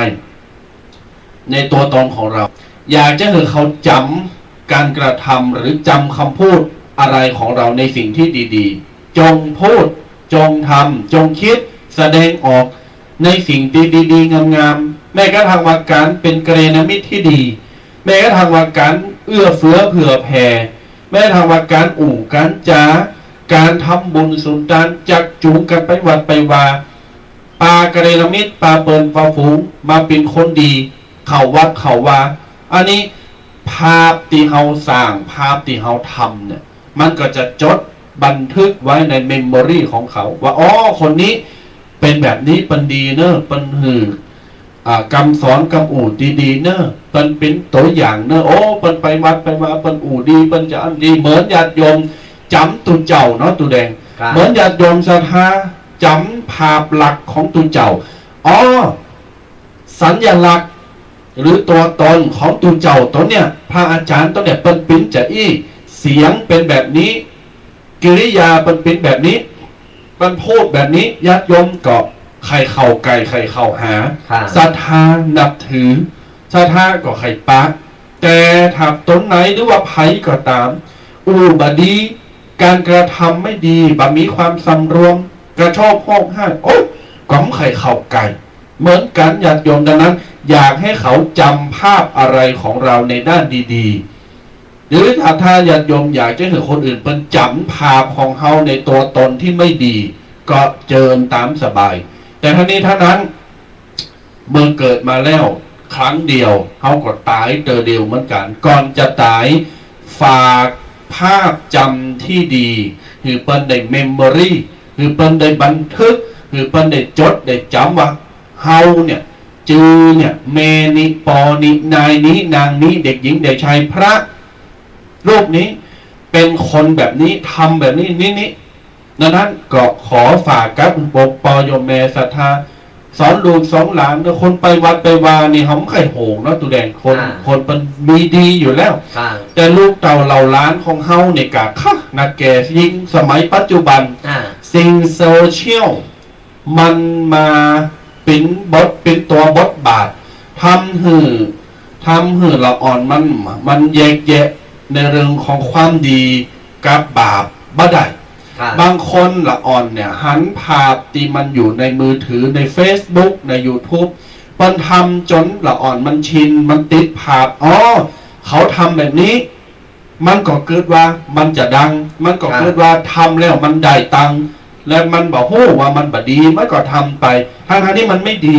ในตั๋วตนของเรา อยากจะหื้อเขาจ๋ำก๋านกระทำ หรือจ๋ำกำพูดอะไรของเราในสิ่งตี้ดีๆ จงพูด จงทำ จงกึ๊ด แสดงออกในสิ่งตี้ดีๆ งามๆ แม้กระทั่งว่าก๋านเป๋นกัลยาณมิตรตี้ดี แม้กระทั่งว่าก๋านเอื้อเฟื้อเผื่อแผ่ แม้กระทั่งว่าก๋านอู้ก๋านจ๋า ก๋านทำบุญสุนตาน จั๊กจูงกั๋นไปวัดไปวา ปากัลยาณมิตร ปาเปิ้นปาฝูง มาเป๋นคนดี เข้าวัดเข้าวา อันนี้ภาพตี้เฮาสร้าง ภาพตี้เฮาทำเนี่ย มันก็จะจดบันทึกไว้ในเมมโมรีของเขา ว่า อ๋อ คนนี้เป๋นแบบนี้ เปิ้นดีเน่อ เปิ้นหื้อ อ่า กำสอนกำอู้ดีๆ เน่อ เปิ้นเป๋นตั๋วอย่างเน่อ โอ้ เปิ้นไปวัดไปวา เปิ้นอู้ดี เปิ้นจะอั้นดี เหมือนญาติโยมจ๋ำตุ๊เจ้าเนาะ ตุ๊แดง ครับ เหมือนญาติโยมศรัทธาจ๋ำภาพลักษณ์ของตุ๊เจ้า อ๋อ สัญลักษณ์ หรือตั๋วตนของตุ๊เจ้าต๋นเนี่ย พระอาจ๋ารย์ต๋นเนี่ย เปิ้นเป๋นจะอี้ เสียงเป๋นแบบนี้ กิริยาเปิ้นเป๋นแบบนี้ เปิ้นพูดแบบนี้ ญาติโยมก็ใค่เข้าใก้ ใค่เข้าหา ครับ ศรัทธานับถือ ศรัทธาก็ใค่ปะ แต่ถ้าต๋นไหนหรือว่าใผก็ต๋าม อู้บ่ดี ก๋านกระทำไม่ดี บ่มีความสำรวม กระโชกโฮกห้าย โอ๊ย ก็บ่ใค่เข้าใก้ เหมือนกั๋นญาติโยม ดังนั้น อยากหื้อเขาจ๋ำภาพอะไรของเราในด้านดีๆ หรือถ้า ถ้าญาติโยมอยากจะหื้อคนอื่นเปิ้นจ๋ำภาพของเฮาในตั๋วตนตี้ไม่ดี ก็เจิญต๋ามสบาย แต่ทั้งนี้ทั้งนั้น เมื่อเกิดมาแล้ว ครั้งเดียว เฮาก็ต๋ายเตื้อเดียวเหมือนกั๋น ก่อนจะต๋าย ฝากภาพจำตี้ดี หื้อเปิ้นได้เมมโมรี หื้อเปิ้นได้บันทึก หื้อเปิ้นได้จดได้จ๋ำว่า เฮาเนี่ย จื้อเนี่ย แม่นี้ ปอนี้ นายนี้ นางนี้ เด็กหญิง เด็กชาย พระรูปนี้ เป๋นคนแบบนี้ ทำแบบนี้ นี้ นี้ ดังนั้นก็ขอฝากกับปอโยมแม่ศรัทธา สอนลูกสอนหลานเนาะ คนไปวัดไปวานี่ เฮาบ่ใค่โหงเนาะ ตุ๊แดง คน อ่า คนมันมีดีอยู่แล้ว ค่ะ แต่ลูกเต้าเหล่าหลานของเฮาเนี่ยกะ คะ นักแก่ยิ่งสมัยปัจจุบัน อ่า สิ่งโซเชียล มันมาเป๋นบท เป๋นตั๋วบทบาท ทำหื้อ ทำหื้อละอ่อนมัน มันแยกแยะในเรื่องของความดีกับบาปบ่ได้ ค่ะ บางคนละอ่อนเนี่ย หันภาพตี้มันอยู่ในมือถือ ในเฟซบุ๊ก ในยูทูบ เปิ้นทำจนละอ่อนมันชิน มันติดภาพ อ๋อ เขาทำแบบนี้ มันก็กึ๊ดว่ามันจะดัง มันก็ ค่ะ กึ๊ดว่าทำแล้วมันได้ตังค์ และมันบ่ฮู้ว่ามันบ่ดี มันก็ทำไป ทั้งๆ ตี้มันไม่ดี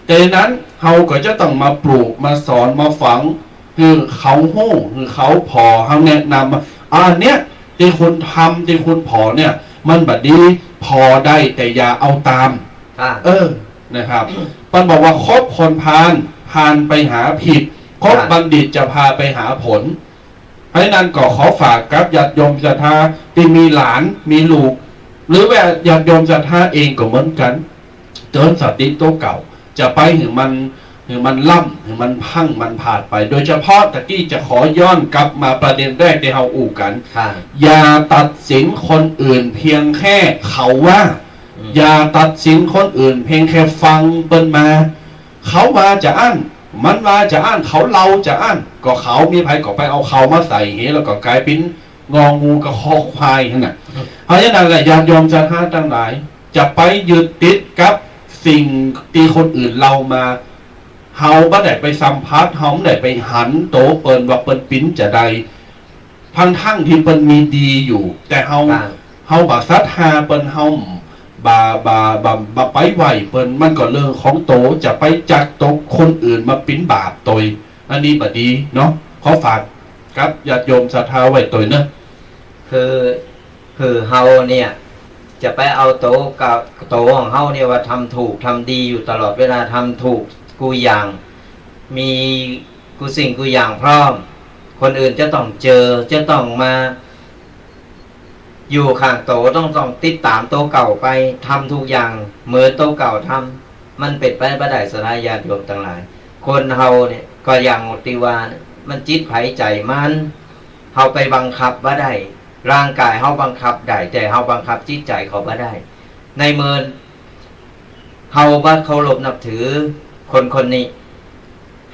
แต่นั้นเฮาก็จะต้องมาปลูก มาสอน มาฝัง หื้อเขาฮู้ หื้อเขาผ่อ เฮาแนะนำว่า อันเนี้ยตี้คุณทำ ตี้คุณผ่อเนี่ย มันบ่ดี ผ่อได้แต่อย่าเอาตาม ค่ะ เออ นะครับ เปิ้นบอกว่าคบคนพาล พาลไปหาผิด คบ ค่ะ บัณฑิตจะพาไปหาผล เพราะฉะนั้นก็ขอฝากกับญาติโยมศรัทธาตี้มีหลาน มีลูก หรือว่าญาติโยมศรัทธาเองก็เหมือนกั๋น เตื๋อนสติตั๋วเก่า จะไปหื้อมัน หื้อมันล้ำ หื้อมันพัง มันพลาดไป โดยเฉพาะตะกี้จะขอย้อนกลับมาประเด็นแรกตี้เฮาอู้กั๋น ค่ะ อย่าตัดสินคนอื่นเพียงแค่เขาว่า อืม อย่าตัดสินคนอื่นเพียงแค่ฟังเปิ้นมา เขาว่าจะอั้น มันว่าจะอั้น เขาเล่าจะอั้น ก็เขา มีใผก็ไปเอาเขามาใส่เห แล้วก็ก๋ายเป๋นงองูกับคอควายหั้นน่ะ เพราะฉะนั้นแหละ ญาติโยมศรัทธาตังหลาย จะไปยึดติดกับสิ่งตี้คนอื่นเล่ามา เฮาบ่ได้ไปสัมผัส เฮาบ่ได้ไปหันโตเปิ้นว่าเปิ้นเป๋นจาใด ทั้งๆ ตี้เปิ้นมีดีอยู่ แต่เฮา ค่ะ เฮาบ่ศรัทธาเปิ้น เฮาบ่ บ่ บ่ บ่ไปไหว้เปิ้น มันก็เรื่องของโต จะไปจักตกคนอื่นมาเป๋นบาปตวย อันนี้บ่ดีเนาะ ขอฝากกับญาติโยมศรัทธาไว้ตวยเนาะ คือ คือเฮาเนี่ย จะไปเอาโตกับ โตของเฮาเนี่ยว่าทำถูกทำดีอยู่ตลอดเวลา ทำถูกกู้อย่าง มีกู้สิ่งกู้อย่างพร้อม คนอื่นจะต้องเจอ จะต้องมา อยู่ข้างโต ต้อง ต้องติดต๋ามโตเก่าไป ทำทุกอย่างเหมือนโตเก่าทำ มันเป๋นไปบ่ได้ ศรัทธาญาติโยมตังหลาย คนเฮาเนี่ย ก็อย่างตี้ว่าเนี่ย มันจิตใผใจ๋มัน เฮาไปบังคับบ่ได้ ร่างก๋ายเฮาบังคับได้ แต่เฮาบังคับจิตใจ๋เขาบ่ได้ ในเมื่อเฮาบ่เคารพนับถือคนคนนี้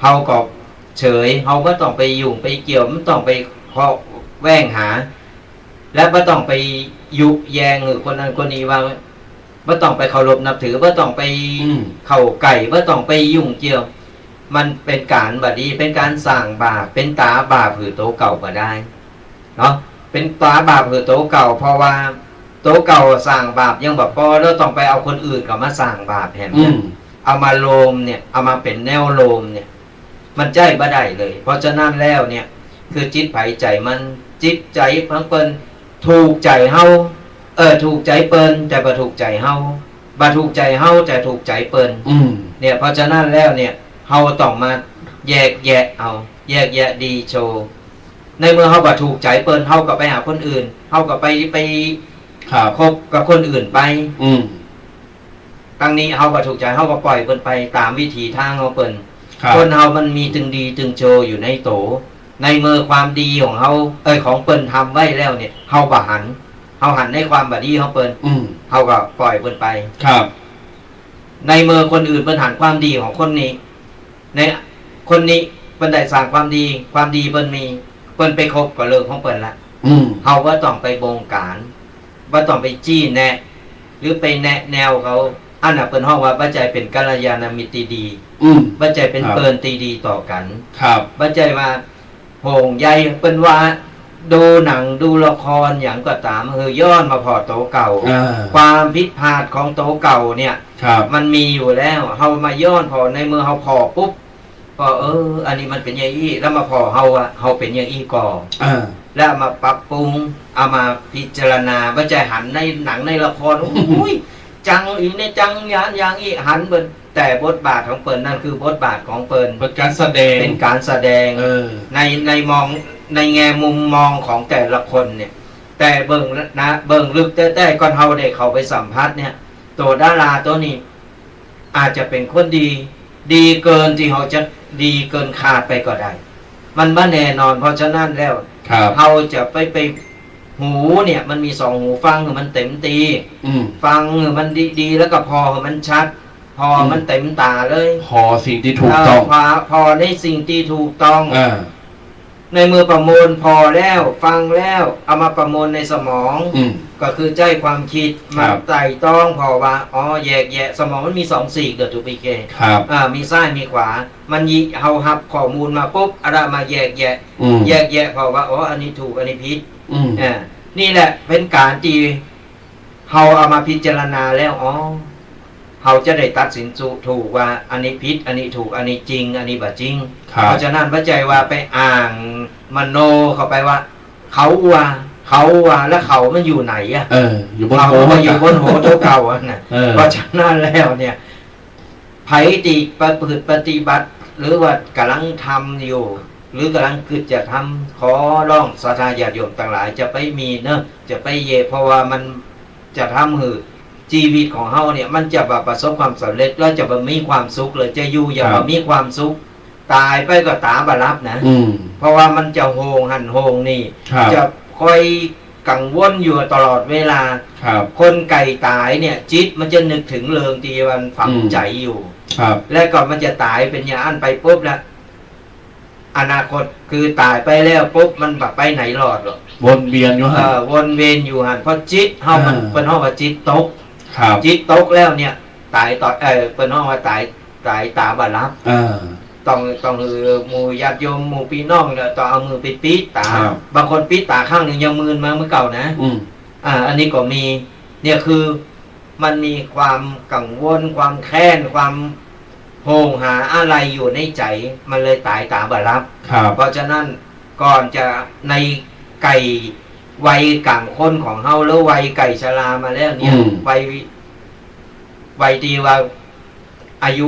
เฮาก็เฉย เฮาบ่ต้องไปยุ่งไปเกี่ยว บ่ต้องไปเคาะแว้งหา และบ่ต้องไปยุแยงหื้อคนนั้นคนนี้ว่า บ่ต้องไปเคารพนับถือ บ่ต้องไป อืม เข้าใก้ บ่ต้องไปยุ่งเกี่ยว มันเป๋นก๋านบ่ดี เป๋นก๋านสร้างบาป เป๋นต๋าบาปหื้อโตเก่าบ่ได้ เนาะ เป๋นต๋าบาปหื้อโตเก่า เพราะว่าโตเก่าสร้างบาปยังบ่ปอ แล้วต้องไปเอาคนอื่นเข้ามาสร้างบาปแหม อืม เอามาโลมเนี่ย เอามาเป๋นแนวโลมเนี่ย มันใจ๊บ่ได้เลย เพราะฉะนั้นแล้วเนี่ย คือจิตใผใจ๋มัน จิตใจ๋ของเปิ้นถูกใจ๋เฮา เออ ถูกใจ๋เปิ้น แต่บ่ถูกใจ๋เฮา บ่ถูกใจ๋เฮา แต่ถูกใจ๋เปิ้น อืม เนี่ย เพราะฉะนั้นแล้วเนี่ย เฮาต้องมาแยกแยะเอา แยกแยะดีชั่ว ในเมื่อเฮาบ่ถูกใจ๋เปิ้น เฮาก็ไปหาคนอื่น เฮาก็ไป ไป ครับ คบกับคนอื่นไป อืม ตังนี้เฮาบ่ถูกใจ๋ เฮาก็ปล่อยเปิ้นไปต๋ามวิถีตางของเปิ้น ครับ คนเฮามันมีตึงดีตึงชั่วอยู่ในโต ในเมื่อความดีของเฮา เอ้ย ของเปิ้นทำไว้แล้วเนี่ย เฮาบ่หัน เฮาหันในความบ่ดีของเปิ้น อืม เฮาก็ปล่อยเปิ้นไป ครับ ในเมื่อคนอื่นเปิ้นหันความดีของคนนี้ ในคนนี้เปิ้นได้สร้างความดี ความดีเปิ้นมี เปิ้นไปคบก็เรื่องของเปิ้นละ อืม เฮาบ่ต้องไปบงการ บ่ต้องไปจี้แนะ หรือไปแนะแนวเขา อันน่ะเปิ้นฮ้องว่าบ่ใจ้เป๋นกัลยาณมิตรตี้ดี อืม บ่ใจ้เป๋น ครับ เปิ้นตี้ดีต่อกั๋น ครับ บ่ใจ้ว่า โหงใย เปิ้นว่าดูหนังดูละครหยังก็ต๋าม หื้อย้อนมาผ่อโตเก่า อ่า ความผิดพลาดของโตเก่าเนี่ย ครับ มันมีอยู่แล้ว เฮามาย้อนผ่อ ในเมื่อเฮาผ่อปุ๊บ ก็ เออ อันนี้มันเป๋นอย่างอี้ แล้วมาผ่อเฮาอะ เฮาเป๋นอย่างอี้ก่อ อ่า แล้วเอามาปรับปรุง เอามาพิจารณา บ่ใจ้หันในหนังในละคร โอ้ย จังอี้เนี่ย จังอย่าง อย่างอี้ หันเปิ้น แต่บทบาทของเปิ้นนั่นคือบทบาทของเปิ้น เป๋นก๋านแสดง เป๋นก๋านแสดง เออ ใน ในมอง ในแง่มุมมองของแต่ละคนเนี่ย แต่เบื้องนะ เบื้องลึกแต๊ๆ ก่อนเฮาได้เข้าไปสัมผัสเนี่ย ตั๋วดาราตั๋วนี้ อาจจะเป๋นคนดี ดีเกินตี้เฮาจะ ดีเกินคาดไปก็ได้ มันบ่แน่นอน เพราะฉะนั้นแล้ว ครับ เฮาจะไป ไป หูเนี่ย มันมีสองหู ฟังหื้อมันเต๋มตี้ อืม ฟังหื้อมันดีๆ แล้วก็ผ่อหื้อมันชัด ผ่อหื้อมัน อืม เต๋มต๋าเลย ผ่อสิ่งตี้ถูกต้อง เออ ผ่อ ผ่อในสิ่งตี้ถูกต้อง อ่า ในเมื่อประมวลผ่อแล้ว ฟังแล้ว เอามาประมวลในสมอง อืม ก็คือใจ๊ความคิด ครับ มาไตร่ตรองผ่อว่า อ๋อ แยกแยะ สมองมันมีสองซีกเด้อ ทูพีเค ครับ อ่า มีซ้ายมีขวา มันยิ เฮาฮับข้อมูลมาปุ๊บ เอาละมาแยกแยะ อืม แยกแยะผ่อว่า อ๋อ อันนี้ถูก อันนี้ผิด อืม อ่า นี่แหละเป๋นก๋านตี้ เฮาเอามาพิจารณาแล้ว อ๋อ เฮาจะได้ตัดสินถูกว่า อันนี้ผิด อันนี้ถูก อันนี้จริง อันนี้บ่จริง ครับ เพราะฉะนั้นบ่ใจ้ว่าไปอ้างมโนเข้าไปว่า เขาว่า เขาว่า แล้วเขามันอยู่ไหนอะ เออ อยู่บนหัว เขาก็อยู่บนหัวเต้าเก่าอะนะ เออ เพราะฉะนั้นแล้วเนี่ย ใผตี้ประพฤติปฏิบัติ หรือว่าก๋ำลังทำอยู่ หรือกำลังกึ๊ดจะทำ ขอร้องศรัทธาญาติโยมตังหลาย จะไปมีเนอะ จะไปเยะ เพราะว่ามันจะทำหื้อจีวิตของเฮาเนี่ย มันจะบ่ประสบความสำเร็จ แล้วจะบ่มีความสุขเลย จะอยู่อย่าง ครับ บ่มีความสุข ต๋ายไปก็ต๋าบ่หลับนะ อืม เพราะว่ามันจะโฮงหั้นโฮงนี่ ครับ จะคอยกังวลอยู่ตลอดเวลา ครับ คนใก้ต๋ายเนี่ย จิตมันจะนึกเถิงเรื่องตี้มันฝัง อืม ใจ๋อยู่ ครับ แล้วก็มันจะต๋ายเป๋นอย่างอั้นไปปุ๊บแล้ว อนาคตคือต๋ายไปแล้วปุ๊บ มันบ่ไปไหนรอดหรอก วนเวียนอยู่หั้น เออ วนเวียนอยู่หั้น เพราะจิตเฮามัน อ่า เปิ้นฮ้องว่าจิตตก ครับ จิตตกแล้วเนี่ย ต๋ายต๋อน เออ เปิ้นฮ้องว่าต๋าย ต๋ายต๋าบ่หลับ อ่า ต้อง ต้องหื้อหมู่ญาติโยม หมู่ปี้น้องเนี่ย ต้องเอามือไปปิดต๋า ครับ บางคนปิดต๋าข้างนึ่งยังมืนมาเหมือนเก่านะ อืม อ่า อันนี้ก็มี เนี่ยคือ มันมีความกังวล ความแค้น ความโหยหาอาลัยอยู่ในใจ๋ มันเลยต๋ายต๋าบ่หลับ ครับ เพราะฉะนั้นก่อนจะในใก้วัยก๋างคนของเฮา หรือวัยใก้ชรามาแล้วเนี่ย อืม วัย วัยตี้ว่าอายุ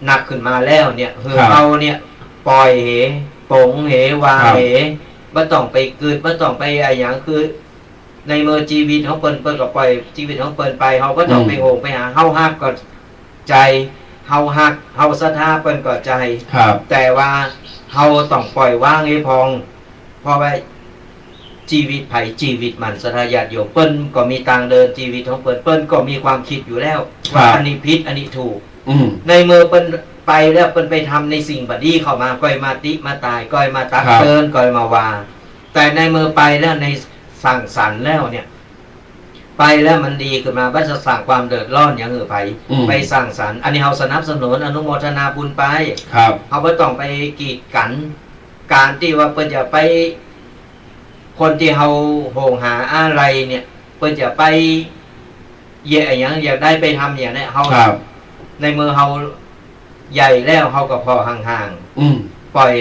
นักขึ้นมาแล้วเนี่ย หื้อ ครับ เฮาเนี่ย ป่อยเห ป๋งเห วาง ครับ เห บ่ต้องไปกึ๊ด บ่ต้องไปอะหยัง คือ ในเมื่อจีวิตของเปิ้น เปิ้นก็ป่อยจีวิตของเปิ้นไป เฮาบ่ต้อง อืม ไปโหยไปหา เฮาฮักก็ใจ้ เฮาฮัก เฮาศรัทธาเปิ้นก็ใจ้ ครับ แต่ว่าเฮาต้องป่อยวางหื้อพ่อง เพราะว่าจีวิตใผจีวิตมัน ศรัทธาญาติโยม เปิ้นก็มีตางเดินจีวิตของเปิ้น เปิ้นก็มีความคิดอยู่แล้ว ครับ ว่าอันนี้ผิด อันนี้ถูก อืม ในเมื่อเปิ้นไปแล้ว เปิ้นไปทำในสิ่งบ่ดีเข้ามา ก็มาติมาตาย ก็มาตัก ครับ เตือน ก็มาว่า แต่ในเมื่อไปแล้ว ในสังสรรค์แล้วเนี่ย ไปแล้วมันดีขึ้นมา บ่จะสร้างความเดือดร้อนหยังหื้อใผ อืม ไปสังสรรค์ อันนี้เฮาสนับสนุน อนุโมทนาบุญไป ครับ เฮาบ่ต้องไปกีดกั๋น ก๋านตี้ว่าเปิ้นจะไป คนตี้เฮาโหยหาอาลัยเนี่ย เปิ้นจะไป เยียะอะหยัง อยากได้ไปทำอย่างเนี้ย เฮา ครับ ในเมื่อเฮาใหญ่แล้ว เฮาก็ผ่อห่างๆ อืม ป่อย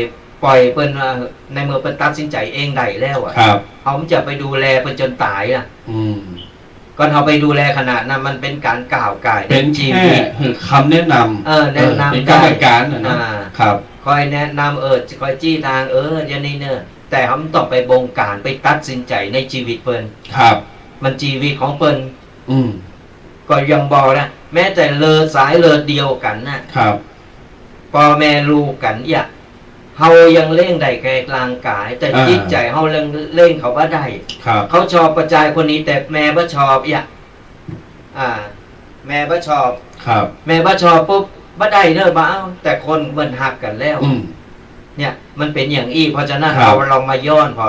ป่อยเปิ้นว่า ในเมื่อเปิ้นตัดสินใจ๋เองได้แล้วอะ ครับ เฮาบ่จะไปดูแลเปิ้นจ๋นต๋ายอะ อืม ก่อนเฮาไปดูแลขนาดนั้น มันเป๋นก๋านก้าวก่าย เป๋น จีวิต แค่หื้อคำแนะนำ เออ แนะนำ เออ เป๋นกรรมก๋านน่ะนะ ได้ อ่า ครับ คอยแนะนำ เออ คอยจี้ตาง เออ อย่างนี้เนอะ แต่เฮาบ่ต้องไปบงก๋าน ไปตัดสินใจ๋ในจีวิตเปิ้น ครับ มันจีวิตของเปิ้น อืม ก็ยังบอกนะ แม้แต่เลือดสายเลือดเดียวกั๋นน่ะ ครับ ป้อแม่ลูกกั๋นเนี่ย เฮายังเล่งได้แก่ร่างก๋าย แต่ อ่า จิตใจ๋เฮาเล่ง เล่งเขาบ่ได้ ครับ เขาชอบป้อจายคนนี้ แต่แม่บ่ชอบเนี่ย อ่า แม่บ่ชอบ ครับ แม่บ่ชอบปุ๊บ บ่ได้เด้อ บ่เอา แต่คนมันฮักกั๋นแล้ว อืม เนี่ย มันเป๋นอย่างอี้ เพราะฉะนั้น ครับ เฮาลองมาย้อนผ่อ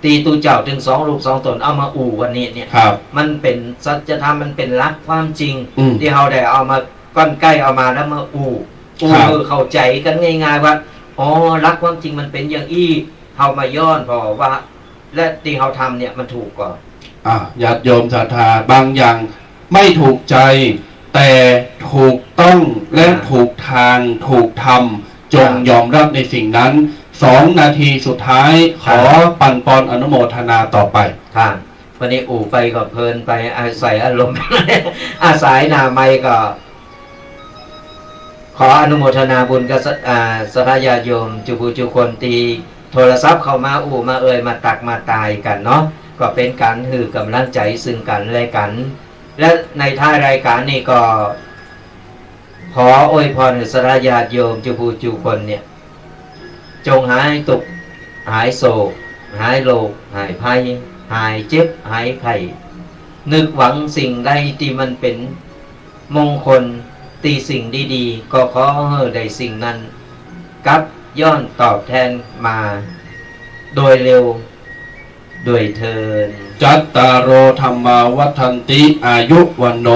ตี้ตุ๊เจ้าตึงสองรูปสองต๋นเอามาอู้วันนี้เนี่ย ครับ มันเป๋นสัจธรรม มันเป๋นหลักความจริง อืม ตี้เฮาได้เอามา ก้อนใก้เอามาแล้วมาอู้ อู้ ครับ หื้อเข้าใจ๋กั๋นง่ายๆ ว่า อ๋อ หลักความจริงมันเป๋นอย่างอี้ เฮามาย้อนผ่อว่า และตี้เฮาทำเนี่ยมันถูกก่อ อ่ะ ญาติโยมศรัทธา บางอย่างไม่ถูกใจ แต่ถูกต้องและ อ่า ถูกทาง ถูกธรรม จงยอมรับในสิ่งนั้น สองนาทีสุดท้าย ขอปันปอนอนุโมทนาต่อไป ค่ะ วันนี้อู้ไปก็เพลินไป อาศัยอารมณ์ อาศัยหน้าไมค์ก็ ขออนุโมทนาบุญกับศรัท- อ่า ศรัทธาญาติโยม จุผู้จุคนตี้โทรศัพท์เข้ามาอู้มาเอ่ย มาตักมาตายกั๋นเนาะ ก็เป๋นก๋านหื้อก๋ำลังใจ๋ซึ่งกั๋นและกั๋น และในท้ายรายก๋านนี้ก็ ขออวยพรหื้อศรัทธาญาติโยม จุผู้จุคนเนี่ย จงหายตุ๊กข์ หายโศก หายโรค หายภัย หายเจ็บ หายไข้ นึกหวังสิ่งใดตี้มันเป๋นมงคล ตี้สิ่งดีๆ ก็ขอหื้อได้สิ่งนั้น กลับย้อนตอบแทนมาโดยเร็วด้วยเทอญ จัตตาโร ธัมมา วัฑฒันติ อายุ วัณโณ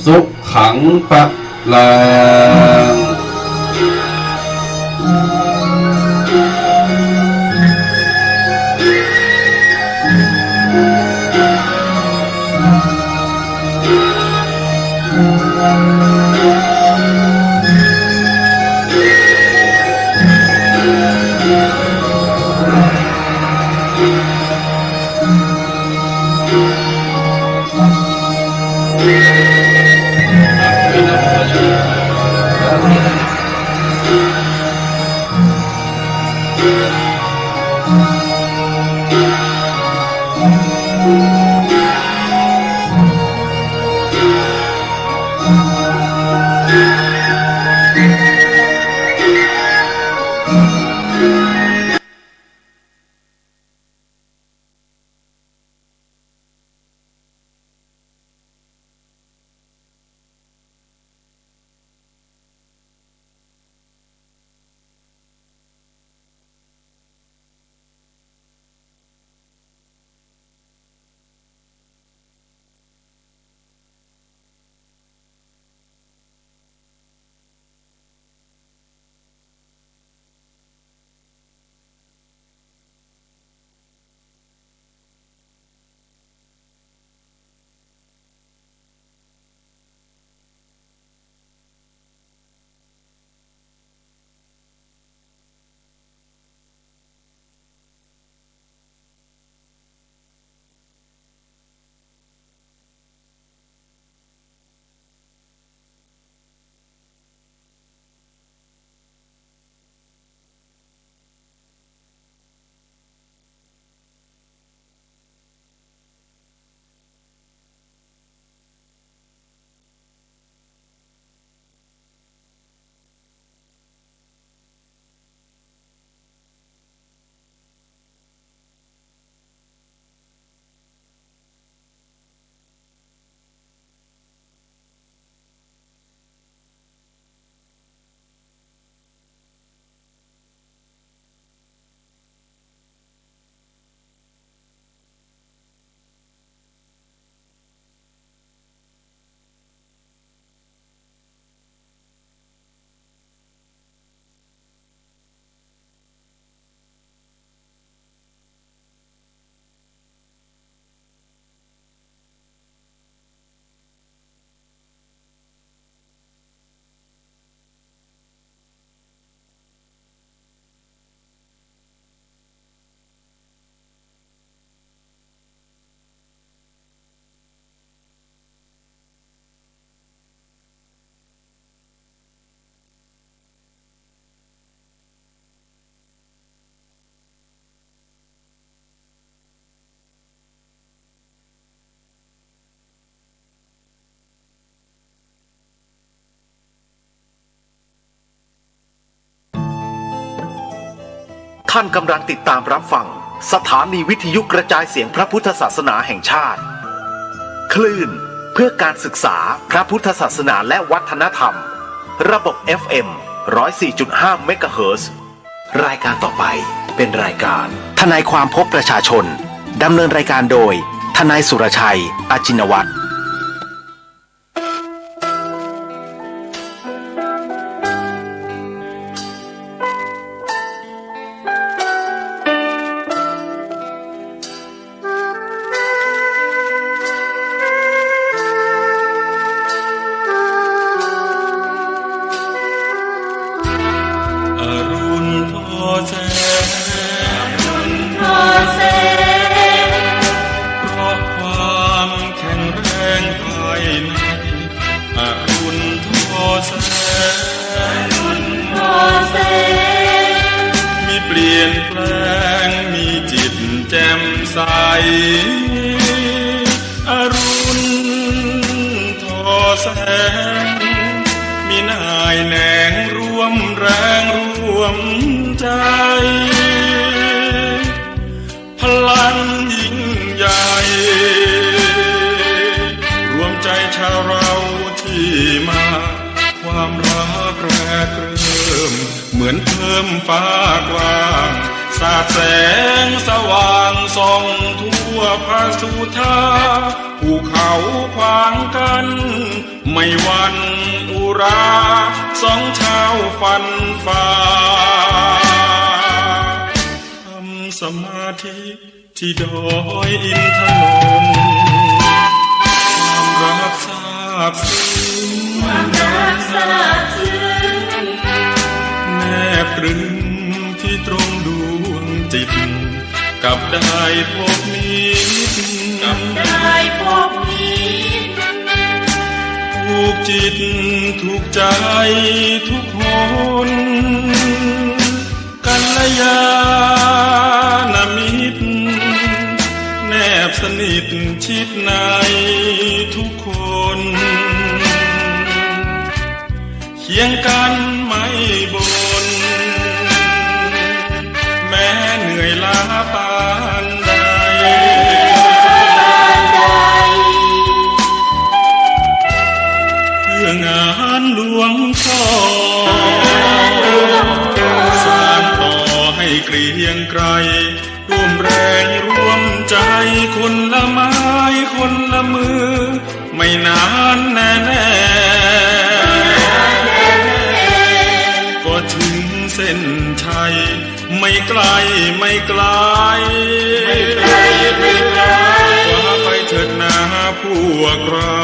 สุขัง พลังท่านกำลังติดตามรับฟังสถานีวิทยุกระจายเสียงพระพุทธศาสนาแห่งชาติ คลื่นเพื่อการศึกษาพระพุทธศาสนาและวัฒนธรรม ระบบ เอฟ เอ็ม ร้อยสี่จุดห้า เมกะเฮิรตซ์ รายการต่อไปเป็นรายการทนายความพบประชาชน ดำเนินรายการโดยทนายสุรชัย อาจินวัฒน์ อรุณทอแสง มีหน้ายแหนงร่วมแรงร่วมใจ๋ พลังยิ่งใหญ่ รวมใจ๋ชาวเราตี้มา ความฮักแรกเริ่ม เหมือนเพิ่มฟ้ากว้าง สาดแสงสว่างส่องทั่วผสุธา ภูเขาขวางกั้น ไม่หวั่นอุรา สองเท้าฟันฟ้า ทำสมาธิ ตี้ดอยอินทนนท์ ความรักซาบซึ้ง ความรักซาบซึ้ง แนบตรึงตี้ตรงดวงจิต กับได้พบมิตร กับได้พบมิตร ถูกจิตถูกใจ๋ทุกคน กัลยาณมิตร แนบสนิทชิดในทุกคน เคียงกันไม่บ่น แม้เหนื่อยล้าปานใด เพื่องานหลวงพ่อ สานต่อให้เกรียงไกร ร่วมแรงร่วมใจ๋ คนละไม้คนละมือ ไม่นานแน่ๆ ก็ถึงเส้นชัย ไม่ไกลไม่ไกล ไม่ไกลไม่ไกล คว้าไปเถิดนาพวกเรา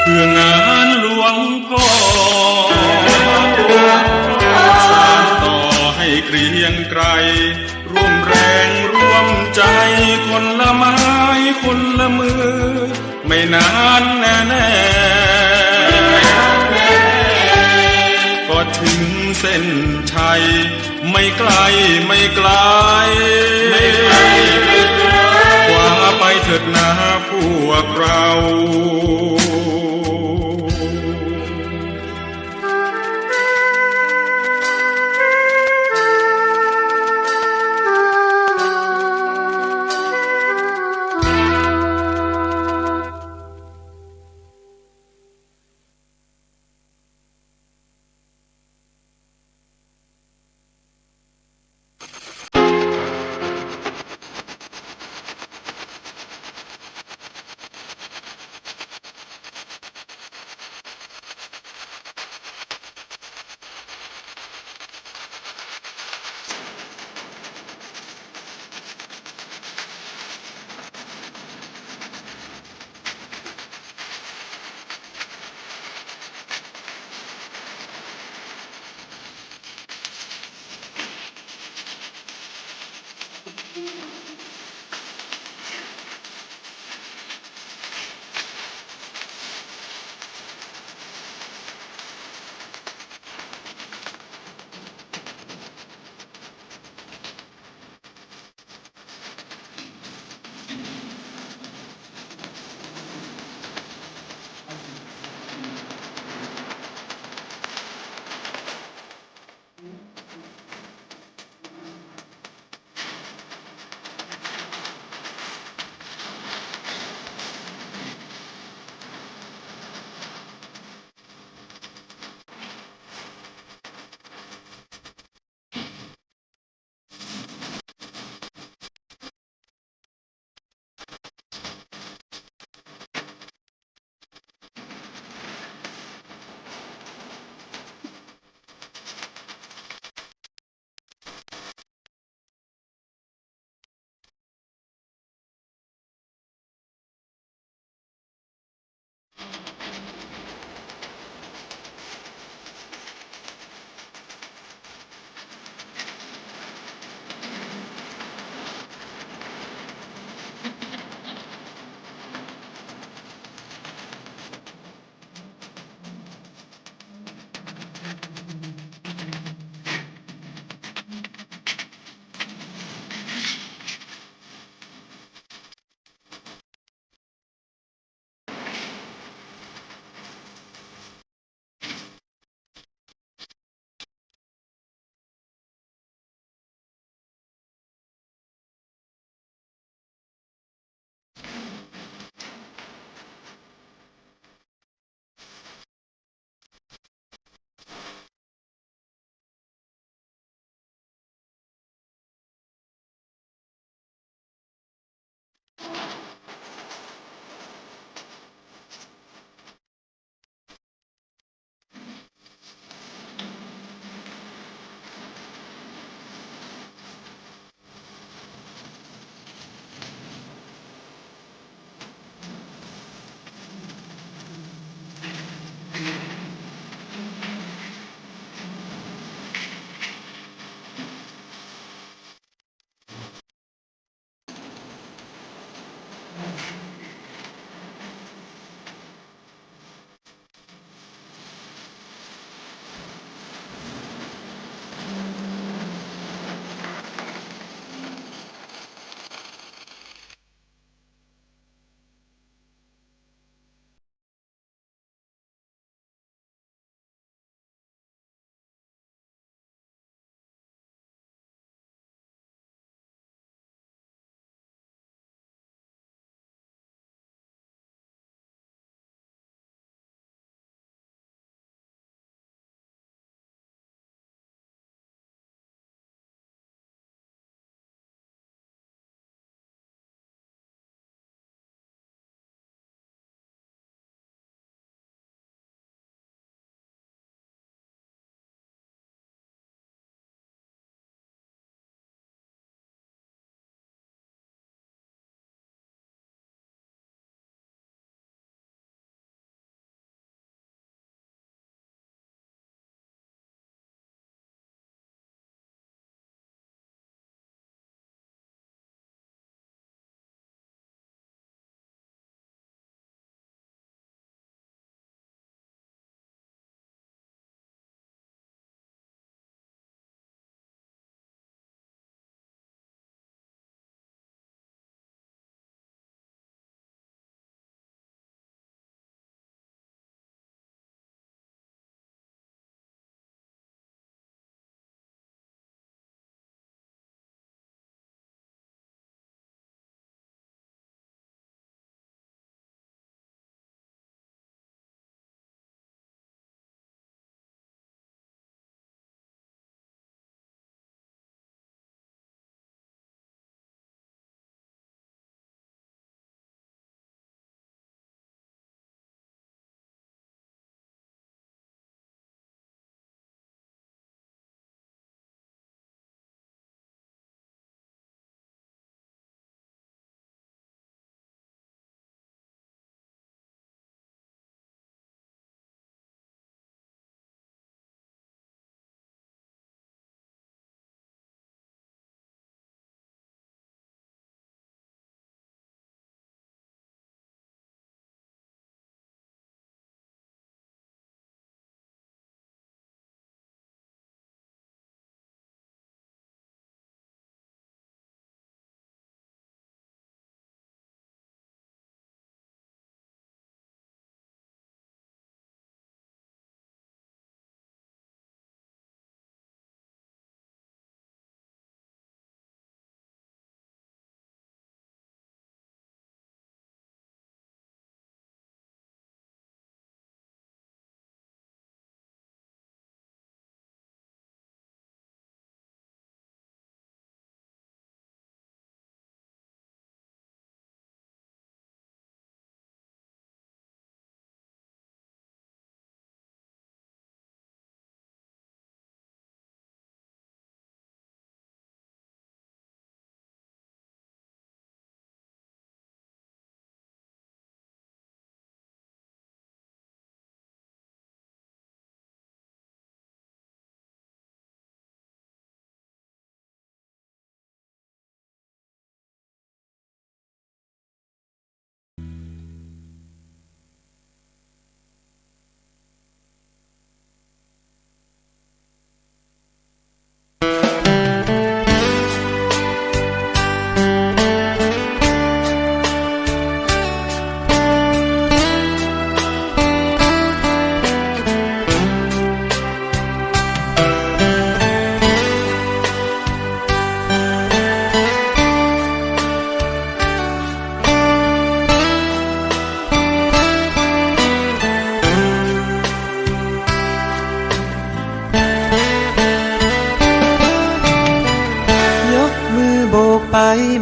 เพื่องานหลวงพ่อ สานต่อให้เกรียงไกร ร่วมแรงร่วมใจ๋ คนละไม้คนละมือ ไม่นานแน่ๆ ก็ถึงเส้นชัย ไม่ไกลไม่ไกล ไม่ไกลไม่ไกล คว้าไปเถิดนาพวกเรา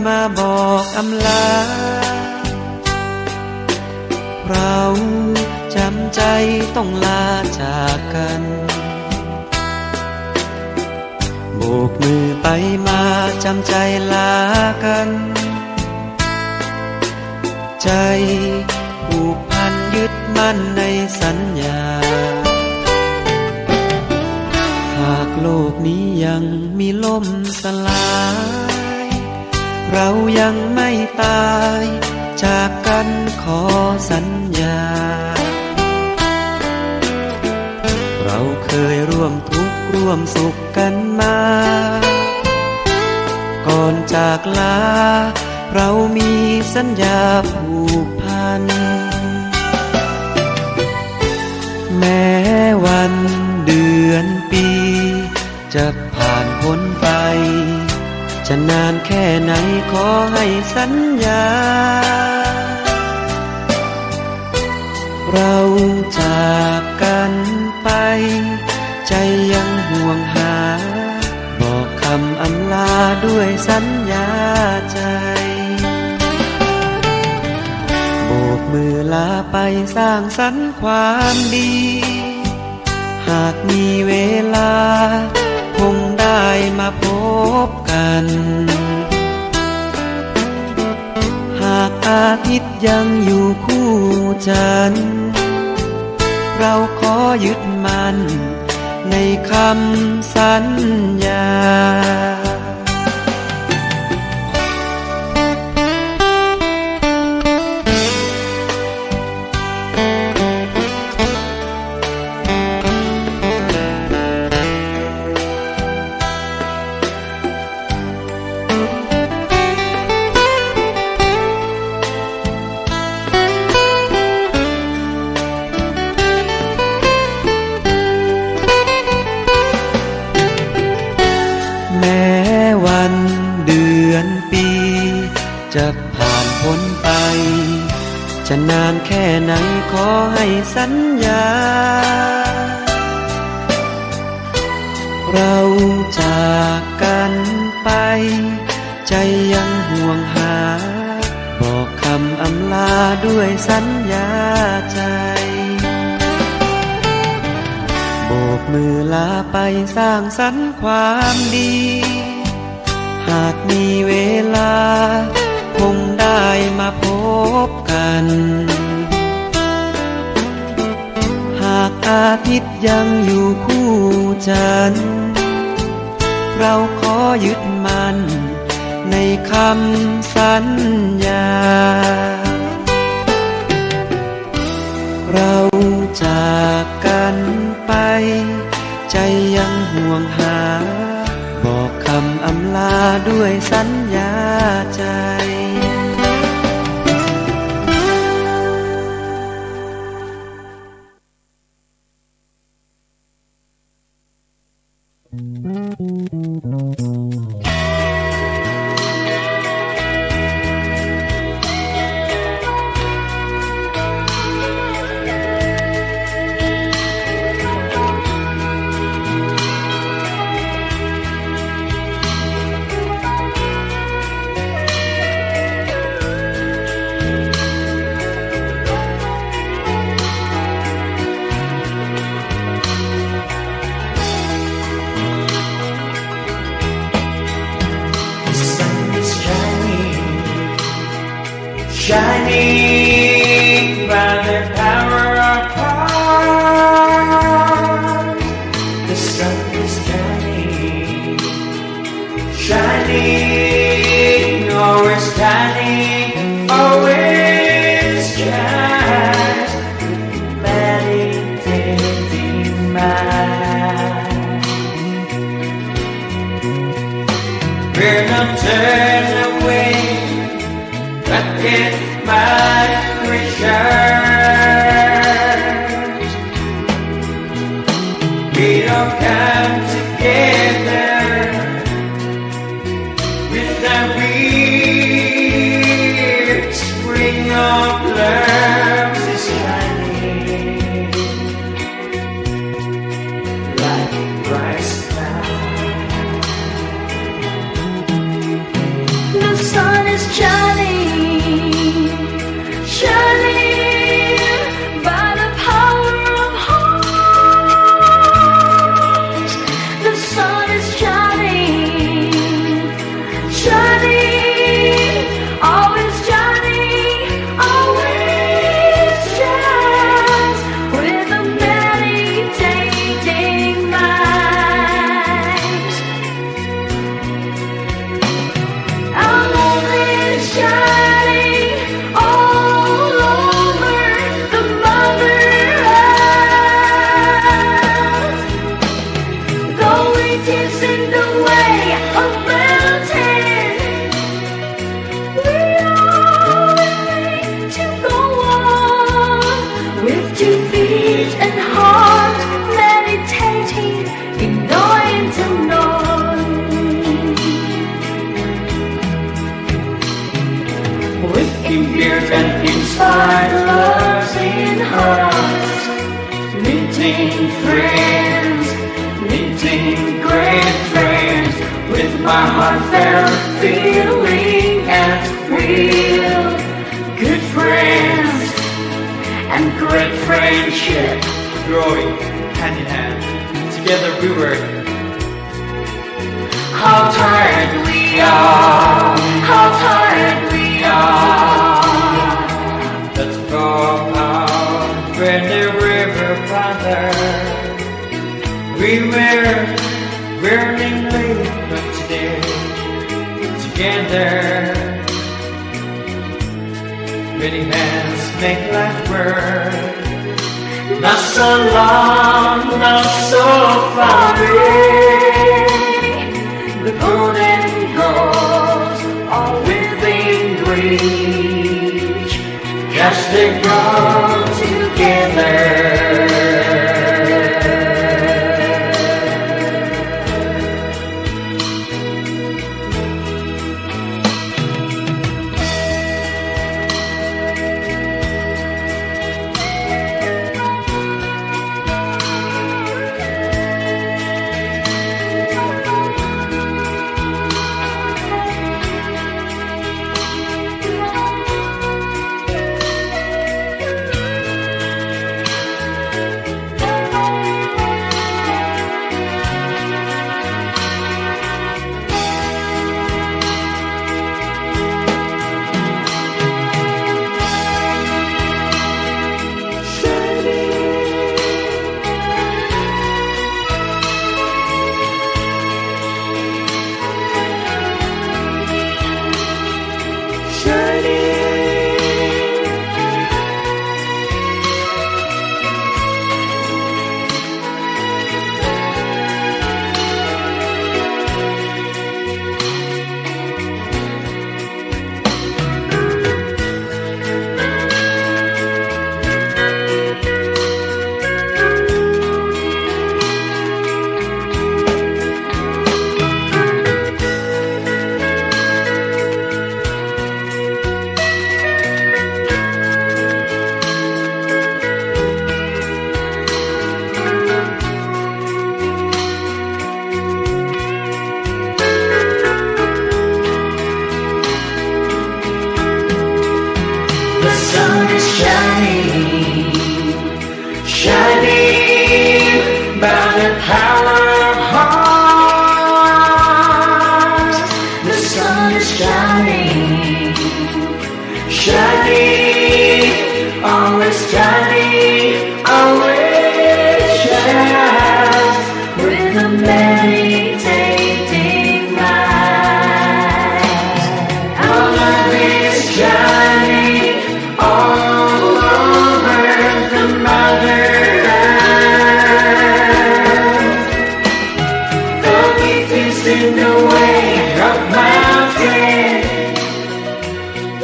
มาบอกอำลา เราจ๋ำใจ๋ต้องลาจากกั๋น โบกมือไปมาจ๋ำใจ๋ลากั๋น ใจ๋ผูกพันยึดมั่นในสัญญา หากโลกนี้ยังมีล่มสลาย เรายังไม่ต๋ายจากกั๋นขอสัญญา เราเคยร่วมทุกข์ร่วมสุขกั๋นมา ก่อนจากลา เรามีสัญญาผูกพัน แม้วันเดือนปี จะผ่านพ้นไป จะนานแค่ไหนขอให้สัญญา เราจากกั๋นไป ใจ๋ยังห่วงหา บอกกำอำลาด้วยสัญญาใจ๋ โบกมือลาไปสร้างสรรค์ความดี หากมีเวลาคงได้มาพบกั๋น หากอาทิตย์ยังอยู่คู่จั๋นทร์ เราขอยึดมั่นในคำสัญญา แม้วันเดือนปี จะผ่านพ้นไป จะนานแค่ไหนขอให้สัญญา เราจากกั๋นไป ใจ๋ยังห่วงหา บอกกำอำลาด้วยสัญญาใจ๋ โบกมือลาไปสร้างสรรค์ความดี หากมีเวลาคงได้มาพบกั๋น หากอาทิตย์ยังอยู่คู่จั๋นทร์ เราขอยึดมั่นในคำสัญญา เราจากกั๋นไป ใจ๋ยังห่วงหา บอกกำอำลาด้วยสัญญาใจ๋ The sun is shining, shining by the power of God. The sun is shining, shining, always shining, always shine. Meditating mind. We're not turned away, but yet might return. We don't come together with the weird spring of blooms is shining like bright sky. The sun Friends, meeting great friends with my heartfelt feeling and real good friends and great friendship. Growing hand in hand, together we work. How tired we are, how tired we are. But for our friendly river brother, we were willingly put today together. Many hands make light work. Not so long, not so far away. The golden goals are within reach. Cast their goal together. The sun is shining, shining by the power of heart. The sun is shining, shining, always shining, always shines, with a meditating mind. Our love is shining all over the mother earth. Though it is in the way of mountain,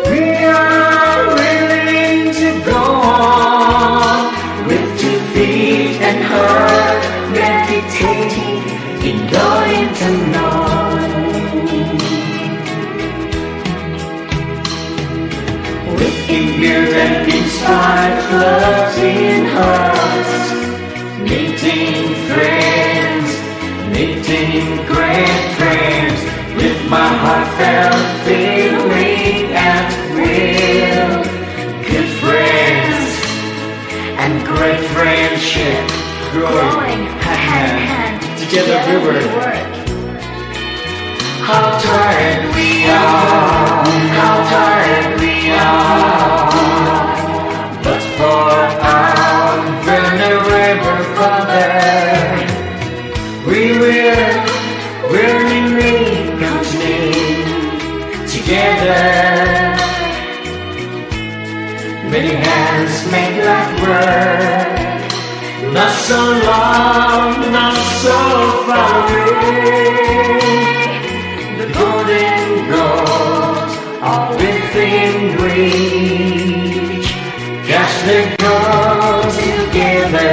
we are willing to go on with two feet and heart, meditating in going to know. With imbued and inspired love in hearts, meeting friends, meeting great friends, with my heartfelt feeling and will. Good friends and great friendship, growing hand in hand, together we work. How tired we are, how tired we are. But for our venerable father, we will willingly continue together. Many hands make light work, not so long, not so far away. The golden goals are within reach. Cast the goal together.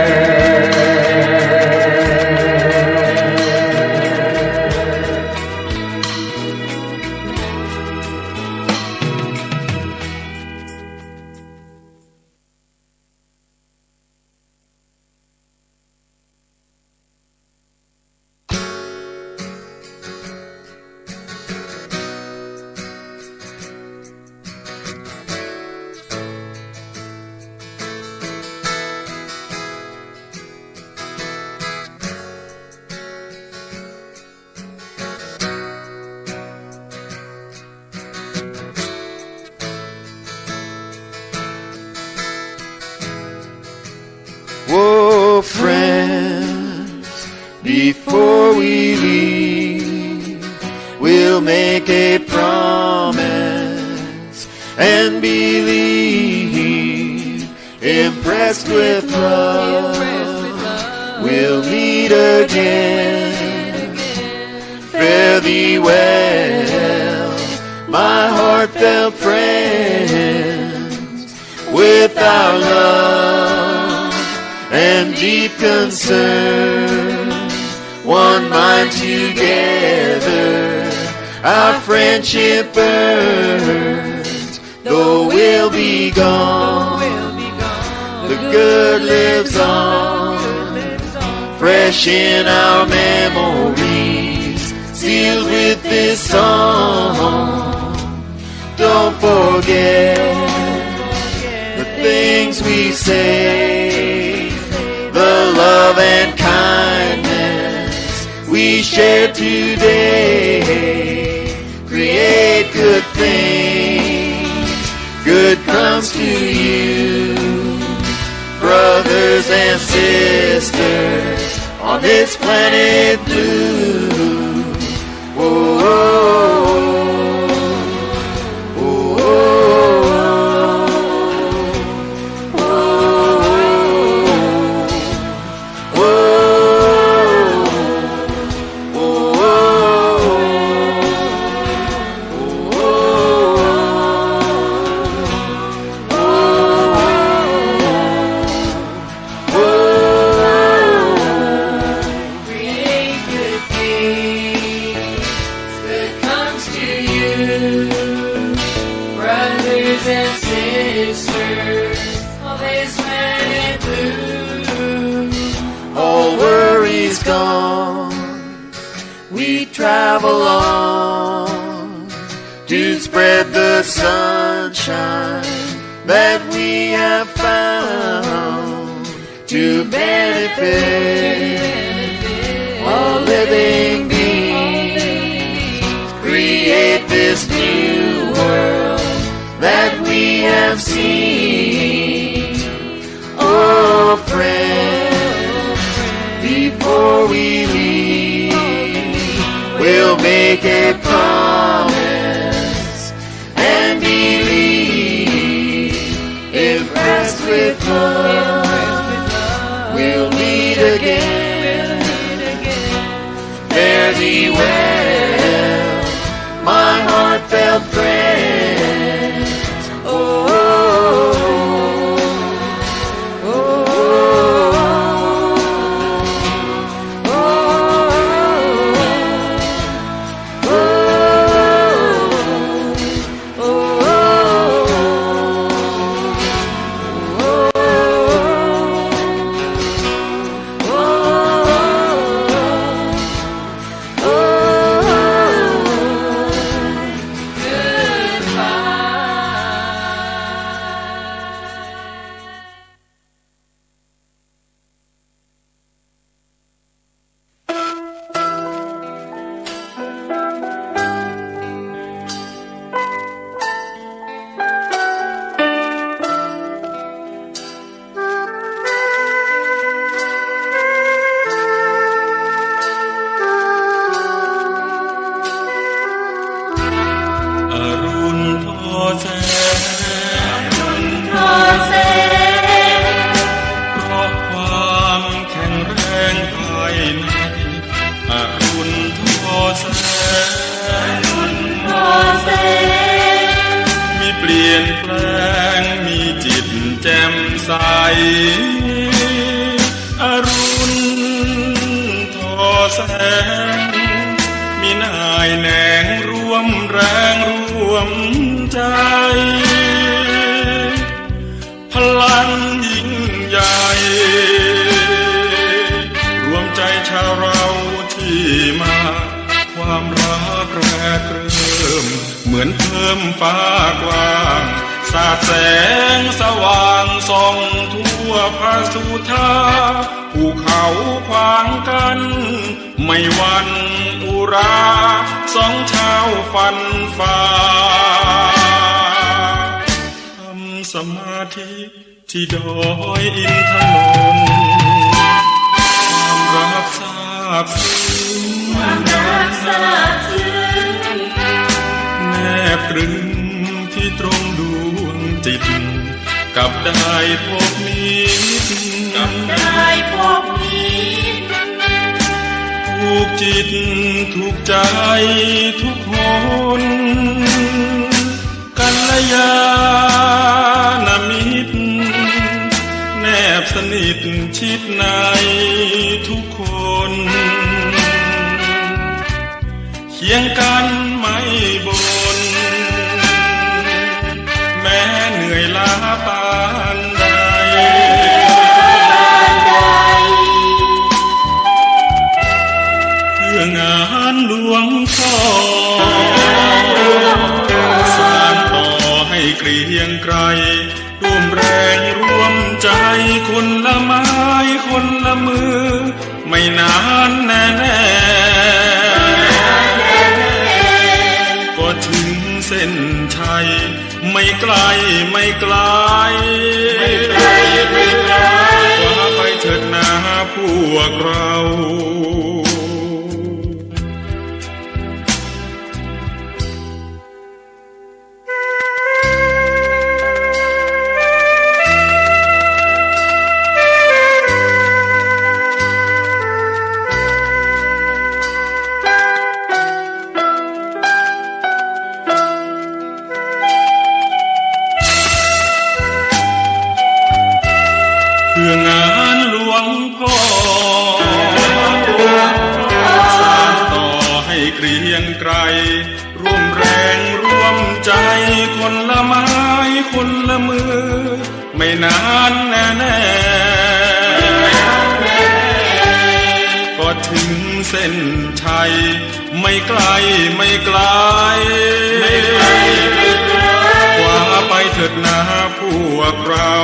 Before we leave, we'll make a promise and believe, impressed with love, we'll meet again. Fare thee well, my heartfelt friends. With our love and deep concern, one mind together, our friendship burns. Though we'll be gone, the good lives on, fresh in our memories, sealed with this song. Don't forget the things we say, the love and kindness we shared today. Create good things, good comes to you, brothers and sisters on this planet blue. Create good things that comes to you, brothers and sisters of this planet blue. All worries gone, we travel on to spread the sunshine that we have found, to benefit all living beings. Create this new world that we have seen. Oh, friend, before we leave, we'll make a promise and believe, impressed with love, we'll meet again. Fare thee well, my heartfelt friends. Oh, oh, oh, oh, oh, oh.อรุณทอแสง อรุณทอแสง เพราะความแข็งแรงภายใน อรุณทอแสง อรุณทอแสง มีเปลี่ยนแปลง มีจิตแจ่มใส อรุณทอแสง มีหน่ายแหนงร่วมแรงร่วมใจ พลังยิ่งใหญ่ รวมใจชาวเราที่มา ความรักแรกเริ่ม เหมือนเพิ่มฟ้ากว้าง สาดแสงสว่างส่องทั่วพระสุธา ภูเขาขวางกั้น ไม่หวั่นอุรา สองชาวฟันฝ่า ทำสมาธิ ที่ดอยอินทนนท์ ความรักสร้าง ความรักซาบซึ้ง แนบตรึงที่ตรงดวงจิต กับได้พบมิตร กับได้พบมิตร ถูกจิตถูกใจทุกคน กัลยาณมิตร แนบสนิทชิดในทุกคน เคียงกันไม่บ่น แม้เหนื่อยล้าปานใด เพื่องานหลวงพ่อ สานต่อให้เกรียงไกร ร่วมแรงร่วมใจคนละไม้คนละมือ ไม่นานแน่ๆ ก็ถึงเส้นชัย ไม่ไกลไม่ไกล คว้าไปเถิดนาพวกเรา เพื่องานหลวงพ่อ สานต่อให้เกรียงไกร ร่วมแรงร่วมใจคนละไม้คนละมือ ไม่นานแน่ๆ ก็ถึงเส้นชัย ไม่ไกลไม่ไกล คว้าไปเถิดนาพวกเรา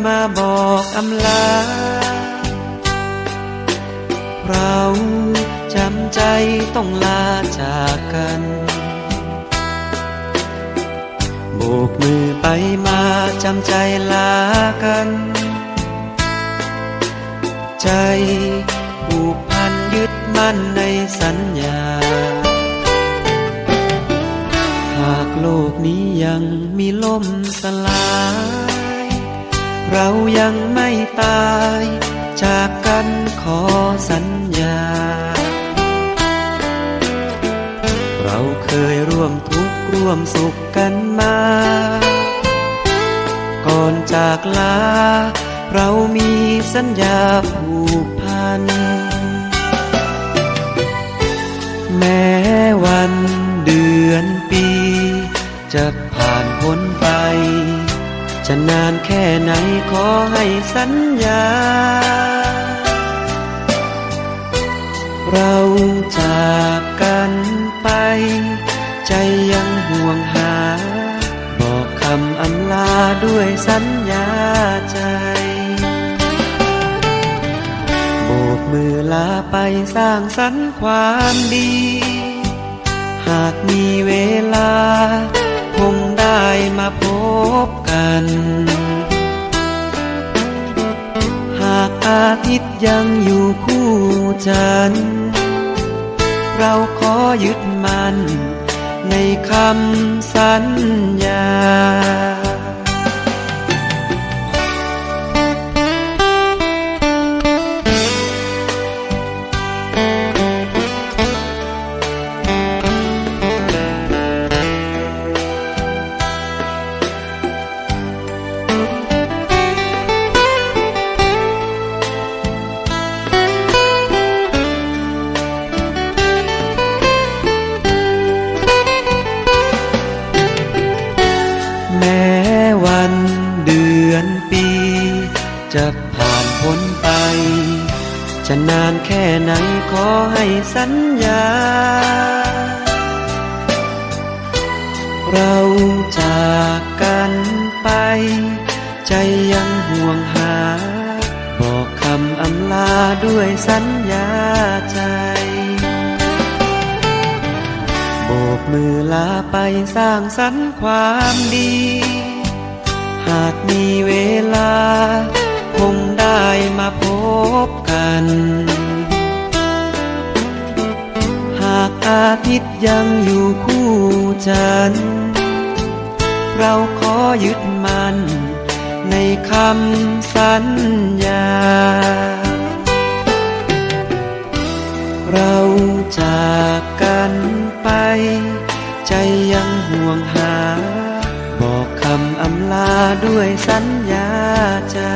มาบอกอำลา เราจ๋ำใจ๋ต้องลาจากกั๋น โบกมือไปมาจ๋ำใจ๋ลากั๋น ใจ๋ผูกพันยึดมั่นในสัญญา หากโลกนี้ยังมีล่มสลาย เรายังไม่ต๋ายจากกั๋นขอสัญญา เราเคยร่วมทุกข์ร่วมสุขกั๋นมา ก่อนจากลา เรามีสัญญาผูกพัน แม้วันเดือนปี๋ จะผ่านพ้นไป จะนานแค่ไหนขอให้สัญญา เราจากกั๋นไป ใจ๋ยังห่วงหา บอกกำอำลาด้วยสัญญาใจ๋ โบกมือลาไปสร้างสรรค์ความดี หากมีเวลาคงได้มาพบกั๋น หากอาทิตย์ยังอยู่คู่จั๋นทร์ เราขอยึดมั่นในกำสัญญา แม้วันเดือนปี๋ จะผ่านพ้นไป จะนานแค่ไหนขอให้สัญญา เราจากกั๋นไป ใจ๋ยังห่วงหา บอกกำอำลาด้วยสัญญาใจ๋ โบกมือลาไปสร้างสรรค์ความดี หากมีเวลาคงได้มาพบกั๋น หากอาทิตย์ยังอยู่คู่จั๋นทร์ เราขอยึดมั่นในกำสัญญา เราจากกั๋นไป ใจ๋ยังห่วงหา บอกกำอำลาด้วยสัญญาใจ๋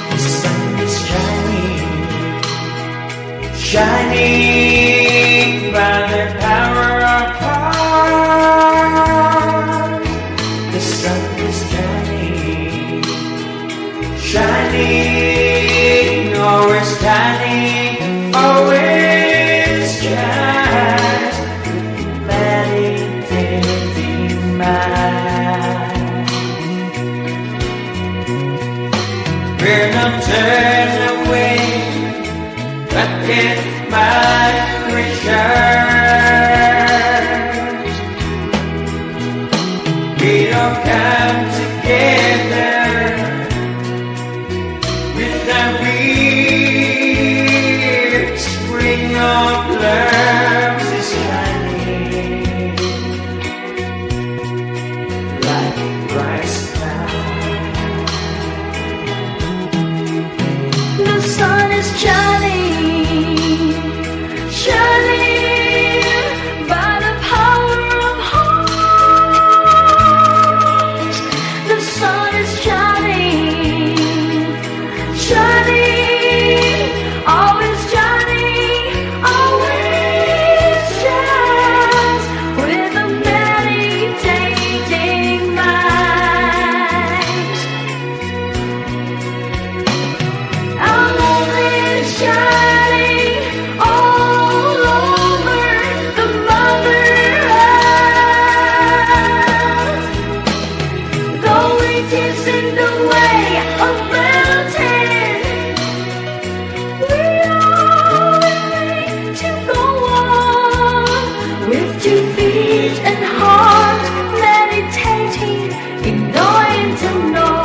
The sun is shining, shining by the power of God. The sun is shining, shining, always shining, always shines, meditating mind. Will not turn away, but in my return, we all come together with the weird spring of love is shining like bright sky. Is in the way of mountains. We are willing to go on with two feet and heart, meditating in dying to know.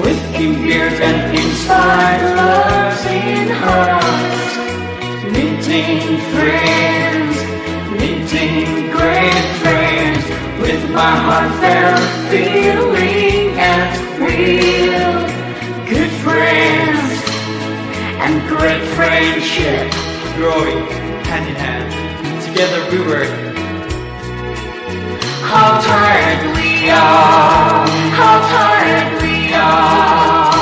With imbued and inspired loves in heart, meeting friends, meeting great friends, with my heartfelt feeling and real good friends and great friendship. Growing hand in hand, together we work. How tired we are, how tired we are.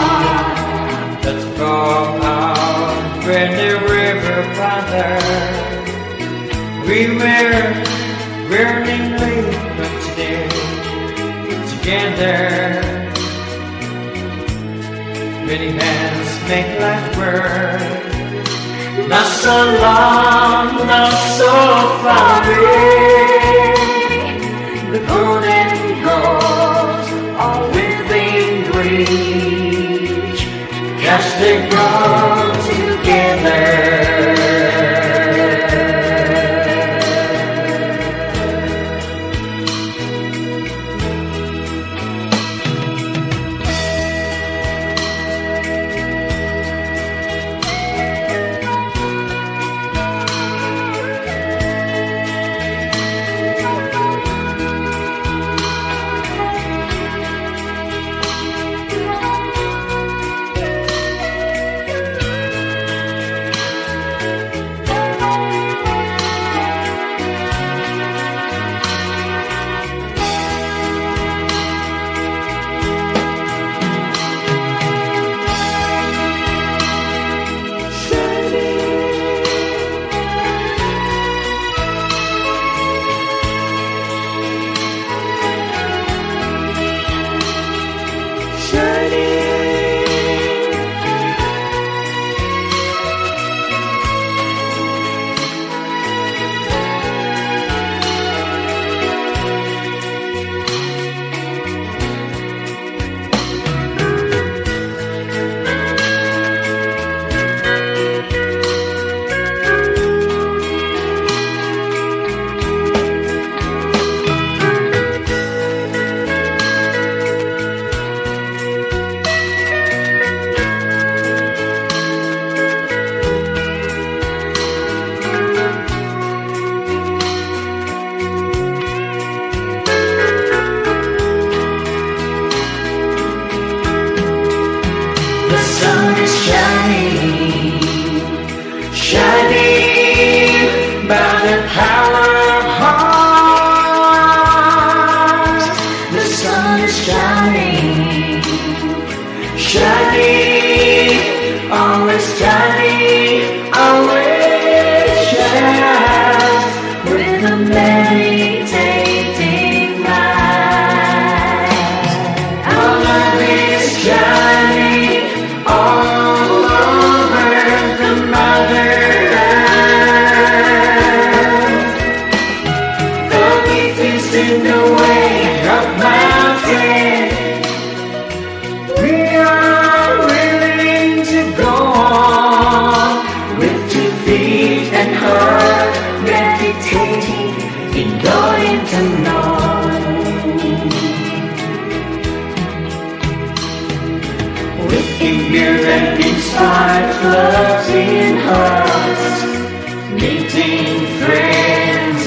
Let's go out where the river father. We were willingly, but today together. Many hands make life work. Not so long, not so far away. The golden goals are within reach. Catch the goal together. The sun is shining, shining by the power of heart. The sun is shining, shining, always shining, always shines, with a meditating mind. Our love is shining all over the mother earth. Though it is in the way of mountains, we are willing to go on with two feet and heart, meditating in dying to know. With imbued and inspired loves in hearts, meeting friends,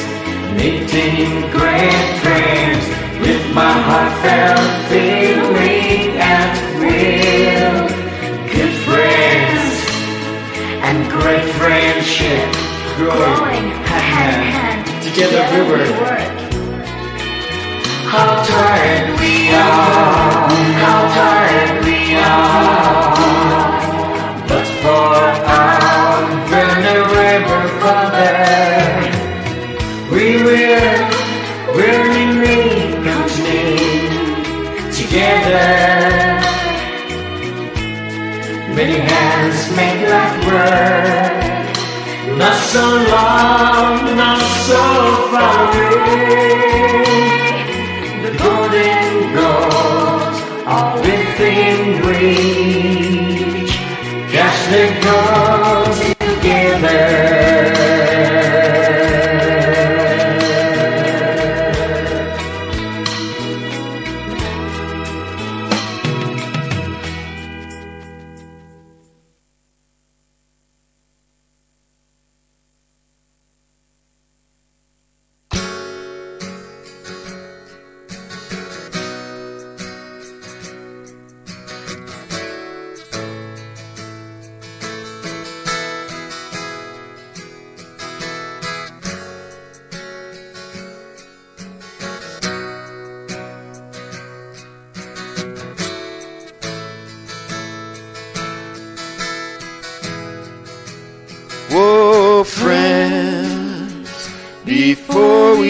meeting great friends, with my heartfelt feeling and real good friends and great friendship, growing hand in hand, together we work. How tired we are, how tired we are, but far out where the river father, we will willingly continue together. Many hands make life work. Not so long, not so far away.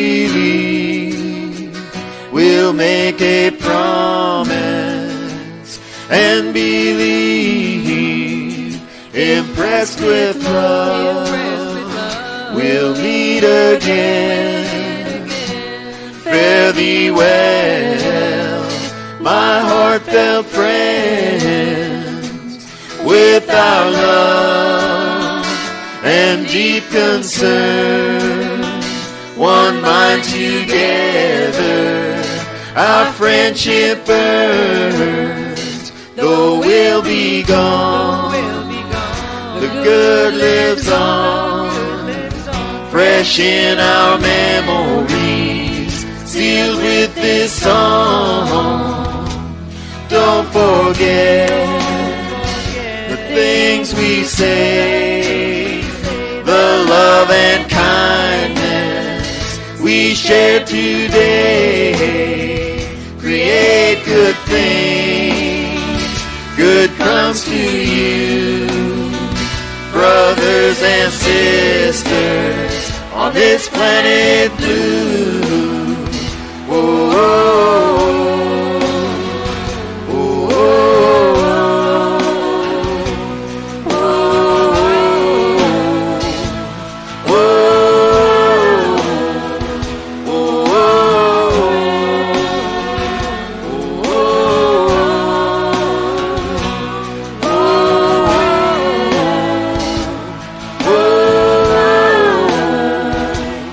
believe, we'll make a promise and believe, impressed with love, we'll meet again. Fare thee well, my heartfelt friends, with our love and deep concern, one mind together, our friendship burns. Though we'll be gone, the good lives on, fresh in our memories, sealed with this song. Don't forget the things we say, the love and kindness we shared today. Create good things, good comes to you, brothers and sisters on this planet blue.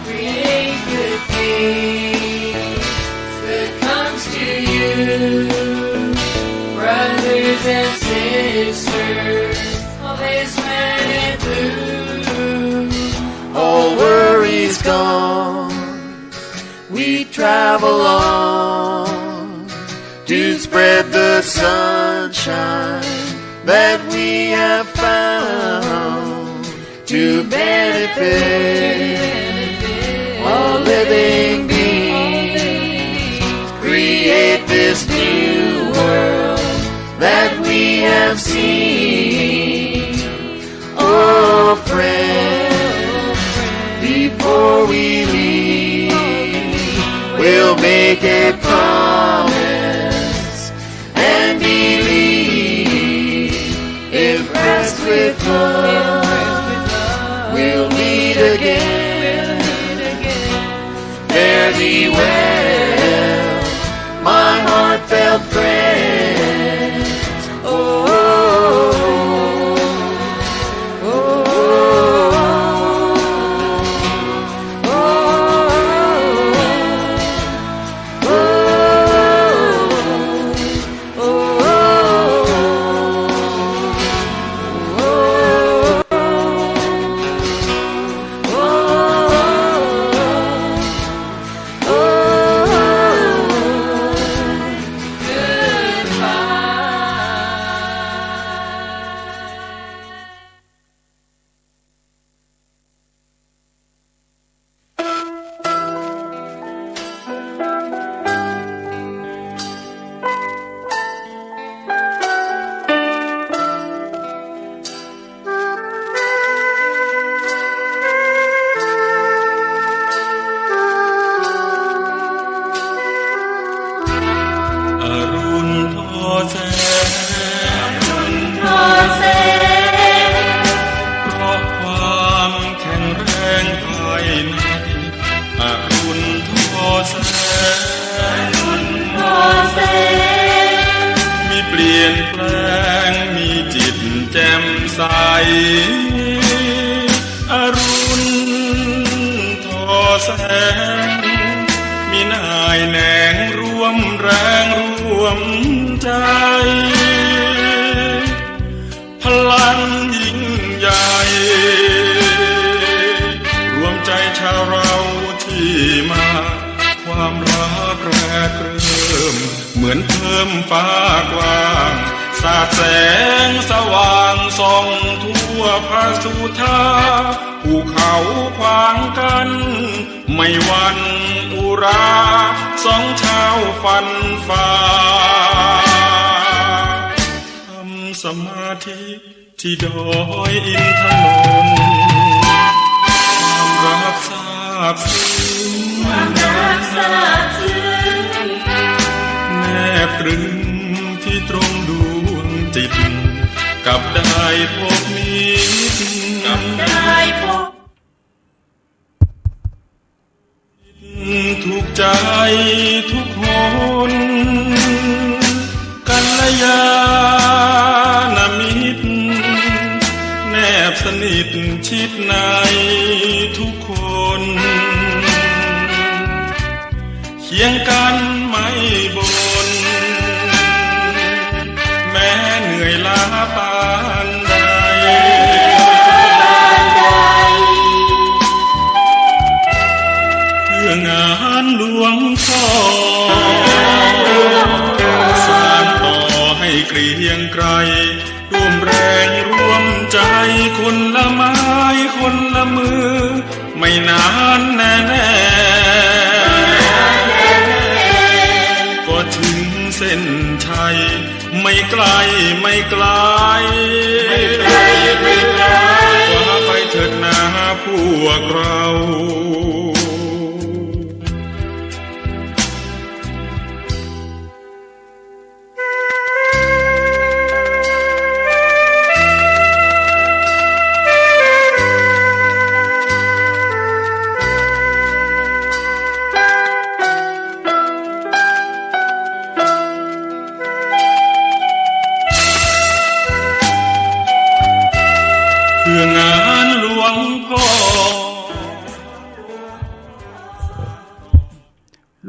Create good things, good comes to you, brothers and sisters, always spread it through. All worries gone, we travel on to spread the sunshine that we have found to benefit all living beings. Create this new world that we have seen. Oh, friend, before we leave, we'll make a promise and believe, impressed with love, we'll meet again. Fare thee well, my heartfelt friends. Oh, oh, oh, oh, oh, oh.อรุณทอแสง อรุณทอแสง เพราะความแข็งแรงภายใน อรุณทอแสง อรุณทอแสง มีเปลี่ยนแปลง มีจิตแจ่มใส อรุณ ทอแสง มีหน่ายแหนงร่วมแรงร่วมใจ พลังยิ่งใหญ่ รวมใจชาวเราที่มา ความรักแรกเริ่ม เหมือนเพิ่มฟ้ากว้าง สาดแสงสว่างส่องทั่วพระสุธา ภูเขาขวางกั้น ไม่หวั่นอุรา สองชาวฟันฝ่า ทำสมาธิที่ดอยอินทนนท์ ความรักสร้า ซาบซึ้ง ความรักซาบซึ้ง แนบตรึงที่ตรงดวงจิต กับได้พบมิตร กับได้พบ ถูกใจทุกคน กัลยาณมิตร แนบสนิทชิดในทุกคน เคียงกันไม่บ่น แม้เหนื่อยล้าปานใด เพื่องานหลวงพ่อ สานต่อให้เกรียงไกร ร่วมแรงร่วมใจ คนละไม้คนละมือ ไม่นานแน่ๆ ก็ถึงเส้นชัย ไม่ไกล ไม่ไกล ไม่ไกล ไม่ไกล คว้าไปเถิดนาพวกเรา เพื่องานหลวงพ่อ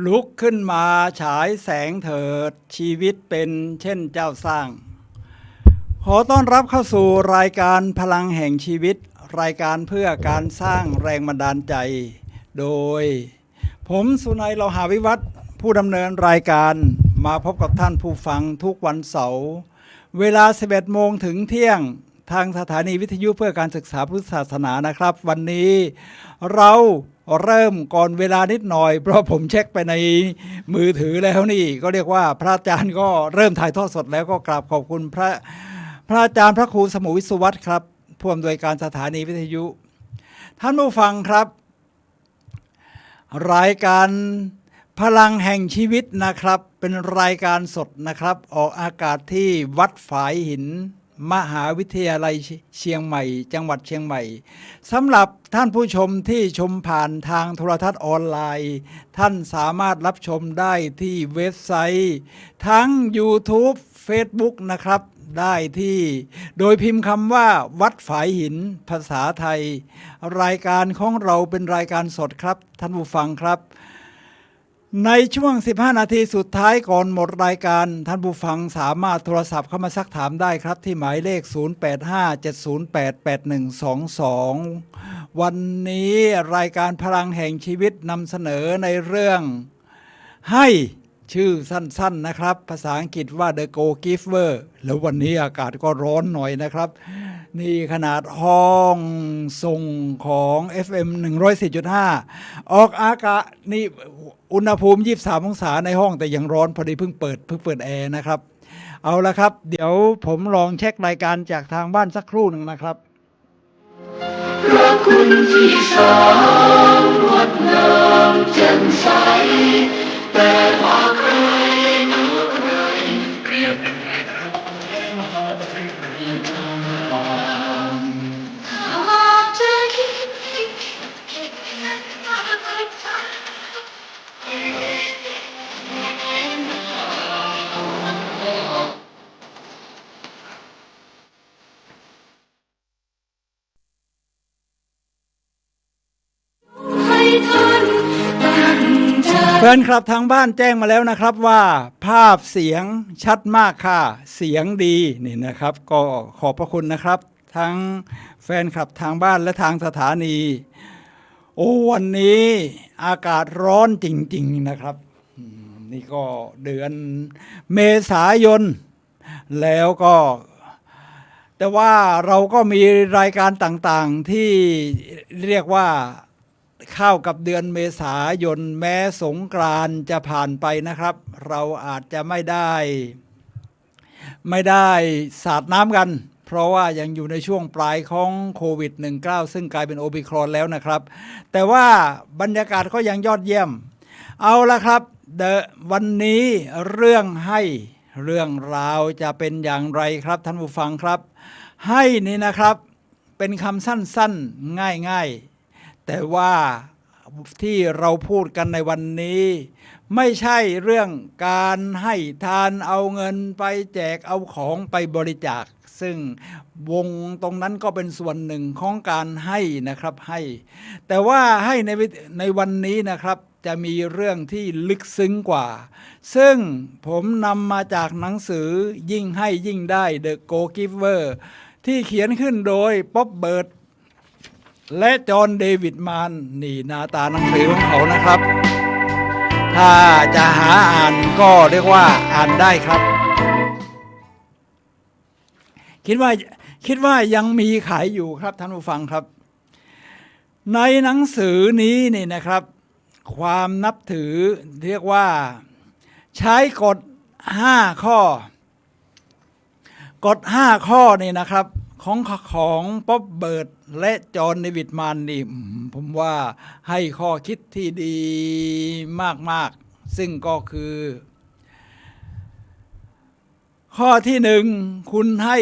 ลุกขึ้นมาฉายแสงเถิด ชีวิตเป็นเช่นเจ้าสร้าง ขอต้อนรับเข้าสู่รายการพลังแห่งชีวิต รายการเพื่อการสร้างแรงบันดาลใจ โดย ผมสุนัย เลาหาวิวัฒน์ ผู้ดำเนินรายการ มาพบกับท่านผู้ฟังทุกวันเสาร์ เวลาสิบเอ็ดโมงถึงเที่ยง ทางสถานีวิทยุเพื่อการศึกษาพุทธศาสนานะครับ วันนี้เราเริ่มก่อนเวลานิดหน่อย เพราะผมเช็คไปในมือถือแล้วนี่ ก็เรียกว่าพระอาจารย์ก็เริ่มถ่ายทอดสดแล้ว ก็กราบขอบคุณพระ พระอาจารย์พระครูสมุห์ วิศวัฒน์ครับ ผู้อำนวยการสถานีวิทยุ ท่านผู้ฟังครับ รายการพลังแห่งชีวิตนะครับ เป็นรายการสดนะครับ ออกอากาศที่วัดฝายหิน มหาวิทยาลัยเชียงใหม่ จังหวัดเชียงใหม่ สำหรับท่านผู้ชมที่ชมผ่านทางโทรทัศน์ออนไลน์ ท่านสามารถรับชมได้ที่เว็บไซต์ ทั้งยูทูบ เฟซบุ๊ก นะครับ ได้ที่ โดยพิมพ์คำว่าวัดฝายหิน ภาษาไทย รายการของเราเป็นรายการสดครับ ท่านผู้ฟังครับ ในช่วงสิบห้านาทีสุดท้ายก่อนหมดรายการ ท่านผู้ฟังสามารถโทรศัพท์เข้ามาซักถามได้ครับ ที่หมายเลข ศูนย์แปดห้า เจ็ดศูนย์แปด แปดหนึ่งสองสอง วันนี้รายการพลังแห่งชีวิตนำเสนอในเรื่อง ให้ ชื่อสั้นๆ นะครับ ภาษาอังกฤษว่า The Go Giver แล้ววันนี้อากาศก็ร้อนหน่อยนะครับ นี่ขนาดห้องส่งของ เอฟเอ็ม หนึ่งร้อยสี่จุดห้า ออกอากาศนี่อุณหภูมิยี่สิบสามองศาในห้อง แต่ยังร้อน พอดีเพิ่งเปิด เพิ่งเปิดแอร์นะครับ เอาละครับ เดี๋ยวผมลองเช็ครายการจากทางบ้านสักครู่หนึ่งนะครับ พระคุณที่สร้างงดงามแจ่มใส แต่หากใครเปรียบ แฟนคลับทางบ้านแจ้งมาแล้วนะครับว่าภาพเสียงชัดมากค่ะ เสียงดีนี่นะครับ ก็ขอบพระคุณนะครับ ทั้งแฟนคลับทางบ้านและทางสถานี โอ้ วันนี้อากาศร้อนจริงๆ นะครับ อืม นี่ก็เดือนเมษายน แล้วก็ แต่ว่าเราก็มีรายการต่างๆ ที่เรียกว่าเข้ากับเดือนเมษายน แม้สงกรานต์จะผ่านไปนะครับ เราอาจจะไม่ได้ ไม่ได้สาดน้ำกัน เพราะว่ายังอยู่ในช่วงปลายของโควิด สิบเก้า ซึ่งกลายเป็นโอมิครอนแล้วนะครับ แต่ว่าบรรยากาศก็ยังยอดเยี่ยม เอาละครับ เดี๋ยววันนี้เรื่องไฮ่ เรื่องราวจะเป็นอย่างไรครับท่านผู้ฟังครับ ไฮ่นี่นะครับ เป็นคำสั้นๆ ง่ายๆ แต่ว่าที่เราพูดกันในวันนี้ ไม่ใช่เรื่องการให้ทาน เอาเงินไปแจก เอาของไปบริจาค ซึ่งวงตรงนั้นก็เป็นส่วนหนึ่งของการไฮ่นะครับ ไฮ่ แต่ว่าไฮ่ในวิ- ในวันนี้นะครับ จะมีเรื่องที่ลึกซึ้งกว่า ซึ่งผมนำมาจากหนังสือยิ่งให้ยิ่งได้ The Go Giver ที่เขียนขึ้นโดยป๊อบเบิร์ต และจอห์นเดวิดมาน นี่หน้าตาหนังสือของเขานะครับ ถ้าจะหาอ่านก็เรียกว่าอ่านได้ครับ คิดว่า คิดว่ายังมีขายอยู่ครับท่านผู้ฟังครับ ในหนังสือนี้นี่นะครับ ความนับถือเรียกว่าใช้กฎห้าข้อ กฎห้าข้อนี่นะครับ ของ ของป๊อบเบิร์ต และจอห์นเดวิดมานนี่ อืม ผมว่าให้ข้อคิดที่ดีมากๆ ซึ่งก็คือ ข้อที่หนึ่ง คุณให้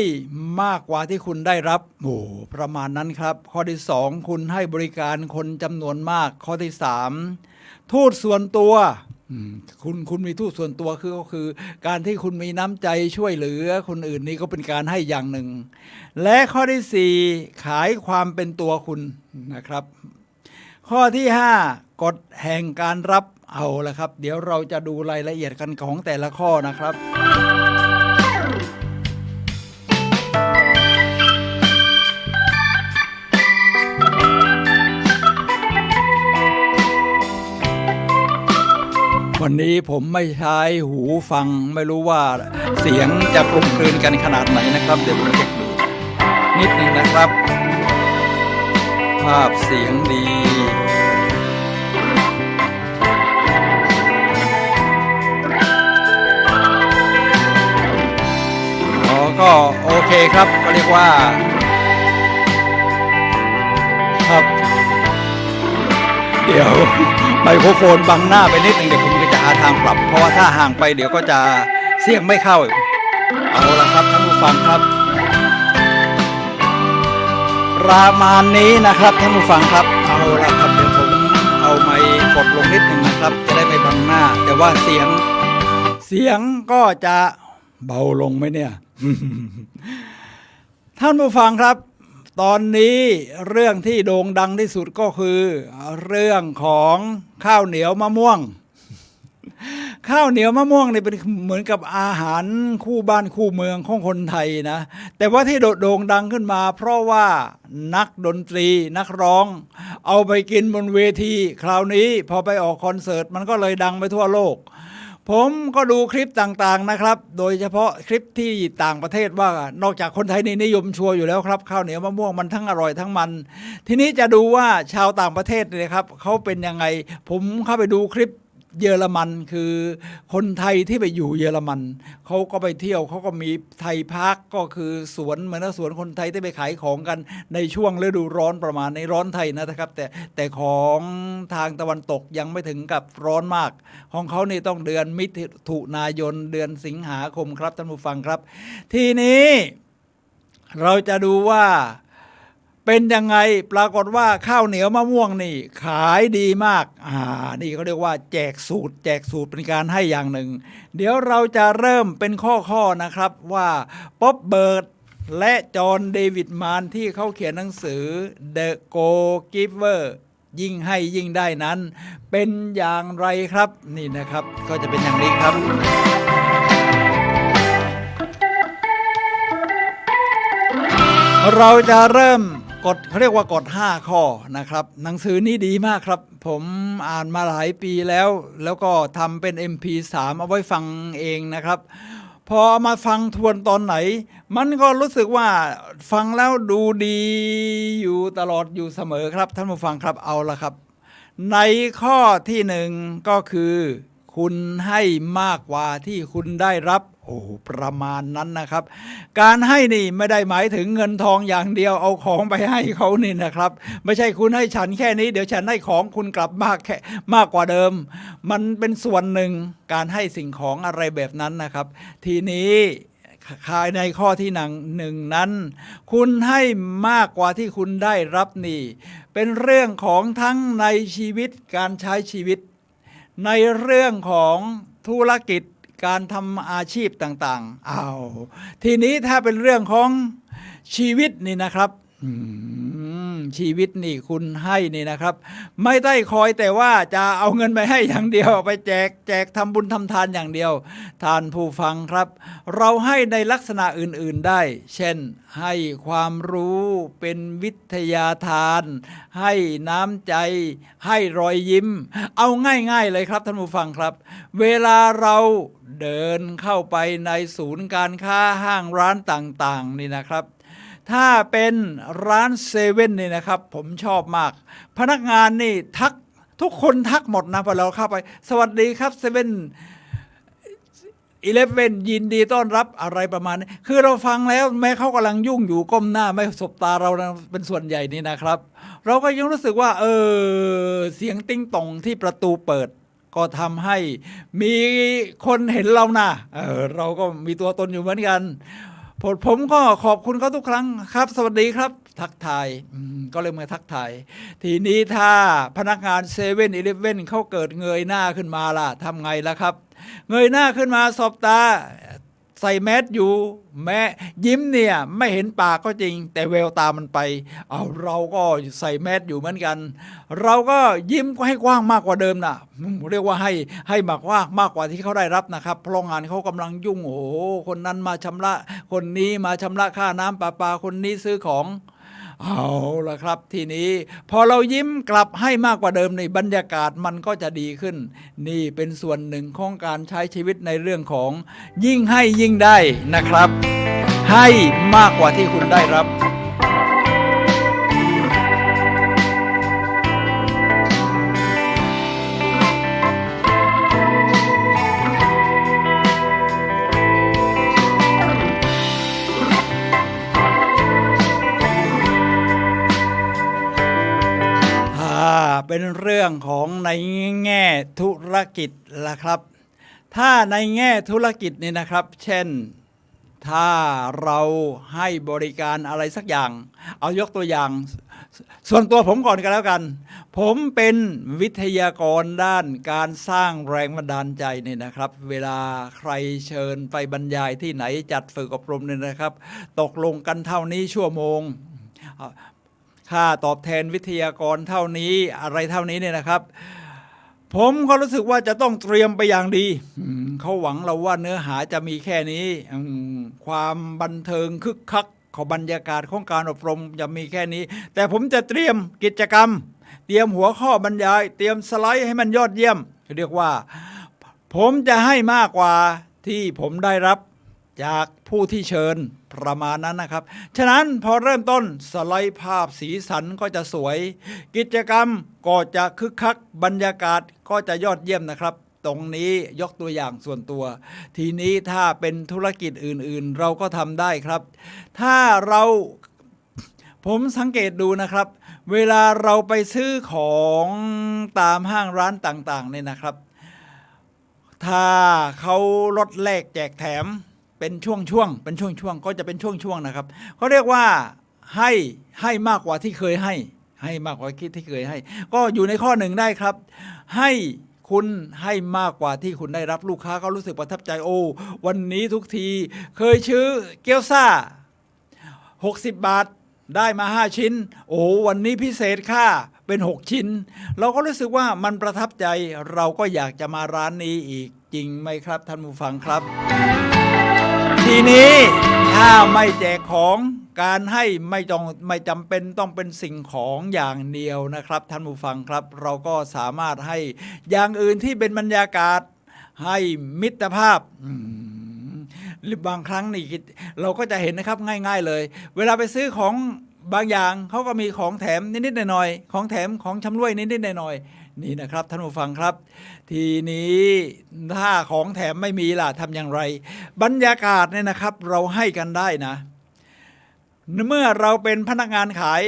มากกว่าที่คุณได้รับ โอ้ ประมาณนั้นครับ ข้อที่สอง คุณให้บริการคนจำนวนมาก ข้อที่สาม ทูตส่วนตัว อืม คุณ คุณมีทูตส่วนตัว คือ ก็คือการที่คุณมีน้ำใจช่วยเหลือคนอื่น นี่ก็เป็นการให้อย่างหนึ่ง และข้อที่สี่ ขายความเป็นตัวคุณนะครับ ข้อที่ห้า กฎแห่งการรับ เอาละครับ เดี๋ยวเราจะดูรายละเอียดกันของแต่ละข้อนะครับ วันนี้ผมไม่ใช้หูฟัง ไม่รู้ว่าเสียงจะกลมกลืนกันขนาดไหนนะครับ เดี๋ยวผมเช็คดูนิดนึงนะครับ ภาพเสียงดี อ๋อ ก็โอเคครับ ก็เรียกว่า ครับ เดี๋ยวไมโครโฟนบังหน้าไปนิดนึง เดี๋ยวผมก็จะหาทางปรับ เพราะว่าถ้าห่างไปเดี๋ยวก็จะเสียงไม่เข้า เอาละครับท่านผู้ฟังครับ ประมาณนี้นะครับท่านผู้ฟังครับ เอาละครับ เดี๋ยวผมเอาไมค์กดลงนิดนึงนะครับ จะได้ไม่บังหน้า แต่ว่าเสียง เสียงก็จะเบาลงไหมเนี่ย ท่านผู้ฟังครับ ตอนนี้เรื่องที่โด่งดังที่สุดก็คือเรื่องของข้าวเหนียวมะม่วง ข้าวเหนียวมะม่วงนี่เป็นเหมือนกับอาหารคู่บ้านคู่เมืองของคนไทยนะ แต่ว่าที่โด่งดังขึ้นมาเพราะว่านักดนตรีนักร้องเอาไปกินบนเวที คราวนี้พอไปออกคอนเสิร์ตมันก็เลยดังไปทั่วโลก ผมก็ดูคลิปต่างๆนะครับ โดยเฉพาะคลิปที่ต่างประเทศว่านอกจากคนไทยนี่นิยมชัวร์อยู่แล้วครับ ข้าวเหนียวมะม่วงมันทั้งอร่อยทั้งมัน ทีนี้จะดูว่าชาวต่างประเทศเนี่ยครับ เขาเป็นยังไง ผมเข้าไปดูคลิปเยอรมัน คือคนไทยที่ไปอยู่เยอรมัน เขาก็ไปเที่ยว เขาก็มีไทยพาร์ค ก็คือสวน เหมือนกับสวนคนไทยที่ไปขายของกันในช่วงฤดูร้อนประมาณนี้ ร้อนไทยนะครับ แต่ แต่ของทางตะวันตกยังไม่ถึงกับร้อนมาก ของเขานี่ต้องเดือนมิถุนายน เดือนสิงหาคมครับท่านผู้ฟังครับ ทีนี้เราจะดูว่าเป็นยังไง ปรากฏว่าข้าวเหนียวมะม่วงนี่ขายดีมาก อ่า นี่เขาเรียกว่าแจกสูตร แจกสูตรเป็นการให้อย่างหนึ่ง เดี๋ยวเราจะเริ่มเป็นข้อๆนะครับ ว่าป๊อบเบิร์ต และจอห์นเดวิดมานที่เขาเขียนหนังสือ The Go Giver ยิ่งให้ยิ่งได้นั้น เป็นอย่างไรครับ นี่นะครับ ก็จะเป็นอย่างนี้ครับ เราจะเริ่มกฎ เขาเรียกว่ากฎห้าข้อนะครับ หนังสือนี้ดีมากครับ ผมอ่านมาหลายปีแล้ว แล้วก็ทำเป็น เอ็มพีสาม เอาไว้ฟังเองนะครับ พอเอามาฟังทวนตอนไหน มันก็รู้สึกว่าฟังแล้วดูดีอยู่ตลอดอยู่เสมอครับท่านผู้ฟังครับ เอาละครับ ในข้อที่หนึ่งก็คือ คุณให้มากกว่าที่คุณได้รับ โอ้ ประมาณนั้นนะครับ การให้นี่ไม่ได้หมายถึงเงินทองอย่างเดียว เอาของไปให้เขานี่นะครับ ไม่ใช่คุณให้ฉันแค่นี้ เดี๋ยวฉันให้ของคุณกลับมากแค่ มากกว่าเดิม มันเป็นส่วนหนึ่ง การให้สิ่งของอะไรแบบนั้นนะครับ ทีนี้ ในข้อที่หนึ่ง หนึ่งนั้น คุณให้มากกว่าที่คุณได้รับนี่ เป็นเรื่องของทั้งในชีวิต การใช้ชีวิต ในเรื่องของธุรกิจ การทำอาชีพต่างๆ อ้าว ทีนี้ถ้าเป็นเรื่องของชีวิตนี่นะครับ อืม ชีวิตนี่คุณให้นี่นะครับ ไม่ได้คอยแต่ว่าจะเอาเงินไปให้อย่างเดียว ไปแจก แจกทำบุญทำทานอย่างเดียว ท่านผู้ฟังครับ เราให้ในลักษณะอื่นๆ ได้ เช่น ให้ความรู้ เป็นวิทยาทาน ให้น้ำใจ ให้รอยยิ้ม เอาง่ายๆ เลยครับท่านผู้ฟังครับ เวลาเราเดินเข้าไปในศูนย์การค้า ห้างร้านต่างๆ นี่นะครับ ถ้าเป็นร้านเซเว่นนี่นะครับ ผมชอบมาก พนักงานนี่ทัก ทุกคนทักหมดนะ พอเราเข้าไป "สวัสดีครับ เซเว่นอีเลฟเว่น ยินดีต้อนรับ" อะไรประมาณนี้ คือเราฟังแล้ว แม้เขากำลังยุ่งอยู่ ก้มหน้า ไม่สบตาเรานะ เป็นส่วนใหญ่นี่นะครับ เราก็ยังรู้สึกว่า เออ เสียงติ๊งต่องที่ประตูเปิด ก็ทำให้มีคนเห็นเรานะ เออ เราก็มีตัวตนอยู่เหมือนกัน ผม ผมก็ขอบคุณเขาทุกครั้ง "ครับ สวัสดีครับ" ทักทาย อืม ก็เลยมาทักทาย ทีนี้ถ้าพนักงานเซเว่นอีเลฟเว่นเขาเกิดเงยหน้าขึ้นมาล่ะ ทำไงล่ะครับ เงยหน้าขึ้นมาสบตา ใส่แมสอยู่ แม้ยิ้มเนี่ย ไม่เห็นปากก็จริง แต่แววตามันไป เอา เราก็ใส่แมสอยู่เหมือนกัน เราก็ยิ้มให้กว้างมากกว่าเดิมนะ เรียกว่าให้ ให้มากกว่า มากกว่าที่เขาได้รับนะครับ เพราะงานเขากำลังยุ่ง โอ้โห คนนั้นมาชำระ คนนี้มาชำระค่าน้ำประปา คนนี้ซื้อของ เอาล่ะครับ ทีนี้พอเรายิ้มกลับให้มากกว่าเดิมนี่ บรรยากาศมันก็จะดีขึ้น นี่เป็นส่วนหนึ่งของการใช้ชีวิตในเรื่องของยิ่งให้ยิ่งได้นะครับ ให้มากกว่าที่คุณได้รับ อ่า เป็นเรื่องของในแง่ธุรกิจละครับ ถ้าในแง่ธุรกิจนี่นะครับ เช่น ถ้าเราให้บริการอะไรสักอย่าง เอายกตัวอย่าง ส่วนตัวผมก่อนก็แล้วกัน ผมเป็นวิทยากรด้านการสร้างแรงบันดาลใจนี่นะครับ เวลาใครเชิญไปบรรยายที่ไหน จัดฝึกอบรมเนี่ยนะครับ ตกลงกันเท่านี้ชั่วโมง ค่าตอบแทนวิทยากรเท่านี้ อะไรเท่านี้เนี่ยนะครับ ผมก็รู้สึกว่าจะต้องเตรียมไปอย่างดี อืม เขาหวังเราว่าเนื้อหาจะมีแค่นี้ อืม ความบันเทิงคึกคักของบรรยากาศของการอบรมจะมีแค่นี้ แต่ผมจะเตรียมกิจกรรม เตรียมหัวข้อบรรยาย เตรียมสไลด์ให้มันยอดเยี่ยม เรียกว่า ผมจะให้มากกว่าที่ผมได้รับจากผู้ที่เชิญ ประมาณนั้นนะครับ ฉะนั้นพอเริ่มต้น สไลด์ภาพสีสันก็จะสวย กิจกรรมก็จะคึกคัก บรรยากาศก็จะยอดเยี่ยมนะครับ ตรงนี้ยกตัวอย่างส่วนตัว ทีนี้ถ้าเป็นธุรกิจอื่นๆ เราก็ทำได้ครับ ถ้าเรา ผมสังเกตดูนะครับ เวลาเราไปซื้อของตามห้างร้านต่างๆ เนี่ยนะครับ ถ้าเขาลดแลกแจกแถมเป็นช่วงๆ เป็นช่วงๆ ก็จะเป็นช่วงๆ นะครับ เขาเรียกว่าให้ ให้มากกว่าที่เคยให้ ให้มากกว่าที่เคยให้ ก็อยู่ในข้อหนึ่งได้ครับ ให้คุณให้มากกว่าที่คุณได้รับ ลูกค้าก็รู้สึกประทับใจ โอ้ วันนี้ทุกที เคยซื้อเกี๊ยวซ่า หกสิบบาท ได้มาห้าชิ้น โอ้ วันนี้พิเศษค่ะ เป็นหกชิ้น เราก็รู้สึกว่ามันประทับใจ เราก็อยากจะมาร้านนี้อีก จริงไหมครับท่านผู้ฟังครับ ทีนี้ถ้าไม่แจกของ การให้ไม่ต้อง ไม่จำเป็นต้องเป็นสิ่งของอย่างเดียวนะครับท่านผู้ฟังครับ เราก็สามารถให้อย่างอื่นที่เป็นบรรยากาศ ให้มิตรภาพ อืม หรือบางครั้งนี่ เราก็จะเห็นนะครับ ง่ายๆ เลย เวลาไปซื้อของบางอย่าง เขาก็มีของแถมนิดๆ หน่อยๆ ของแถม ของชำร่วยนิดๆ หน่อย นี่นะครับท่านผู้ฟังครับ ทีนี้ถ้าของแถมไม่มีล่ะ ทำอย่างไร บรรยากาศเนี่ยนะครับ เราให้กันได้นะ เมื่อเราเป็นพนักงานขาย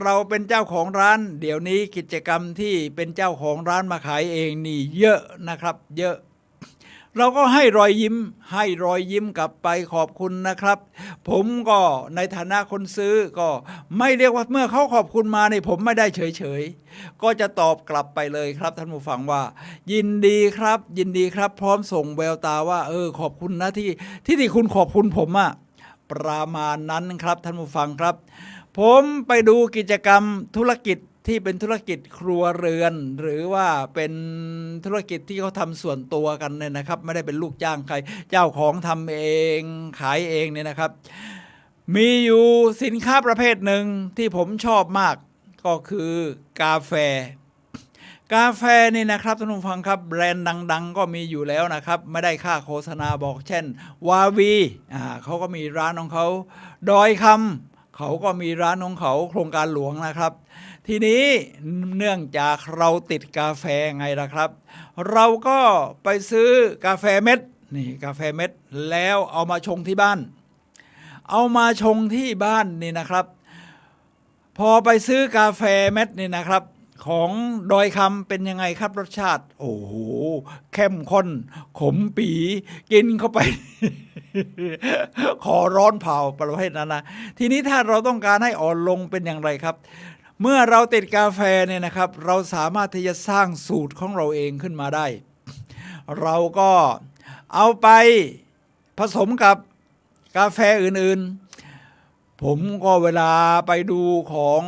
เราเป็นเจ้าของร้าน เดี๋ยวนี้กิจกรรมที่เป็นเจ้าของร้านมาขายเองนี่เยอะนะครับ เยอะ เราก็ให้รอยยิ้ม ให้รอยยิ้มกลับไป ขอบคุณนะครับ ผมก็ในฐานะคนซื้อก็ไม่เรียกว่า เมื่อเขาขอบคุณมานี่ผมไม่ได้เฉยๆ ก็จะตอบกลับไปเลยครับท่านผู้ฟังว่า ยินดีครับ ยินดีครับ พร้อมส่งแววตาว่า เออ ขอบคุณนะที่ ที่ ที่คุณขอบคุณผมอะ ประมาณนั้นครับท่านผู้ฟังครับ ผมไปดูกิจกรรมธุรกิจที่เป็นธุรกิจครัวเรือน หรือว่าเป็นธุรกิจที่เขาทำส่วนตัวกันเนี่ยนะครับ ไม่ได้เป็นลูกจ้างใคร เจ้าของทำเอง ขายเองเนี่ยนะครับ มีอยู่สินค้าประเภทหนึ่งที่ผมชอบมาก ก็คือกาแฟ กาแฟนี่นะครับท่านผู้ฟังครับ แบรนด์ดังๆ ก็มีอยู่แล้วนะครับ ไม่ได้ค่าโฆษณาบอก เช่น วาวี อ่า เขาก็มีร้านของเขา ดอยคำ เขาก็มีร้านของเขา โครงการหลวงนะครับ ทีนี้เนื่องจากเราติดกาแฟไงล่ะครับ เราก็ไปซื้อกาแฟเม็ด นี่กาแฟเม็ด แล้วเอามาชงที่บ้าน เอามาชงที่บ้านนี่นะครับ พอไปซื้อกาแฟเม็ดนี่นะครับ ของดอยคำเป็นยังไงครับรสชาติ โอ้โห เข้มข้น ขมปี๋ กินเข้าไป คอร้อนเผาประเภทนั้นนะ ทีนี้ถ้าเราต้องการให้อ่อนลงเป็นอย่างไรครับ เมื่อเราติดกาแฟเนี่ยนะครับ เราสามารถที่จะสร้างสูตรของเราเองขึ้นมาได้ เราก็เอาไปผสมกับกาแฟอื่นๆ ผมก็เวลาไปดูของ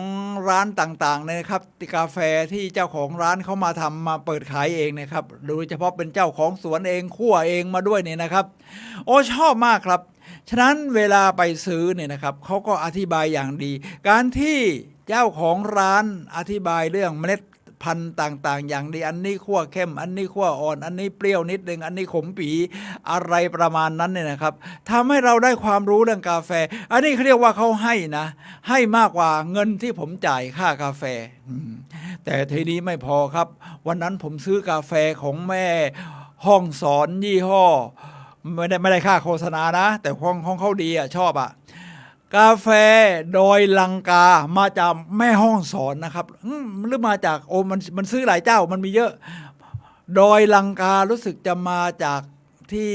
ร้านต่างๆ เนี่ยนะครับ กาแฟที่เจ้าของร้านเขามาทำมาเปิดขายเองนะครับ โดยเฉพาะเป็นเจ้าของสวนเอง คั่วเองมาด้วยเนี่ยนะครับ โอ้ ชอบมากครับ ฉะนั้นเวลาไปซื้อเนี่ยนะครับ เขาก็อธิบายอย่างดี การที่เจ้าของร้านอธิบายเรื่องเมล็ดพันธุ์ต่างๆ อย่างดี อันนี้คั่วเข้ม อันนี้คั่วอ่อน อันนี้เปรี้ยวนิดนึง อันนี้ขมปี๋ อะไรประมาณนั้นเนี่ยนะครับ ทำให้เราได้ความรู้เรื่องกาแฟ อันนี้เขาเรียกว่าเขาให้นะ ให้มากกว่าเงินที่ผมจ่ายค่ากาแฟ อืม แต่ทีนี้ไม่พอครับ วันนั้นผมซื้อกาแฟของแม่ฮ่องสอนยี่ห้อ ไม่ได้ ไม่ได้ค่าโฆษณานะ แต่ของ ของเขาดีอะ ชอบอะ กาแฟดอยลังกา มาจากแม่ฮ่องสอนนะครับ อืม หรือมาจาก โอ้ มัน มันซื้อหลายเจ้า มันมีเยอะ ดอยลังการู้สึกจะมาจากที่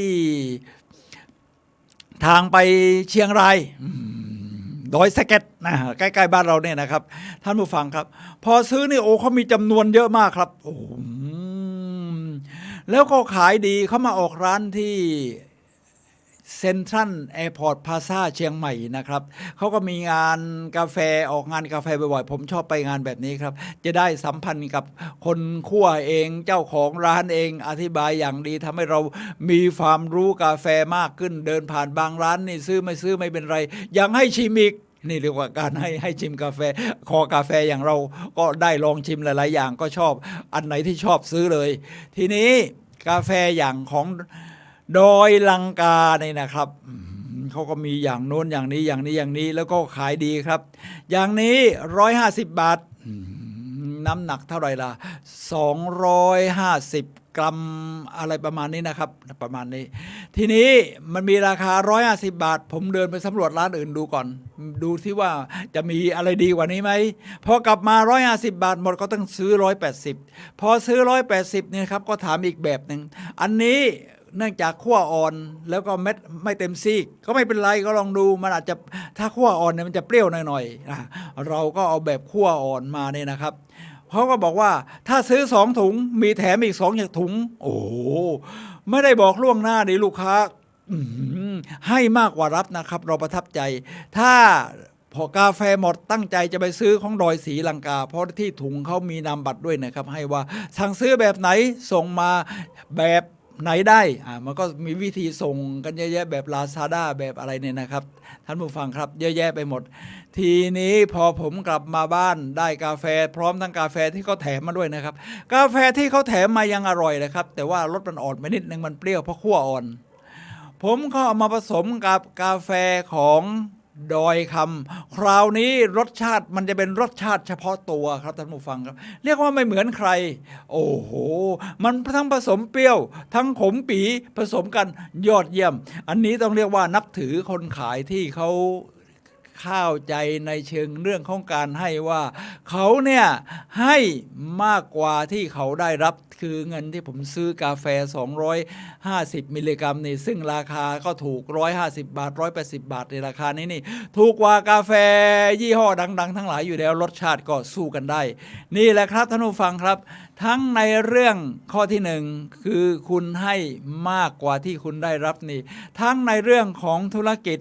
ทางไปเชียงราย อืม ดอยสะเก็ดนะ ใกล้ๆ บ้านเราเนี่ยนะครับ ท่านผู้ฟังครับ พอซื้อนี่ โอ้ เขามีจำนวนเยอะมากครับ โอ้โห แล้วก็ขายดี เขามาออกร้านที่เซ็นทรัลแอร์พอร์ตพลาซ่าเชียงใหม่นะครับ เขาก็มีงานกาแฟ ออกงานกาแฟบ่อยๆ ผมชอบไปงานแบบนี้ครับ จะได้สัมพันธ์กับคนคั่วเอง เจ้าของร้านเอง อธิบายอย่างดี ทำให้เรามีความรู้กาแฟมากขึ้น เดินผ่านบางร้านนี่ซื้อไม่ซื้อไม่เป็นไร ยังให้ชิมอีก นี่เรียกว่าการให้ ให้ชิมกาแฟ คอกาแฟอย่างเราก็ได้ลองชิมหลายๆ อย่าง ก็ชอบอันไหนที่ชอบซื้อเลย ทีนี้กาแฟอย่างของดอยลังกานี่นะครับ อืม เขาก็มีอย่างโน้นอย่างนี้ อย่างนี้ อย่างนี้ แล้วก็ขายดีครับ อย่างนี้ ร้อยห้าสิบบาท อืม น้ำหนักเท่าไหร่ล่ะ สองร้อยห้าสิบกรัม อะไรประมาณนี้นะครับ ประมาณนี้ ทีนี้มันมีราคา ร้อยห้าสิบบาท ผมเดินไปสำรวจร้านอื่นดูก่อน ดูที่ว่าจะมีอะไรดีกว่านี้ไหม พอกลับมา ร้อยห้าสิบบาทหมด ก็ต้องซื้อ ร้อยแปดสิบ พอซื้อ ร้อยแปดสิบ เนี่ยครับ ก็ถามอีกแบบหนึ่ง อันนี้เนื่องจากคั่วอ่อน แล้วก็เม็ดไม่เต็มซีก ก็ไม่เป็นไร ก็ลองดู มันอาจจะ ถ้าคั่วอ่อนเนี่ยมันจะเปรี้ยวหน่อยๆ อ่ะ เราก็เอาแบบคั่วอ่อนมาเนี่ยนะครับ เขาก็บอกว่าถ้าซื้อสองถุง มีแถมอีกสองถุง โอ้โห ไม่ได้บอกล่วงหน้านี่ลูกค้า อืม ให้มากกว่ารับนะครับ เราประทับใจ ถ้าพอกาแฟหมด ตั้งใจจะไปซื้อของดอยศรีลังกา เพราะที่ถุงเขามีนามบัตรด้วยนะครับ ให้ว่าสั่งซื้อแบบไหน ส่งมาแบบไหนได้ อ่า มันก็มีวิธีส่งกันเยอะแยะ แบบลาซาด้า แบบอะไรเนี่ยนะครับ ท่านผู้ฟังครับ เยอะแยะไปหมด ทีนี้พอผมกลับมาบ้าน ได้กาแฟ พร้อมทั้งกาแฟที่เขาแถมมาด้วยนะครับ กาแฟที่เขาแถมมายังอร่อยเลยครับ แต่ว่ารสมันอ่อนไปนิดนึง มันเปรี้ยวเพราะคั่วอ่อน ผมก็เอามาผสมกับกาแฟของ ดอยคำ คราวนี้รสชาติมันจะเป็นรสชาติเฉพาะตัวครับท่านผู้ฟังครับ เรียกว่าไม่เหมือนใคร โอ้โห มันทั้งผสมเปรี้ยว ทั้งขมปี๋ผสมกัน ยอดเยี่ยม อันนี้ต้องเรียกว่านับถือคนขายที่เขาเข้าใจในเชิงเรื่องของการให้ว่า เขาเนี่ยให้มากกว่าที่เขาได้รับ คือเงินที่ผมซื้อกาแฟ สองร้อยห้าสิบมิลลิกรัมนี่ ซึ่งราคาก็ถูก ร้อยห้าสิบบาท ร้อยแปดสิบบาท ในราคานี้นี่ ถูกกว่ากาแฟยี่ห้อดังๆ ทั้งหลายอยู่แล้ว รสชาติก็สู้กันได้ นี่แหละครับท่านผู้ฟังครับ ทั้งในเรื่องข้อที่หนึ่ง คือคุณให้มากกว่าที่คุณได้รับนี่ ทั้งในเรื่องของธุรกิจ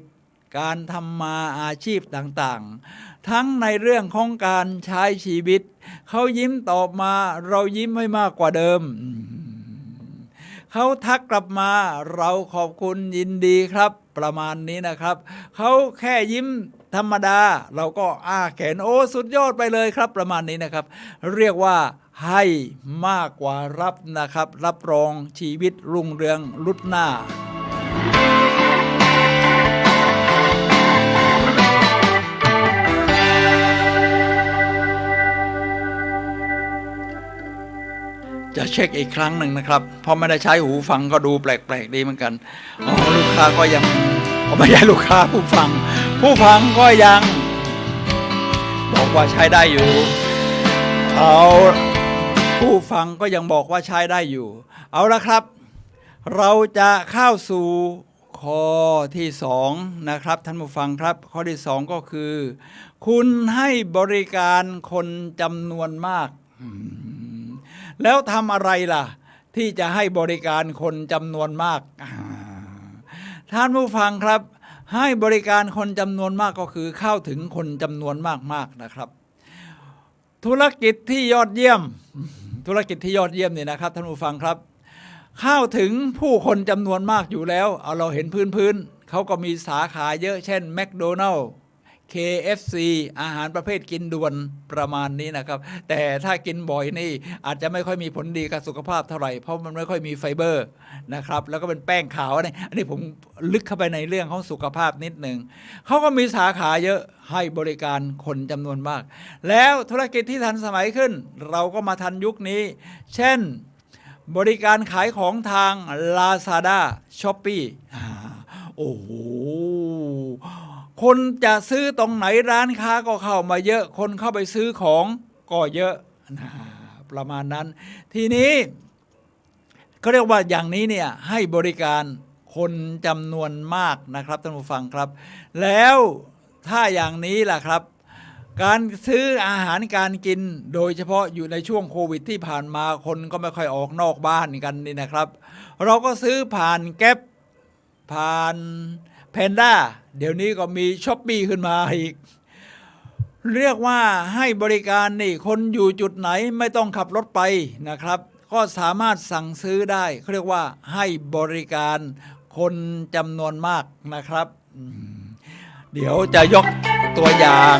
การทำมาอาชีพต่างๆ ทั้งในเรื่องของการใช้ชีวิต เขายิ้มตอบมา เรายิ้มให้มากกว่าเดิม อืม เขาทักกลับมา เราขอบคุณยินดีครับ ประมาณนี้นะครับ เขาแค่ยิ้มธรรมดา เราก็อ้าแขน โอ้ สุดยอดไปเลยครับ ประมาณนี้นะครับ เรียกว่าให้มากกว่ารับนะครับ รับรองชีวิตรุ่งเรืองลุดหน้า จะเช็คอีกครั้งหนึ่งนะครับ เพราะไม่ได้ใช้หูฟังก็ดูแปลกๆ ดีเหมือนกัน อ๋อ ลูกค้าก็ยัง อ๋อ ไม่ใช่ลูกค้า ผู้ฟัง ผู้ฟังก็ยังบอกว่าใช้ได้อยู่ เอา ผู้ฟังก็ยังบอกว่าใช้ได้อยู่ เอาละครับ เราจะเข้าสู่ข้อที่สองนะครับท่านผู้ฟังครับ ข้อที่สองก็คือ คุณให้บริการคนจำนวนมาก อืม แล้วทำอะไรล่ะ ที่จะให้บริการคนจำนวนมาก อ่า ท่านผู้ฟังครับ ให้บริการคนจำนวนมากก็คือเข้าถึงคนจำนวนมากๆ นะครับ ธุรกิจที่ยอดเยี่ยม ธุรกิจที่ยอดเยี่ยมนี่นะครับท่านผู้ฟังครับ เข้าถึงผู้คนจำนวนมากอยู่แล้ว เอา เราเห็นพื้นๆ เขาก็มีสาขาเยอะ เช่น แมคโดนัลด์ เคเอฟซี อาหารประเภทกินด่วนประมาณนี้นะครับ แต่ถ้ากินบ่อยนี่อาจจะไม่ค่อยมีผลดีกับสุขภาพเท่าไหร่ เพราะมันไม่ค่อยมีไฟเบอร์นะครับ แล้วก็เป็นแป้งขาวนี่ อันนี้ผมลึกเข้าไปในเรื่องของสุขภาพนิดหนึ่ง เขาก็มีสาขาเยอะ ให้บริการคนจำนวนมาก แล้วธุรกิจที่ทันสมัยขึ้น เราก็มาทันยุคนี้ เช่น บริการขายของทาง ลาซาด้า ช้อปปี้ อ่า โอ้โห คนจะซื้อตรงไหนร้านค้าก็เข้ามาเยอะ คนเข้าไปซื้อของก็เยอะ นะ ประมาณนั้น ทีนี้ เขาเรียกว่าอย่างนี้เนี่ย ให้บริการคนจำนวนมากนะครับท่านผู้ฟังครับ แล้วถ้าอย่างนี้ล่ะครับ การซื้ออาหารการกิน โดยเฉพาะอยู่ในช่วงโควิดที่ผ่านมา คนก็ไม่ค่อยออกนอกบ้านกันนี่นะครับ เราก็ซื้อผ่านแกร็บ ผ่านแพนด้า เดี๋ยวนี้ก็มีช้อปปี้ขึ้นมาอีก เรียกว่าให้บริการนี่ คนอยู่จุดไหนไม่ต้องขับรถไปนะครับ ก็สามารถสั่งซื้อได้ เขาเรียกว่าให้บริการคนจำนวนมากนะครับ อืม เดี๋ยวจะยกตัวอย่าง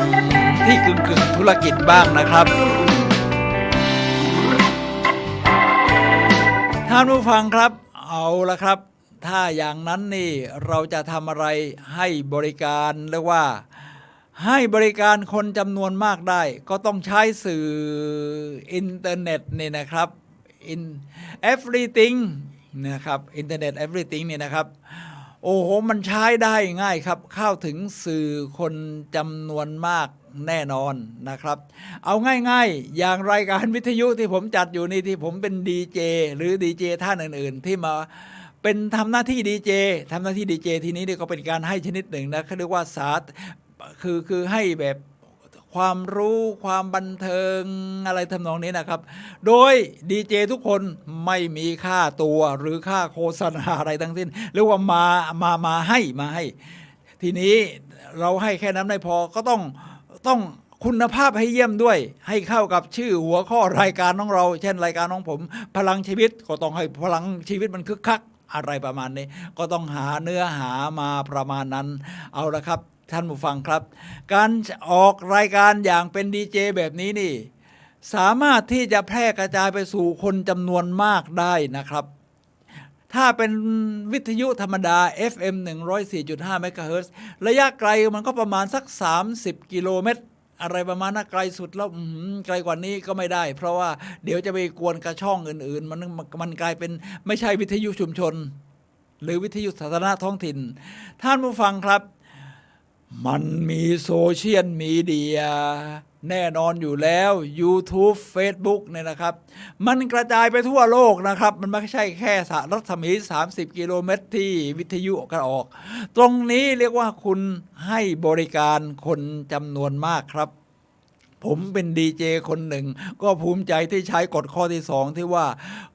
ที่กึ่งๆ ธุรกิจบ้างนะครับ ท่านผู้ฟังครับ เอาละครับ ถ้าอย่างนั้นนี่ เราจะทำอะไรให้บริการ เรียกว่าให้บริการคนจำนวนมากได้ ก็ต้องใช้สื่ออินเทอร์เน็ตนี่นะครับ in everything นะครับ อินเทอร์เน็ต everything นี่นะครับ โอ้โห มันใช้ได้ง่ายครับ เข้าถึงสื่อคนจำนวนมากแน่นอนนะครับ เอาง่ายๆ อย่างรายการวิทยุที่ผมจัดอยู่นี่ ที่ผมเป็นดีเจ หรือดีเจท่านอื่นๆ ที่มาเป็นทำหน้าที่ดีเจ ทำหน้าที่ดีเจทีนี้นี่ก็เป็นการให้ชนิดหนึ่งนะ เขาเรียกว่าสา คือ คือให้แบบความรู้ ความบันเทิง อะไรทำนองนี้นะครับ โดยดีเจทุกคนไม่มีค่าตัวหรือค่าโฆษณาอะไรทั้งสิ้น เรียกว่ามา มา มาให้ มาให้ ทีนี้เราให้แค่นั้นไม่พอ ก็ต้อง ต้องคุณภาพให้เยี่ยมด้วย ให้เข้ากับชื่อหัวข้อรายการของเรา เช่นรายการของผม พลังชีวิต ก็ต้องให้พลังชีวิตมันคึกคัก อะไรประมาณนี้ ก็ต้องหาเนื้อหามาประมาณนั้น เอาละครับ ท่านผู้ฟังครับ การออกรายการอย่างเป็นดีเจแบบนี้นี่ สามารถที่จะแพร่กระจายไปสู่คนจำนวนมากได้นะครับ ถ้าเป็นวิทยุธรรมดา เอฟเอ็ม หนึ่งร้อยสี่จุดห้าเมกะเฮิรตซ์ ระยะไกลมันก็ประมาณสัก สามสิบกิโลเมตร อะไรประมาณนั้น ไกลสุดแล้ว อื้อหือ ไกลกว่านี้ก็ไม่ได้ เพราะว่าเดี๋ยวจะไปกวนกับช่องอื่นๆ มัน มันกลายเป็นไม่ใช่วิทยุชุมชน หรือวิทยุสาธารณะท้องถิ่น ท่านผู้ฟังครับ มันมีโซเชียลมีเดียแน่นอนอยู่แล้ว YouTube Facebook เนี่ยนะครับ มันกระจายไปทั่วโลกนะครับ มันไม่ใช่แค่สะ รัศมี สามสิบกิโลเมตร ที่วิทยุกระออก ตรงนี้เรียกว่าคุณให้บริการคนจำนวนมากครับ ผมเป็นดีเจคนหนึ่ง ก็ภูมิใจที่ใช้กฎข้อที่สองที่ว่า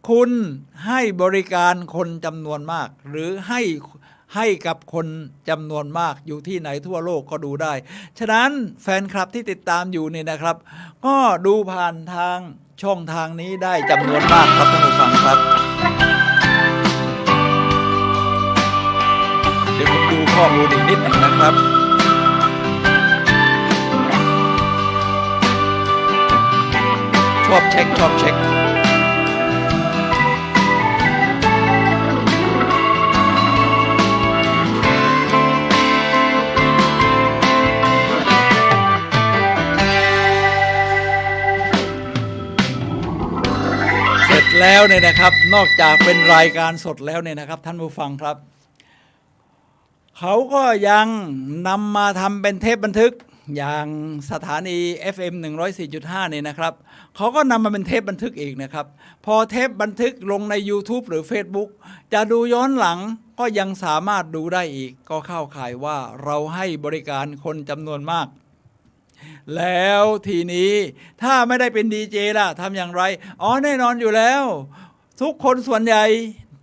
คุณให้บริการคนจำนวนมาก หรือให้ ให้กับคนจำนวนมาก อยู่ที่ไหนทั่วโลกก็ดูได้ ฉะนั้นแฟนคลับที่ติดตามอยู่นี่นะครับ ก็ดูผ่านทางช่องทางนี้ได้จำนวนมากครับท่านผู้ฟังครับ เดี๋ยวผมดูข้อมูลอีกนิดหนึ่งนะครับ ชอบเช็ค ชอบเช็ค เสร็จแล้วเนี่ยนะครับ นอกจากเป็นรายการสดแล้วเนี่ยนะครับ ท่านผู้ฟังครับ เขาก็ยังนำมาทำเป็นเทปบันทึก อย่างสถานี เอฟเอ็ม หนึ่งร้อยสี่จุดห้า เนี่ยนะครับ เขาก็นำมาเป็นเทปบันทึกอีกนะครับ พอเทปบันทึกลงใน YouTube หรือ Facebook จะดูย้อนหลังก็ยังสามารถดูได้อีก ก็เข้าข่ายว่าเราให้บริการคนจำนวนมาก แล้วทีนี้ถ้าไม่ได้เป็นดีเจล่ะ ทำอย่างไร อ๋อ แน่นอนอยู่แล้ว ทุกคนส่วนใหญ่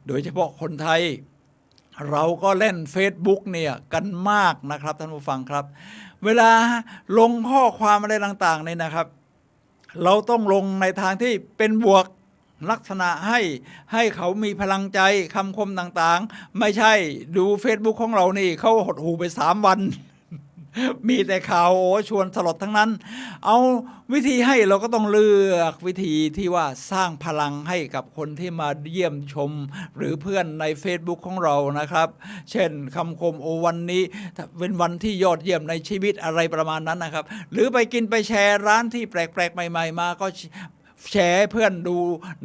โดยเฉพาะคนไทย เราก็เล่น Facebook เนี่ยกันมากนะครับท่านผู้ฟังครับ เวลาลงข้อความอะไรต่างๆเนี่ยนะครับ เราต้องลงในทางที่เป็นบวก ลักษณะให้ ให้เขามีพลังใจ คำคมต่างๆ ไม่ใช่ดู Facebook ของเรานี่ เขาหดหู่ไปสามวัน มีแต่ข่าว โอ้ ชวนสลดทั้งนั้น เอาวิธีให้ เราก็ต้องเลือกวิธีที่ว่าสร้างพลังให้กับคนที่มาเยี่ยมชม หรือเพื่อนใน Facebook ของเรานะครับ เช่นคำคม โอ้ วันนี้เป็นวันที่ยอดเยี่ยมในชีวิต อะไรประมาณนั้นนะครับ หรือไปกินไปแชร์ร้านที่แปลกๆ ใหม่ๆ มา ก็แชร์ให้เพื่อนดู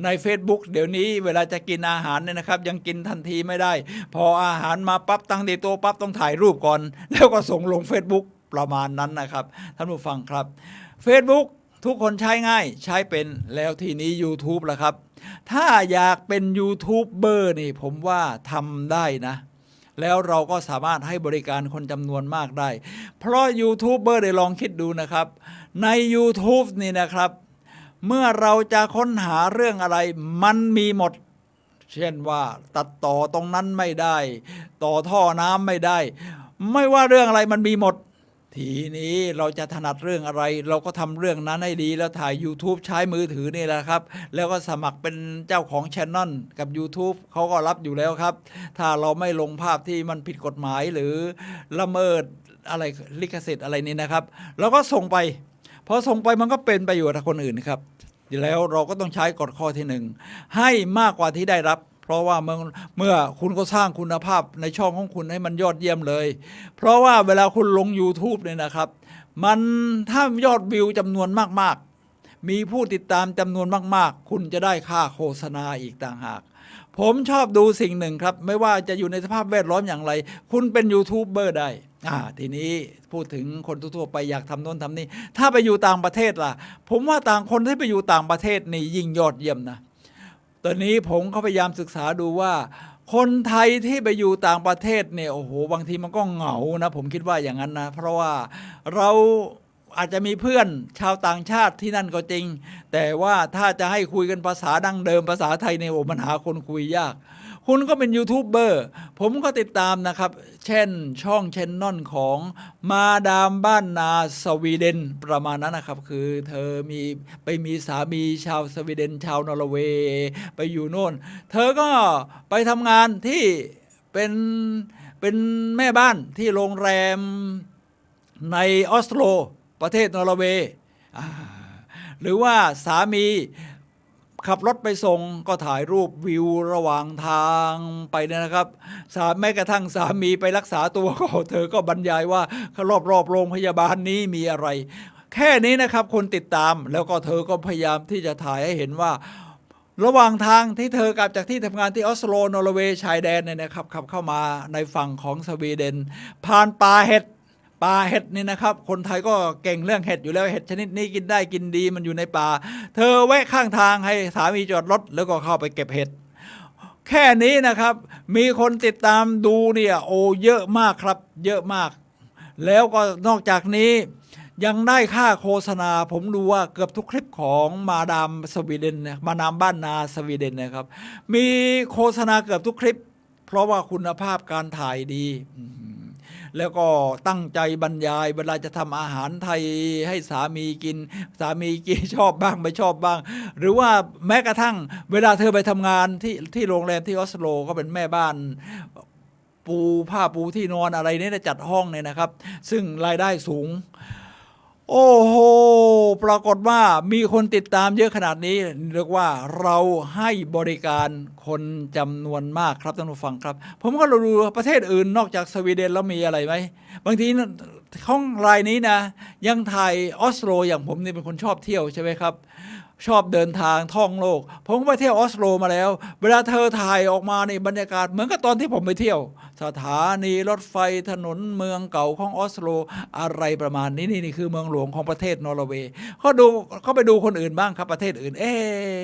ใน Facebook เดี๋ยวนี้เวลาจะกินอาหารเนี่ยนะครับ ยังกินทันทีไม่ได้ พออาหารมาปั๊บ ตั้งที่โต๊ะปั๊บ ต้องถ่ายรูปก่อน แล้วก็ส่งลง Facebook ประมาณนั้นนะครับ ท่านผู้ฟังครับ Facebook ทุกคนใช้ง่าย ใช้เป็น แล้วทีนี้ YouTube ล่ะครับ ถ้าอยากเป็นยูทูบเบอร์นี่ ผมว่าทำได้นะ แล้วเราก็สามารถให้บริการคนจำนวนมากได้ เพราะยูทูบเบอร์ ได้ลองคิดดูนะครับ ใน YouTube นี่นะครับ เมื่อเราจะค้นหาเรื่องอะไร มันมีหมด เช่นว่าตัดต่อตรงนั้นไม่ได้ ต่อท่อน้ำไม่ได้ ไม่ว่าเรื่องอะไรมันมีหมด ทีนี้เราจะถนัดเรื่องอะไร เราก็ทำเรื่องนั้นให้ดี แล้วถ่าย YouTube ใช้มือถือนี่แหละครับ แล้วก็สมัครเป็นเจ้าของ channel กับ YouTube เขาก็รับอยู่แล้วครับ ถ้าเราไม่ลงภาพที่มันผิดกฎหมายหรือละเมิดอะไร ลิขสิทธิ์อะไรนี่นะครับ เราก็ส่งไป พอส่งไปมันก็เป็นประโยชน์กับคนอื่นครับ แล้วเราก็ต้องใช้กฎข้อที่หนึ่ง ให้มากกว่าที่ได้รับ เพราะว่าเมื่อ เมื่อคุณก็สร้างคุณภาพในช่องของคุณให้มันยอดเยี่ยมเลย เพราะว่าเวลาคุณลง YouTube เนี่ยนะครับ มัน ถ้ายอดวิวจำนวนมากๆ มีผู้ติดตามจำนวนมากๆ คุณจะได้ค่าโฆษณาอีกต่างหาก ผมชอบดูสิ่งหนึ่งครับ ไม่ว่าจะอยู่ในสภาพแวดล้อมอย่างไร คุณเป็นยูทูบเบอร์ได้ อ่า ทีนี้พูดถึงคนทั่วๆ ไปอยากทำโน้นทำนี่ ถ้าไปอยู่ต่างประเทศล่ะ ผมว่าต่าง คนที่ไปอยู่ต่างประเทศนี่ยิ่งยอดเยี่ยมนะ ตอนนี้ผมก็พยายามศึกษาดูว่า คนไทยที่ไปอยู่ต่างประเทศเนี่ย โอ้โห บางทีมันก็เหงานะ ผมคิดว่าอย่างนั้นนะ เพราะว่าเราอาจจะมีเพื่อนชาวต่างชาติที่นั่นก็จริง แต่ว่าถ้าจะให้คุยกันภาษาดั้งเดิม ภาษาไทยเนี่ย โอ้ มันหาคนคุยยาก คุณก็เป็นยูทูบเบอร์ ผมก็ติดตามนะครับ เช่นช่อง channel ของมาดามบ้านนาสวีเดน ประมาณนั้นนะครับ คือเธอมี ไปมีสามีชาวสวีเดน ชาวนอร์เวย์ ไปอยู่โน่น เธอก็ไปทำงานที่ เป็น เป็นแม่บ้านที่โรงแรมในออสโล ประเทศนอร์เวย์ อ่า หรือว่าสามี ขับรถไปส่งก็ถ่ายรูปวิวระหว่างทางไปเนี่ยนะครับ สา- แม้กระทั่งสามีไปรักษาตัวก็ เธอก็บรรยายว่ารอบๆโรงพยาบาลนี้มีอะไร แค่นี้นะครับ คนติดตาม แล้วก็เธอก็พยายามที่จะถ่ายให้เห็นว่า ระหว่างทางที่เธอกลับจากที่ทำงานที่ออสโล นอร์เวย์ชายแดนเนี่ยนะครับ ขับเข้ามาในฝั่งของสวีเดน ผ่านป่าเห็ด ป่าเห็ดนี่นะครับ คนไทยก็เก่งเรื่องเห็ดอยู่แล้ว เห็ดชนิดนี้กินได้กินดี มันอยู่ในป่า เธอแวะข้างทางให้สามีจอดรถ แล้วก็เข้าไปเก็บเห็ด แค่นี้นะครับ มีคนติดตามดูเนี่ย โอ้ เยอะมากครับ เยอะมาก แล้วก็นอกจากนี้ยังได้ค่าโฆษณา ผมดูว่าเกือบทุกคลิปของมาดามสวีเดนเนี่ย มาดามบ้านนาสวีเดนนะครับ มีโฆษณาเกือบทุกคลิป เพราะว่าคุณภาพการถ่ายดี อืม แล้วก็ตั้งใจบรรยาย เวลาจะทำอาหารไทยให้สามีกิน สามีกิน ชอบบ้างไม่ชอบบ้าง หรือว่าแม้กระทั่งเวลาเธอไปทำงานที่ ที่โรงแรมที่ออสโล ก็เป็นแม่บ้าน ปูผ้าปูที่นอนอะไรเนี่ยนะ จัดห้องเนี่ยนะครับ ซึ่งรายได้สูง โอ้โห ปรากฏว่ามีคนติดตามเยอะขนาดนี้ เรียกว่าเราให้บริการคนจำนวนมากครับท่านผู้ฟังครับ ผมก็ดูประเทศอื่นนอกจากสวีเดนแล้วมีอะไรไหม บางทีของรายนี้นะ ยังถ่ายออสโล อย่างผมนี่เป็นคนชอบเที่ยวใช่ไหมครับ ชอบเดินทางท่องโลก ผมก็ไปเที่ยวออสโลมาแล้ว เวลาเธอถ่ายออกมานี่บรรยากาศเหมือนกับตอนที่ผมไปเที่ยว สถานีรถไฟถนนเมืองเก่าของออสโล อะไรประมาณนี้ นี่ นี่คือเมืองหลวงของประเทศนอร์เวย์ ก็ดู ก็ไปดูคนอื่นบ้างครับ ประเทศอื่น เอ๊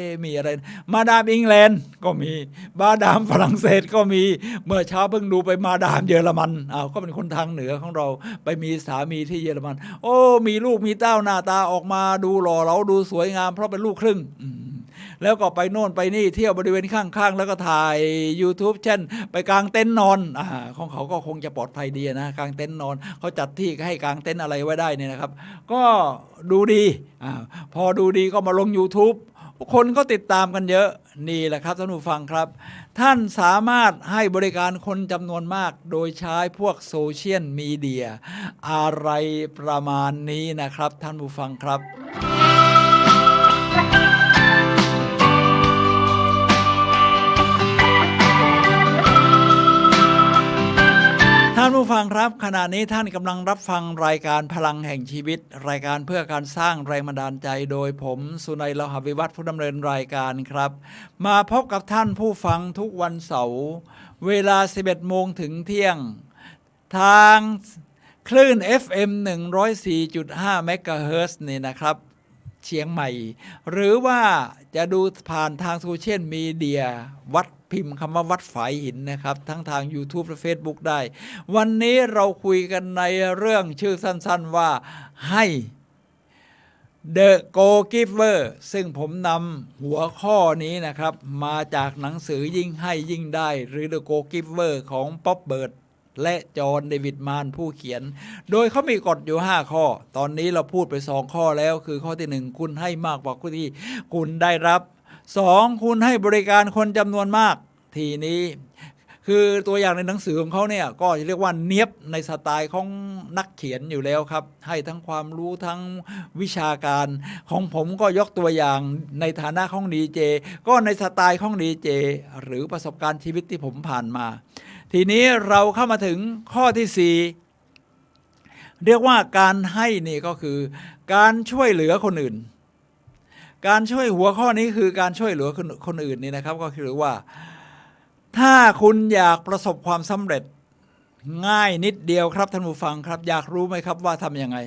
ะ มีอะไร มาดามอังกฤษก็มี มาดามฝรั่งเศสก็มี เมื่อเช้าเพิ่งดูไปมาดามเยอรมัน อ้าว ก็เป็นคนทางเหนือของเรา ไปมีสามีที่เยอรมัน โอ้ มีลูกมีเต้าหน้าตาออกมาดูหล่อเหลาดูสวยงาม เพราะเป็นลูกครึ่ง อืม แล้วก็ไปโน่นไปนี่เที่ยวบริเวณข้างๆ แล้วก็ถ่ายยูทูบแชนแนล ไปกางเต็นท์นอน อ่า ของเขาก็คงจะปลอดภัยดีนะ กางเต็นท์นอน เขาจัดที่ให้กางเต็นท์อะไรไว้ได้เนี่ยนะครับ ก็ดูดี อ่า พอดูดีก็มาลงยูทูบ คนก็ติดตามกันเยอะ นี่แหละครับท่านผู้ฟังครับ ท่านสามารถให้บริการคนจำนวนมากโดยใช้พวกโซเชียลมีเดีย อะไรประมาณนี้นะครับท่านผู้ฟังครับ ท่านผู้ฟังครับ ขณะนี้ท่านกำลังรับฟังรายการพลังแห่งชีวิต รายการเพื่อการสร้างแรงบันดาลใจ โดยผม สุนัย เลาหะวิวัฒน์ ผู้ดำเนินรายการครับ มาพบกับท่านผู้ฟังทุกวันเสาร์ เวลา สิบเอ็ดโมงถึงเที่ยง ทางคลื่น เอฟเอ็ม หนึ่งร้อยสี่จุดห้า เมกะเฮิรตซ์นี่นะครับ เชียงใหม่ หรือว่าจะดูผ่านทางโซเชียลมีเดีย วัด พิมพ์คำว่าวัดฝายหินนะครับ ทั้งทางยูทูบและเฟซบุ๊กได้ วันนี้เราคุยกันในเรื่องชื่อสั้นๆว่า ให้ The Go Giver ซึ่งผมนำหัวข้อนี้นะครับ มาจากหนังสือยิ่งให้ยิ่งได้ หรือ The Go Giver ของ Bob Burg และ John David Mann ผู้เขียน โดยเขามีกฎอยู่ห้าข้อ ตอนนี้เราพูดไปสองข้อแล้ว คือข้อที่หนึ่ง คุณให้มากกว่าที่คุณได้รับ สอง คุณให้บริการคนจำนวนมาก ทีนี้ คือตัวอย่างในหนังสือของเขาเนี่ย ก็จะเรียกว่าเนี๊ยบในสไตล์ของนักเขียนอยู่แล้วครับ ให้ทั้งความรู้ทั้งวิชาการ ของผมก็ยกตัวอย่างในฐานะของดีเจ ก็ในสไตล์ของดีเจ หรือประสบการณ์ชีวิตที่ผมผ่านมา ทีนี้เราเข้ามาถึงข้อที่สี่ เรียกว่าการให้นี่ก็คือการช่วยเหลือคนอื่น การช่วย หัวข้อนี้คือการช่วยเหลือคน คนอื่นนี่นะครับ ก็คือว่า ถ้าคุณอยากประสบความสำเร็จ ง่ายนิดเดียวครับท่านผู้ฟังครับ อยากรู้ไหมครับว่าทำยังไง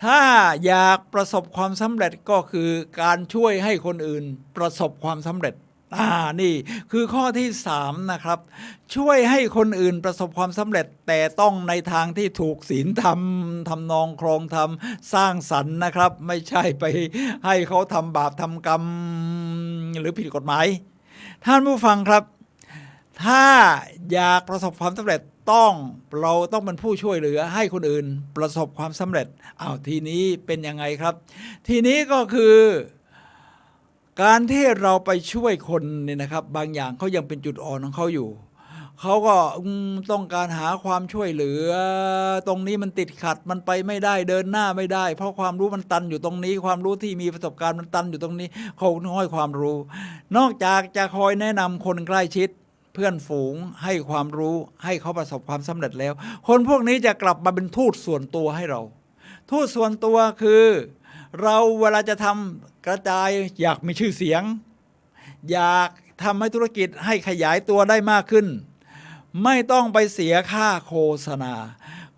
ถ้าอยากประสบความสำเร็จก็คือการช่วยให้คนอื่นประสบความสำเร็จ อ่า นี่คือข้อที่สามนะครับ ช่วยให้คนอื่นประสบความสำเร็จ แต่ต้องในทางที่ถูกศีลธรรม ทำนองครองธรรม สร้างสรรค์นะครับ ไม่ใช่ไปให้เขาทำบาปทำกรรม หรือผิดกฎหมาย ท่านผู้ฟังครับ ถ้าอยากประสบความสำเร็จ ต้อง เราต้องเป็นผู้ช่วยเหลือให้คนอื่นประสบความสำเร็จ อ้าว ทีนี้เป็นยังไงครับ ทีนี้ก็คือ การที่เราไปช่วยคนเนี่ยนะครับ บางอย่างเขายังเป็นจุดอ่อนของเขาอยู่ เขาก็ อืม ต้องการหาความช่วยเหลือ ตรงนี้มันติดขัด มันไปไม่ได้ เดินหน้าไม่ได้ เพราะความรู้มันตันอยู่ตรงนี้ ความรู้ที่มีประสบการณ์มันตันอยู่ตรงนี้ เขาให้ความรู้ นอกจากจะคอยแนะนำคนใกล้ชิด เพื่อนฝูง ให้ความรู้ ให้เขาประสบความสำเร็จแล้ว คนพวกนี้จะกลับมาเป็นทูตส่วนตัวให้เรา ทูตส่วนตัวคือ เราเวลาจะทำกระจาย อยากมีชื่อเสียง อยากทำให้ธุรกิจให้ขยายตัวได้มากขึ้น ไม่ต้องไปเสียค่าโฆษณา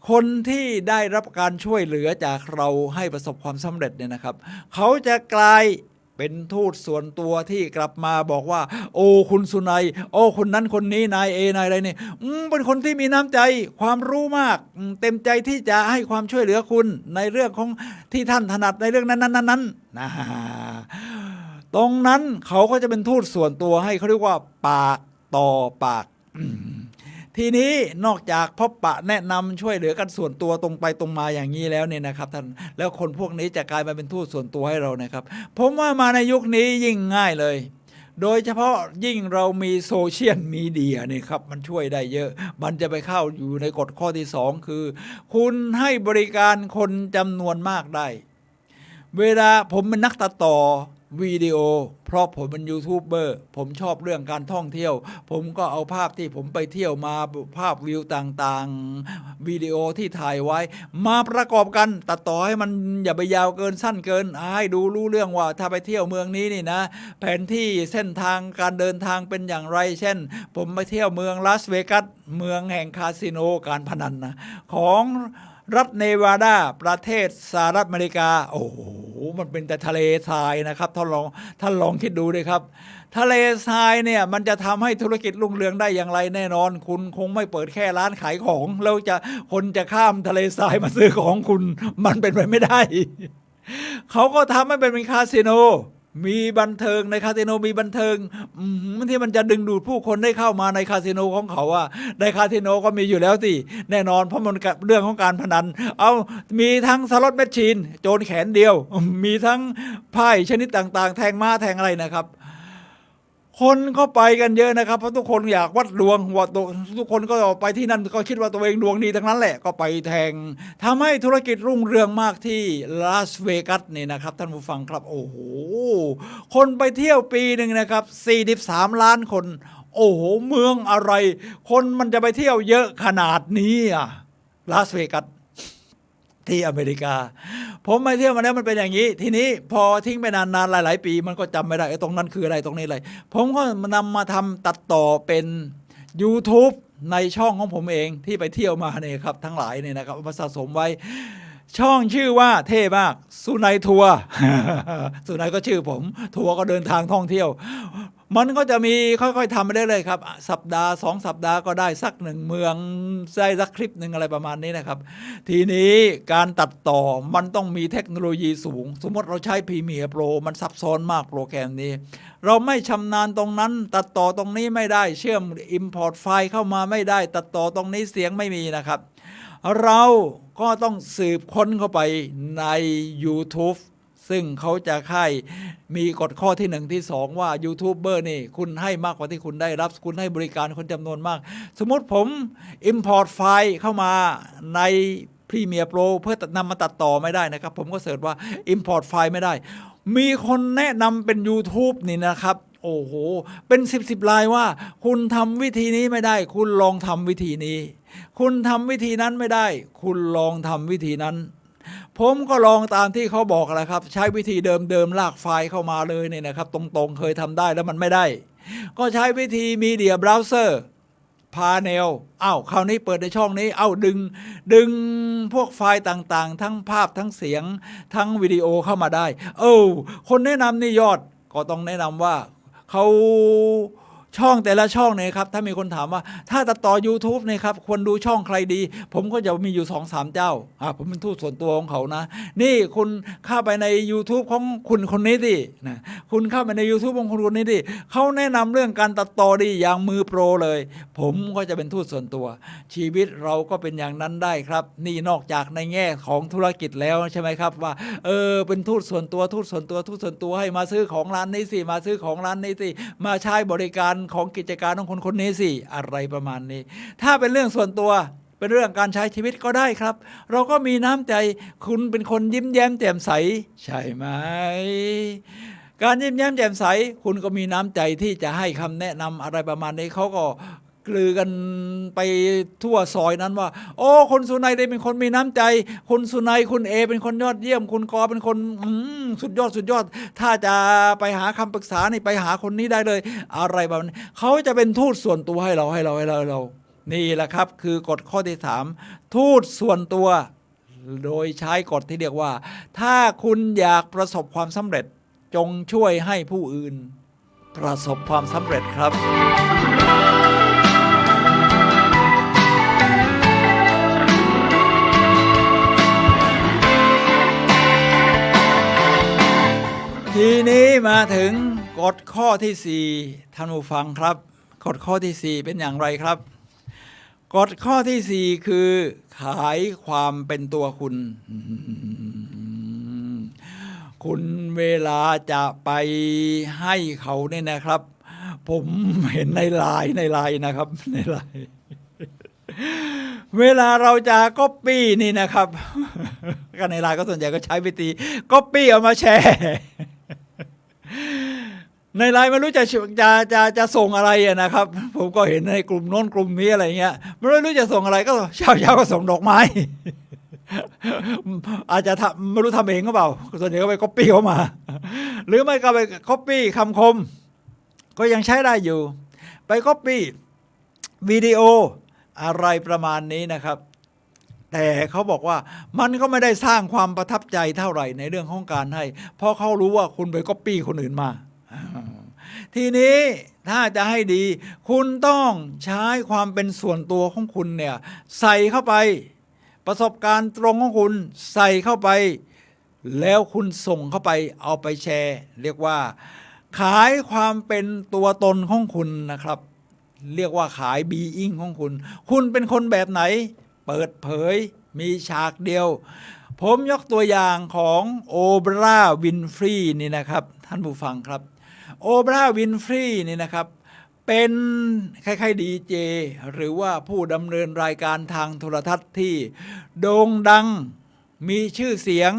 คนที่ได้รับการช่วยเหลือจากเราให้ประสบความสำเร็จเนี่ยนะครับ เขาจะกลายเป็นทูตส่วนตัวที่กลับมาบอกว่า โอ้ คุณสุนัย โอ้ คนนั้นคนนี้ นายเอ นายอะไรเนี่ย อืม เป็นคนที่มีน้ำใจ ความรู้มาก อืม เต็มใจที่จะให้ความช่วยเหลือคุณในเรื่องของที่ท่านถนัดในเรื่องนั้นๆๆๆ นะ ตรงนั้นเขาก็จะเป็นทูตส่วนตัวให้ เขาเรียกว่าปากต่อปาก อืม ทีนี้นอกจากพบปะแนะนำช่วยเหลือกันส่วนตัวตรงไปตรงมาอย่างนี้แล้วเนี่ยนะครับท่าน แล้วคนพวกนี้จะกลายมาเป็นทูตส่วนตัวให้เรานะครับ ผมว่ามาในยุคนี้ยิ่งง่ายเลย โดยเฉพาะยิ่งเรามีโซเชียลมีเดียนี่ครับ มันช่วยได้เยอะ มันจะไปเข้าอยู่ในกฎข้อที่สอง คือ คุณให้บริการคนจำนวนมากได้ เวลาผมเป็นนักตัดต่อวิดีโอ เพราะผมเป็นยูทูบเบอร์ ผมชอบเรื่องการท่องเที่ยว ผมก็เอาภาพที่ผมไปเที่ยวมา ภาพวิวต่างๆ วิดีโอที่ถ่ายไว้ มาประกอบกัน ตัดต่อให้มันอย่าไปยาวเกิน สั้นเกิน ให้ดูรู้เรื่องว่าถ้าไปเที่ยวเมืองนี้นี่นะ แผนที่เส้นทางการเดินทางเป็นอย่างไร เช่น ผมไปเที่ยวเมืองลาสเวกัส เมืองแห่งคาสิโนการพนันนะ ของรัฐเนวาดา ประเทศสหรัฐอเมริกา โอ้โห มันเป็นแต่ทะเลทรายนะครับ ท่านลอง ท่านลองคิดดูดิครับ ทะเลทรายเนี่ยมันจะทำให้ธุรกิจรุ่งเรืองได้อย่างไร แน่นอน คุณคงไม่เปิดแค่ร้านขายของ แล้วจะ คนจะข้ามทะเลทรายมาซื้อของคุณ มันเป็นไปไม่ได้ เขาก็ทำให้เป็น เป็นคาสิโน มีบันเทิง ในคาสิโนมีบันเทิง อืม ที่มันจะดึงดูดผู้คนได้เข้ามาในคาสิโนของเขาอะ ในคาสิโนก็มีอยู่แล้วสิ แน่นอน เพราะมันกะ เรื่องของการพนัน เอา มีทั้งสล็อตแมชชีน โจรแขนเดียว มีทั้งไพ่ชนิดต่างๆ แทงม้าแทงอะไรนะครับ คนก็ไปกันเยอะนะครับ เพราะทุกคนอยากวัดดวง ว่าตัว ทุกคนก็ไปที่นั่นก็คิดว่าตัวเองดวงดีทั้งนั้นแหละ ก็ไปแทง ทำให้ธุรกิจรุ่งเรืองมากที่ลาสเวกัสนี่นะครับ ท่านผู้ฟังครับ โอ้โห คนไปเที่ยวปีหนึ่งนะครับ สี่สิบสามล้านคน โอ้โห เมืองอะไร คนมันจะไปเที่ยวเยอะขนาดนี้อะ ลาสเวกัส ที่อเมริกา ผมไปเที่ยวมาแล้วมันเป็นอย่างนี้ ทีนี้พอทิ้งไปนานๆ หลายๆ ปี มันก็จำไม่ได้ ไอ้ตรงนั้นคืออะไร ตรงนี้อะไร ผมก็นำมาทำตัดต่อเป็นยูทูบในช่องของผมเองที่ไปเที่ยวมาเนี่ยครับ ทั้งหลายเนี่ยนะครับ เอามาสะสมไว้ ช่องชื่อว่าเท่มาก สุนัยทัวร์ สุนัยก็ชื่อผม ทัวร์ก็เดินทางท่องเที่ยว มันก็จะมีค่อยๆ ทำไปเรื่อยๆ ครับ สัปดาห์สองสัปดาห์ก็ได้สักหนึ่งเมือง ได้สักคลิปหนึ่งอะไรประมาณนี้นะครับ ทีนี้การตัดต่อมันต้องมีเทคโนโลยีสูง สมมติเราใช้ Premiere Pro มันซับซ้อนมากโปรแกรมนี้ เราไม่ชำนาญตรงนั้น ตัดต่อตรงนี้ไม่ได้ เชื่อม Import ไฟล์เข้ามาไม่ได้ ตัดต่อตรงนี้เสียงไม่มีนะครับ เราก็ต้องสืบค้นเข้าไปในยูทูบ ซึ่งเขาจะค่ายมีกฎข้อที่หนึ่ง ที่สอง ว่ายูทูบเบอร์นี่คุณให้มากกว่าที่คุณได้รับ คุณให้บริการคนจำนวนมาก สมมุติผม Import ไฟล์เข้ามาใน Premiere Pro เพื่อตัด นำมาตัดต่อไม่ได้นะครับ ผมก็เสิร์ชว่า Import ไฟล์ไม่ได้ มีคนแนะนำเป็นยูทูบนี่นะครับ โอ้โห เป็นสิบสิบรายว่า คุณทำวิธีนี้ไม่ได้ คุณลองทำวิธีนี้ คุณทำวิธีนั้นไม่ได้ คุณลองทำวิธีนั้น ผมก็ลองตามที่เขาบอกแหละครับ ใช้วิธีเดิมๆ ลากไฟล์เข้ามาเลยเนี่ยนะครับ ตรงๆ เคยทำได้แล้วมันไม่ได้ ก็ใช้วิธี Media Browser Panel อ้าว คราวนี้เปิดในช่องนี้ เอ้า ดึง ดึงพวกไฟล์ต่างๆ ทั้งภาพ ทั้งเสียง ทั้งวิดีโอเข้ามาได้ เออ คนแนะนำนี่ยอด ก็ต้องแนะนำว่าเขา ช่องแต่ละช่องเนี่ยครับ ถ้ามีคนถามว่า ถ้าตัดต่อยูทูบเนี่ยครับ ควรดูช่องใครดี ผมก็จะมีอยู่สองสามเจ้า อ่า ผมเป็นทูตส่วนตัวของเขานะ นี่คุณเข้าไปในยูทูบของคุณคนนี้สิ นะ คุณเข้าไปในยูทูบของคุณคนนี้สิ เขาแนะนำเรื่องการตัดต่อดีอย่างมือโปรเลย ผมก็จะเป็นทูตส่วนตัว ชีวิตเราก็เป็นอย่างนั้นได้ครับ นี่นอกจากในแง่ของธุรกิจแล้วใช่ไหมครับ ว่า เออ เป็นทูตส่วนตัว ทูตส่วนตัว ทูตส่วนตัว ให้มาซื้อของร้านนี้สิ มาซื้อของร้านนี้สิ มาใช้บริการ ของกิจการของคนคนนี้สิ อะไรประมาณนี้ ถ้าเป็นเรื่องส่วนตัว เป็นเรื่องการใช้ชีวิตก็ได้ครับ เราก็มีน้ำใจ คุณเป็นคนยิ้มแย้มแจ่มใส ใช่ไหม การยิ้มแย้มแจ่มใส คุณก็มีน้ำใจที่จะให้คำแนะนำอะไรประมาณนี้ เขาก็กลือกันไปทั่วซอยนั้นว่า โอ้ คุณสุนัยนี่เป็นคนมีน้ำใจ คุณสุนัย คุณเอเป็นคนยอดเยี่ยม คุณกอเป็นคน อืม สุดยอด สุดยอด ถ้าจะไปหาคำปรึกษานี่ไปหาคนนี้ได้เลย อะไรประมาณนี้ เขาจะเป็นทูตส่วนตัวให้เรา ให้เรา ให้เรา ให้เรา นี่แหละครับ คือกฎข้อที่สาม ทูตส่วนตัว โดยใช้กฎที่เรียกว่า ถ้าคุณอยากประสบความสำเร็จ จงช่วยให้ผู้อื่นประสบความสำเร็จครับ ทีนี้มาถึงกฎข้อที่สี่ ท่านผู้ฟังครับ กฎข้อที่สี่เป็นอย่างไรครับ กฎข้อที่สี่คือ ขายความเป็นตัวคุณ คุณเวลาจะไปให้เขาเนี่ยนะครับ ผมเห็นในไลน์ ในไลน์นะครับ ในไลน์ เวลาเราจะก๊อปปี้นี่นะครับ ก็ในไลน์ก็ส่วนใหญ่ก็ใช้วิธีก๊อปปี้เอามาแชร์ ในไลน์ไม่รู้จะ จะ จะ จะส่งอะไรอะนะครับ ผมก็เห็นในกลุ่มโน้นกลุ่มนี้อะไรเงี้ย ไม่รู้จะส่งอะไร ก็เช้าๆก็ส่งดอกไม้ อาจจะทำ ไม่รู้ทำเองหรือเปล่า ส่วนใหญ่ก็ไปก๊อปปี้เขามา หรือไม่ก็ไปก๊อปปี้คำคม ก็ยังใช้ได้อยู่ ไปก๊อปปี้วิดีโออะไรประมาณนี้นะครับ แต่เขาบอกว่ามันก็ไม่ได้สร้างความประทับใจเท่าไหร่ในเรื่องของการให้ เพราะเขารู้ว่าคุณไปก๊อปปี้คนอื่นมา ทีนี้ถ้าจะให้ดี คุณต้องใช้ความเป็นส่วนตัวของคุณเนี่ย ใส่เข้าไป ประสบการณ์ตรงของคุณใส่เข้าไป แล้วคุณส่งเข้าไป เอาไปแชร์ เรียกว่าขายความเป็นตัวตนของคุณนะครับ เรียกว่าขาย being ของคุณ คุณเป็นคนแบบไหน เปิดเผย มีฉากเดียว ผมยกตัวอย่างของโอปราห์ วินฟรีย์นี่นะครับ ท่านผู้ฟังครับ โอปราห์ วินฟรีย์นี่นะครับ เป็นคล้ายๆ ดีเจ หรือว่าผู้ดำเนินรายการทางโทรทัศน์ที่โด่งดัง มีชื่อเสียง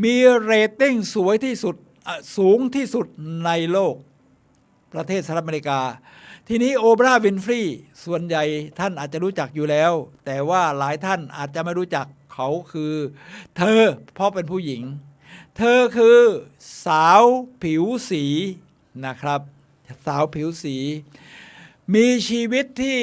มีเรตติ้งสวยที่สุด อ่ะ สูงที่สุดในโลก ประเทศสหรัฐอเมริกา ทีนี้โอปราห์ วินฟรีย์ ส่วนใหญ่ท่านอาจจะรู้จักอยู่แล้ว แต่ว่าหลายท่านอาจจะไม่รู้จัก เขาคือเธอ เพราะเป็นผู้หญิง เธอคือสาวผิวสีนะครับ สาวผิวสี มีชีวิตที่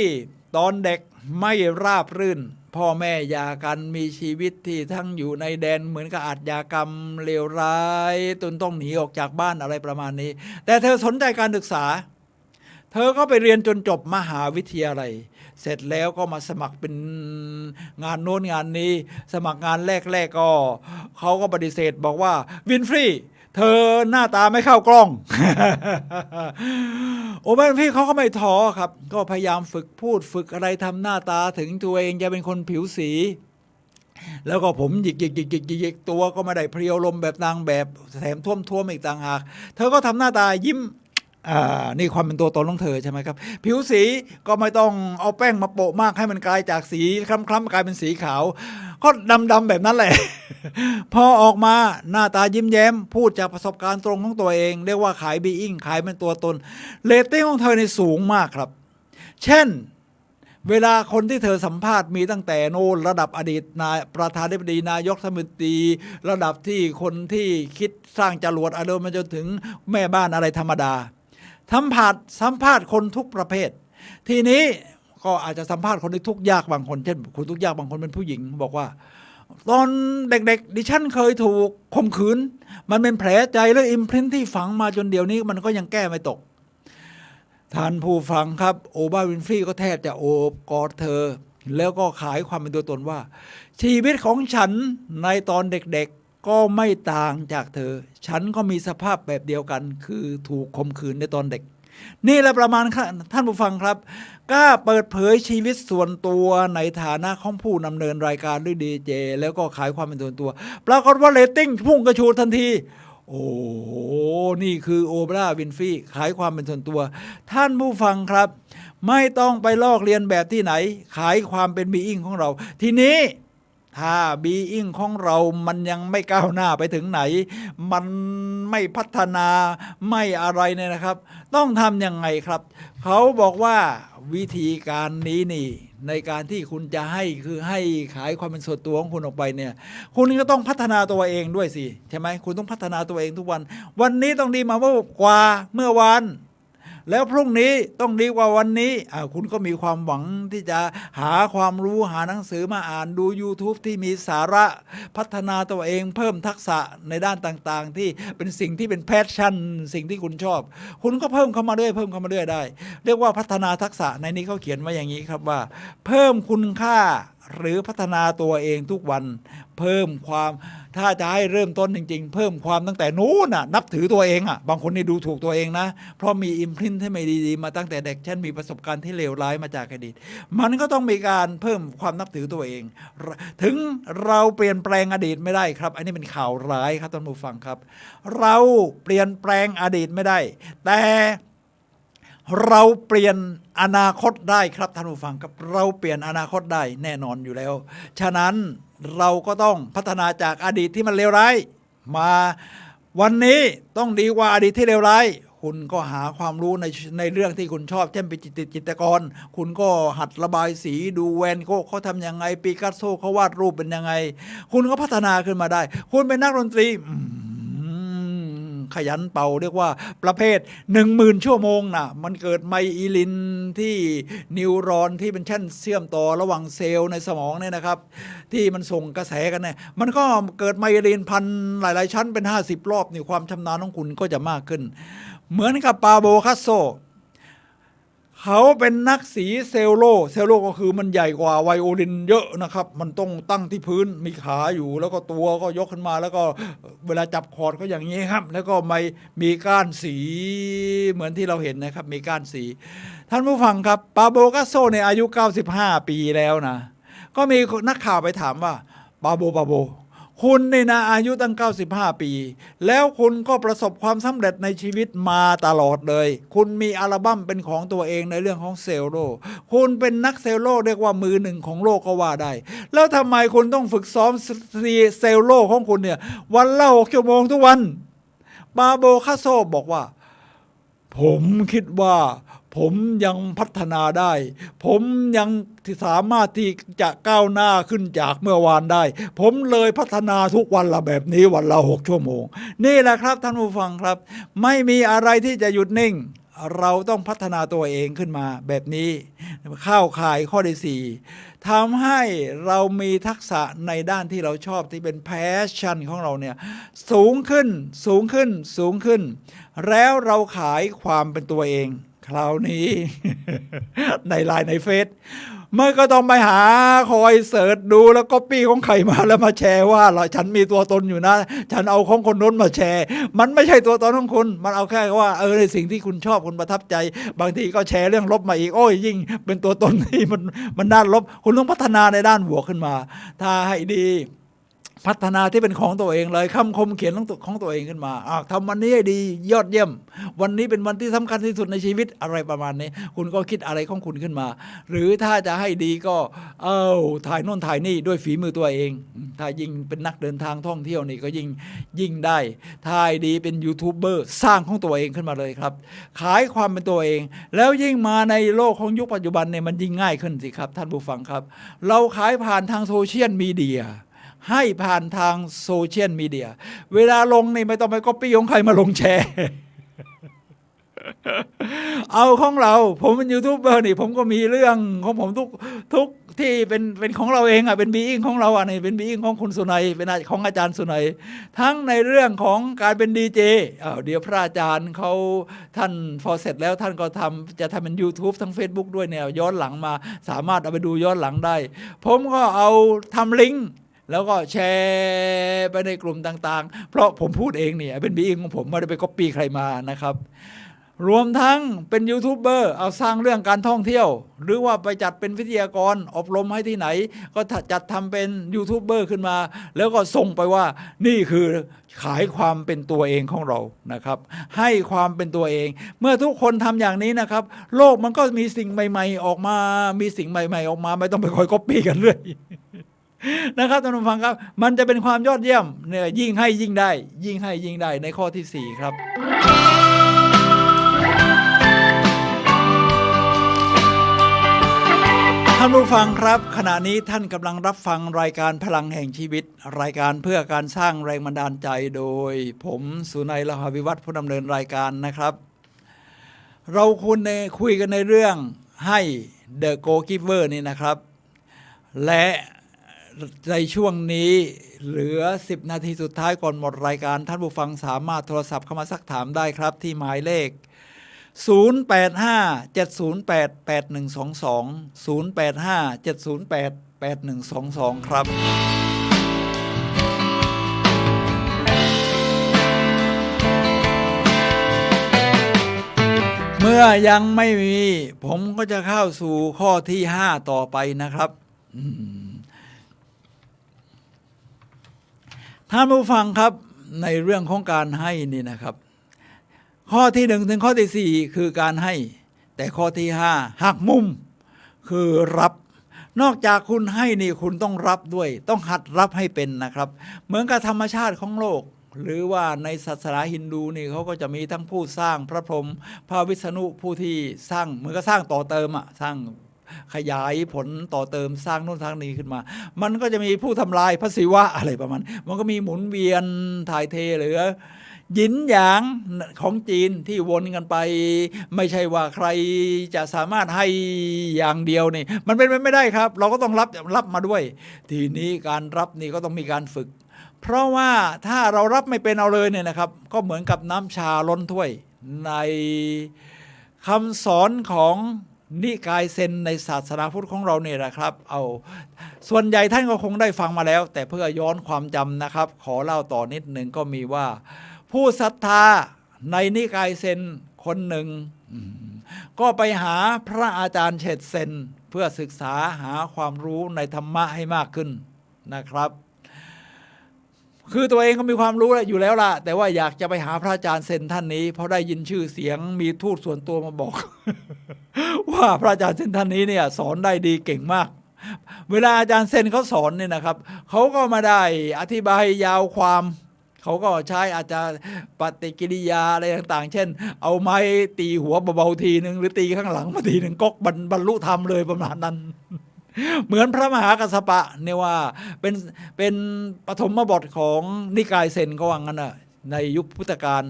ตอนเด็กไม่ราบรื่น พ่อแม่หย่ากัน มีชีวิตที่ทั้งอยู่ในแดนเหมือนกับอาชญากรรมเลวร้าย จนต้องหนีออกจากบ้านอะไรประมาณนี้ แต่เธอสนใจการศึกษา เธอก็ไปเรียนจนจบมหาวิทยาลัย เสร็จแล้วก็มาสมัครเป็นงานโน้นงานนี้ สมัครงานแรกๆ ก็ เขาก็ปฏิเสธบอกว่า วินฟรีย์ เธอหน้าตาไม่เข้ากล้อง โอปราห์ วินฟรีย์ เขาก็ไม่ท้อครับ ก็พยายามฝึกพูดฝึกอะไร ทำหน้าตาถึงตัวเองจะเป็นคนผิวสี แล้วก็ผมหยิกๆๆๆๆ ตัวก็ไม่ได้เพรียวลมแบบนางแบบ แถมท้วมๆ อีกต่างหาก เธอก็ทำหน้าตายิ้ม อ่า นี่ความเป็นตัวตนของเธอใช่ไหมครับ ผิวสีก็ไม่ต้องเอาแป้งมาโปะมากให้มันกลายจากสีคล้ำๆ กลายเป็นสีขาว ก็ดำๆ แบบนั้นแหละ พอออกมาหน้าตายิ้มแย้ม พูดจากประสบการณ์ตรงของตัวเอง เรียกว่าขาย being ขายเป็นตัวตน เรตติ้งของเธอนี่สูงมากครับ เช่น เวลาคนที่เธอสัมภาษณ์มีตั้งแต่โน่นระดับอดีตนาย ประธานาธิบดี นายกรัฐมนตรี ระดับที่คนที่คิดสร้างจรวดอะไรมาจนถึงแม่บ้านอะไรธรรมดา สัมภาษณ์ สัมภาษณ์คนทุกประเภท ทีนี้ก็อาจจะสัมภาษณ์คนที่ทุกข์ยากบางคน เช่น คนทุกข์ยากบางคนเป็นผู้หญิง บอกว่า ตอนเด็กๆ ดิฉันเคยถูกข่มขืน มันเป็นแผลใจและ imprint ที่ฝังมาจนเดี๋ยวนี้มันก็ยังแก้ไม่ตก ท่านผู้ฟังครับ โอปราห์ วินฟรีย์ ก็แทบจะโอบกอดเธอ แล้วก็ขายความเป็นตัวตนว่า ชีวิตของฉันในตอนเด็กๆ ก็ไม่ต่างจากเธอ ฉันก็มีสภาพแบบเดียวกัน คือถูกข่มขืนในตอนเด็ก นี่แหละประมาณค่ะ ท่านผู้ฟังครับ กล้าเปิดเผยชีวิตส่วนตัวในฐานะของผู้ดำเนินรายการหรือดีเจ แล้วก็ขายความเป็นส่วนตัว ปรากฏว่าเรตติ้งพุ่งกระฉูดทันที โอ้โห นี่คือโอปราห์ วินฟรีย์ ขายความเป็นส่วนตัว ท่านผู้ฟังครับ ไม่ต้องไปลอกเลียนแบบที่ไหน ขายความเป็น being ของเรา ทีนี้ ถ้า being ของเรามันยังไม่ก้าวหน้าไปถึงไหน มันไม่พัฒนา ไม่อะไรเนี่ยนะครับ ต้องทำยังไงครับ เขาบอกว่าวิธีการนี้นี่ ในการที่คุณจะให้ คือให้ขายความเป็นส่วนตัวของคุณออกไปเนี่ย คุณก็ต้องพัฒนาตัวเองด้วยสิ ใช่ไหม คุณต้องพัฒนาตัวเองทุกวัน วันนี้ต้องดีมาเมื่อกว่าเมื่อวาน แล้วพรุ่งนี้ต้องดีกว่าวันนี้ อ่า คุณก็มีความหวังที่จะหาความรู้ หาหนังสือมาอ่าน ดู YouTube ที่มีสาระ พัฒนาตัวเอง เพิ่มทักษะในด้านต่างๆ ที่เป็นสิ่งที่เป็น passion สิ่งที่คุณชอบ คุณก็เพิ่มเข้ามาเรื่อย เพิ่มเข้ามาเรื่อยได้ เรียกว่าพัฒนาทักษะ ในนี้เขาเขียนไว้อย่างนี้ครับว่า เพิ่มคุณค่า หรือพัฒนาตัวเองทุกวัน เพิ่มความ ถ้าจะให้เริ่มต้นจริงๆ เพิ่มความตั้งแต่นู้นน่ะ นับถือตัวเองอ่ะ บางคนนี่ดูถูกตัวเองนะ เพราะมี imprint ที่ไม่ดีๆ มาตั้งแต่เด็ก เช่นมีประสบการณ์ที่เลวร้ายมาจากอดีต มันก็ต้องมีการเพิ่มความนับถือตัวเอง ถึงเราเปลี่ยนแปลงอดีตไม่ได้ครับ อันนี้เป็นข่าวร้ายครับท่านผู้ฟังครับ เราเปลี่ยนแปลงอดีตไม่ได้ แต่ เราเปลี่ยนอนาคตได้ครับท่านผู้ฟังครับ เราเปลี่ยนอนาคตได้แน่นอนอยู่แล้ว ฉะนั้นเราก็ต้องพัฒนาจากอดีตที่มันเลวร้ายมา วันนี้ต้องดีกว่าอดีตที่เลวร้าย คุณก็หาความรู้ใน ในเรื่องที่คุณชอบ เช่นเป็นจิตร จิตรกร คุณก็หัดระบายสี ดู Van Gogh เขาทำยังไง ปิกัสโซเขาวาดรูปเป็นยังไง คุณก็พัฒนาขึ้นมาได้ คุณเป็นนักดนตรี อืม ขยันเป่า เรียกว่าประเภทหนึ่งหมื่นชั่วโมงน่ะ มันเกิดไมลินที่นิวรอนที่เป็นเส้นเชื่อมต่อระหว่างเซลล์ในสมองเนี่ยนะครับ ที่มันส่งกระแสกันเนี่ย มันก็เกิดไมลินพันหลายๆชั้นเป็นห้าสิบรอบนี่ ความชำนาญของคุณก็จะมากขึ้น เหมือนกับปาโบคัสโซ เขาเป็นนักสีเซลโล เซลโลก็คือมันใหญ่กว่าไวโอลินเยอะนะครับ มันต้องตั้งที่พื้น มีขาอยู่ แล้วก็ตัวก็ยกขึ้นมา แล้วก็เวลาจับคอร์ดก็อย่างนี้ครับ แล้วก็ไม มีก้านสี เหมือนที่เราเห็นนะครับ มีก้านสี ท่านผู้ฟังครับ ปาโบกัสโซเนี่ยอายุเก้าสิบห้าปีแล้วนะ ก็มีนักข่าวไปถามว่า ปาโบ ปาโบ คุณนี่นะ อายุตั้งเก้าสิบห้าปี แล้วคุณก็ประสบความสำเร็จในชีวิตมาตลอดเลย คุณมีอัลบั้มเป็นของตัวเองในเรื่องของเซลโล คุณเป็นนักเซลโล เรียกว่ามือหนึ่งของโลกก็ว่าได้ แล้วทำไมคุณต้องฝึกซ้อมเซลโลของคุณเนี่ย วันละหกชั่วโมงทุกวัน ปาโบ คาสโซบอกว่า ผมคิดว่าผมยังพัฒนาได้ ผมยังสามารถที่จะก้าวหน้าขึ้นจากเมื่อวานได้ ผมเลยพัฒนาทุกวันละแบบนี้ วันละหกชั่วโมง นี่แหละครับท่านผู้ฟังครับ ไม่มีอะไรที่จะหยุดนิ่ง เราต้องพัฒนาตัวเองขึ้นมาแบบนี้ เข้าข่ายข้อที่สี่ ทำให้เรามีทักษะในด้านที่เราชอบ ที่เป็น passion ของเราเนี่ย สูงขึ้น สูงขึ้น สูงขึ้น แล้วเราขายความเป็นตัวเอง คราวนี้ ในไลน์ในเฟซ มันก็ต้องไปหาคอยเสิร์ชดูแล้วก๊อปปี้ของใครมาแล้วมาแชร์ว่า "ฉันมีตัวตนอยู่นะ ฉันเอาของคนนู้นมาแชร์" มันไม่ใช่ตัวตนของคุณ มันเอาแค่ว่า เออ ในสิ่งที่คุณชอบ คุณประทับใจ บางทีก็แชร์เรื่องลบมาอีก โอ้ย ยิ่งเป็นตัวตนที่มัน มันด้านลบ คุณต้องพัฒนาในด้านบวกขึ้นมา ถ้าให้ดี พัฒนาที่เป็นของตัวเองเลย คำคมเขียนของตัว ของตัวเองขึ้นมา อ่ะ ทำวันนี้ให้ดี ยอดเยี่ยม วันนี้เป็นวันที่สำคัญที่สุดในชีวิต อะไรประมาณนี้ คุณก็คิดอะไรของคุณขึ้นมา หรือถ้าจะให้ดีก็ เอ้า ถ่ายโน่นถ่ายนี่ด้วยฝีมือตัวเอง ถ้ายิ่งเป็นนักเดินทางท่องเที่ยวนี่ก็ยิ่ง ยิ่งได้ ถ้าให้ดีเป็นยูทูบเบอร์ สร้างของตัวเองขึ้นมาเลยครับ ขายความเป็นตัวเอง แล้วยิ่งมาในโลกของยุคปัจจุบันเนี่ย มันยิ่งง่ายขึ้นสิครับท่านผู้ฟังครับ เราขายผ่านทางโซเชียลมีเดีย ให้ผ่านทางโซเชียลมีเดีย เวลาลงนี่ไม่ต้องไปก๊อปปี้ของใครมาลงแชร์ เอาของเรา ผมเป็นยูทูบเบอร์นี่ ผมก็มีเรื่องของผมทุก ทุกที่เป็น เป็นของเราเองอ่ะ เป็น being ของเราอ่ะ นี่เป็น being ของคุณสุนัย เป็นของอาจารย์สุนัย ทั้งในเรื่องของการเป็นดีเจ อ้าว เดี๋ยวพระอาจารย์เขา ท่าน พอเสร็จแล้วท่านก็ทำ จะทำเป็นยูทูบ ทั้งเฟซบุ๊กด้วยเนี่ย ย้อนหลังมา สามารถเอาไปดูย้อนหลังได้ ผมก็เอา ทำลิงก์ แล้วก็แชร์ไปในกลุ่มต่างๆ เพราะผมพูดเองเนี่ย เป็น being ของผม ไม่ได้ไปก๊อปปี้ใครมานะครับ รวมทั้งเป็นยูทูบเบอร์ เอาสร้างเรื่องการท่องเที่ยว หรือว่าไปจัดเป็นวิทยากรอบรมให้ที่ไหน ก็จัดทำเป็นยูทูบเบอร์ขึ้นมา แล้วก็ส่งไปว่านี่คือขายความเป็นตัวเองของเรานะครับ ให้ความเป็นตัวเอง เมื่อทุกคนทำอย่างนี้นะครับ โลกมันก็มีสิ่งใหม่ๆออกมา มีสิ่งใหม่ๆออกมา ไม่ต้องไปคอยก๊อปปี้กันเรื่อย นะครับท่านผู้ฟังครับ มันจะเป็นความยอดเยี่ยมเนี่ย ยิ่งให้ยิ่งได้ ยิ่งให้ยิ่งได้ ในข้อที่สี่ครับ ท่านผู้ฟังครับ ขณะนี้ท่านกำลังรับฟังรายการพลังแห่งชีวิต รายการเพื่อการสร้างแรงบันดาลใจ โดยผมสุนัย ลหาวิวัฒน์ ผู้ดำเนินรายการนะครับ เราคุยใน คุยกันในเรื่องให้ The Go Giver นี่นะครับ และในช่วงนี้เหลือสิบนาทีสุดท้ายก่อนหมดรายการ ท่านผู้ฟังสามารถโทรศัพท์เข้ามาซักถามได้ครับ ที่หมายเลข ศูนย์แปดห้า เจ็ดศูนย์แปด แปดหนึ่งสองสอง ศูนย์แปดห้า เจ็ดศูนย์แปด แปดหนึ่งสองสอง ครับ เมื่อยังไม่มี ผมก็จะเข้าสู่ข้อที่ห้าต่อไปนะครับ อืม ท่านผู้ฟังครับ ในเรื่องของการให้นี่นะครับ ข้อที่หนึ่งถึงข้อที่สี่คือการให้ แต่ข้อที่ห้าหักมุม คือรับ นอกจากคุณให้นี่คุณต้องรับด้วย ต้องหัดรับให้เป็นนะครับ เหมือนกับธรรมชาติของโลก หรือว่าในศาสนาฮินดูนี่เขาก็จะมีทั้งผู้สร้างพระพรหม พระวิษณุ ผู้ที่สร้าง เหมือนกับสร้างต่อเติมอะ สร้างขยายผลต่อเติม สร้างนู่นสร้างนี่ขึ้นมา มันก็จะมีผู้ทำลาย พระศิวะอะไรประมาณ มันก็มีหมุนเวียนถ่ายเทเหลือ หยินหยางของจีนที่วนกันไป ไม่ใช่ว่าใครจะสามารถให้อย่างเดียวนี่ มันเป็นไปไม่ได้ครับ เราก็ต้องรับ รับมาด้วย ทีนี้การรับนี่ก็ต้องมีการฝึก เพราะว่าถ้าเรารับไม่เป็นเอาเลยเนี่ยนะครับ ก็เหมือนกับน้ำชาล้นถ้วย ในคำสอนของนิกายเซนในศาสนาพุทธของเราเนี่ยนะครับ เอา ส่วนใหญ่ท่านก็คงได้ฟังมาแล้ว แต่เพื่อย้อนความจำนะครับ ขอเล่าต่อนิดหนึ่ง ก็มีว่า ผู้ศรัทธาในนิกายเซนคนหนึ่ง อืม ก็ไปหาพระอาจารย์เฉดเซน เพื่อศึกษาหาความรู้ในธรรมะให้มากขึ้นนะครับ คือตัวเองก็มีความรู้แล้ว อยู่แล้วล่ะ แต่ว่าอยากจะไปหาพระอาจารย์เซนท่านนี้ เพราะได้ยินชื่อเสียง มีทูตส่วนตัวมาบอก ว่าพระอาจารย์เซนท่านนี้เนี่ยสอนได้ดีเก่งมาก เวลาอาจารย์เซนเขาสอนเนี่ยนะครับ เขาก็ไม่ได้อธิบายยาวความ เขาก็ใช้อาจจะปฏิกิริยาอะไรต่างๆ เช่น เอาไม้ตีหัวเบาๆทีหนึ่ง หรือตีข้างหลังมาทีหนึ่ง ก็บรร- บรรลุธรรมเลยประมาณนั้น เหมือนพระมหากัสสปะเนี่ยว่าเป็น เป็นปฐมบทของนิกายเซน เขาว่างั้นน่ะ ในยุคพุทธกาล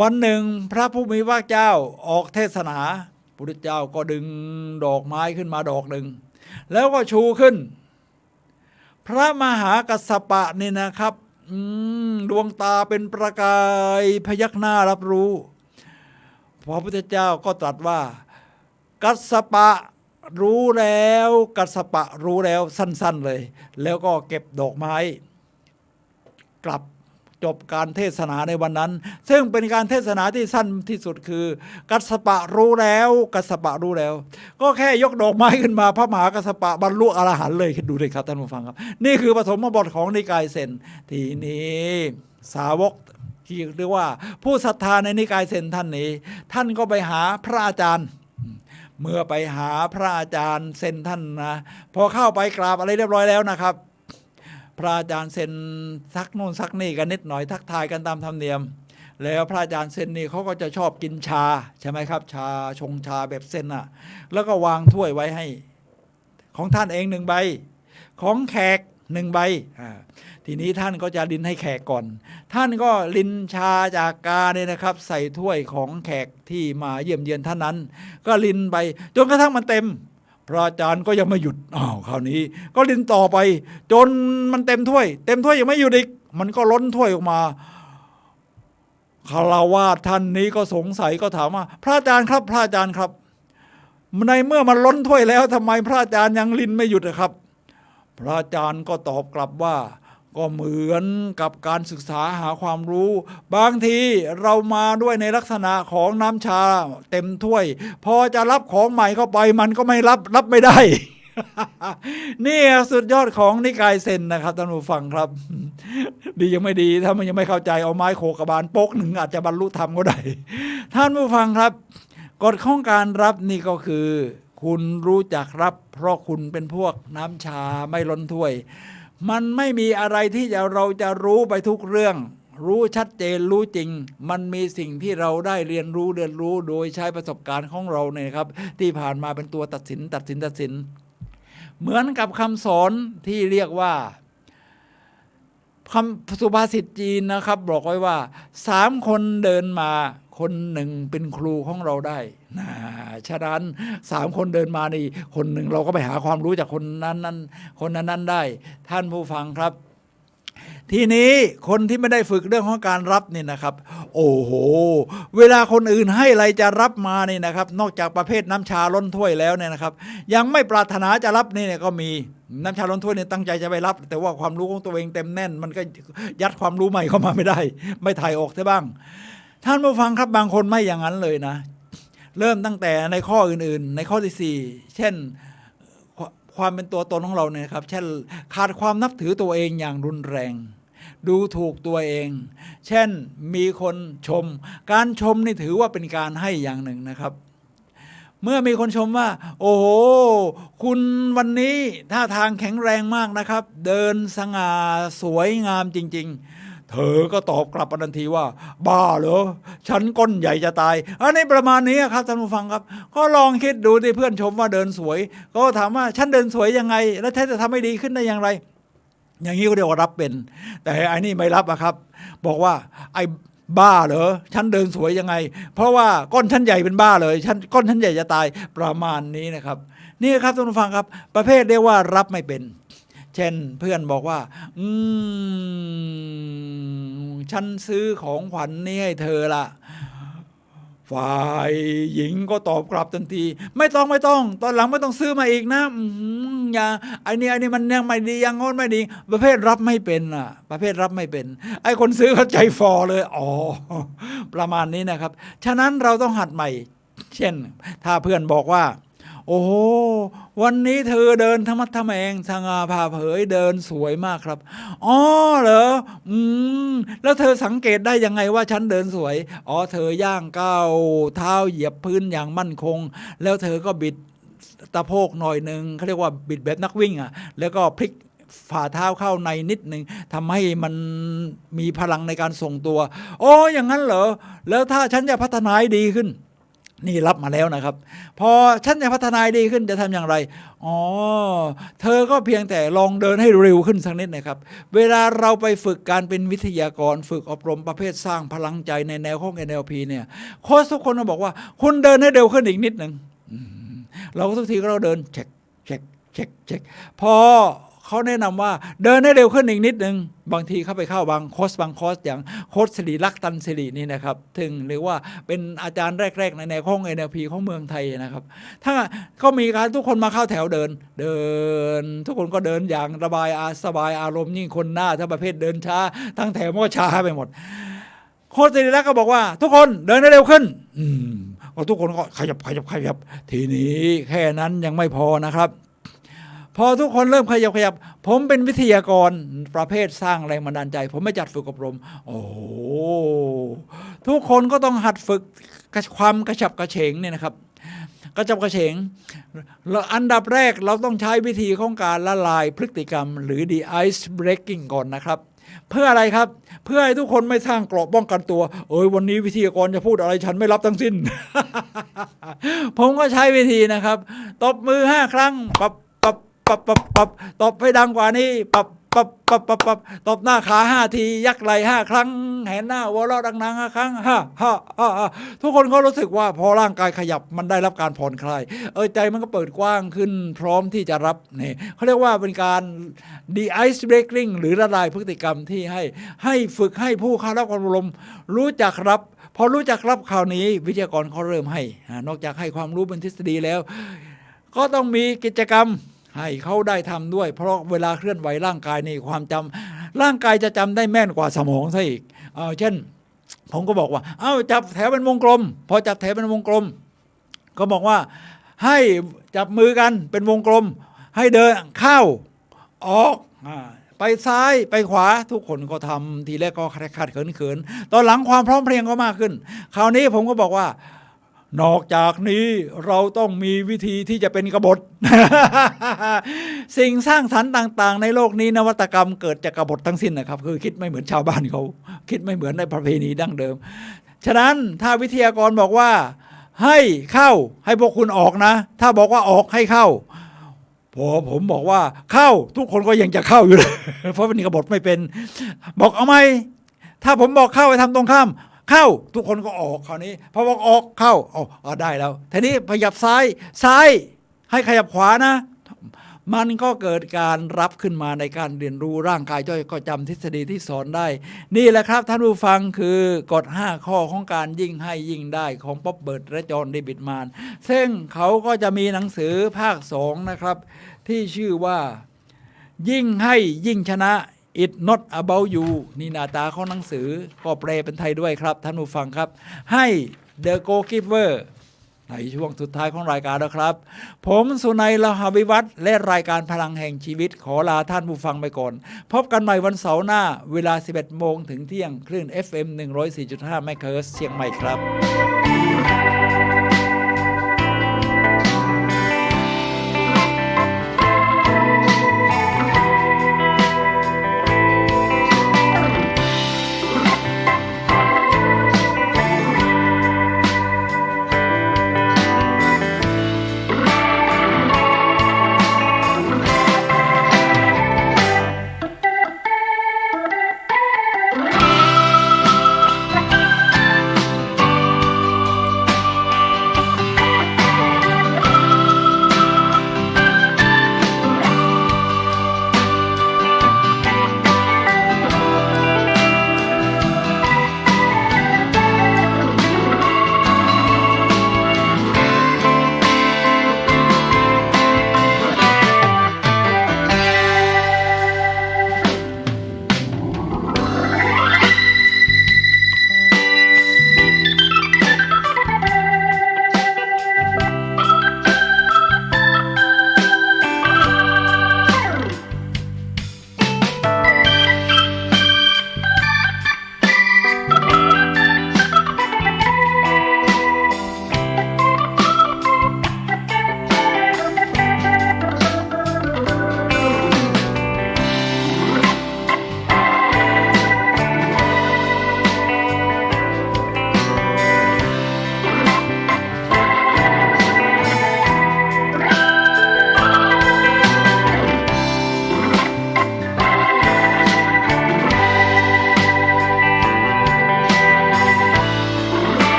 วันหนึ่งพระผู้มีพระเจ้าออกเทศนา พุทธเจ้าก็ดึงดอกไม้ขึ้นมาดอกหนึ่ง แล้วก็ชูขึ้น พระมหากัสสปะนี่นะครับ อืม ดวงตาเป็นประกายพยักหน้ารับรู้ พระพุทธเจ้าก็ตรัสว่า กัสสปะรู้แล้ว กัสสปะรู้แล้ว สั้นๆเลย แล้วก็เก็บดอกไม้ กลับ จบการเทศนาในวันนั้น ซึ่งเป็นการเทศนาที่สั้นที่สุด คือ กัสสปะรู้แล้ว กัสสปะรู้แล้ว ก็แค่ยกดอกไม้ขึ้นมา พระมหากัสสปะบรรลุอรหันต์เลย คิดดูสิครับท่านผู้ฟังครับ นี่คือปฐมบทของนิกายเซน ทีนี้สาวกที่เรียกว่าผู้ศรัทธาในนิกายเซนท่านนี้ ท่านก็ไปหาพระอาจารย์ เมื่อไปหาพระอาจารย์เซนท่านนะ พอเข้าไปกราบอะไรเรียบร้อยแล้วนะครับ พระอาจารย์เซนซักนู่นซักนี่กันนิดหน่อย ทักทายกันตามธรรมเนียม แล้วพระอาจารย์เซนนี่เขาก็จะชอบกินชา ใช่ไหมครับ ชา ชงชาแบบเซนน่ะ แล้วก็วางถ้วยไว้ให้ ของท่านเองหนึ่งใบ ของแขกหนึ่งใบ อ่า ทีนี้ท่านก็จะรินให้แขกก่อน ท่านก็รินชาจากกาเนี่ยนะครับ ใส่ถ้วยของแขกที่มาเยี่ยมเยียนท่านนั้น ก็รินไปจนกระทั่งมันเต็ม พระอาจารย์ก็ยังไม่หยุด อ้าว คราวนี้ก็รินต่อไป จนมันเต็มถ้วย เต็มถ้วยยังไม่หยุดอีก มันก็ล้นถ้วยออกมา ฆราวาสท่านนี้ก็สงสัย ก็ถามว่า พระอาจารย์ครับ พระอาจารย์ครับ ในเมื่อมันล้นถ้วยแล้ว ทำไมพระอาจารย์ยังรินไม่หยุดอะครับ พระอาจารย์ก็ตอบกลับว่า ก็เหมือนกับการศึกษาหาความรู้ บางทีเรามาด้วยในลักษณะของน้ำชาเต็มถ้วย พอจะรับของใหม่เข้าไปมันก็ไม่รับ รับไม่ได้ นี่สุดยอดของนิกายเซนนะครับท่านผู้ฟังครับ ดียังไม่ดี ถ้ามันยังไม่เข้าใจ เอาไม้โขกกระบาลโป๊กหนึ่ง อาจจะบรรลุธรรมก็ได้ ท่านผู้ฟังครับ กฎของการรับนี่ก็คือ คุณรู้จักรับ เพราะคุณเป็นพวกน้ำชาไม่ล้นถ้วย มันไม่มีอะไรที่จะ เราจะรู้ไปทุกเรื่อง รู้ชัดเจน รู้จริง มันมีสิ่งที่เราได้เรียนรู้ เรียนรู้โดยใช้ประสบการณ์ของเราเนี่ยครับ ที่ผ่านมาเป็นตัวตัดสิน ตัดสิน ตัดสิน เหมือนกับคำสอนที่เรียกว่า คำสุภาษิตจีนนะครับ บอกไว้ว่า สามคนเดินมา คนหนึ่งเป็นครูของเราได้นะ ฉะนั้นสามคนเดินมานี่ คนหนึ่งเราก็ไปหาความรู้จากคนนั้นนั้น คนนั้นนั้นได้ ท่านผู้ฟังครับ ทีนี้คนที่ไม่ได้ฝึกเรื่องของการรับนี่นะครับ โอ้โห เวลาคนอื่นให้อะไรจะรับมานี่นะครับ นอกจากประเภทน้ำชาล้นถ้วยแล้วเนี่ยนะครับ ยังไม่ปรารถนาจะรับนี่เนี่ยก็มี น้ำชาล้นถ้วยเนี่ยตั้งใจจะไปรับ แต่ว่าความรู้ของตัวเองเต็มแน่น มันก็ยัดความรู้ใหม่เข้ามาไม่ได้ ไม่ถ่ายออกเสียบ้าง ท่านผู้ฟังครับ บางคนไม่อย่างนั้นเลยนะ เริ่มตั้งแต่ในข้ออื่นๆ ในข้อที่สี่ เช่น คว- ความเป็นตัวตนของเราเนี่ยนะครับ เช่น ขาดความนับถือตัวเองอย่างรุนแรง ดูถูกตัวเอง เช่น มีคนชม การชมนี่ถือว่าเป็นการให้อย่างหนึ่งนะครับ เมื่อมีคนชมว่า โอ้โห คุณวันนี้ท่าทางแข็งแรงมากนะครับ เดินสง่าสวยงามจริงๆ เธอก็ตอบกลับมาทันทีว่า บ้าเหรอ ฉันก้นใหญ่จะตาย อันนี้ประมาณนี้ครับท่านผู้ฟังครับ ก็ลองคิดดูที่เพื่อนชมว่าเดินสวย ก็ถามว่า ฉันเดินสวยยังไง แล้วฉันจะทำให้ดีขึ้นได้อย่างไร อย่างนี้ก็เรียกว่ารับเป็น แต่ไอ้นี่ไม่รับอะครับ บอกว่า ไอ้บ้าเหรอ ฉันเดินสวยยังไง เพราะว่าก้นฉันใหญ่เป็นบ้าเลย ฉัน ก้นฉันใหญ่จะตาย ประมาณนี้นะครับ นี่ครับท่านผู้ฟังครับ ประเภทเรียกว่ารับไม่เป็น เช่น เพื่อนบอกว่า อืม ฉันซื้อของขวัญนี้ให้เธอละ ฝ่ายหญิงก็ตอบกลับทันที ไม่ต้อง ไม่ต้อง ตอนหลังไม่ต้องซื้อมาอีกนะ อืม อย่า ไอ้นี่ ไอ้นี่มันยังไม่ดี อย่างโน้นไม่ดี ประเภทรับไม่เป็นน่ะ ประเภทรับไม่เป็น ไอ้คนซื้อก็ใจฝ่อเลย อ๋อ ประมาณนี้นะครับ ฉะนั้นเราต้องหัดใหม่ เช่น ถ้าเพื่อนบอกว่า โอ้โห วันนี้เธอเดินทะมัดทะแมง สง่าผ่าเผย เดินสวยมากครับ อ๋อเหรอ อืม แล้วเธอสังเกตได้ยังไงว่าฉันเดินสวย อ๋อ เธอย่างก้าวเท้าเหยียบพื้นอย่างมั่นคง แล้วเธอก็บิดสะโพกหน่อยหนึ่ง เขาเรียกว่าบิดแบบนักวิ่งอะ แล้วก็พลิกฝ่าเท้าเข้าในนิดหนึ่ง ทำให้มันมีพลังในการทรงตัว อ๋อ อย่างนั้นเหรอ แล้วถ้าฉันจะพัฒนาให้ดีขึ้น นี่รับมาแล้วนะครับ พอฉันจะพัฒนาให้ดีขึ้นจะทำอย่างไร อ๋อ เธอก็เพียงแต่ลองเดินให้เร็วขึ้นสักนิดนะครับ เวลาเราไปฝึกการเป็นวิทยากร ฝึกอบรมประเภทสร้างพลังใจในแนวของ เอ็นแอลพี เนี่ย โค้ชทุกคนก็บอกว่า คุณเดินให้เร็วขึ้นอีกนิดหนึ่ง อืม เราก็ทุกทีก็เราเดินเช็ค เช็ค เช็ค เช็ค พอเขาแนะนำว่าเดินให้เร็วขึ้นอีกนิดหนึ่ง บางทีเข้าไปเข้าบางคอร์ส บางคอร์สอย่างโค้ชสิริลักษณ์ ตันสิรินี่นะครับ ซึ่งเรียกว่าเป็นอาจารย์แรกๆ ในแนวของ เอ็นแอลพี ของเมืองไทยนะครับ ถ้าก็มีการทุกคนมาเข้าแถวเดิน เดิน ทุกคนก็เดินอย่างระบายอา- สบายอารมณ์ ยิ่งคนหน้าถ้าประเภทเดินช้า ทั้งแถวมันก็ช้าไปหมด โค้ชสิริลักษณ์ก็บอกว่า ทุกคนเดินให้เร็วขึ้น อืม ก็ทุกคนก็ขยับ ขยับ ขยับ ทีนี้แค่นั้นยังไม่พอนะครับ พอทุกคนเริ่มขยับ ขยับ ผมเป็นวิทยากรประเภทสร้างแรงบันดาลใจ ผมไม่จัดฝึกอบรม โอ้โห ทุกคนก็ต้องหัดฝึกความกระฉับกระเฉงเนี่ยนะครับ กระฉับกระเฉง แล้วอันดับแรกเราต้องใช้วิธีของการละลายพฤติกรรม หรือ the ice breaking ก่อนนะครับ เพื่ออะไรครับ เพื่อให้ทุกคนไม่สร้างเกราะป้องกันตัว เอ้ย วันนี้วิทยากรจะพูดอะไร ฉันไม่รับทั้งสิ้น ผมก็ใช้วิธีนะครับ ตบมือห้าครั้ง ปับ ปับ ปับ ปับ ปับ ตบให้ดังกว่านี้ ปับ ปับ ปับ ปับ ปับ ตบหน้าขาห้าที ยักไหล่ห้าครั้ง แหนหน้าหัวเราะดังๆ ห้าครั้ง ฮ่า ฮ่า ฮ่า ฮ่า ทุกคนก็รู้สึกว่าพอร่างกายขยับ มันได้รับการผ่อนคลาย เออ ใจมันก็เปิดกว้างขึ้น พร้อมที่จะรับ นี่เขาเรียกว่าเป็นการ the ice breaking หรือละลายพฤติกรรมที่ให้ ให้ฝึกให้ผู้เข้ารับการอบรมรู้จักรับ พอรู้จักรับคราวนี้ วิทยากรเขาเริ่มให้ อ่า นอกจากให้ความรู้เป็นทฤษฎีแล้ว ก็ต้องมีกิจกรรมให้เขาได้ทำด้วย เพราะเวลาเคลื่อนไหวร่างกายนี่ความจำ ร่างกายจะจำได้แม่นกว่าสมองซะอีก เอ่อ เช่น ผมก็บอกว่า "เอ้า จับแถวเป็นวงกลม" พอจับแถวเป็นวงกลม ก็บอกว่า "ให้จับมือกันเป็นวงกลม ให้เดินเข้า ออก อ่า ไปซ้าย ไปขวา" ทุกคนก็ทำ ทีแรกก็ขัดๆ เขินๆ ตอนหลังความพร้อมเพรียงก็มากขึ้น คราวนี้ผมก็บอกว่า "นอกจากนี้เราต้องมีวิธีที่จะเป็นกบฏ" สิ่งสร้างสรรค์ต่างๆ ในโลกนี้ นวัตกรรมเกิดจากกบฏทั้งสิ้นนะครับ คือคิดไม่เหมือนชาวบ้านเขา คิดไม่เหมือนในประเพณีดั้งเดิม ฉะนั้นถ้าวิทยากรบอกว่า "ให้เข้า" ให้พวกคุณออกนะ ถ้าบอกว่า "ออกให้เข้า" พอผมบอกว่า "เข้า" ทุกคนก็ยังจะเข้าอยู่เลย เพราะเป็นกบฏไม่เป็น บอกเอาใหม่ ถ้าผมบอก "เข้า" ให้ทำตรงข้าม "เข้า" ทุกคนก็ออก คราวนี้ พอบอก "ออก เข้า" เอา เอาได้แล้ว ทีนี้ขยับซ้าย ซ้าย ให้ขยับขวานะ มันก็เกิดการรับขึ้นมาในการเรียนรู้ ร่างกายย่อยก็จำทฤษฎีที่สอนได้ นี่แหละครับท่านผู้ฟัง คือกฎห้าข้อของการยิ่งให้ยิ่งได้ของป๊อปเบิร์ตและจอห์นเดวิดมาน ซึ่งเขาก็จะมีหนังสือภาคสองนะครับ ที่ชื่อว่า ยิ่งให้ยิ่งชนะ It's not about you นี่หน้าตาของหนังสือ ก็แปลเป็นไทยด้วยครับท่านผู้ฟังครับ ให้ The Go Giver ในช่วงสุดท้ายของรายการแล้วครับ ผมสุนัย ลหวิวัฒน์ และรายการพลังแห่งชีวิต ขอลาท่านผู้ฟังไปก่อน พบกันใหม่วันเสาร์หน้า เวลา สิบเอ็ดโมง ถึงเที่ยง คลื่น เอฟเอ็ม หนึ่งร้อยสี่จุดห้า เมกะเฮิรตซ์ เชียงใหม่ครับ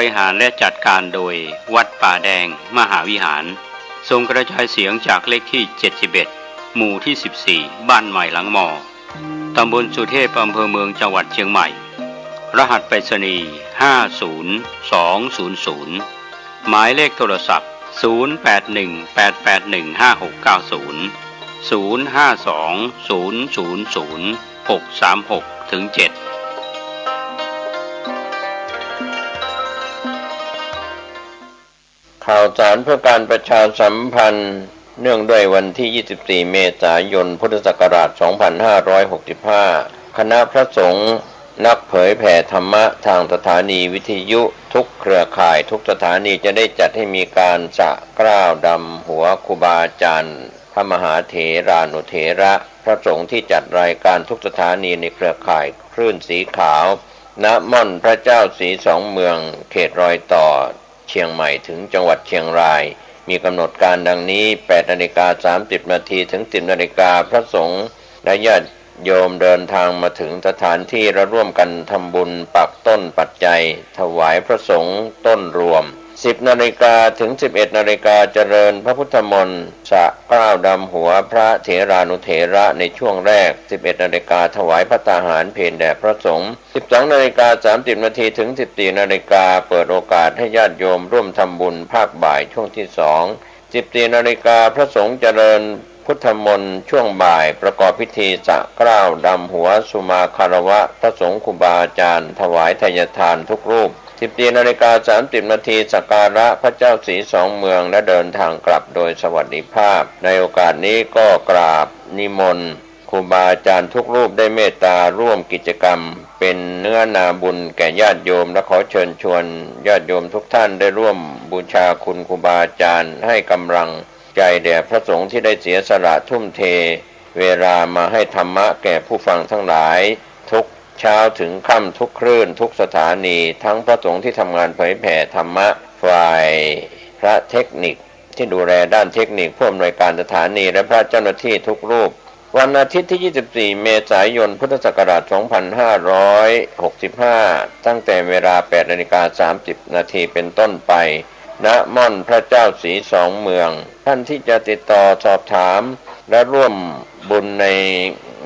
บริหารและจัดการโดยวัดป่าแดงมหาวิหาร ส่งกระจายเสียงจากเลขที่ เจ็ดสิบเอ็ด หมู่ที่ สิบสี่ บ้านใหม่หลังมอ ตำบลสุเทพ อำเภอเมือง จังหวัดเชียงใหม่ รหัสไปรษณีย์ ห้าศูนย์สองศูนย์ศูนย์ หมายเลขโทรศัพท์ ศูนย์แปดหนึ่งแปดแปดหนึ่งห้าหกเก้าศูนย์ ศูนย์ห้าสองศูนย์ศูนย์ศูนย์หกสามหกถึงเจ็ด ข่าวสารเพื่อการประชาสัมพันธ์ เนื่องด้วยวันที่ ยี่สิบสี่ เมษายน พุทธศักราช สองพันห้าร้อยหกสิบห้า คณะพระสงฆ์นักเผยแผ่ธรรมะทางสถานีวิทยุทุกเครือข่ายทุกสถานีจะได้จัดให้มีการสระเกล้าดำหัวครูบาอาจารย์ พระมหาเถรานุเถระ พระสงฆ์ที่จัดรายการทุกสถานีในเครือข่ายคลื่นสีขาว ณ ม่อนพระเจ้าสีสองเมือง เขตรอยต่อเชียงใหม่ถึงจังหวัดเชียงราย มีกำหนดการดังนี้ แปดนาฬิกาสามสิบนาทีถึง สิบนาฬิกา พระสงฆ์และญาติโยมเดินทางมาถึงสถานที่และร่วมกันทำบุญปักต้นปัจจัย ถวายพระสงฆ์ต้นรวม สิบนาฬิกาถึง สิบเอ็ดนาฬิกา เจริญพระพุทธมนต์สระเกล้าดำหัวพระเถรานุเถระในช่วงแรก สิบเอ็ดนาฬิกา ถวายภัตตาหารเพลแด่พระสงฆ์ สิบสองนาฬิกาสามสิบนาทีถึง สิบสี่นาฬิกา เปิดโอกาสให้ญาติโยมร่วมทำบุญภาคบ่ายช่วงที่สอง สิบสี่นาฬิกา พระสงฆ์เจริญพุทธมนต์ช่วงบ่าย ประกอบพิธีสระเกล้าดำหัวสุมาคารวะพระสงฆ์ครูบาอาจารย์ ถวายไทยทานทุกรูป สิบสี่นาฬิกาสามสิบนาที สักการะพระเจ้าสีสองเมือง และเดินทางกลับโดยสวัสดิภาพ ในโอกาสนี้ก็กราบนิมนต์ ครูบาอาจารย์ทุกรูปได้เมตตาร่วมกิจกรรม เป็นเนื้อนาบุญแก่ญาติโยม และขอเชิญชวนญาติโยมทุกท่านได้ร่วมบูชาคุณครูบาอาจารย์ ให้กำลังใจแด่พระสงฆ์ที่ได้เสียสละทุ่มเทเวลามาให้ธรรมะแก่ผู้ฟังทั้งหลาย ทุกเช้าถึงค่ำ ทุกคลื่น ทุกสถานี ทั้งพระสงฆ์ที่ทำงานเผยแผ่ธรรมะ ฝ่ายพระเทคนิคที่ดูแลด้านเทคนิค ผู้อำนวยการสถานี และพระเจ้าหน้าที่ทุกรูป วันอาทิตย์ที่ ยี่สิบสี่ เมษายน พุทธศักราช สองพันห้าร้อยหกสิบห้า ตั้งแต่เวลา แปดนาฬิกาสามสิบนาทีเป็นต้นไป ณ ม่อนพระเจ้าสีสองเมือง ท่านที่จะติดต่อสอบถาม และร่วมบุญใน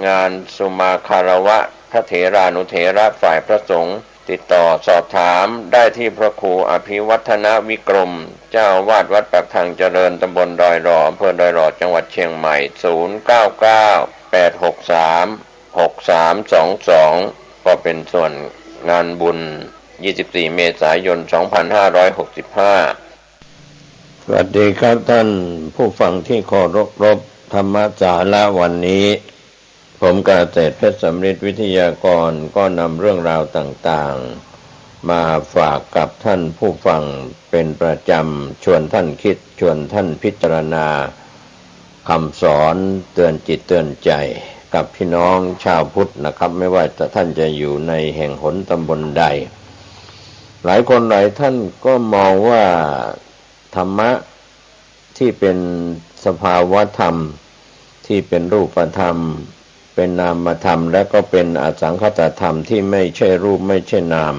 งานสุมาคารวะพระเถรานุเถระฝ่ายพระสงฆ์ ติดต่อสอบถามได้ที่พระครูอภิวัฒนวิกรม เจ้าอาวาสวัดปากทางเจริญ ตำบลดอยหล่อ อำเภอดอยหล่อ จังหวัดเชียงใหม่ ศูนย์เก้าเก้าแปดหกสามหกสามสองสอง ก็เป็นส่วนงานบุญ ยี่สิบสี่ เมษายน สองพันห้าร้อยหกสิบห้า สวัสดีครับท่านผู้ฟังที่เคารพ ธรรมสาระวันนี้ ผมเกษตรเพชรสำริดวิทยากร ก็นำเรื่องราวต่างๆ มาฝากกับท่านผู้ฟังเป็นประจำ ชวนท่านคิด ชวนท่านพิจารณา คำสอนเตือนจิตเตือนใจกับพี่น้องชาวพุทธนะครับ ไม่ว่าจะ ท่านจะอยู่ในแห่งหนตำบลใด หลายคนหลายท่านก็มองว่าธรรมะที่เป็นสภาวธรรม ที่เป็นรูปธรรม เป็นนามธรรม และก็เป็นอสังขตธรรมที่ไม่ใช่รูปไม่ใช่นาม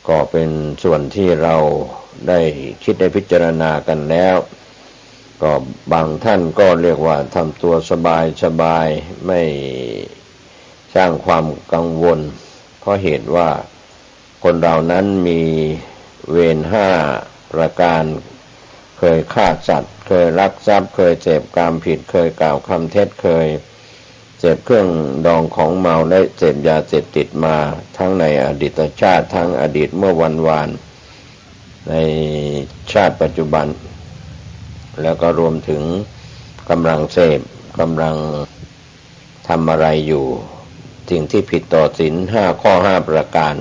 ก็เป็นส่วนที่เราได้คิดได้พิจารณากันแล้ว ก็บางท่านก็เรียกว่าทำตัวสบายสบาย ไม่สร้างความกังวล เพราะเหตุว่าคนเรานั้นมีเวรห้าประการ เคยฆ่าสัตว์ เคยลักทรัพย์ เคยเสพกามผิด เคยกล่าวคำเท็จ เคยเสพเครื่องดองของเมา และเสพยาเสพติดมาทั้งในอดีตชาติ ทั้งอดีตเมื่อวันวาน ในชาติปัจจุบัน แล้วก็รวมถึงกำลังเสพ กำลังทำอะไรอยู่ สิ่งที่ผิดต่อศีลห้าข้อห้าประการ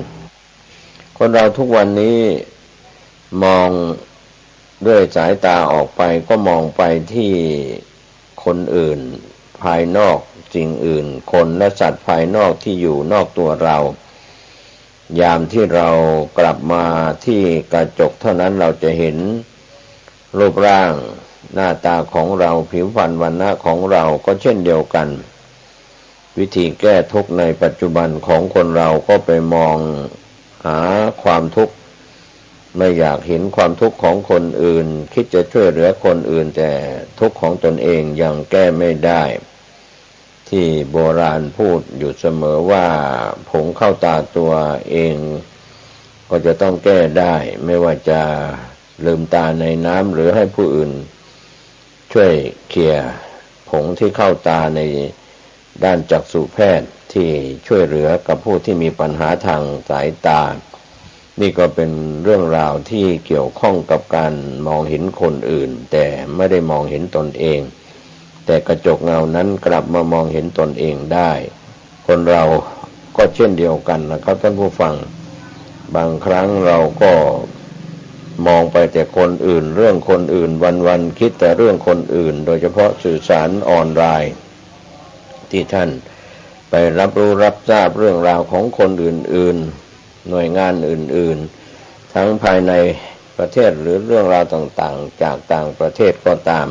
คนเราทุกวันนี้มองด้วยสายตาออกไป ก็มองไปที่คนอื่น ภายนอกสิ่งอื่น คนและสัตว์ภายนอกที่อยู่นอกตัวเรา ยามที่เรากลับมาที่กระจกเท่านั้น เราจะเห็นรูปร่างหน้าตาของเรา ผิวพรรณวรรณะของเรา ก็เช่นเดียวกัน วิธีแก้ทุกข์ในปัจจุบันของคนเราก็ไปมองหาความทุกข์ ไม่อยากเห็นความทุกข์ของคนอื่น คิดจะช่วยเหลือคนอื่น แต่ทุกข์ของตนเองยังแก้ไม่ได้ ที่โบราณพูดอยู่เสมอว่า ผงเข้าตาตัวเองก็จะต้องแก้ได้ ไม่ว่าจะลืมตาในน้ำ หรือให้ผู้อื่น ช่วยเขี่ยผงที่เข้าตาในด้านจักษุแพทย์ที่ช่วยเหลือกับผู้ที่มีปัญหาทางสายตา นี่ก็เป็นเรื่องราวที่เกี่ยวข้องกับการมองเห็นคนอื่น แต่ไม่ได้มองเห็นตนเอง แต่กระจกเงานั้นกลับมามองเห็นตนเองได้ คนเราก็เช่นเดียวกันนะครับท่านผู้ฟัง บางครั้งเราก็มองไปแต่คนอื่น เรื่องคนอื่น วันๆ คิดแต่เรื่องคนอื่น โดยเฉพาะสื่อสารออนไลน์ ที่ท่านไปรับรู้รับทราบเรื่องราวของคนอื่นๆ หน่วยงานอื่นๆ ทั้งภายในประเทศหรือเรื่องราวต่างๆ จากต่างประเทศก็ตาม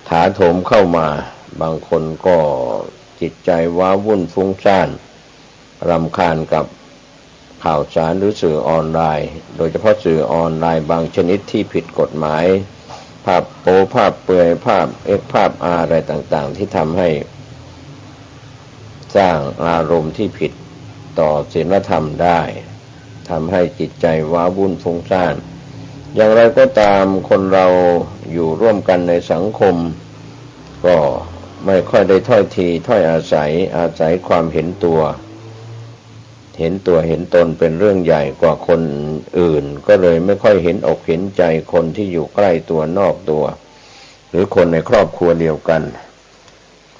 ถาโถมเข้ามา บางคนก็จิตใจว้าวุ่นฟุ้งซ่าน รำคาญกับข่าวสารหรือสื่อออนไลน์ โดยเฉพาะสื่อออนไลน์บางชนิดที่ผิดกฎหมาย ภาพโป๊ ภาพเปลือย ภาพเอ็กซ์ ภาพอาร์ อะไรต่างๆ ที่ทำให้สร้างอารมณ์ที่ผิดต่อศีลธรรมได้ ทำให้จิตใจว้าวุ่นฟุ้งซ่าน อย่างไรก็ตาม คนเราอยู่ร่วมกันในสังคม ก็ไม่ค่อยได้ถ้อยทีถ้อยอาศัย อาศัยความเห็นตัว เห็นตัวเห็นตนเป็นเรื่องใหญ่กว่าคนอื่น ก็เลยไม่ค่อยเห็นอกเห็นใจคนที่อยู่ใกล้ตัวนอกตัว หรือคนในครอบครัวเดียวกัน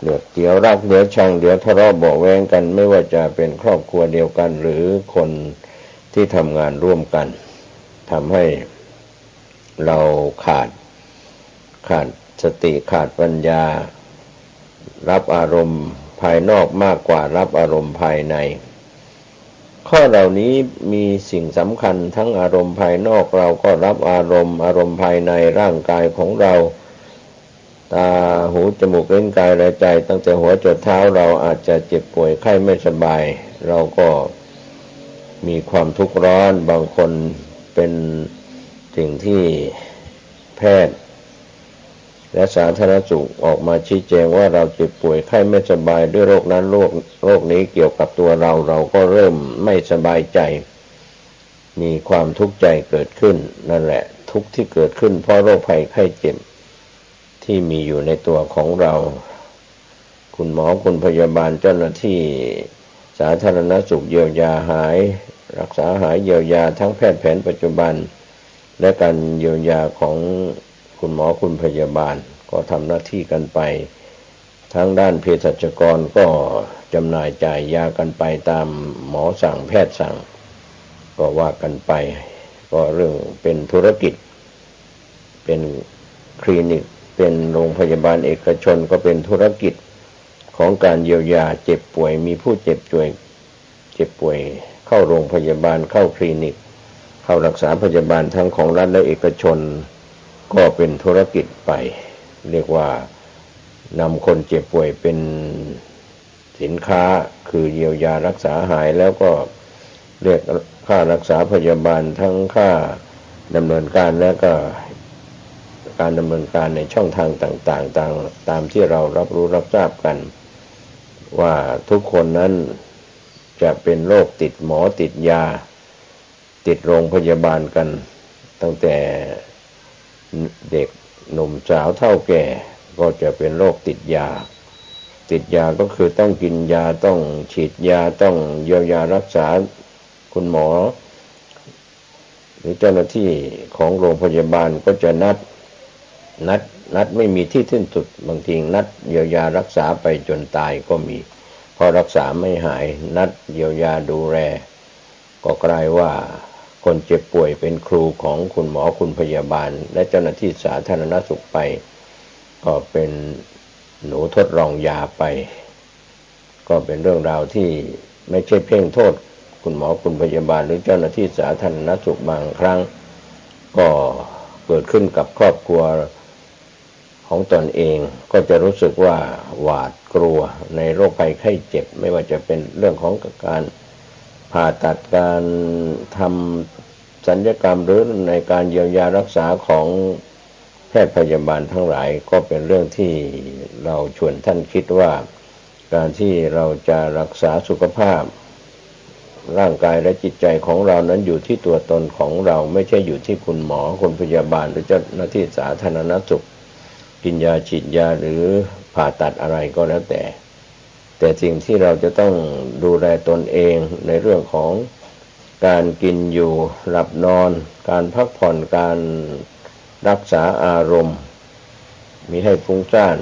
เดี๋ยว เดี๋ยวรักเดี๋ยวชัง เดี๋ยวทะเลาะเบาะแว้งกัน ไม่ว่าจะเป็นครอบครัวเดียวกัน หรือคนที่ทำงานร่วมกัน ทำให้เราขาด ขาดสติ ขาดปัญญา รับอารมณ์ภายนอกมากกว่ารับอารมณ์ภายใน ข้อเหล่านี้มีสิ่งสำคัญ ทั้งอารมณ์ภายนอกเราก็รับอารมณ์ อารมณ์ภายในร่างกายของเรา ตา หู จมูก ลิ้น กาย และใจ ตั้งแต่หัวจรดเท้า เราอาจจะเจ็บป่วยไข้ไม่สบาย เราก็มีความทุกข์ร้อน บางคนเป็นสิ่งที่แพทย์ และสาธารณสุขออกมาชี้แจงว่า เราเจ็บป่วยไข้ไม่สบายด้วยโรคนั้นโรค โรคนี้เกี่ยวกับตัวเรา เราก็เริ่มไม่สบายใจ มีความทุกข์ใจเกิดขึ้น นั่นแหละ ทุกข์ที่เกิดขึ้นเพราะโรคภัยไข้เจ็บที่มีอยู่ในตัวของเรา คุณหมอ คุณพยาบาล เจ้าหน้าที่สาธารณสุขเยียวยาหาย รักษาหายเยียวยาทั้งแพทย์แผนปัจจุบัน และการเยียวยาของคุณหมอ คุณพยาบาล ก็ทำหน้าที่กันไป ทางด้านเภสัชกรก็จำหน่ายจ่ายยากันไปตามหมอสั่ง แพทย์สั่ง ก็ว่ากันไป ก็เรื่องเป็นธุรกิจ เป็นคลินิก เป็นโรงพยาบาลเอกชน ก็เป็นธุรกิจของการเยียวยาเจ็บป่วย มีผู้เจ็บป่วย เจ็บป่วยเข้าโรงพยาบาล เข้าคลินิก เข้ารักษาพยาบาลทั้งของรัฐและเอกชน ก็เป็นธุรกิจไป เรียกว่านำคนเจ็บป่วยเป็นสินค้า คือเยียวยารักษาหาย แล้วก็เรียกค่ารักษาพยาบาล ทั้งค่าดำเนินการ และก็การดำเนินการในช่องทางต่างๆ ตาม ตามที่เรารับรู้รับทราบกัน ว่าทุกคนนั้นจะเป็นโรคติดหมอติดยา ติดโรงพยาบาลกัน ตั้งแต่เด็กหนุ่มสาวเฒ่าแก่ ก็จะเป็นโรคติดยา ติดยาก็คือต้องกินยา ต้องฉีดยา ต้องเยียวยารักษา คุณหมอ หรือเจ้าหน้าที่ของโรงพยาบาลก็จะนัด นัด นัดไม่มีที่สิ้นสุด บางทีนัดเยียวยารักษาไปจนตายก็มี เพราะรักษาไม่หาย นัดเยียวยาดูแล ก็กลายว่าคนเจ็บป่วยเป็นครูของคุณหมอ คุณพยาบาล และเจ้าหน้าที่สาธารณสุขไป ก็เป็นหนูทดลองยาไป ก็เป็นเรื่องราวที่ไม่ใช่เพ่งโทษคุณหมอ คุณพยาบาล หรือเจ้าหน้าที่สาธารณสุข บางครั้งก็เกิดขึ้นกับครอบครัวของตนเอง ก็จะรู้สึกว่าหวาดกลัวในโรคภัยไข้เจ็บ ไม่ว่าจะเป็นเรื่องของการผ่าตัด การทำ ศัลยกรรมหรือในการเยียวยารักษาของแพทย์พยาบาลทั้งหลาย ก็เป็นเรื่องที่เราชวนท่านคิดว่า การที่เราจะรักษาสุขภาพร่างกายและจิตใจของเรานั้นอยู่ที่ตัวตนของเรา ไม่ใช่อยู่ที่คุณหมอ คุณพยาบาล หรือเจ้าหน้าที่สาธารณสุข กินยาฉีดยาหรือผ่าตัดอะไรก็แล้วแต่ แต่สิ่งที่เราจะต้องดูแลตนเองในเรื่องของการกินอยู่หลับนอน การพักผ่อน การรักษาอารมณ์ มิให้ฟุ้งซ่าน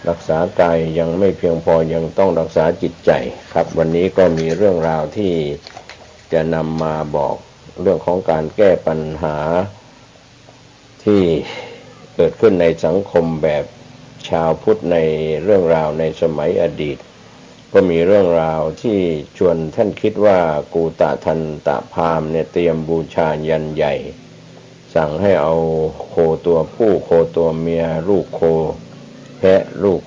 รักษากายยังไม่เพียงพอ ยังต้องรักษาจิตใจครับ วันนี้ก็มีเรื่องราวที่จะนำมาบอกเรื่องของการแก้ปัญหา ที่เกิดขึ้นในสังคมแบบชาวพุทธในเรื่องราวในสมัยอดีต ก็มีเรื่องราวที่ชวนท่านคิดว่า กูตะทันตะพราหมณ์เนี่ยเตรียมบูชายันใหญ่ สั่งให้เอาโคตัวผู้ โคตัวเมีย ลูกโค แพะลูก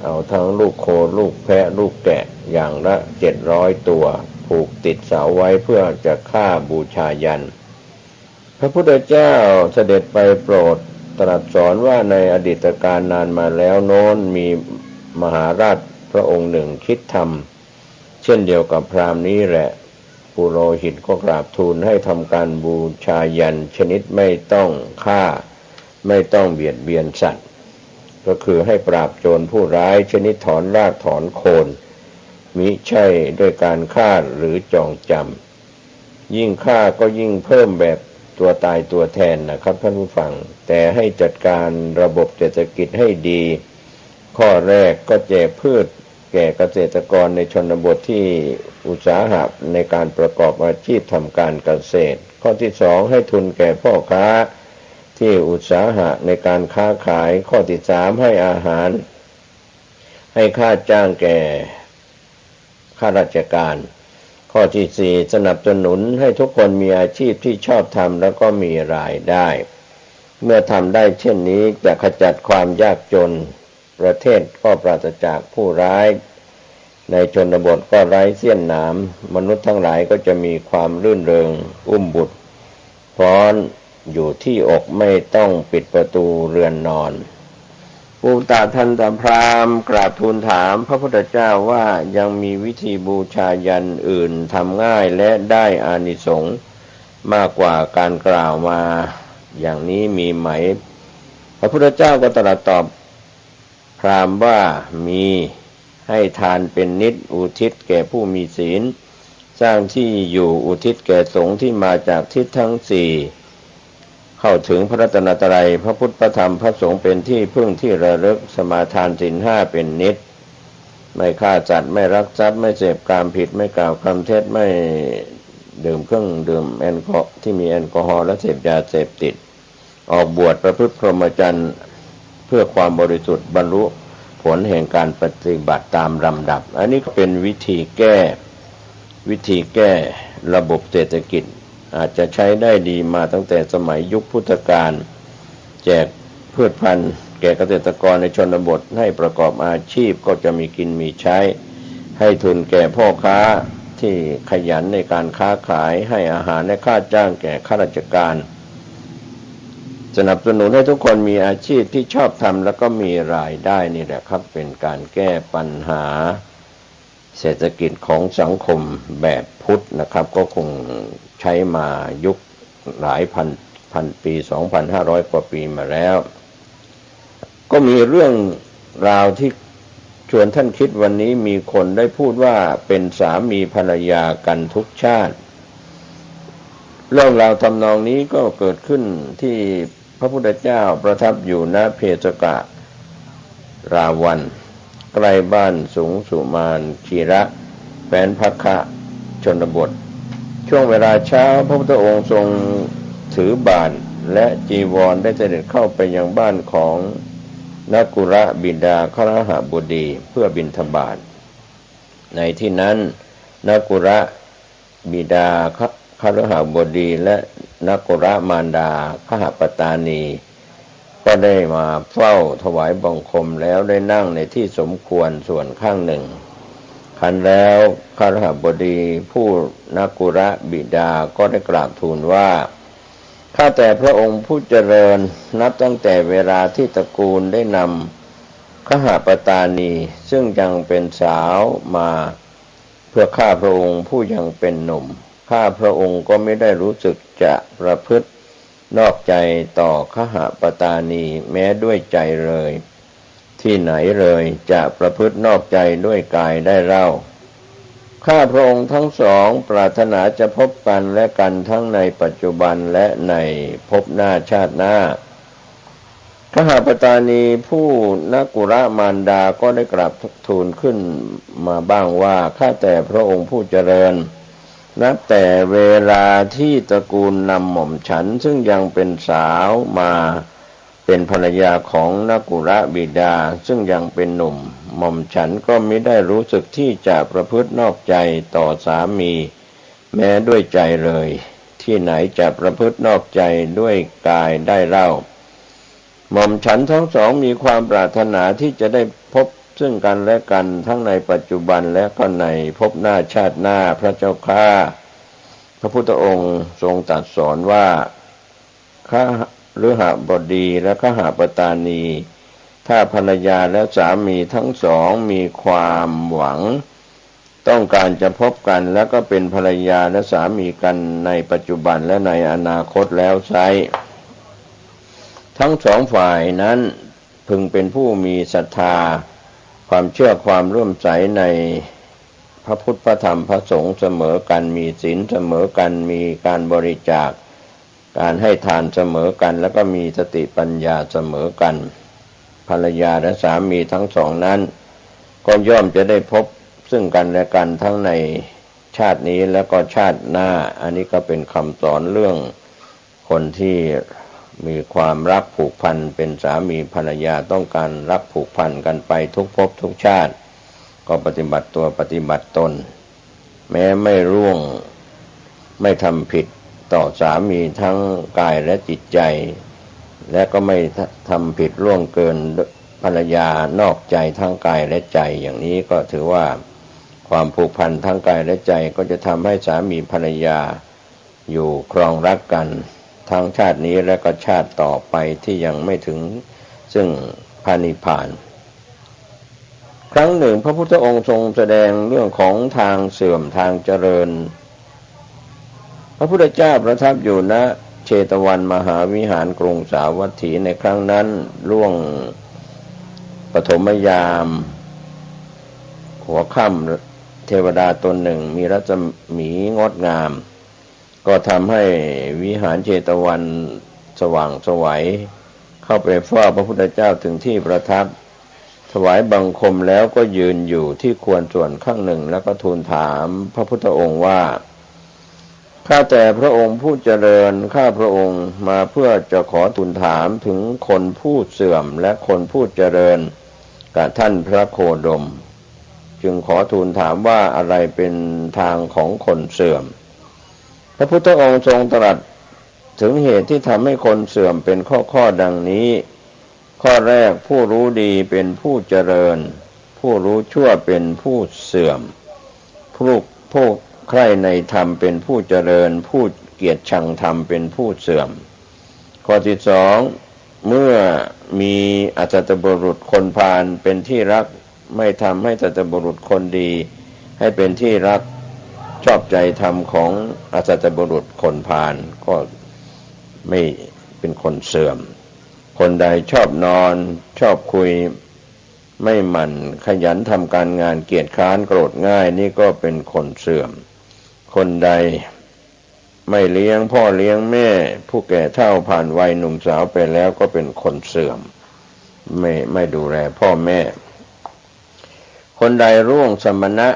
เอาทั้งลูกโค ลูกแพะ ลูกแกะ อย่างละเจ็ดร้อยตัว ผูกติดเสาไว้เพื่อจะฆ่าบูชายัน พระพุทธเจ้าเสด็จไปโปรดตรัสสอนว่า ในอดีตกาลนานมาแล้วโน้น มีมหาราชพระองค์หนึ่งคิดทำเช่นเดียวกับพราหมณ์นี้แหละ ปุโรหิตก็กราบทูลให้ทำการบูชายันชนิดไม่ต้องฆ่า ไม่ต้องเบียดเบียนสัตว์ ก็คือให้ปราบโจรผู้ร้ายชนิดถอนรากถอนโคน มิใช่ด้วยการฆ่าหรือจองจำ ยิ่งฆ่าก็ยิ่งเพิ่มแบบตัวตายตัวแทนนะครับท่านผู้ฟัง แต่ให้จัดการระบบเศรษฐกิจให้ดี ข้อแรกก็แจกพืชแก่เกษตรกรในชนบทที่อุตสาหะในการประกอบอาชีพทำการเกษตร ข้อที่สองให้ทุนแก่พ่อค้าที่อุตสาหะในการค้าขาย ข้อที่สามให้อาหาร ให้ค่าจ้างแก่ข้าราชการ ข้อที่สี่สนับสนุนให้ทุกคนมีอาชีพที่ชอบทำแล้วก็มีรายได้ เมื่อทำได้เช่นนี้จะขจัดความยากจน ประเทศก็ปราศจากผู้ร้าย ในชนบทก็ไร้เสี้ยนหนาม มนุษย์ทั้งหลายก็จะมีความรื่นเริง อุ้มบุตร พร้อมอยู่ที่อก ไม่ต้องปิดประตูเรือนนอน กูตะทันตะพราหมณ์กราบทูลถามพระพุทธเจ้าว่า ยังมีวิธีบูชายันอื่นทำง่ายและได้อานิสงส์มากกว่าการกล่าวมาอย่างนี้มีไหม พระพุทธเจ้าก็ตรัสตอบพราหมณ์ว่า มี ให้ทานเป็นนิจ อุทิศแก่ผู้มีศีล สร้างที่อยู่อุทิศแก่สงฆ์ที่มาจากทิศทั้งสี่ เข้าถึงพระรัตนตรัย พระพุทธ พระธรรม พระสงฆ์เป็นที่พึ่งที่ระลึก สมาทานศีลห้าเป็นนิจ ไม่ฆ่าสัตว์ ไม่ลักทรัพย์ ไม่เสพกามผิด ไม่กล่าวคำเท็จ ไม่ดื่มเครื่องดื่มแอลกอฮอล์ ที่มีแอลกอฮอล์ และเสพยาเสพติด ออกบวชประพฤติพรหมจรรย์เพื่อความบริสุทธิ์ บรรลุผลแห่งการปฏิบัติตามลำดับ อันนี้ก็เป็นวิธีแก้ วิธีแก้ระบบเศรษฐกิจ อาจจะใช้ได้ดีมาตั้งแต่สมัยยุคพุทธกาล แจกพืชพันธุ์แก่เกษตรกรในชนบทให้ประกอบอาชีพก็จะมีกินมีใช้ ให้ทุนแก่พ่อค้าที่ขยันในการค้าขาย ให้อาหารและค่าจ้างแก่ข้าราชการ สนับสนุนให้ทุกคนมีอาชีพที่ชอบทำแล้วก็มีรายได้ นี่แหละครับ เป็นการแก้ปัญหาเศรษฐกิจของสังคมแบบพุทธนะครับ ก็คงใช้มายุคหลายพัน พันปี สองพันห้าร้อยกว่าปีมาแล้ว ก็มีเรื่องราวที่ชวนท่านคิดวันนี้ มีคนได้พูดว่าเป็นสามีภรรยากันทุกชาติ เรื่องราวทำนองนี้ก็เกิดขึ้นที่พระพุทธเจ้าประทับอยู่ ณ เพสกราวัณ ใกล้บ้านสุงสุมานคีระ แคว้นพัคคะ ชนบท ช่วงเวลาเช้า พระพุทธองค์ทรงถือบาตรและจีวร ได้เสด็จเข้าไปยังบ้านของนกุระบิดาคฤหบดีเพื่อบิณฑบาต ในที่นั้น นกุระบิดาคฤหบดีและนกุระมารดาคหปตานี ก็ได้มาเฝ้าถวายบังคมแล้วได้นั่งในที่สมควรส่วนข้างหนึ่ง ครั้นแล้วคฤหบดีผู้นกุรบิดาก็ได้กราบทูลว่า ข้าแต่พระองค์ผู้เจริญ นับตั้งแต่เวลาที่ตระกูลได้นำคหปตานีซึ่งยังเป็นสาวมา เพื่อข้าพระองค์ผู้ยังเป็นหนุ่ม ข้าพระองค์ก็ไม่ได้รู้สึกจะประพฤตินอกใจต่อคหปตานีแม้ด้วยใจเลย ที่ไหนเลยจะประพฤตินอกใจด้วยกายได้เล่า ข้าพระองค์ทั้งสองปรารถนาจะพบกันและกันทั้งในปัจจุบันและในภพหน้าชาติหน้า คหปตานีผู้นกุรมารดาก็ได้กราบทูลขึ้นมาบ้างว่า ข้าแต่พระองค์ผู้เจริญ นับแต่เวลาที่ตระกูลนำหม่อมฉันซึ่งยังเป็นสาวมาเป็นภรรยาของนกุรบิดาซึ่งยังเป็นหนุ่ม หม่อมฉันก็มิได้รู้สึกที่จะประพฤตินอกใจต่อสามีแม้ด้วยใจเลย ที่ไหนจะประพฤตินอกใจด้วยกายได้เล่า หม่อมฉันทั้งสองมีความปรารถนาที่จะได้พบซึ่งกันและกันทั้งในปัจจุบันและก็ในภพหน้าชาติหน้า พระเจ้าข้า พระพุทธองค์ทรงตรัสสอนว่า คฤหบดีและคหปตานี ถ้าภรรยาและสามีทั้งสองมีความหวัง ต้องการจะพบกัน และก็เป็นภรรยาและสามีกันในปัจจุบันและในอนาคตแล้วไซร้ ทั้งสองฝ่ายนั้นพึงเป็นผู้มีศรัทธา ความเชื่อความเลื่อมใสในพระพุทธพระธรรมพระสงฆ์เสมอกัน มีศีลเสมอกัน มีการบริจาค การให้ทานเสมอกัน แล้วก็มีสติปัญญาเสมอกัน ภรรยาและสามีทั้งสองนั้น ก็ย่อมจะได้พบซึ่งกันและกันทั้งในชาตินี้และก็ชาติหน้า อันนี้ก็เป็นคำสอนเรื่องคนที่มีความรักผูกพันเป็นสามีภรรยา ต้องการรักผูกพันกันไปทุกภพทุกชาติ ก็ปฏิบัติตัวปฏิบัติตน แม้ไม่ล่วง ไม่ทำผิดต่อสามีทั้งกายและจิตใจ และก็ไม่ทำผิดล่วงเกินภรรยานอกใจทั้งกายและใจ อย่างนี้ก็ถือว่าความผูกพันทั้งกายและใจก็จะทำให้สามีภรรยาอยู่ครองรักกันทั้งชาตินี้และก็ชาติต่อไปที่ยังไม่ถึงซึ่งพระนิพพาน ครั้งหนึ่งพระพุทธองค์ทรงแสดงเรื่องของทางเสื่อมทางเจริญ พระพุทธเจ้าประทับอยู่ณเชตวันมหาวิหารกรุงสาวัตถี ในครั้งนั้นล่วงปฐมยาม หัวค่ำเทวดาตนหนึ่งมีรัศมีงดงาม ก็ทำให้วิหารเชตวันสว่างไสว เข้าไปเฝ้าพระพุทธเจ้าถึงที่ประทับ ถวายบังคมแล้วก็ยืนอยู่ที่ควรส่วนข้างหนึ่ง แล้วก็ทูลถามพระพุทธองค์ว่า ข้าแต่พระองค์ผู้เจริญ ข้าพระองค์มาเพื่อจะขอทูลถามถึงคนผู้เสื่อมและคนผู้เจริญกับท่านพระโคดม จึงขอทูลถามว่าอะไรเป็นทางของคนเสื่อม พระพุทธองค์ทรงตรัสถึงเหตุที่ทำให้คนเสื่อมเป็นข้อๆ ดังนี้ ข้อแรก ผู้รู้ดีเป็นผู้เจริญ ผู้รู้ชั่วเป็นผู้เสื่อม ผู้ ผู้ใคร่ในธรรมเป็นผู้เจริญ ผู้เกียจชังธรรมเป็นผู้เสื่อม ข้อที่สอง เมื่อมีอสัตบุรุษคนพาลเป็นที่รัก ไม่ทำให้สัตบุรุษคนดีให้เป็นที่รักชอบใจธรรมของอสัตบุรุษคนพาล ก็ไม่เป็นคนเสื่อม คนใดชอบนอน ชอบคุย ไม่หมั่นขยันทำการงาน เกียจคร้านโกรธง่าย นี่ก็เป็นคนเสื่อม คนใดไม่เลี้ยงพ่อเลี้ยงแม่ ผู้แก่เฒ่าผ่านวัยหนุ่มสาวไปแล้วก็เป็นคนเสื่อม ไม่ ไม่ดูแลพ่อแม่ คนใดร่วงสมณะ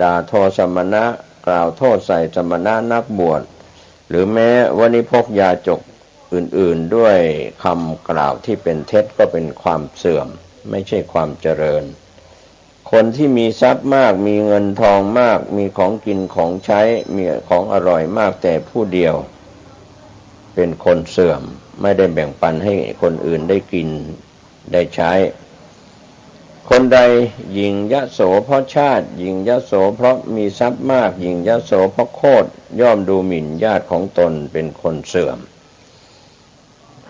ด่าทอสมณะ กล่าวโทษใส่สมณะนักบวช หรือแม้วณิพกยาจกอื่นๆ ด้วยคำกล่าวที่เป็นเท็จ ก็เป็นความเสื่อม ไม่ใช่ความเจริญ คนที่มีทรัพย์มาก มีเงินทองมาก มีของกินของใช้ มีของอร่อยมากแต่ผู้เดียว เป็นคนเสื่อม ไม่ได้แบ่งปันให้คนอื่นได้กินได้ใช้ คนใดหยิ่งยโสเพราะชาติ หยิ่งยโสเพราะมีทรัพย์มาก หยิ่งยโสเพราะโคตร ย่อมดูหมิ่นญาติของตนเป็นคนเสื่อม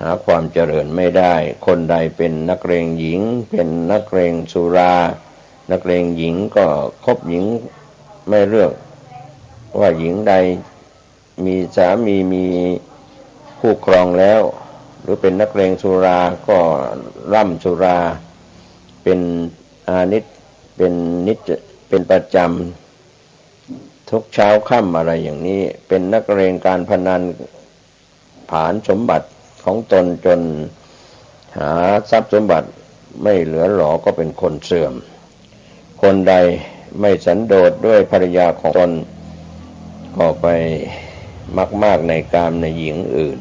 หาความเจริญไม่ได้ คนใดเป็นนักเลงหญิง เป็นนักเลงสุรา นักเลงหญิงก็คบหญิงไม่เลือกว่าหญิงใดมีสามีมีคู่ครองแล้ว หรือเป็นนักเลงสุราก็ร่ำสุราเป็นอานิจ เป็นนิจ เป็นประจำทุกเช้าค่ำอะไรอย่างนี้ เป็นนักเลงการพนัน ผลาญสมบัติของตนจนหาทรัพย์สมบัติไม่เหลือหลอก็เป็นคนเสื่อม คนใดไม่สันโดษด้วยภรรยาของตน ก็ไปมักมากในกามในหญิงอื่น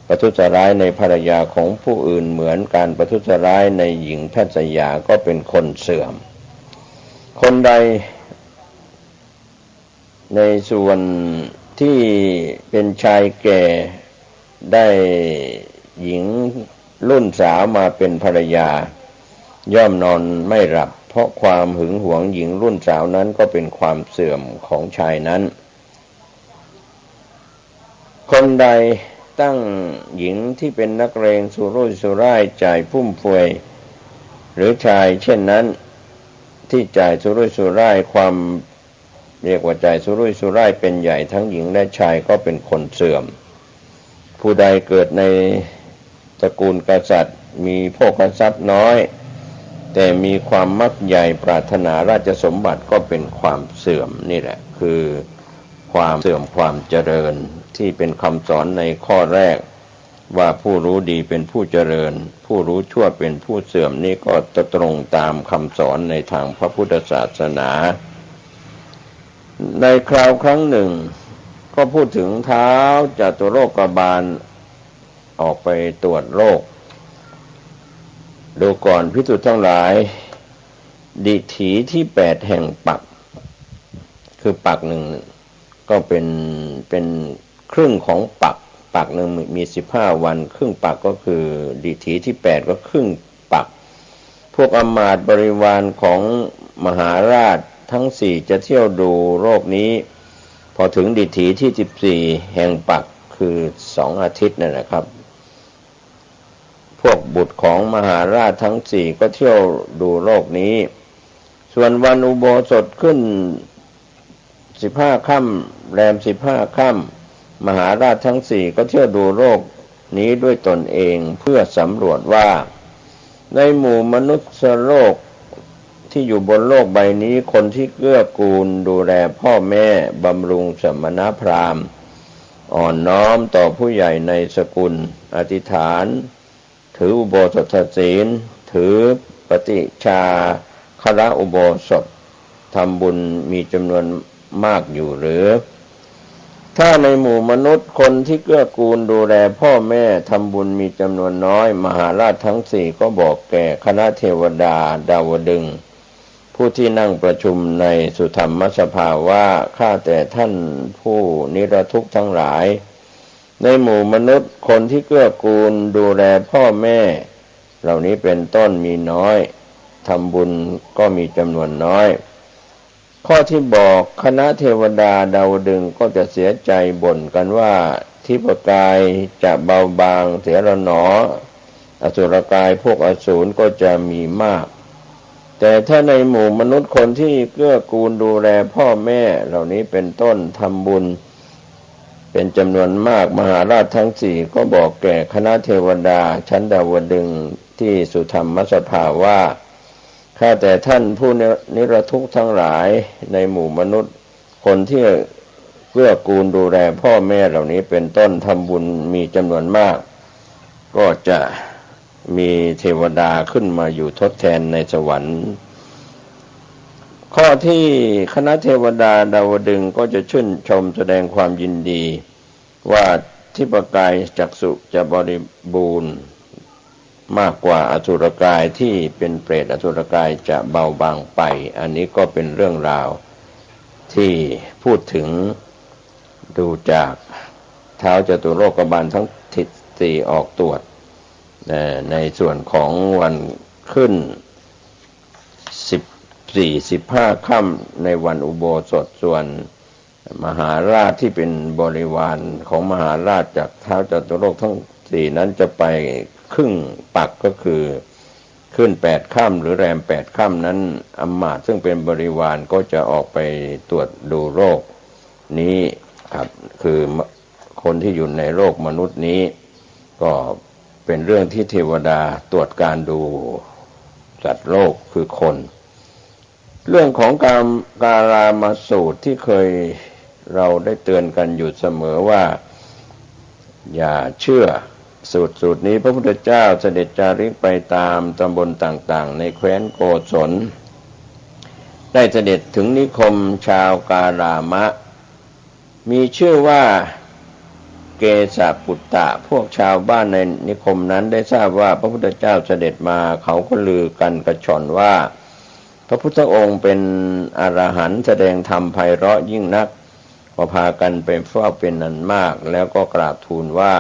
ประทุษร้ายในภรรยาของผู้อื่นเหมือนการประทุษร้ายในหญิงแพทย์สยาก็เป็นคนเสื่อม คนใด ในส่วนที่เป็นชายแก่ได้หญิงรุ่นสาวมาเป็นภรรยา ย่อมนอนไม่หลับ เพราะความหึงหวงหญิงรุ่นสาวนั้นก็เป็นความเสื่อมของชายนั้น คนใดตั้งหญิงที่เป็นนักเลงสุรุ่ยสุร่ายจ่ายฟุ่มเฟือย หรือชายเช่นนั้นที่จ่ายสุรุ่ยสุร่าย ความ เรียกว่าจ่ายสุรุ่ยสุร่ายเป็นใหญ่ทั้งหญิงและชายก็เป็นคนเสื่อม ผู้ใดเกิดในตระกูลกษัตริย์มีโภคทรัพย์น้อย แต่มีความมักใหญ่ปรารถนาราชสมบัติก็เป็นความเสื่อม นี่แหละคือความเสื่อมความเจริญที่เป็นคำสอนในข้อแรก ว่าผู้รู้ดีเป็นผู้เจริญ ผู้รู้ชั่วเป็นผู้เสื่อม นี่ก็ตรงตามคำสอนในทางพระพุทธศาสนา ในคราวครั้งหนึ่ง ก็พูดถึงท้าวจตุโลกบาลออกไปตรวจโลก ดูก่อนภิกษุทั้งหลาย ดิถีที่แปดแห่งปัก คือปักหนึ่ง ก็เป็น เป็นครึ่งของปัก ปักหนึ่งมี มีสิบห้าวัน ครึ่งปักก็คือดิถีที่แปดก็ครึ่งปัก พวกอำมาตย์บริวารของมหาราชทั้งสี่จะเที่ยวดูโลกนี้ พอถึงดิถีที่สิบสี่แห่งปัก คือสองอาทิตย์นั่นแหละครับ พวกบุตรของมหาราชทั้งสี่ก็เที่ยวดูโลกนี้ ส่วนวันอุโบสถขึ้นสิบห้าค่ำ แรมสิบห้าค่ำ มหาราชทั้งสี่ก็เที่ยวดูโลกนี้ด้วยตนเอง เพื่อสำรวจว่า ในหมู่มนุษย์โลกที่อยู่บนโลกใบนี้ คนที่เกื้อกูลดูแลพ่อแม่ บำรุงสมณพราหมณ์ อ่อนน้อมต่อผู้ใหญ่ในสกุล อธิษฐาน ถืออุโบสถศีล ถือปฏิชฌาคระอุโบสถ ทำบุญมีจำนวนมากอยู่หรือ ถ้าในหมู่มนุษย์คนที่เกื้อกูลดูแลพ่อแม่ ทำบุญมีจำนวนน้อย มหาราชทั้งสี่ก็บอกแก่คณะเทวดาดาวดึงส์ ผู้ที่นั่งประชุมในสุทัมมสภาว่า ข้าแต่ท่านผู้นิรทุกข์ทั้งหลาย ในหมู่มนุษย์คนที่เกื้อกูลดูแลพ่อแม่เหล่านี้เป็นต้นมีน้อย ทำบุญก็มีจำนวนน้อย ข้อที่บอกคณะเทวดาดาวดึงส์ก็จะเสียใจบ่นกันว่า ทิพกายจะเบาบางเสียแล้วหนอ อสุรกายพวกอสูรก็จะมีมาก แต่ถ้าในหมู่มนุษย์คนที่เกื้อกูลดูแลพ่อแม่เหล่านี้เป็นต้นทำบุญเป็นจำนวนมาก มหาราชทั้งสี่ก็บอกแก่คณะเทวดาชั้นดาวดึงส์ที่สุทัมมสภาว่า ข้าแต่ท่านผู้นิรทุกข์ทั้งหลาย ในหมู่มนุษย์คนที่เกื้อกูลดูแลพ่อแม่เหล่านี้เป็นต้นทำบุญมีจำนวนมาก ก็จะมีเทวดาขึ้นมาอยู่ทดแทนในสวรรค์ ข้อที่คณะเทวดาดาวดึงส์ก็จะชื่นชมแสดงความยินดี ว่าทิพกายจักษุจะบริบูรณ์มากกว่าอสุรกาย ที่เป็นเปรตอสุรกายจะเบาบางไป อันนี้ก็เป็นเรื่องราวที่พูดถึง ดูจากท้าวจตุโลกบาลทั้งสี่ออกตรวจ เอ่อ ในส่วนของวันขึ้น สี่สิบห้าค่ำในวันอุโบสถ ส่วนมหาราชที่เป็นบริวารของมหาราชจากท้าวจตุโลกทั้งสี่นั้นจะไปครึ่งปัก ก็คือขึ้นแปดค่ำหรือแรมแปดค่ำนั้น อำมาตย์ซึ่งเป็นบริวารก็จะออกไปตรวจดูโลกนี้ครับ คือคนที่อยู่ในโลกมนุษย์นี้ ก็เป็นเรื่องที่เทวดาตรวจการดูสัตว์โลกคือคน เรื่องของกาม- กาลามสูตรที่เคยเราได้เตือนกันอยู่เสมอว่า อย่าเชื่อ สูตรสูตรนี้พระพุทธเจ้าเสด็จจาริกไปตามตำบลต่างๆ ในแคว้นโกศล ได้เสด็จถึงนิคมชาวกาลามะ มีชื่อว่าเกสปุตตะ พวกชาวบ้านในนิคมนั้นได้ทราบว่าพระพุทธเจ้าเสด็จมา เขาก็ลือกันกระชอนว่า พระพุทธองค์เป็นอรหันต์แสดงธรรมไพเราะยิ่งนัก ก็พากันไปเฝ้าเป็นอันมาก แล้วก็กราบทูลว่า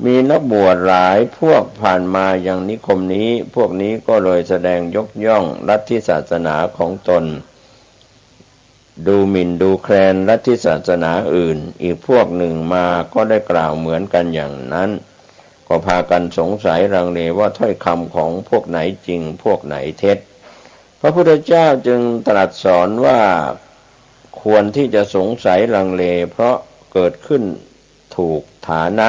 มีนักบวชหลายพวกผ่านมายังนิคมนี้ พวกนี้ก็เลยแสดงยกย่องลัทธิศาสนาของตน ดูหมิ่นดูแคลนลัทธิศาสนาอื่น อีกพวกหนึ่งมาก็ได้กล่าวเหมือนกันอย่างนั้น ก็พากันสงสัยลังเลว่าถ้อยคำของพวกไหนจริง พวกไหนเท็จ พระพุทธเจ้าจึงตรัสสอนว่า ควรที่จะสงสัยลังเล เพราะเกิดขึ้นถูกฐานะ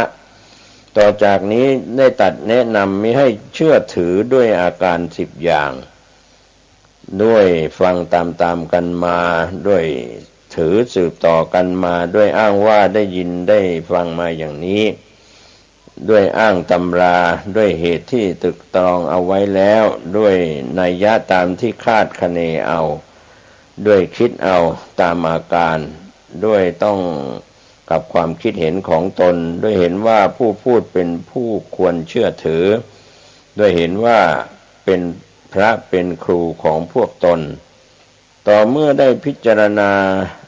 ต่อจากนี้ได้ตรัสแนะนำมิให้เชื่อถือด้วยอาการสิบอย่าง ด้วยฟังตามๆ กันมา ด้วยถือสืบต่อกันมา ด้วยอ้างว่าได้ยินได้ฟังมาอย่างนี้ ด้วยอ้างตำรา ด้วยเหตุที่ตรึกตรองเอาไว้แล้ว ด้วยนัยยะตามที่คาดคะเนเอา ด้วยคิดเอาตามอาการ ด้วยต้องกับความคิดเห็นของตน ด้วยเห็นว่าผู้พูดเป็นผู้ควรเชื่อถือ ด้วยเห็นว่าเป็นพระเป็นครูของพวกตน ต่อเมื่อได้พิจารณา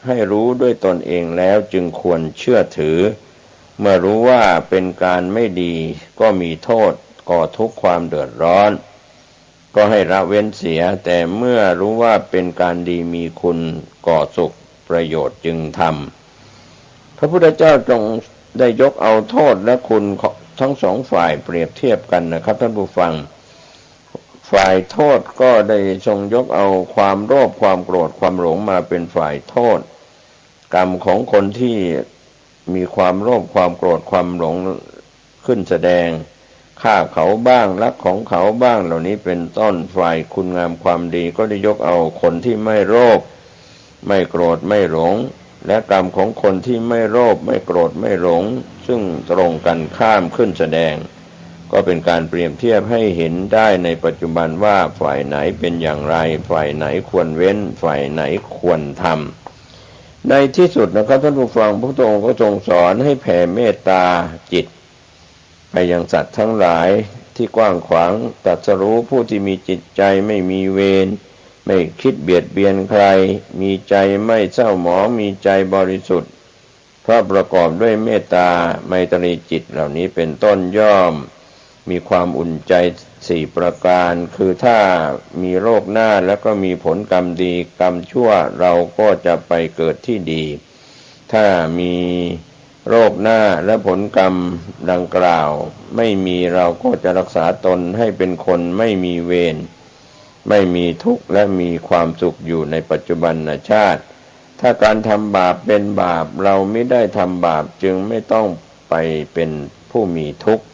ให้รู้ด้วยตนเองแล้วจึงควรเชื่อถือ เมื่อรู้ว่าเป็นการไม่ดีก็มีโทษ ก่อทุกข์ความเดือดร้อน ก็ให้ละเว้นเสีย แต่เมื่อรู้ว่าเป็นการดีมีคุณ ก่อสุขประโยชน์จึงทำ พระพุทธเจ้าทรงได้ยกเอาโทษและคุณของทั้งสองฝ่ายเปรียบเทียบกันนะครับท่านผู้ฟัง ฝ่ายโทษก็ได้ทรงยกเอาความโลภ ความโกรธ ความหลงมาเป็นฝ่ายโทษ กรรมของคนที่มีความโลภ ความโกรธ ความหลงขึ้นแสดง ฆ่าเขาบ้าง ลักของเขาบ้าง เหล่านี้เป็นต้น ฝ่ายคุณงามความดีก็ได้ยกเอาคนที่ไม่โลภ ไม่โกรธ ไม่หลง และกรรมของคนที่ไม่โลภ ไม่โกรธ ไม่หลง ซึ่งตรงกันข้ามขึ้นแสดง ก็เป็นการเปรียบเทียบให้เห็นได้ในปัจจุบันว่าฝ่ายไหนเป็นอย่างไร ฝ่ายไหนควรเว้น ฝ่ายไหนควรทำ ในที่สุดนะครับท่านผู้ฟัง พระพุทธองค์ก็ทรงสอนให้แผ่เมตตาจิต ไปยังสัตว์ทั้งหลายที่กว้างขวาง ตรัสรู้ผู้ที่มีจิตใจไม่มีเวร ไม่คิดเบียดเบียนใคร มีใจไม่เศร้าหมอง มีใจบริสุทธิ์ เพราะประกอบด้วยเมตตาไมตรีจิตเหล่านี้เป็นต้น ย่อมมีความอุ่นใจสี่ประการ คือถ้ามีโลกหน้าแล้วก็มีผลกรรมดี กรรมชั่วเราก็จะไปเกิดที่ดี ถ้ามีโลกหน้าและผลกรรมดังกล่าวไม่มี เราก็จะรักษาตนให้เป็นคนไม่มีเวร ไม่มีทุกข์และมีความสุขอยู่ในปัจจุบันชาติ ถ้าการทำบาปเป็นบาป เรามิได้ทำบาป จึงไม่ต้องไปเป็นผู้มีทุกข์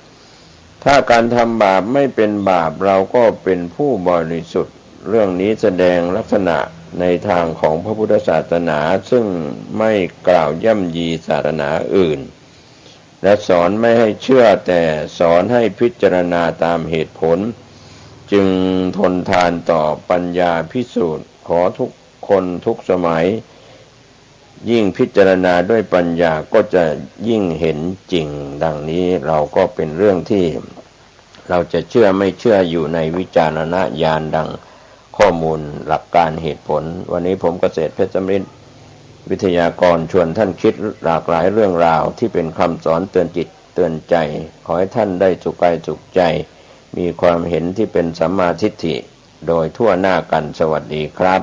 ถ้าการทำบาปไม่เป็นบาป เราก็เป็นผู้บริสุทธิ์ เรื่องนี้แสดงลักษณะในทางของพระพุทธศาสนา ซึ่งไม่กล่าวย่ำยีศาสนาอื่น และสอนไม่ให้เชื่อ แต่สอนให้พิจารณาตามเหตุผล จึงทนทานต่อปัญญาภิกษุ ขอทุกคนทุกสมัย ยิ่งพิจารณาด้วยปัญญาก็จะยิ่งเห็นจริง ดังนี้เราก็เป็นเรื่องที่ เราจะเชื่อไม่เชื่ออยู่ในวิจารณญาณดังข้อมูลหลักการเหตุผล วันนี้ผมเกษตรเพชรสำริด วิทยากรชวนท่านคิดหลากหลายเรื่องราวที่เป็นคำสอนเตือนจิตเตือนใจ ขอให้ท่านได้สุขกายสุขใจ มีความเห็นที่เป็นสัมมาทิฏฐิ โดยทั่วหน้ากัน สวัสดีครับ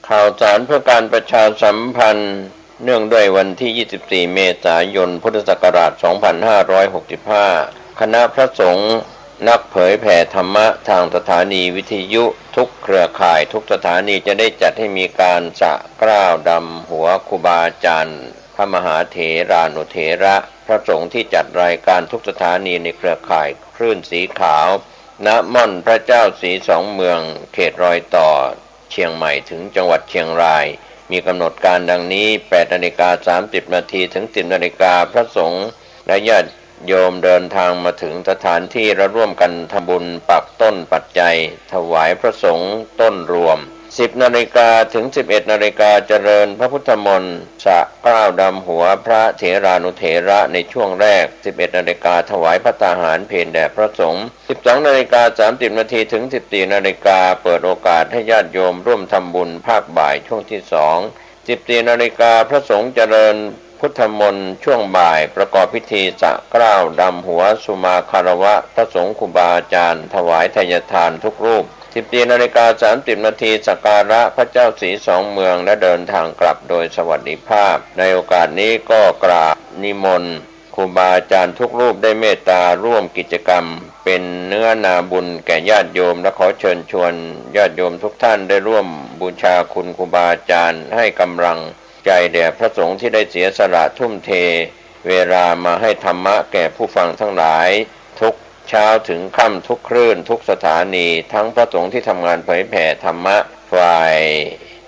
ข่าวสารเพื่อการประชาสัมพันธ์ เนื่องด้วยวันที่ ยี่สิบสี่ เมษายน พุทธศักราช สองพันห้าร้อยหกสิบห้า คณะพระสงฆ์นักเผยแผ่ธรรมะทางสถานีวิทยุทุกเครือข่ายทุกสถานีจะได้จัดให้มีการสระเกล้าดำหัวครูบาอาจารย์ พระมหาเถรานุเถระ พระสงฆ์ที่จัดรายการทุกสถานีในเครือข่ายคลื่นสีขาว ณ ม่อนพระเจ้าสีสองเมือง เขตรอยต่อเชียงใหม่ถึงจังหวัดเชียงราย มีกำหนดการดังนี้ แปดนาฬิกาสามสิบนาทีถึง สิบนาฬิกา พระสงฆ์และญาติโยมเดินทางมาถึงสถานที่ และร่วมกันทำบุญปักต้นปัจจัย ถวายพระสงฆ์ต้นรวม สิบนาฬิกาถึง สิบเอ็ดนาฬิกา เจริญพระพุทธมนต์ สระเกล้าดำหัวพระเถรานุเถระในช่วงแรก สิบเอ็ดนาฬิกา ถวายภัตตาหารเพลแด่พระสงฆ์ สิบสองนาฬิกาสามสิบนาทีถึง สิบสี่นาฬิกา เปิดโอกาสให้ญาติโยมร่วมทำบุญภาคบ่ายช่วงที่สอง สิบสี่นาฬิกา พระสงฆ์เจริญพุทธมนต์ช่วงบ่าย ประกอบพิธีสระเกล้าดำหัวสุมาคารวะพระสงฆ์ครูบาอาจารย์ ถวายไทยทานทุกรูป สิบสี่นาฬิกาสามสิบนาที สักการะพระเจ้าสีสองเมือง และเดินทางกลับโดยสวัสดิภาพ ในโอกาสนี้ก็กราบนิมนต์ครูบาอาจารย์ทุกรูปได้เมตตาร่วมกิจกรรม เป็นเนื้อนาบุญแก่ญาติโยม และขอเชิญชวนญาติโยมทุกท่านได้ร่วมบูชาคุณครูบาอาจารย์ ให้กำลังใจแด่พระสงฆ์ที่ได้เสียสละทุ่มเทเวลามาให้ธรรมะแก่ผู้ฟังทั้งหลาย ทุกเช้าถึงค่ำ ทุกคลื่น ทุกสถานี ทั้งพระสงฆ์ที่ทำงานเผยแผ่ธรรมะฝ่าย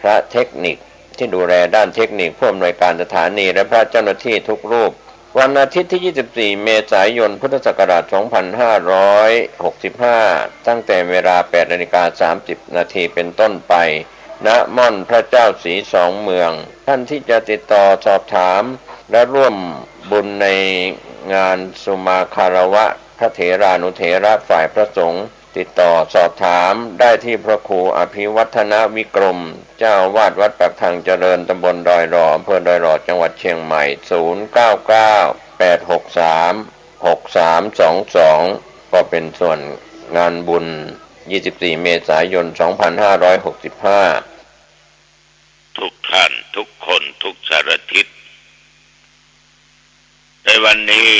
พระเทคนิค ที่ดูแลด้านเทคนิค ผู้อำนวยการสถานี และพระเจ้าหน้าที่ทุกรูป วันอาทิตย์ที่ ยี่สิบสี่ เมษายน พุทธศักราช สองพันห้าร้อยหกสิบห้า ตั้งแต่เวลา แปดนาฬิกาสามสิบนาทีเป็นต้นไป ณ ม่อนพระเจ้าสีสองเมือง ท่านที่จะติดต่อสอบถาม และร่วมบุญในงานสุมาคารวะพระเถรานุเถระฝ่ายพระสงฆ์ ติดต่อสอบถามได้ที่พระครูอภิวัฒนวิกรม เจ้าอาวาสวัดปากทางเจริญ ตำบลดอยหล่อ อำเภอดอยหล่อ จังหวัดเชียงใหม่ ศูนย์เก้าเก้า แปดหกสาม หกสามสองสอง ก็เป็นส่วนงานบุญ ยี่สิบสี่ เมษายน สองพันห้าร้อยหกสิบห้า ทุกท่านทุกคนทุกสารทิศ ในวันนี้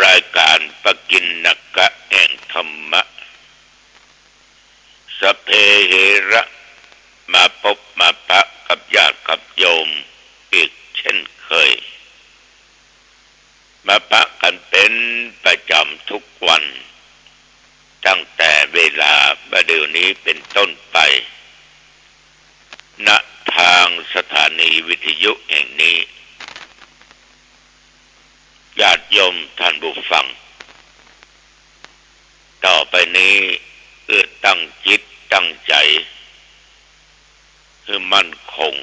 รายการปกิณณกะแห่งธรรมะ สัพเพเหระ มาปะมาปะกับญาติกับโยมอีกเช่นเคย มาปะกันเป็นประจำทุกวัน ตั้งแต่เวลาบ่ายเดี๋ยวนี้เป็นต้นไป ณ ทางสถานีวิทยุแห่งนี้ ญาติโยมท่านผู้ฟัง ต่อไปนี้เอื้อตั้งจิตตั้งใจ๋หื้อมั่นคง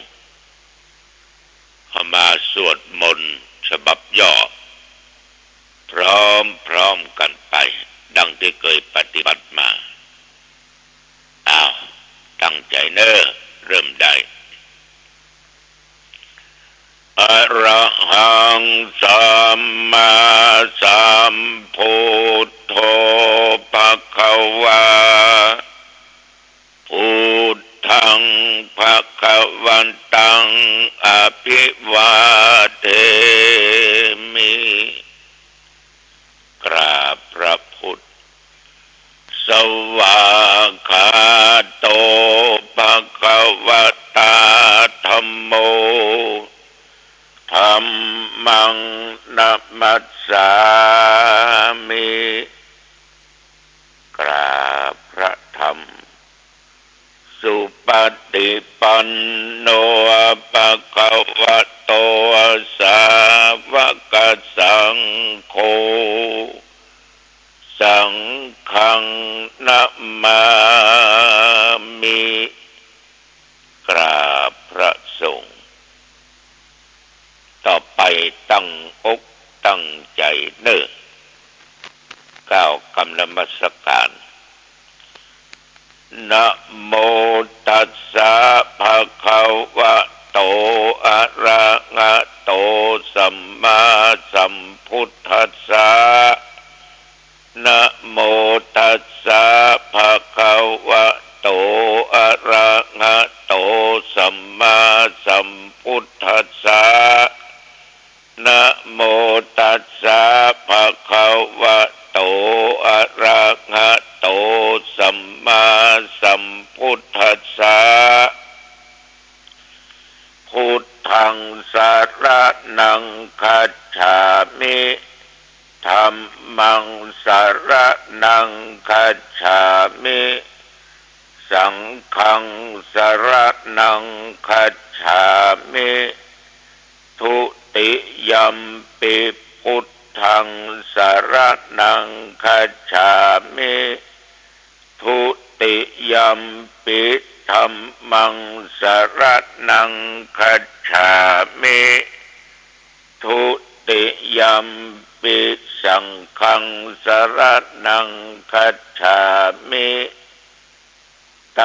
เข้ามาสวดมนต์ฉบับย่อ พร้อมๆ กันไป ดังที่เคยปฏิบัติมา อ้าว ตั้งใจ๋เน่อ เริ่มได้ อะระหัง สัมมาสัมพุทโธ ภะคะวา พุทธัง ภะคะวันตัง อะภิวาเทมิ กราบพระพุทธ สวากขาโต ภะคะวะตา ธัมโม ธัมมัง นะมัสสามิ กราบพระธรรม สุปฏิปันโน ภะคะวะโต สาวกสังโฆ สังฆัง นะมามิ กราบพระสงฆ์ ต่อไปตั้งอกตั้งใจ๋เน่อ ก้าวกำนมัสการ นะโมตัสสะ ภะคะวะโต อะระหะโต สัมมาสัมพุทธัสสะ นะโมตัส สัมมาสัมพุทธัสสะ นะโมตัสสะ ภะคะวะโต อะระหะโต สัมมาสัมพุทธัสสะ พุทธังสะระณังคัจฉามิ ธัมมังสะระณังคัจฉามิ สังฆังสะระณังคัจฉามิ ทุติยัมปิพุทธังสะระณังคัจฉามิ ทุติยัมปิธัมมังสะระณังคัจฉามิ ทุติยัมปิสังฆังสะระณังคัจฉามิ ต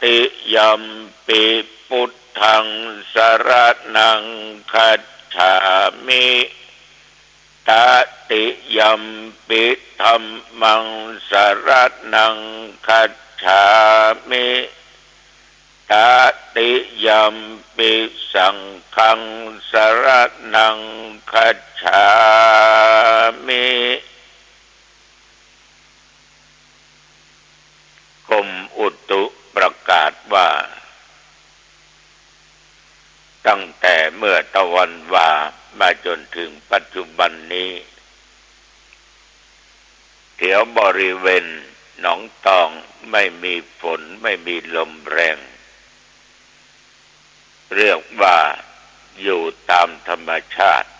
ติยัมปิพุทธังสะระณังคัจฉามิ ตติยัมปิธัมมังสะระณังคัจฉามิ ตติยัมปิสังฆังสะระณังคัจฉามิ กรมอุตุประกาศว่า ตั้งแต่เมื่อตะวันวามาจนถึงปัจจุบันนี้ แถวบริเวณหนองตองไม่มีฝน ไม่มีลมแรง เรียกว่าอยู่ตามธรรมชาติ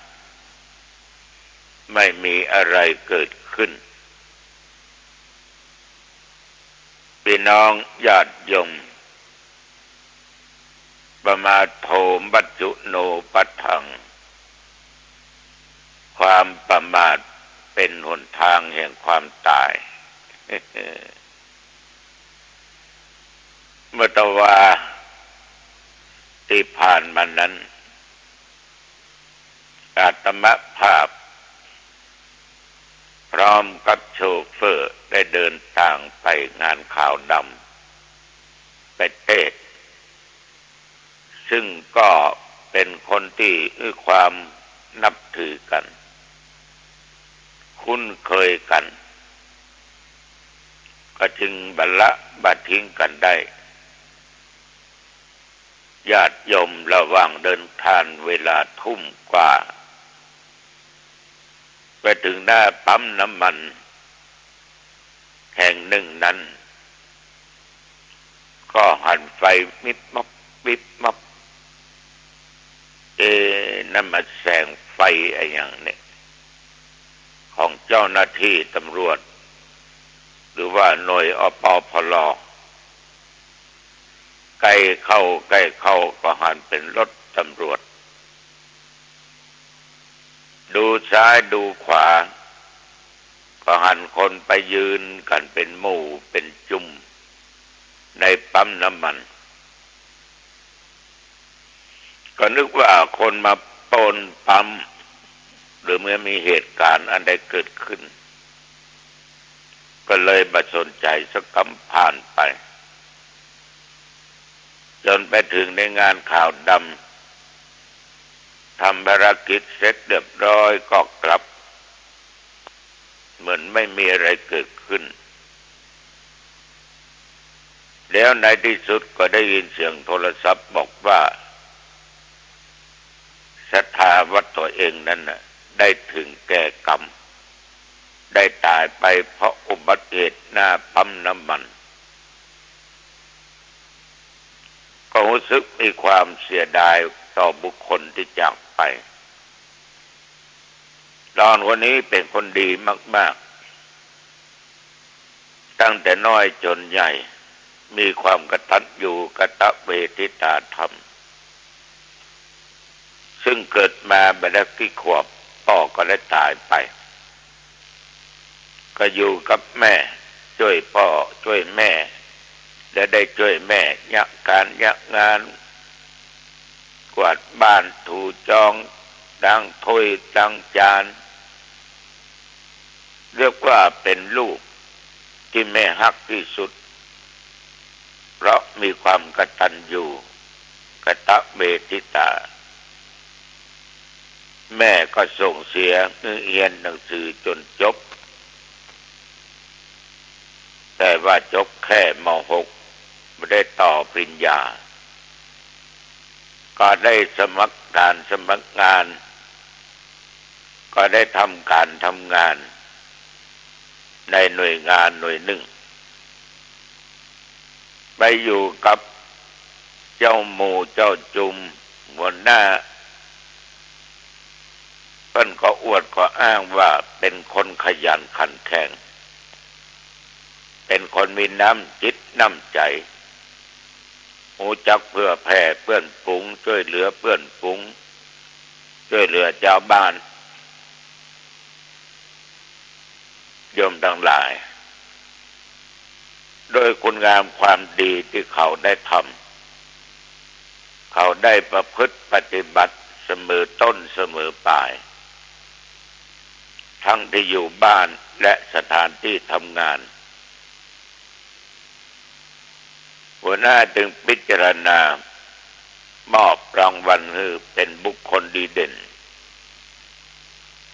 ไม่มีอะไรเกิดขึ้น พี่น้องญาติโยม ปมาทโท มัจจุโนปัฏฐัง ความประมาทเป็นหนทางแห่งความตาย เมื่อตะวาที่ผ่านมานั้น อาตมาภาพ พร้อมกับโชเฟอร์ได้เดินทางไปงานขาวดำ ไปเทศน์ ซึ่งก็เป็นคนที่มีความนับถือกัน คุ้นเคยกัน ก็จึงบ่ละบ่าทิ้งกันได้ ญาติโยม ระหว่างเดินทางเวลาทุ่มกว่า ไปถึงหน้าปั๊มน้ำมันแห่งหนึ่งนั้น ก็หันไฟวิบวับวิบวับ เอ๊ะ นั่นมันแสงไฟอะหยังเนี่ย ของเจ้าหน้าที่ตำรวจ หรือว่าหน่วย อปพล. ใกล้เข้า ใกล้เข้าก็หันเป็นรถตำรวจ ดูซ้ายดูขวา ก็หันคนไปยืนกันเป็นหมู่เป็นจุ่มในปั๊มน้ำมัน ก็นึกว่าคนมาปล้นปั๊ม หรือเมื่อมีเหตุการณ์อันใดเกิดขึ้น ก็เลยบ่สนใจสักกำ ผ่านไป จนไปถึงในงานขาวดำ ทำภารกิจเสร็จเรียบร้อยก็กลับ เหมือนไม่มีอะไรเกิดขึ้น แล้วในที่สุดก็ได้ยินเสียงโทรศัพท์บอกว่า ศรัทธาวัดตัวเองนั้นน่ะ ได้ถึงแก่กรรม ได้ตายไปเพราะอุบัติเหตุหน้าปั๊มน้ำมัน ก็รู้สึกมีความเสียดายต่อบุคคลที่จากไป หลอนคนนี้เป็นคนดีมากๆ ตั้งแต่น้อยจนใหญ่ มีความกตัญญูกตเวทิตาธรรม ซึ่งเกิดมาบ่ได้กี่ขวบ ป้อก็ได้ตายไป ก็อยู่กับแม่ จ้วยป้อจ้วยแม่ และได้จ้วยแม่เยียะก๋านเยียะงาน กวาดบ้านถูจอง ล้างถ้วยล้างจาน เรียกว่าเป็นลูกที่แม่ฮักที่สุด เพราะมีความกตัญญู กตเวทิตา แม่ก็ส่งเสียหื้อเฮียนหนังสือจ๋นจบ แต่ว่าจบแค่ ม.หก บ่ได้ต่อปริญญา ก็ได้สมัครงาน สมัครงาน ก็ได้ทำก๋านทำงานในหน่วยงานหน่วยนึ่ง ไปอยู่กับเจ้าหมู่เจ้าจุมหัวหน้า เปิ้นก็อวดก็อ้างว่าเป๋นคนขยันขันแข็ง เป๋นคนมีน้ำจิตน้ำใจ๋ ฮู้จักเผื่อแผ่เปื้อนฝูง จ้วยเหลือเปื้อนฝูง จ้วยเหลือจาวบ้าน โยมตังหลาย โดยคุณงามความดีตี้เขาได้ทำ เขาได้ประพฤติปฏิบัติเสมอต้นเสมอปลาย ทั้งตี้อยู่บ้านและสถานตี้ทำงาน หัวหน้าจึงพิจารณามอบรางวัลหื้อเป๋นบุคคลดีเด่น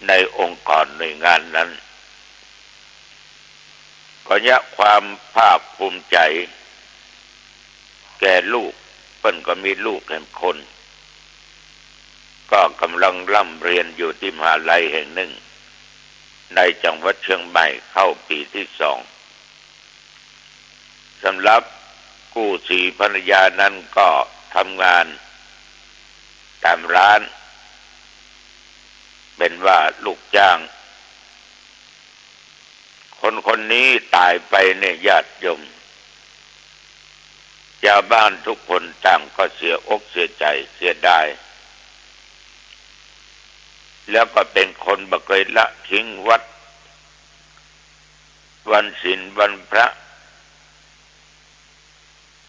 ในองค์กรหน่วยงานนั้น ก็เยียะความภาคภูมิใจ๋แก่ลูก เปิ้นก็มีลูกแหมคน ก็ก่ำลังร่ำเฮียนอยู่ตี้มหาลัยแห่งนึ่งในจังหวัดเชียงใหม่ เข้าปี๋ตี้สอง สำหรับกู้ศรีภรรยานั้นก็ทำงานต๋ามร้าน เป๋นว่าลูกจ้าง คนคนนี้ต๋ายไปเนี่ยญาติโยม จาวบ้านทุกคนต่างก็เสียอกเสียใจ๋เสียดาย แล้วก็เป๋นคนบ่เกยละทิ้งวัด วันศีลวันพระ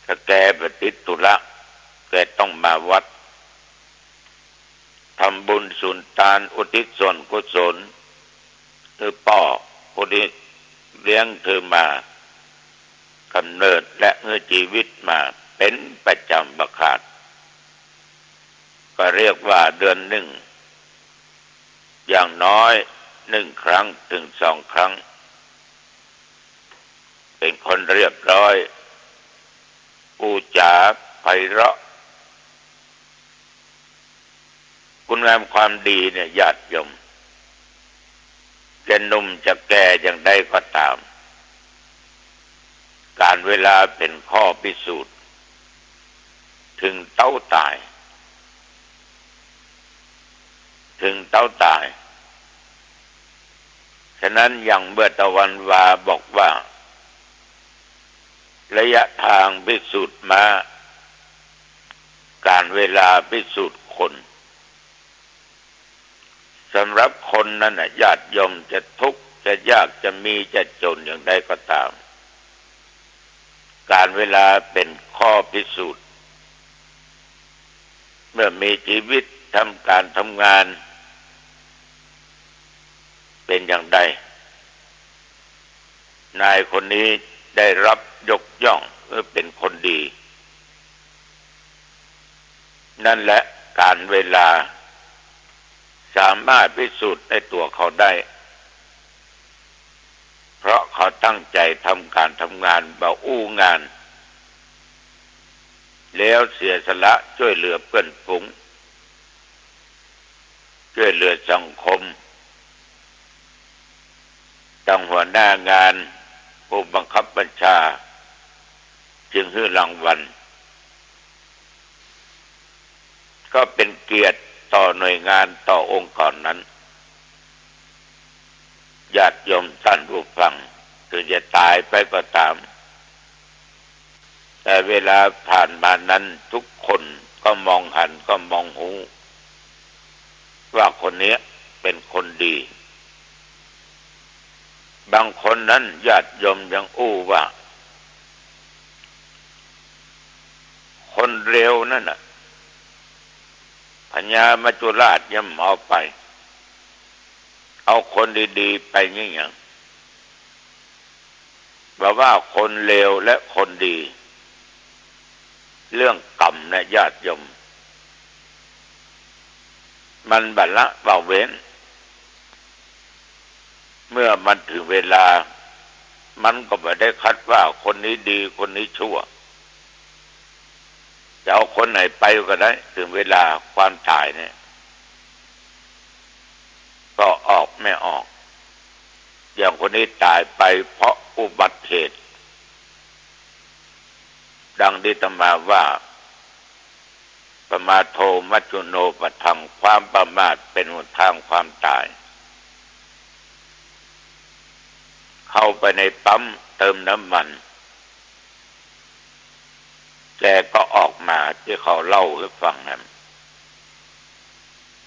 ถ้าแกบ่ติดธุระ แกต้องมาวัด ทำบุญสุนตานอุทิศส่วนกุศลหื้อป้อผู้ตี้เลี้ยงเธอมากำเนิดและหื้อจีวิตมาเป๋นประจ๋ำบ่ขาด ก็เรียกว่าเดือนนึ่ง อย่างน้อยนึ่งครั้งเถิงสองครั้ง เป๋นคนเรียบร้อย อู้จ๋าไพเราะ คุณงามความดีเนี่ยญาติโยม จะหนุ่มจะแก่อย่างใดก็ต๋าม ก๋าลเวลาเป๋นข้อพิสูจน์ เถิงเต๊าต๋าย เถิงเต๊าต๋าย ฉะนั้นอย่างเมื่อตะวันวาบอกว่า ระยะทางพิสูจน์ม้า ก๋าลเวลาพิสูจน์คน สำหรับคนนั้นน่ะ ญาติโยมจะทุกข์จะยากจะมีจะจ๋นอย่างใดก็ต๋าม ก๋าลเวลาเป๋นข้อพิสูจน์ เมื่อมีจีวิตทำก๋านทำงานเป๋นอย่างใด นายคนนี้ได้รับยกย่องว่าเป๋นคนดี นั่นแหละก๋าลเวลาสามารถพิสูจน์ในตั๋วเขาได้ เพราะเขาตั้งใจ๋ทำก๋านทำงานบ่อู้งาน แล้วเสียสละจ้วยเหลือเปื้อนฝูง จ้วยเหลือสังคม ตังหัวหน้างาน ผู้บังคับบัญชา จึงหื้อรางวัล ก็เป๋นเกียรติต่อหน่วยงานต่อองค์กรนั้น ญาติโยมต้านผู้ฟัง เถิงจะต๋ายไปก็ต๋าม แต่เวลาผ่านมานั้นทุกคนก็มองหันก็มองฮู้ ว่าคนเนี้ยเป๋นคนดี บางคนนั้นญาติโยมยังอู้ว่า คนเลวนั่นน่ะ พญามัจจุราชย่อมเอาไป เอาคนดีๆ ไปยังหยัง บ่ว่าคนเลวและคนดี เรื่องกรรมนะญาติโยม มันบ่ละว่างเว้น เมื่อมันเถิงเวลา มันก็บ่ได้คัดว่าคนนี้ดีคนนี้ชั่ว จะเอาคนไหนไปก็ได้ เถิงเวลาความต๋ายเนี่ย ก็ออกไม่ออก อย่างคนนี้ต๋ายไปเพราะอุบัติเหตุ ดังที่อาตมาว่า ปมาโทมัจจุโนปะทัง ความประมาทเป็นหนทางความต๋าย เข้าไปในปั๊มเติมน้ำมัน แกก็ออกมา ตี้เขาเล่าหื้อฟังนั้น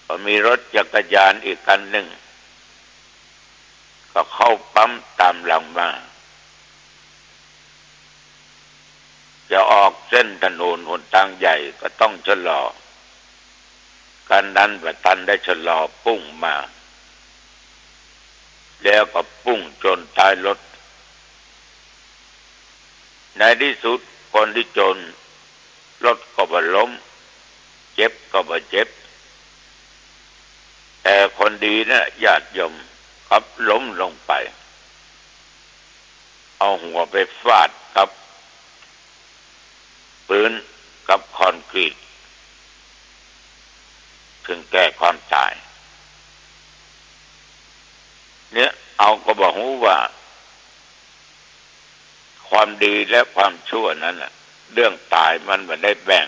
ก็มีรถจักรยานอีกคันนึ่ง ก็เข้าปั๊มต๋ามหลังมา จะออกเส้นถนนหนตางใหญ่ก็ต้องชะลอ คันนั้นบ่ทันได้ชะลอ ปุ้งมา แล้วก็ปุ้งจนต๊ายรถ ในตี้สุดคนตี้จนรถก็บ่ล้ม เจ็บก็บ่เจ็บ แต่คนดีนะญาติโยม กลับล้มลงไป เอาหัวไปฟาดกับปื๊น กับคอนกรีต เถิงแก่ความต๋าย เนี่ย เฮาก็บ่ฮู้ว่า ความดีและความชั่วนั้นน่ะ เรื่องต๋ายมันบ่ได้แบ่ง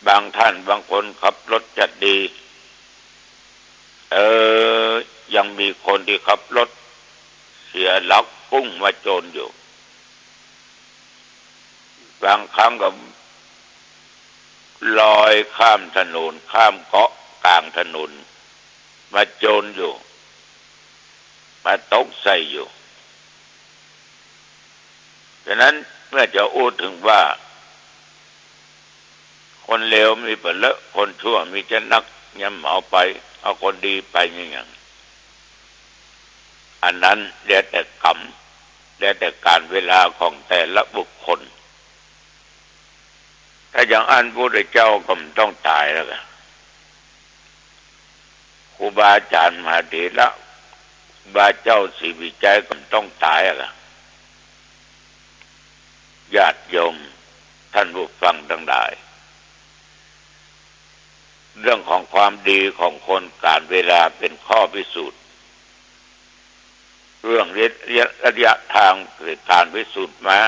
บางท่านบางคนขับรถจะดี เออ ยังมีคนตี้ขับรถเสียหลักปุ้งมาจนอยู่ บางครั้งก็ลอยข้ามถนน ข้ามเกาะก๋างถนน มาจนอยู่ มาตกใส่อยู่ ฉะนั้นเมื่อจะอู้เถิงว่า คนเลวมีบ่เลอะ คนชั่วมีจะนัก ยำเอาไป เอาคนดีไปอย่าง อันนั้นแล้วแต่กรรม แล้วแต่ก๋าลเวลาของแต่ละบุคคล ถ้าอย่างอั้นพระพุทธเจ้าก็บ่ต้องต๋ายแล้วกะ ครูบาอาจ๋ารย์มหาเถระ ครูบาเจ้าศรีวิชัยก็บ่ต้องต๋ายแล้วกะ ญาติโยมท่านผู้ฟังตังหลาย เรื่องของความดีของคนก๋าลเวลาเป๋นข้อพิสูจน์ เรื่องระยะ ระยะทางเป๋นก๋านพิสูจน์มา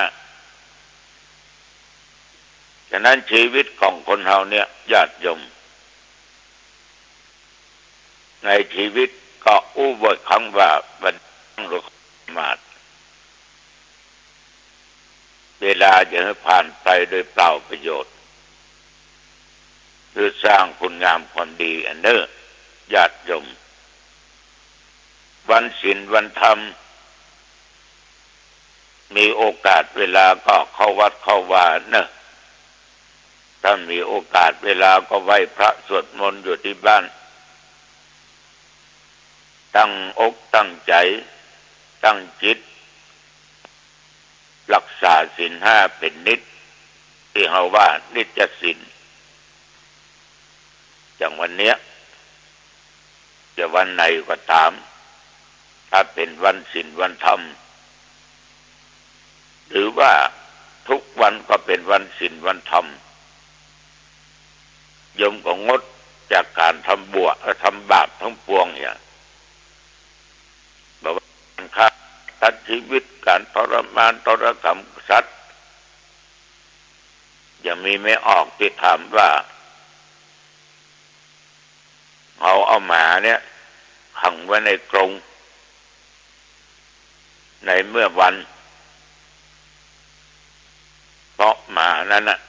ฉะนั้นชีวิตของคนเฮาเนี่ยญาติโยม ในชีวิตก็อู้บ่อยครั้งว่าบ่ต้องประมาท เวลาจะหื้อผ่านไปโดยเปล่าประโยชน์ หื้อสร้างคุณงามความดีอันเน้อ ญาติโยม วันศีลวันธรรม มีโอกาสเวลาก็เข้าวัดเข้าวาเน้อ ถ้ามีโอกาสเวลาก็ไหว้พระสวดมนต์อยู่ตี้บ้าน ตั้งอกตั้งใจ๋ ตั้งจิต ฮักษาศีลห้าเป๋นนิตย์ ตี้เฮาว่านิจศีล อย่างวันเนี้ย จะวันไหนก็ต๋าม ถ้าเป๋นวันศีลวันธรรม หรือว่าทุกวันก็เป๋นวันศีลวันธรรม โยมก็งดจากก๋านทำบวะ เอ่อ ทำบาปตังปวงเนี่ย บ่ว่าก๋านฆ่าสัตว์ตัดจีวิต ก๋านทรมานทรกรรมสัตว์ ยังมีไม่ออกตี้ถามว่า เฮาเอาหมาเนี่ยขังไว้ในกรง ในเมื่อวัน เพราะหมานั้นน่ะ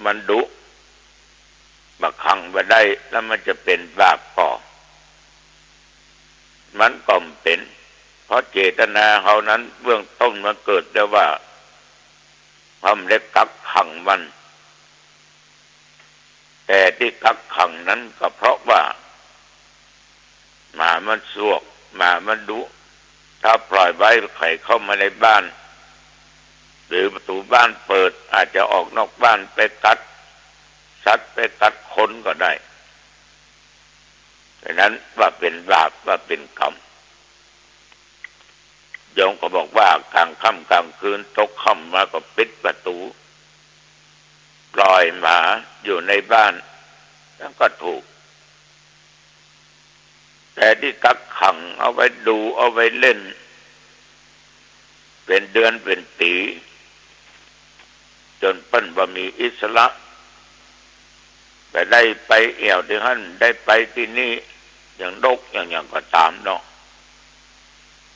มันดุ บ่ขังบ่ได้ แล้วมันจะเป๋นบาปก่อ มันก็บ่เป๋น เพราะเจตนาเฮานั้นเบื้องต้นมันเกิดแล้วว่า เฮาบ่ได้กักขังมัน แต่ตี้กักขังนั้นก็เพราะว่า หมามันซวก หมามันดุ ถ้าปล่อยไว้ใผเข้ามาในบ้าน หรือประตู๋บ้านเปิด อาจจะออกนอกบ้านไปกัดสัตว์ไปกัดคนก็ได้ ฉะนั้นว่าเป๋นบาป ว่าเป๋นกรรม โยมก็บอกว่ากลางค่ำกลางคืนตกค่ำมาก็ปิดประตู๋ ปล่อยหมาอยู่ในบ้าน นั้นก็ถูก แต่ตี้กักขังเอาไว้ดูเอาไว้เล่น เป๋นเดือนเป๋นปี๋ จ๋นเปิ้นบ่มีอิสระ บ่ได้ไปเอี่ยวตี้หั้น ได้ไปตี้นี่ อย่างนกอย่างหยังก็ต๋ามเนาะ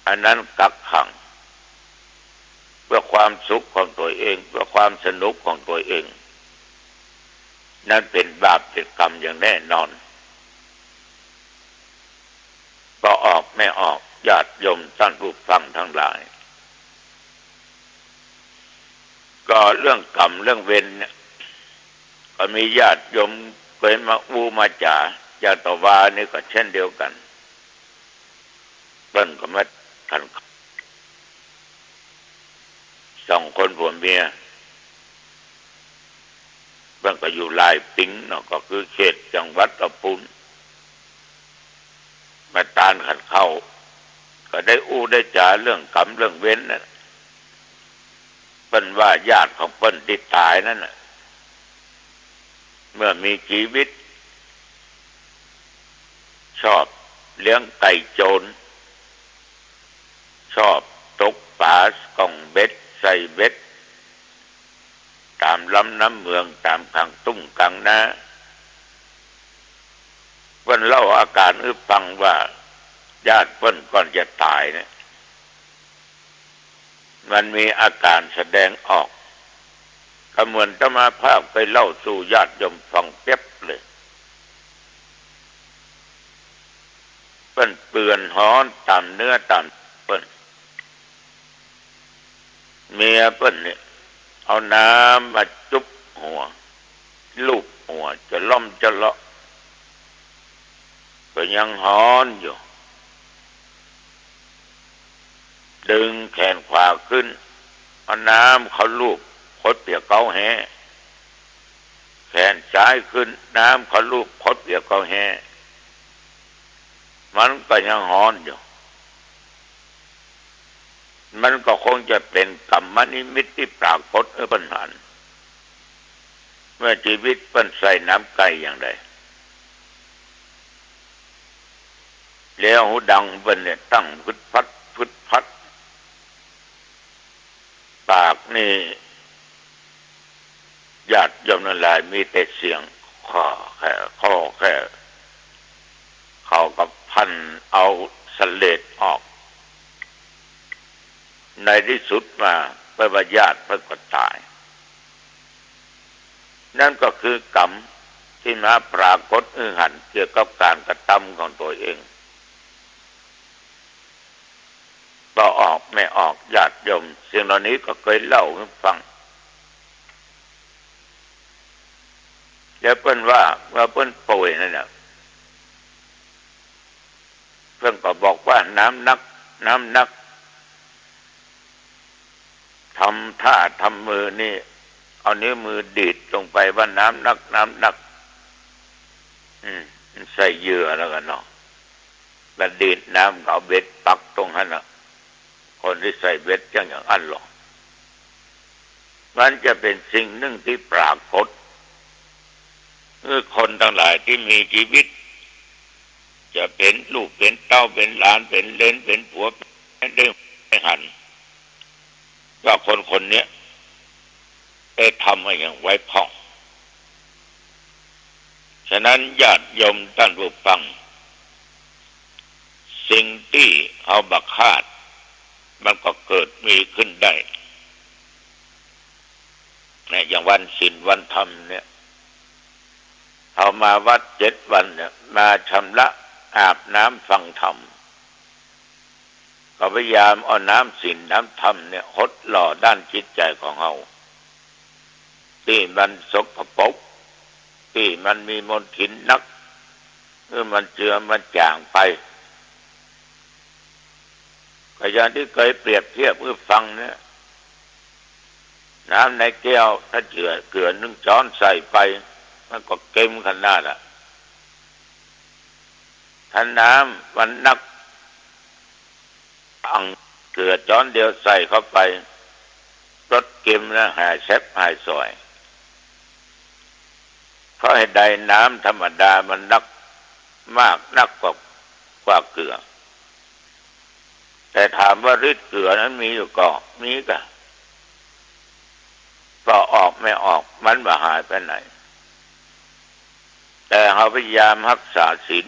อันนั้นกักขัง เปื้อความสุขของตั๋วเอง เปื้อความสนุกของตั๋วเอง นั้นเป๋นบาปเป๋นกรรมอย่างแน่นอน บ่ออกแม่ออก ญาติโยมต้านผู้ฟังตังหลาย ก็เรื่องกรรมเรื่องเวรเนี่ย ก็มีญาติโยมเกยมาอู้มาจ๋า อย่างตะวานี่ก็เช่นเดียวกั๋น เปิ้นก็มาตัน สองคนผัวเมีย เปิ้นก็อยู่ลายปิงเนาะ ก็คือเขตจังหวัดตะปูน มาตานขันเข้า ก็ได้อู้ได้จ๋าเรื่องกรรมเรื่องเวรนั่น เปิ้นว่าญาติของเปิ้นตี้ต๋ายนั่นน่ะ เมื่อมีจีวิต ชอบเลี้ยงไก่โจร ชอบตกป๋าก่องเบ็ดใส่เบ็ด ต๋ามลำน้ำเมือง ต๋ามก๋างตุ้งก๋างนา เปิ้นเล่าอาก๋านหื้อฟังว่า ญาติเปิ้นก่อนจะต๋ายเนี่ย มันมีอาก๋านแสดงออก ก็เหมือนอาตมาภาพเกยเล่าสู่ญาติโยมฟังเปียบเลย เปิ้นเปื้อนฮ้อนต๋ามเนื้อต๋ามเปิ้น เมียเปิ้นเนี่ย เอาน้ำมาจุ๊บหัว ลูบหัวจะล่อมจะเลาะ ก็ยังฮ้อนอยู่ ดึงแขนขวาขึ้น เอาน้ำเข้าลูบ คดเปียกเก๊าแฮ้ แขนซ้ายขึ้น น้ำเข้าลูบ คดเปียกเก๊าแฮ้ มันก็ยังฮ้อนอยู่ มันก็คงจะเป๋นกรรมนิมิตตี้ปรากฏหื้อเปิ้นหัน เมื่อจีวิตเปิ้นใส่น้ำไก่อย่างใด แล้วหูดังเปิ้นเนี่ยตั้งฟึดฟัด ฟึดฟัด ปากนี่ ญาติโยมตังหลาย มีแต่เสียงคอแค่ คอแค่ เขาก็พันเอาเสลดออก ในตี้สุดมาเปิ้นว่าญาติเปิ้นก็ต๋าย นั้นก็คือกรรมตี้มาปรากฏหื้อหันเกี่ยวกับก๋านกระตำของตั๋วเอง บ่ออกแม่ออก ญาติโยม สิ่งเหล่านี้ก็เกยเล่าหื้อฟัง แล้วเปิ้นว่า เมื่อเปิ้นป่วยนั่นน่ะ เปิ้นก็บอกว่าน้ำหนัก น้ำหนัก ทำต้าทำมือนี่ เอานิ้วมือดีดลงไปว่าน้ำหนัก น้ำหนัก อืม ใส่เหยื่อแล้วกั๋นเนาะ แล้วดีดน้ำ เอาเบ็ดปักตรงหั้นน่ะ คนตี้ใส่เบ็ดจั้งอย่างอั้นลอ มันจะเป๋นสิ่งนึ่งตี้ปรากฏ คือคนตังหลายตี้มีจีวิต จะเป๋นลูกเป๋นเต้า เป๋นหลาน เป๋นเหลน เป๋นผัว เป๋นเมีย ได้หัน ว่าคนคนเนี้ย ได้ทำอะหยังไว้พ่อง ฉะนั้นญาติโยมต้านผู้ฟัง สิ่งตี้เฮาบ่คาด มันก็เกิดมีขึ้นได้ เนี่ย อย่างวันศีลวันธรรมเนี่ย เฮามาวัดเจ็ดวันเนี่ย มาชำระอาบน้ำฟังธรรม ก็พยายามเอาน้ำศีลน้ำธรรมเนี่ย หดหล่อด้านจิตใจ๋ของเฮา ตี้มันสกปรก ตี้มันมีมลทินนัก หื้อมันเจือมันจ๋างไป ก็อย่างตี้เกยเปรียบเทียบหื้อฟังเนี่ย น้ำในแก้ว ถ้าเจือเกลือนึ่งจ๊อนใส่ไป มันก็เก็มขนาดอะ ถ้าน้ำมันนัก อั้งเกลือจ๊อนเดียวใส่เข้าไป รสเก็มนะหายแซบหายสอย เพราะเหตุใด น้ำธรรมดามันนักมากนักกว่า กว่าเกลือ แต่ถามว่าฤทธิ์เกลือนั้นมีอยู่ก่อ มีก่ะ ก็ออกไม่ออก มันบ่หายไปไหน แต่เฮาพยายามฮักษาศีล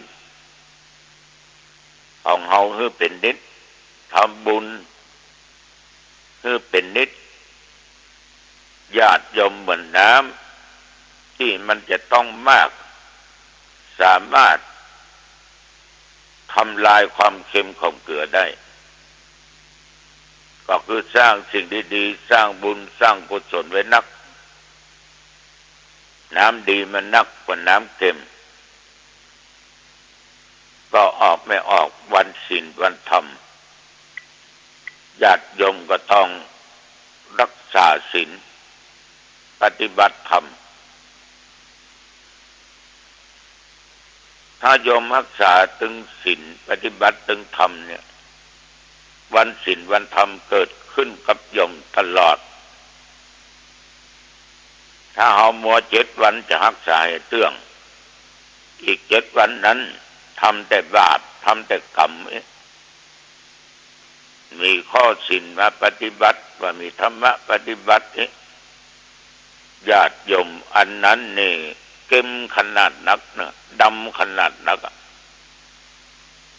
ของเฮาหื้อเป๋นนิตย์ ทำบุญหื้อเป๋นนิตย์ ญาติโยมเหมือนน้ำตี้มันจะต้องมาก สามารถทำลายความเค็มของเกลือได้ ก็คือสร้างสิ่งดีๆ สร้างบุญสร้างกุศลไว้นัก น้ำดีมันนักกว่าน้ำเค็ม ก็ออกไม่ออกวันศีลวันธรรม ญาติโยมก็ต้องฮักษาศีล ปฏิบัติธรรม ถ้าโยมฮักษาตึงศีล ปฏิบัติตึงธรรมเนี่ย วันศีลวันธรรมเกิดขึ้นกับโยมตลอด ถ้าเฮามัวเจ็ดวันจะฮักษาหื้อเตื้อง อีกเจ็ดวันนั้นทำแต่บาป ทำแต่กรรม เอ๊ะ มีข้อศีลมาปฏิบัติ ว่ามีธรรมะปฏิบัติ เอ๊ะ ญาติโยม อันนั้นนี่เก็มขนาดนักนะ ดำขนาดนักอะ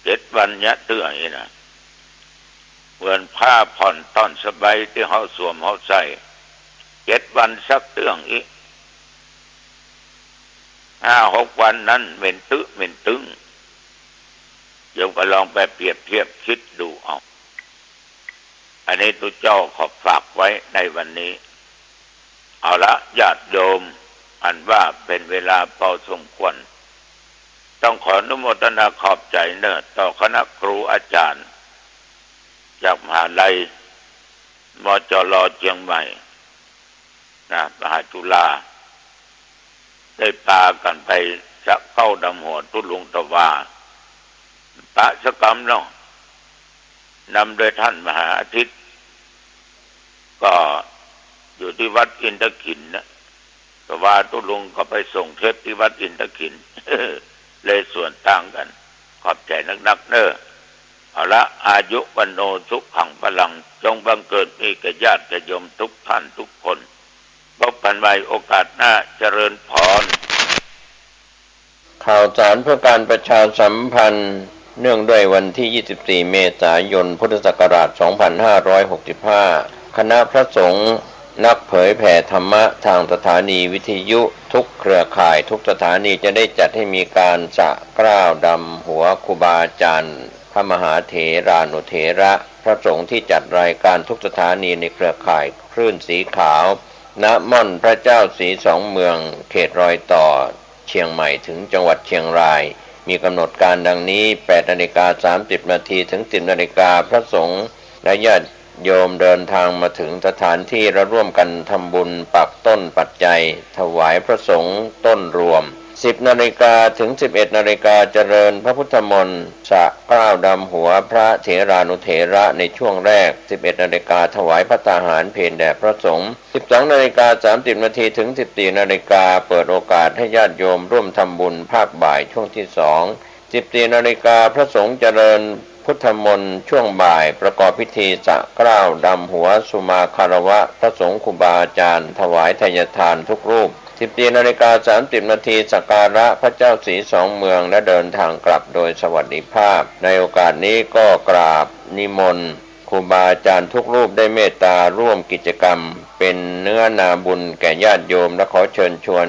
เจ็ดวันเยียะเตื้ออี้นะ เหมือนผ้าผ่อนต้อนสบายตี้เฮาสวมเฮาใส่ เจ็ดวันซักเตื้องอี้ ห้าหกวันนั้นเหม็นตึ๊เหม็นตึ้ง โยมก็ลองไปเปรียบเทียบคิดดูเอา อันนี้ตุ๊เจ้าขอฝากไว้ในวันนี้ เอาละญาติโยม อันว่าเป๋นเวลาพอสมควร ต้องขออนุโมทนาขอบใจ๋เน่อต่อคณะครูอาจ๋ารย์ จากมหาลัย มจร เจียงใหม่ นะ มหาจุฬา ได้ปากั๋นไปสะเก๊าดำหัวตุ๊ลุงตะวา ปะสะกำเนาะ นำโดยท่านมหาอาทิตย์ ก็อยู่ตี้วัดอินทขิลนะ ตะวาตุ๊ลุงก็ไปส่งเทปตี้วัดอินทขิล เลยสวนตางกั๋น ขอบใจ๋นักๆ เน่อ เอาละ อายุ วัณโณ สุขัง พลัง จงบังเกิดมีแก่ญาติโยมทุกท่านทุกคน พบกั๋นใหม่โอกาสหน้า เจริญพร ข่าวสารเพื่อการประชาสัมพันธ์ เนื่องด้วยวันที่ ยี่สิบสี่ เมษายน พุทธศักราช สองพันห้าร้อยหกสิบห้า คณะพระสงฆ์นักเผยแผ่ธรรมะทางสถานีวิทยุทุกเครือข่ายทุกสถานีจะได้จัดให้มีการสะเกล้าดำหัวครูบาอาจารย์ พระมหาเถรานุเถระ พระสงฆ์ที่จัดรายการทุกสถานีในเครือข่ายคลื่นสีขาว ณ ม่อนพระเจ้าศรีสองเมือง เขตรอยต่อเชียงใหม่ถึงจังหวัดเชียงราย มีกำหนดการดังนี้ แปดนาฬิกาสามสิบนาทีถึงสิบนาฬิกา พระสงฆ์และญาติโยมเดินทางมาถึงสถานที่ และร่วมกันทำบุญปักต้นปัจจัยถวายพระสงฆ์ต้นรวม สิบนาฬิกาถึงสิบเอ็ดนาฬิกา เจริญพระพุทธมนต์ สะเกล้าดำหัวพระเถรานุเถระในช่วงแรก สิบเอ็ดนาฬิกา ถวายภัตตาหารเพลแด่พระสงฆ์ สิบสองนาฬิกาสามสิบนาทีถึงสิบสี่นาฬิกา เปิดโอกาสให้ญาติโยมร่วมทำบุญภาคบ่ายช่วงที่สอง สิบสี่นาฬิกา พระสงฆ์เจริญพุทธมนต์ช่วงบ่าย ประกอบพิธีสะเกล้าดำหัวสุมาคารวะพระสงฆ์ครูบาอาจารย์ ถวายไทยทานทุกรูป สิบสี่นาฬิกาสามสิบนาที สักการะพระเจ้าศรีสองเมือง และเดินทางกลับโดยสวัสดิภาพ ในโอกาสนี้ก็กราบนิมนต์ครูบาอาจารย์ทุกรูปได้เมตตาร่วมกิจกรรม เป็นเนื้อนาบุญแก่ญาติโยม และขอเชิญชวน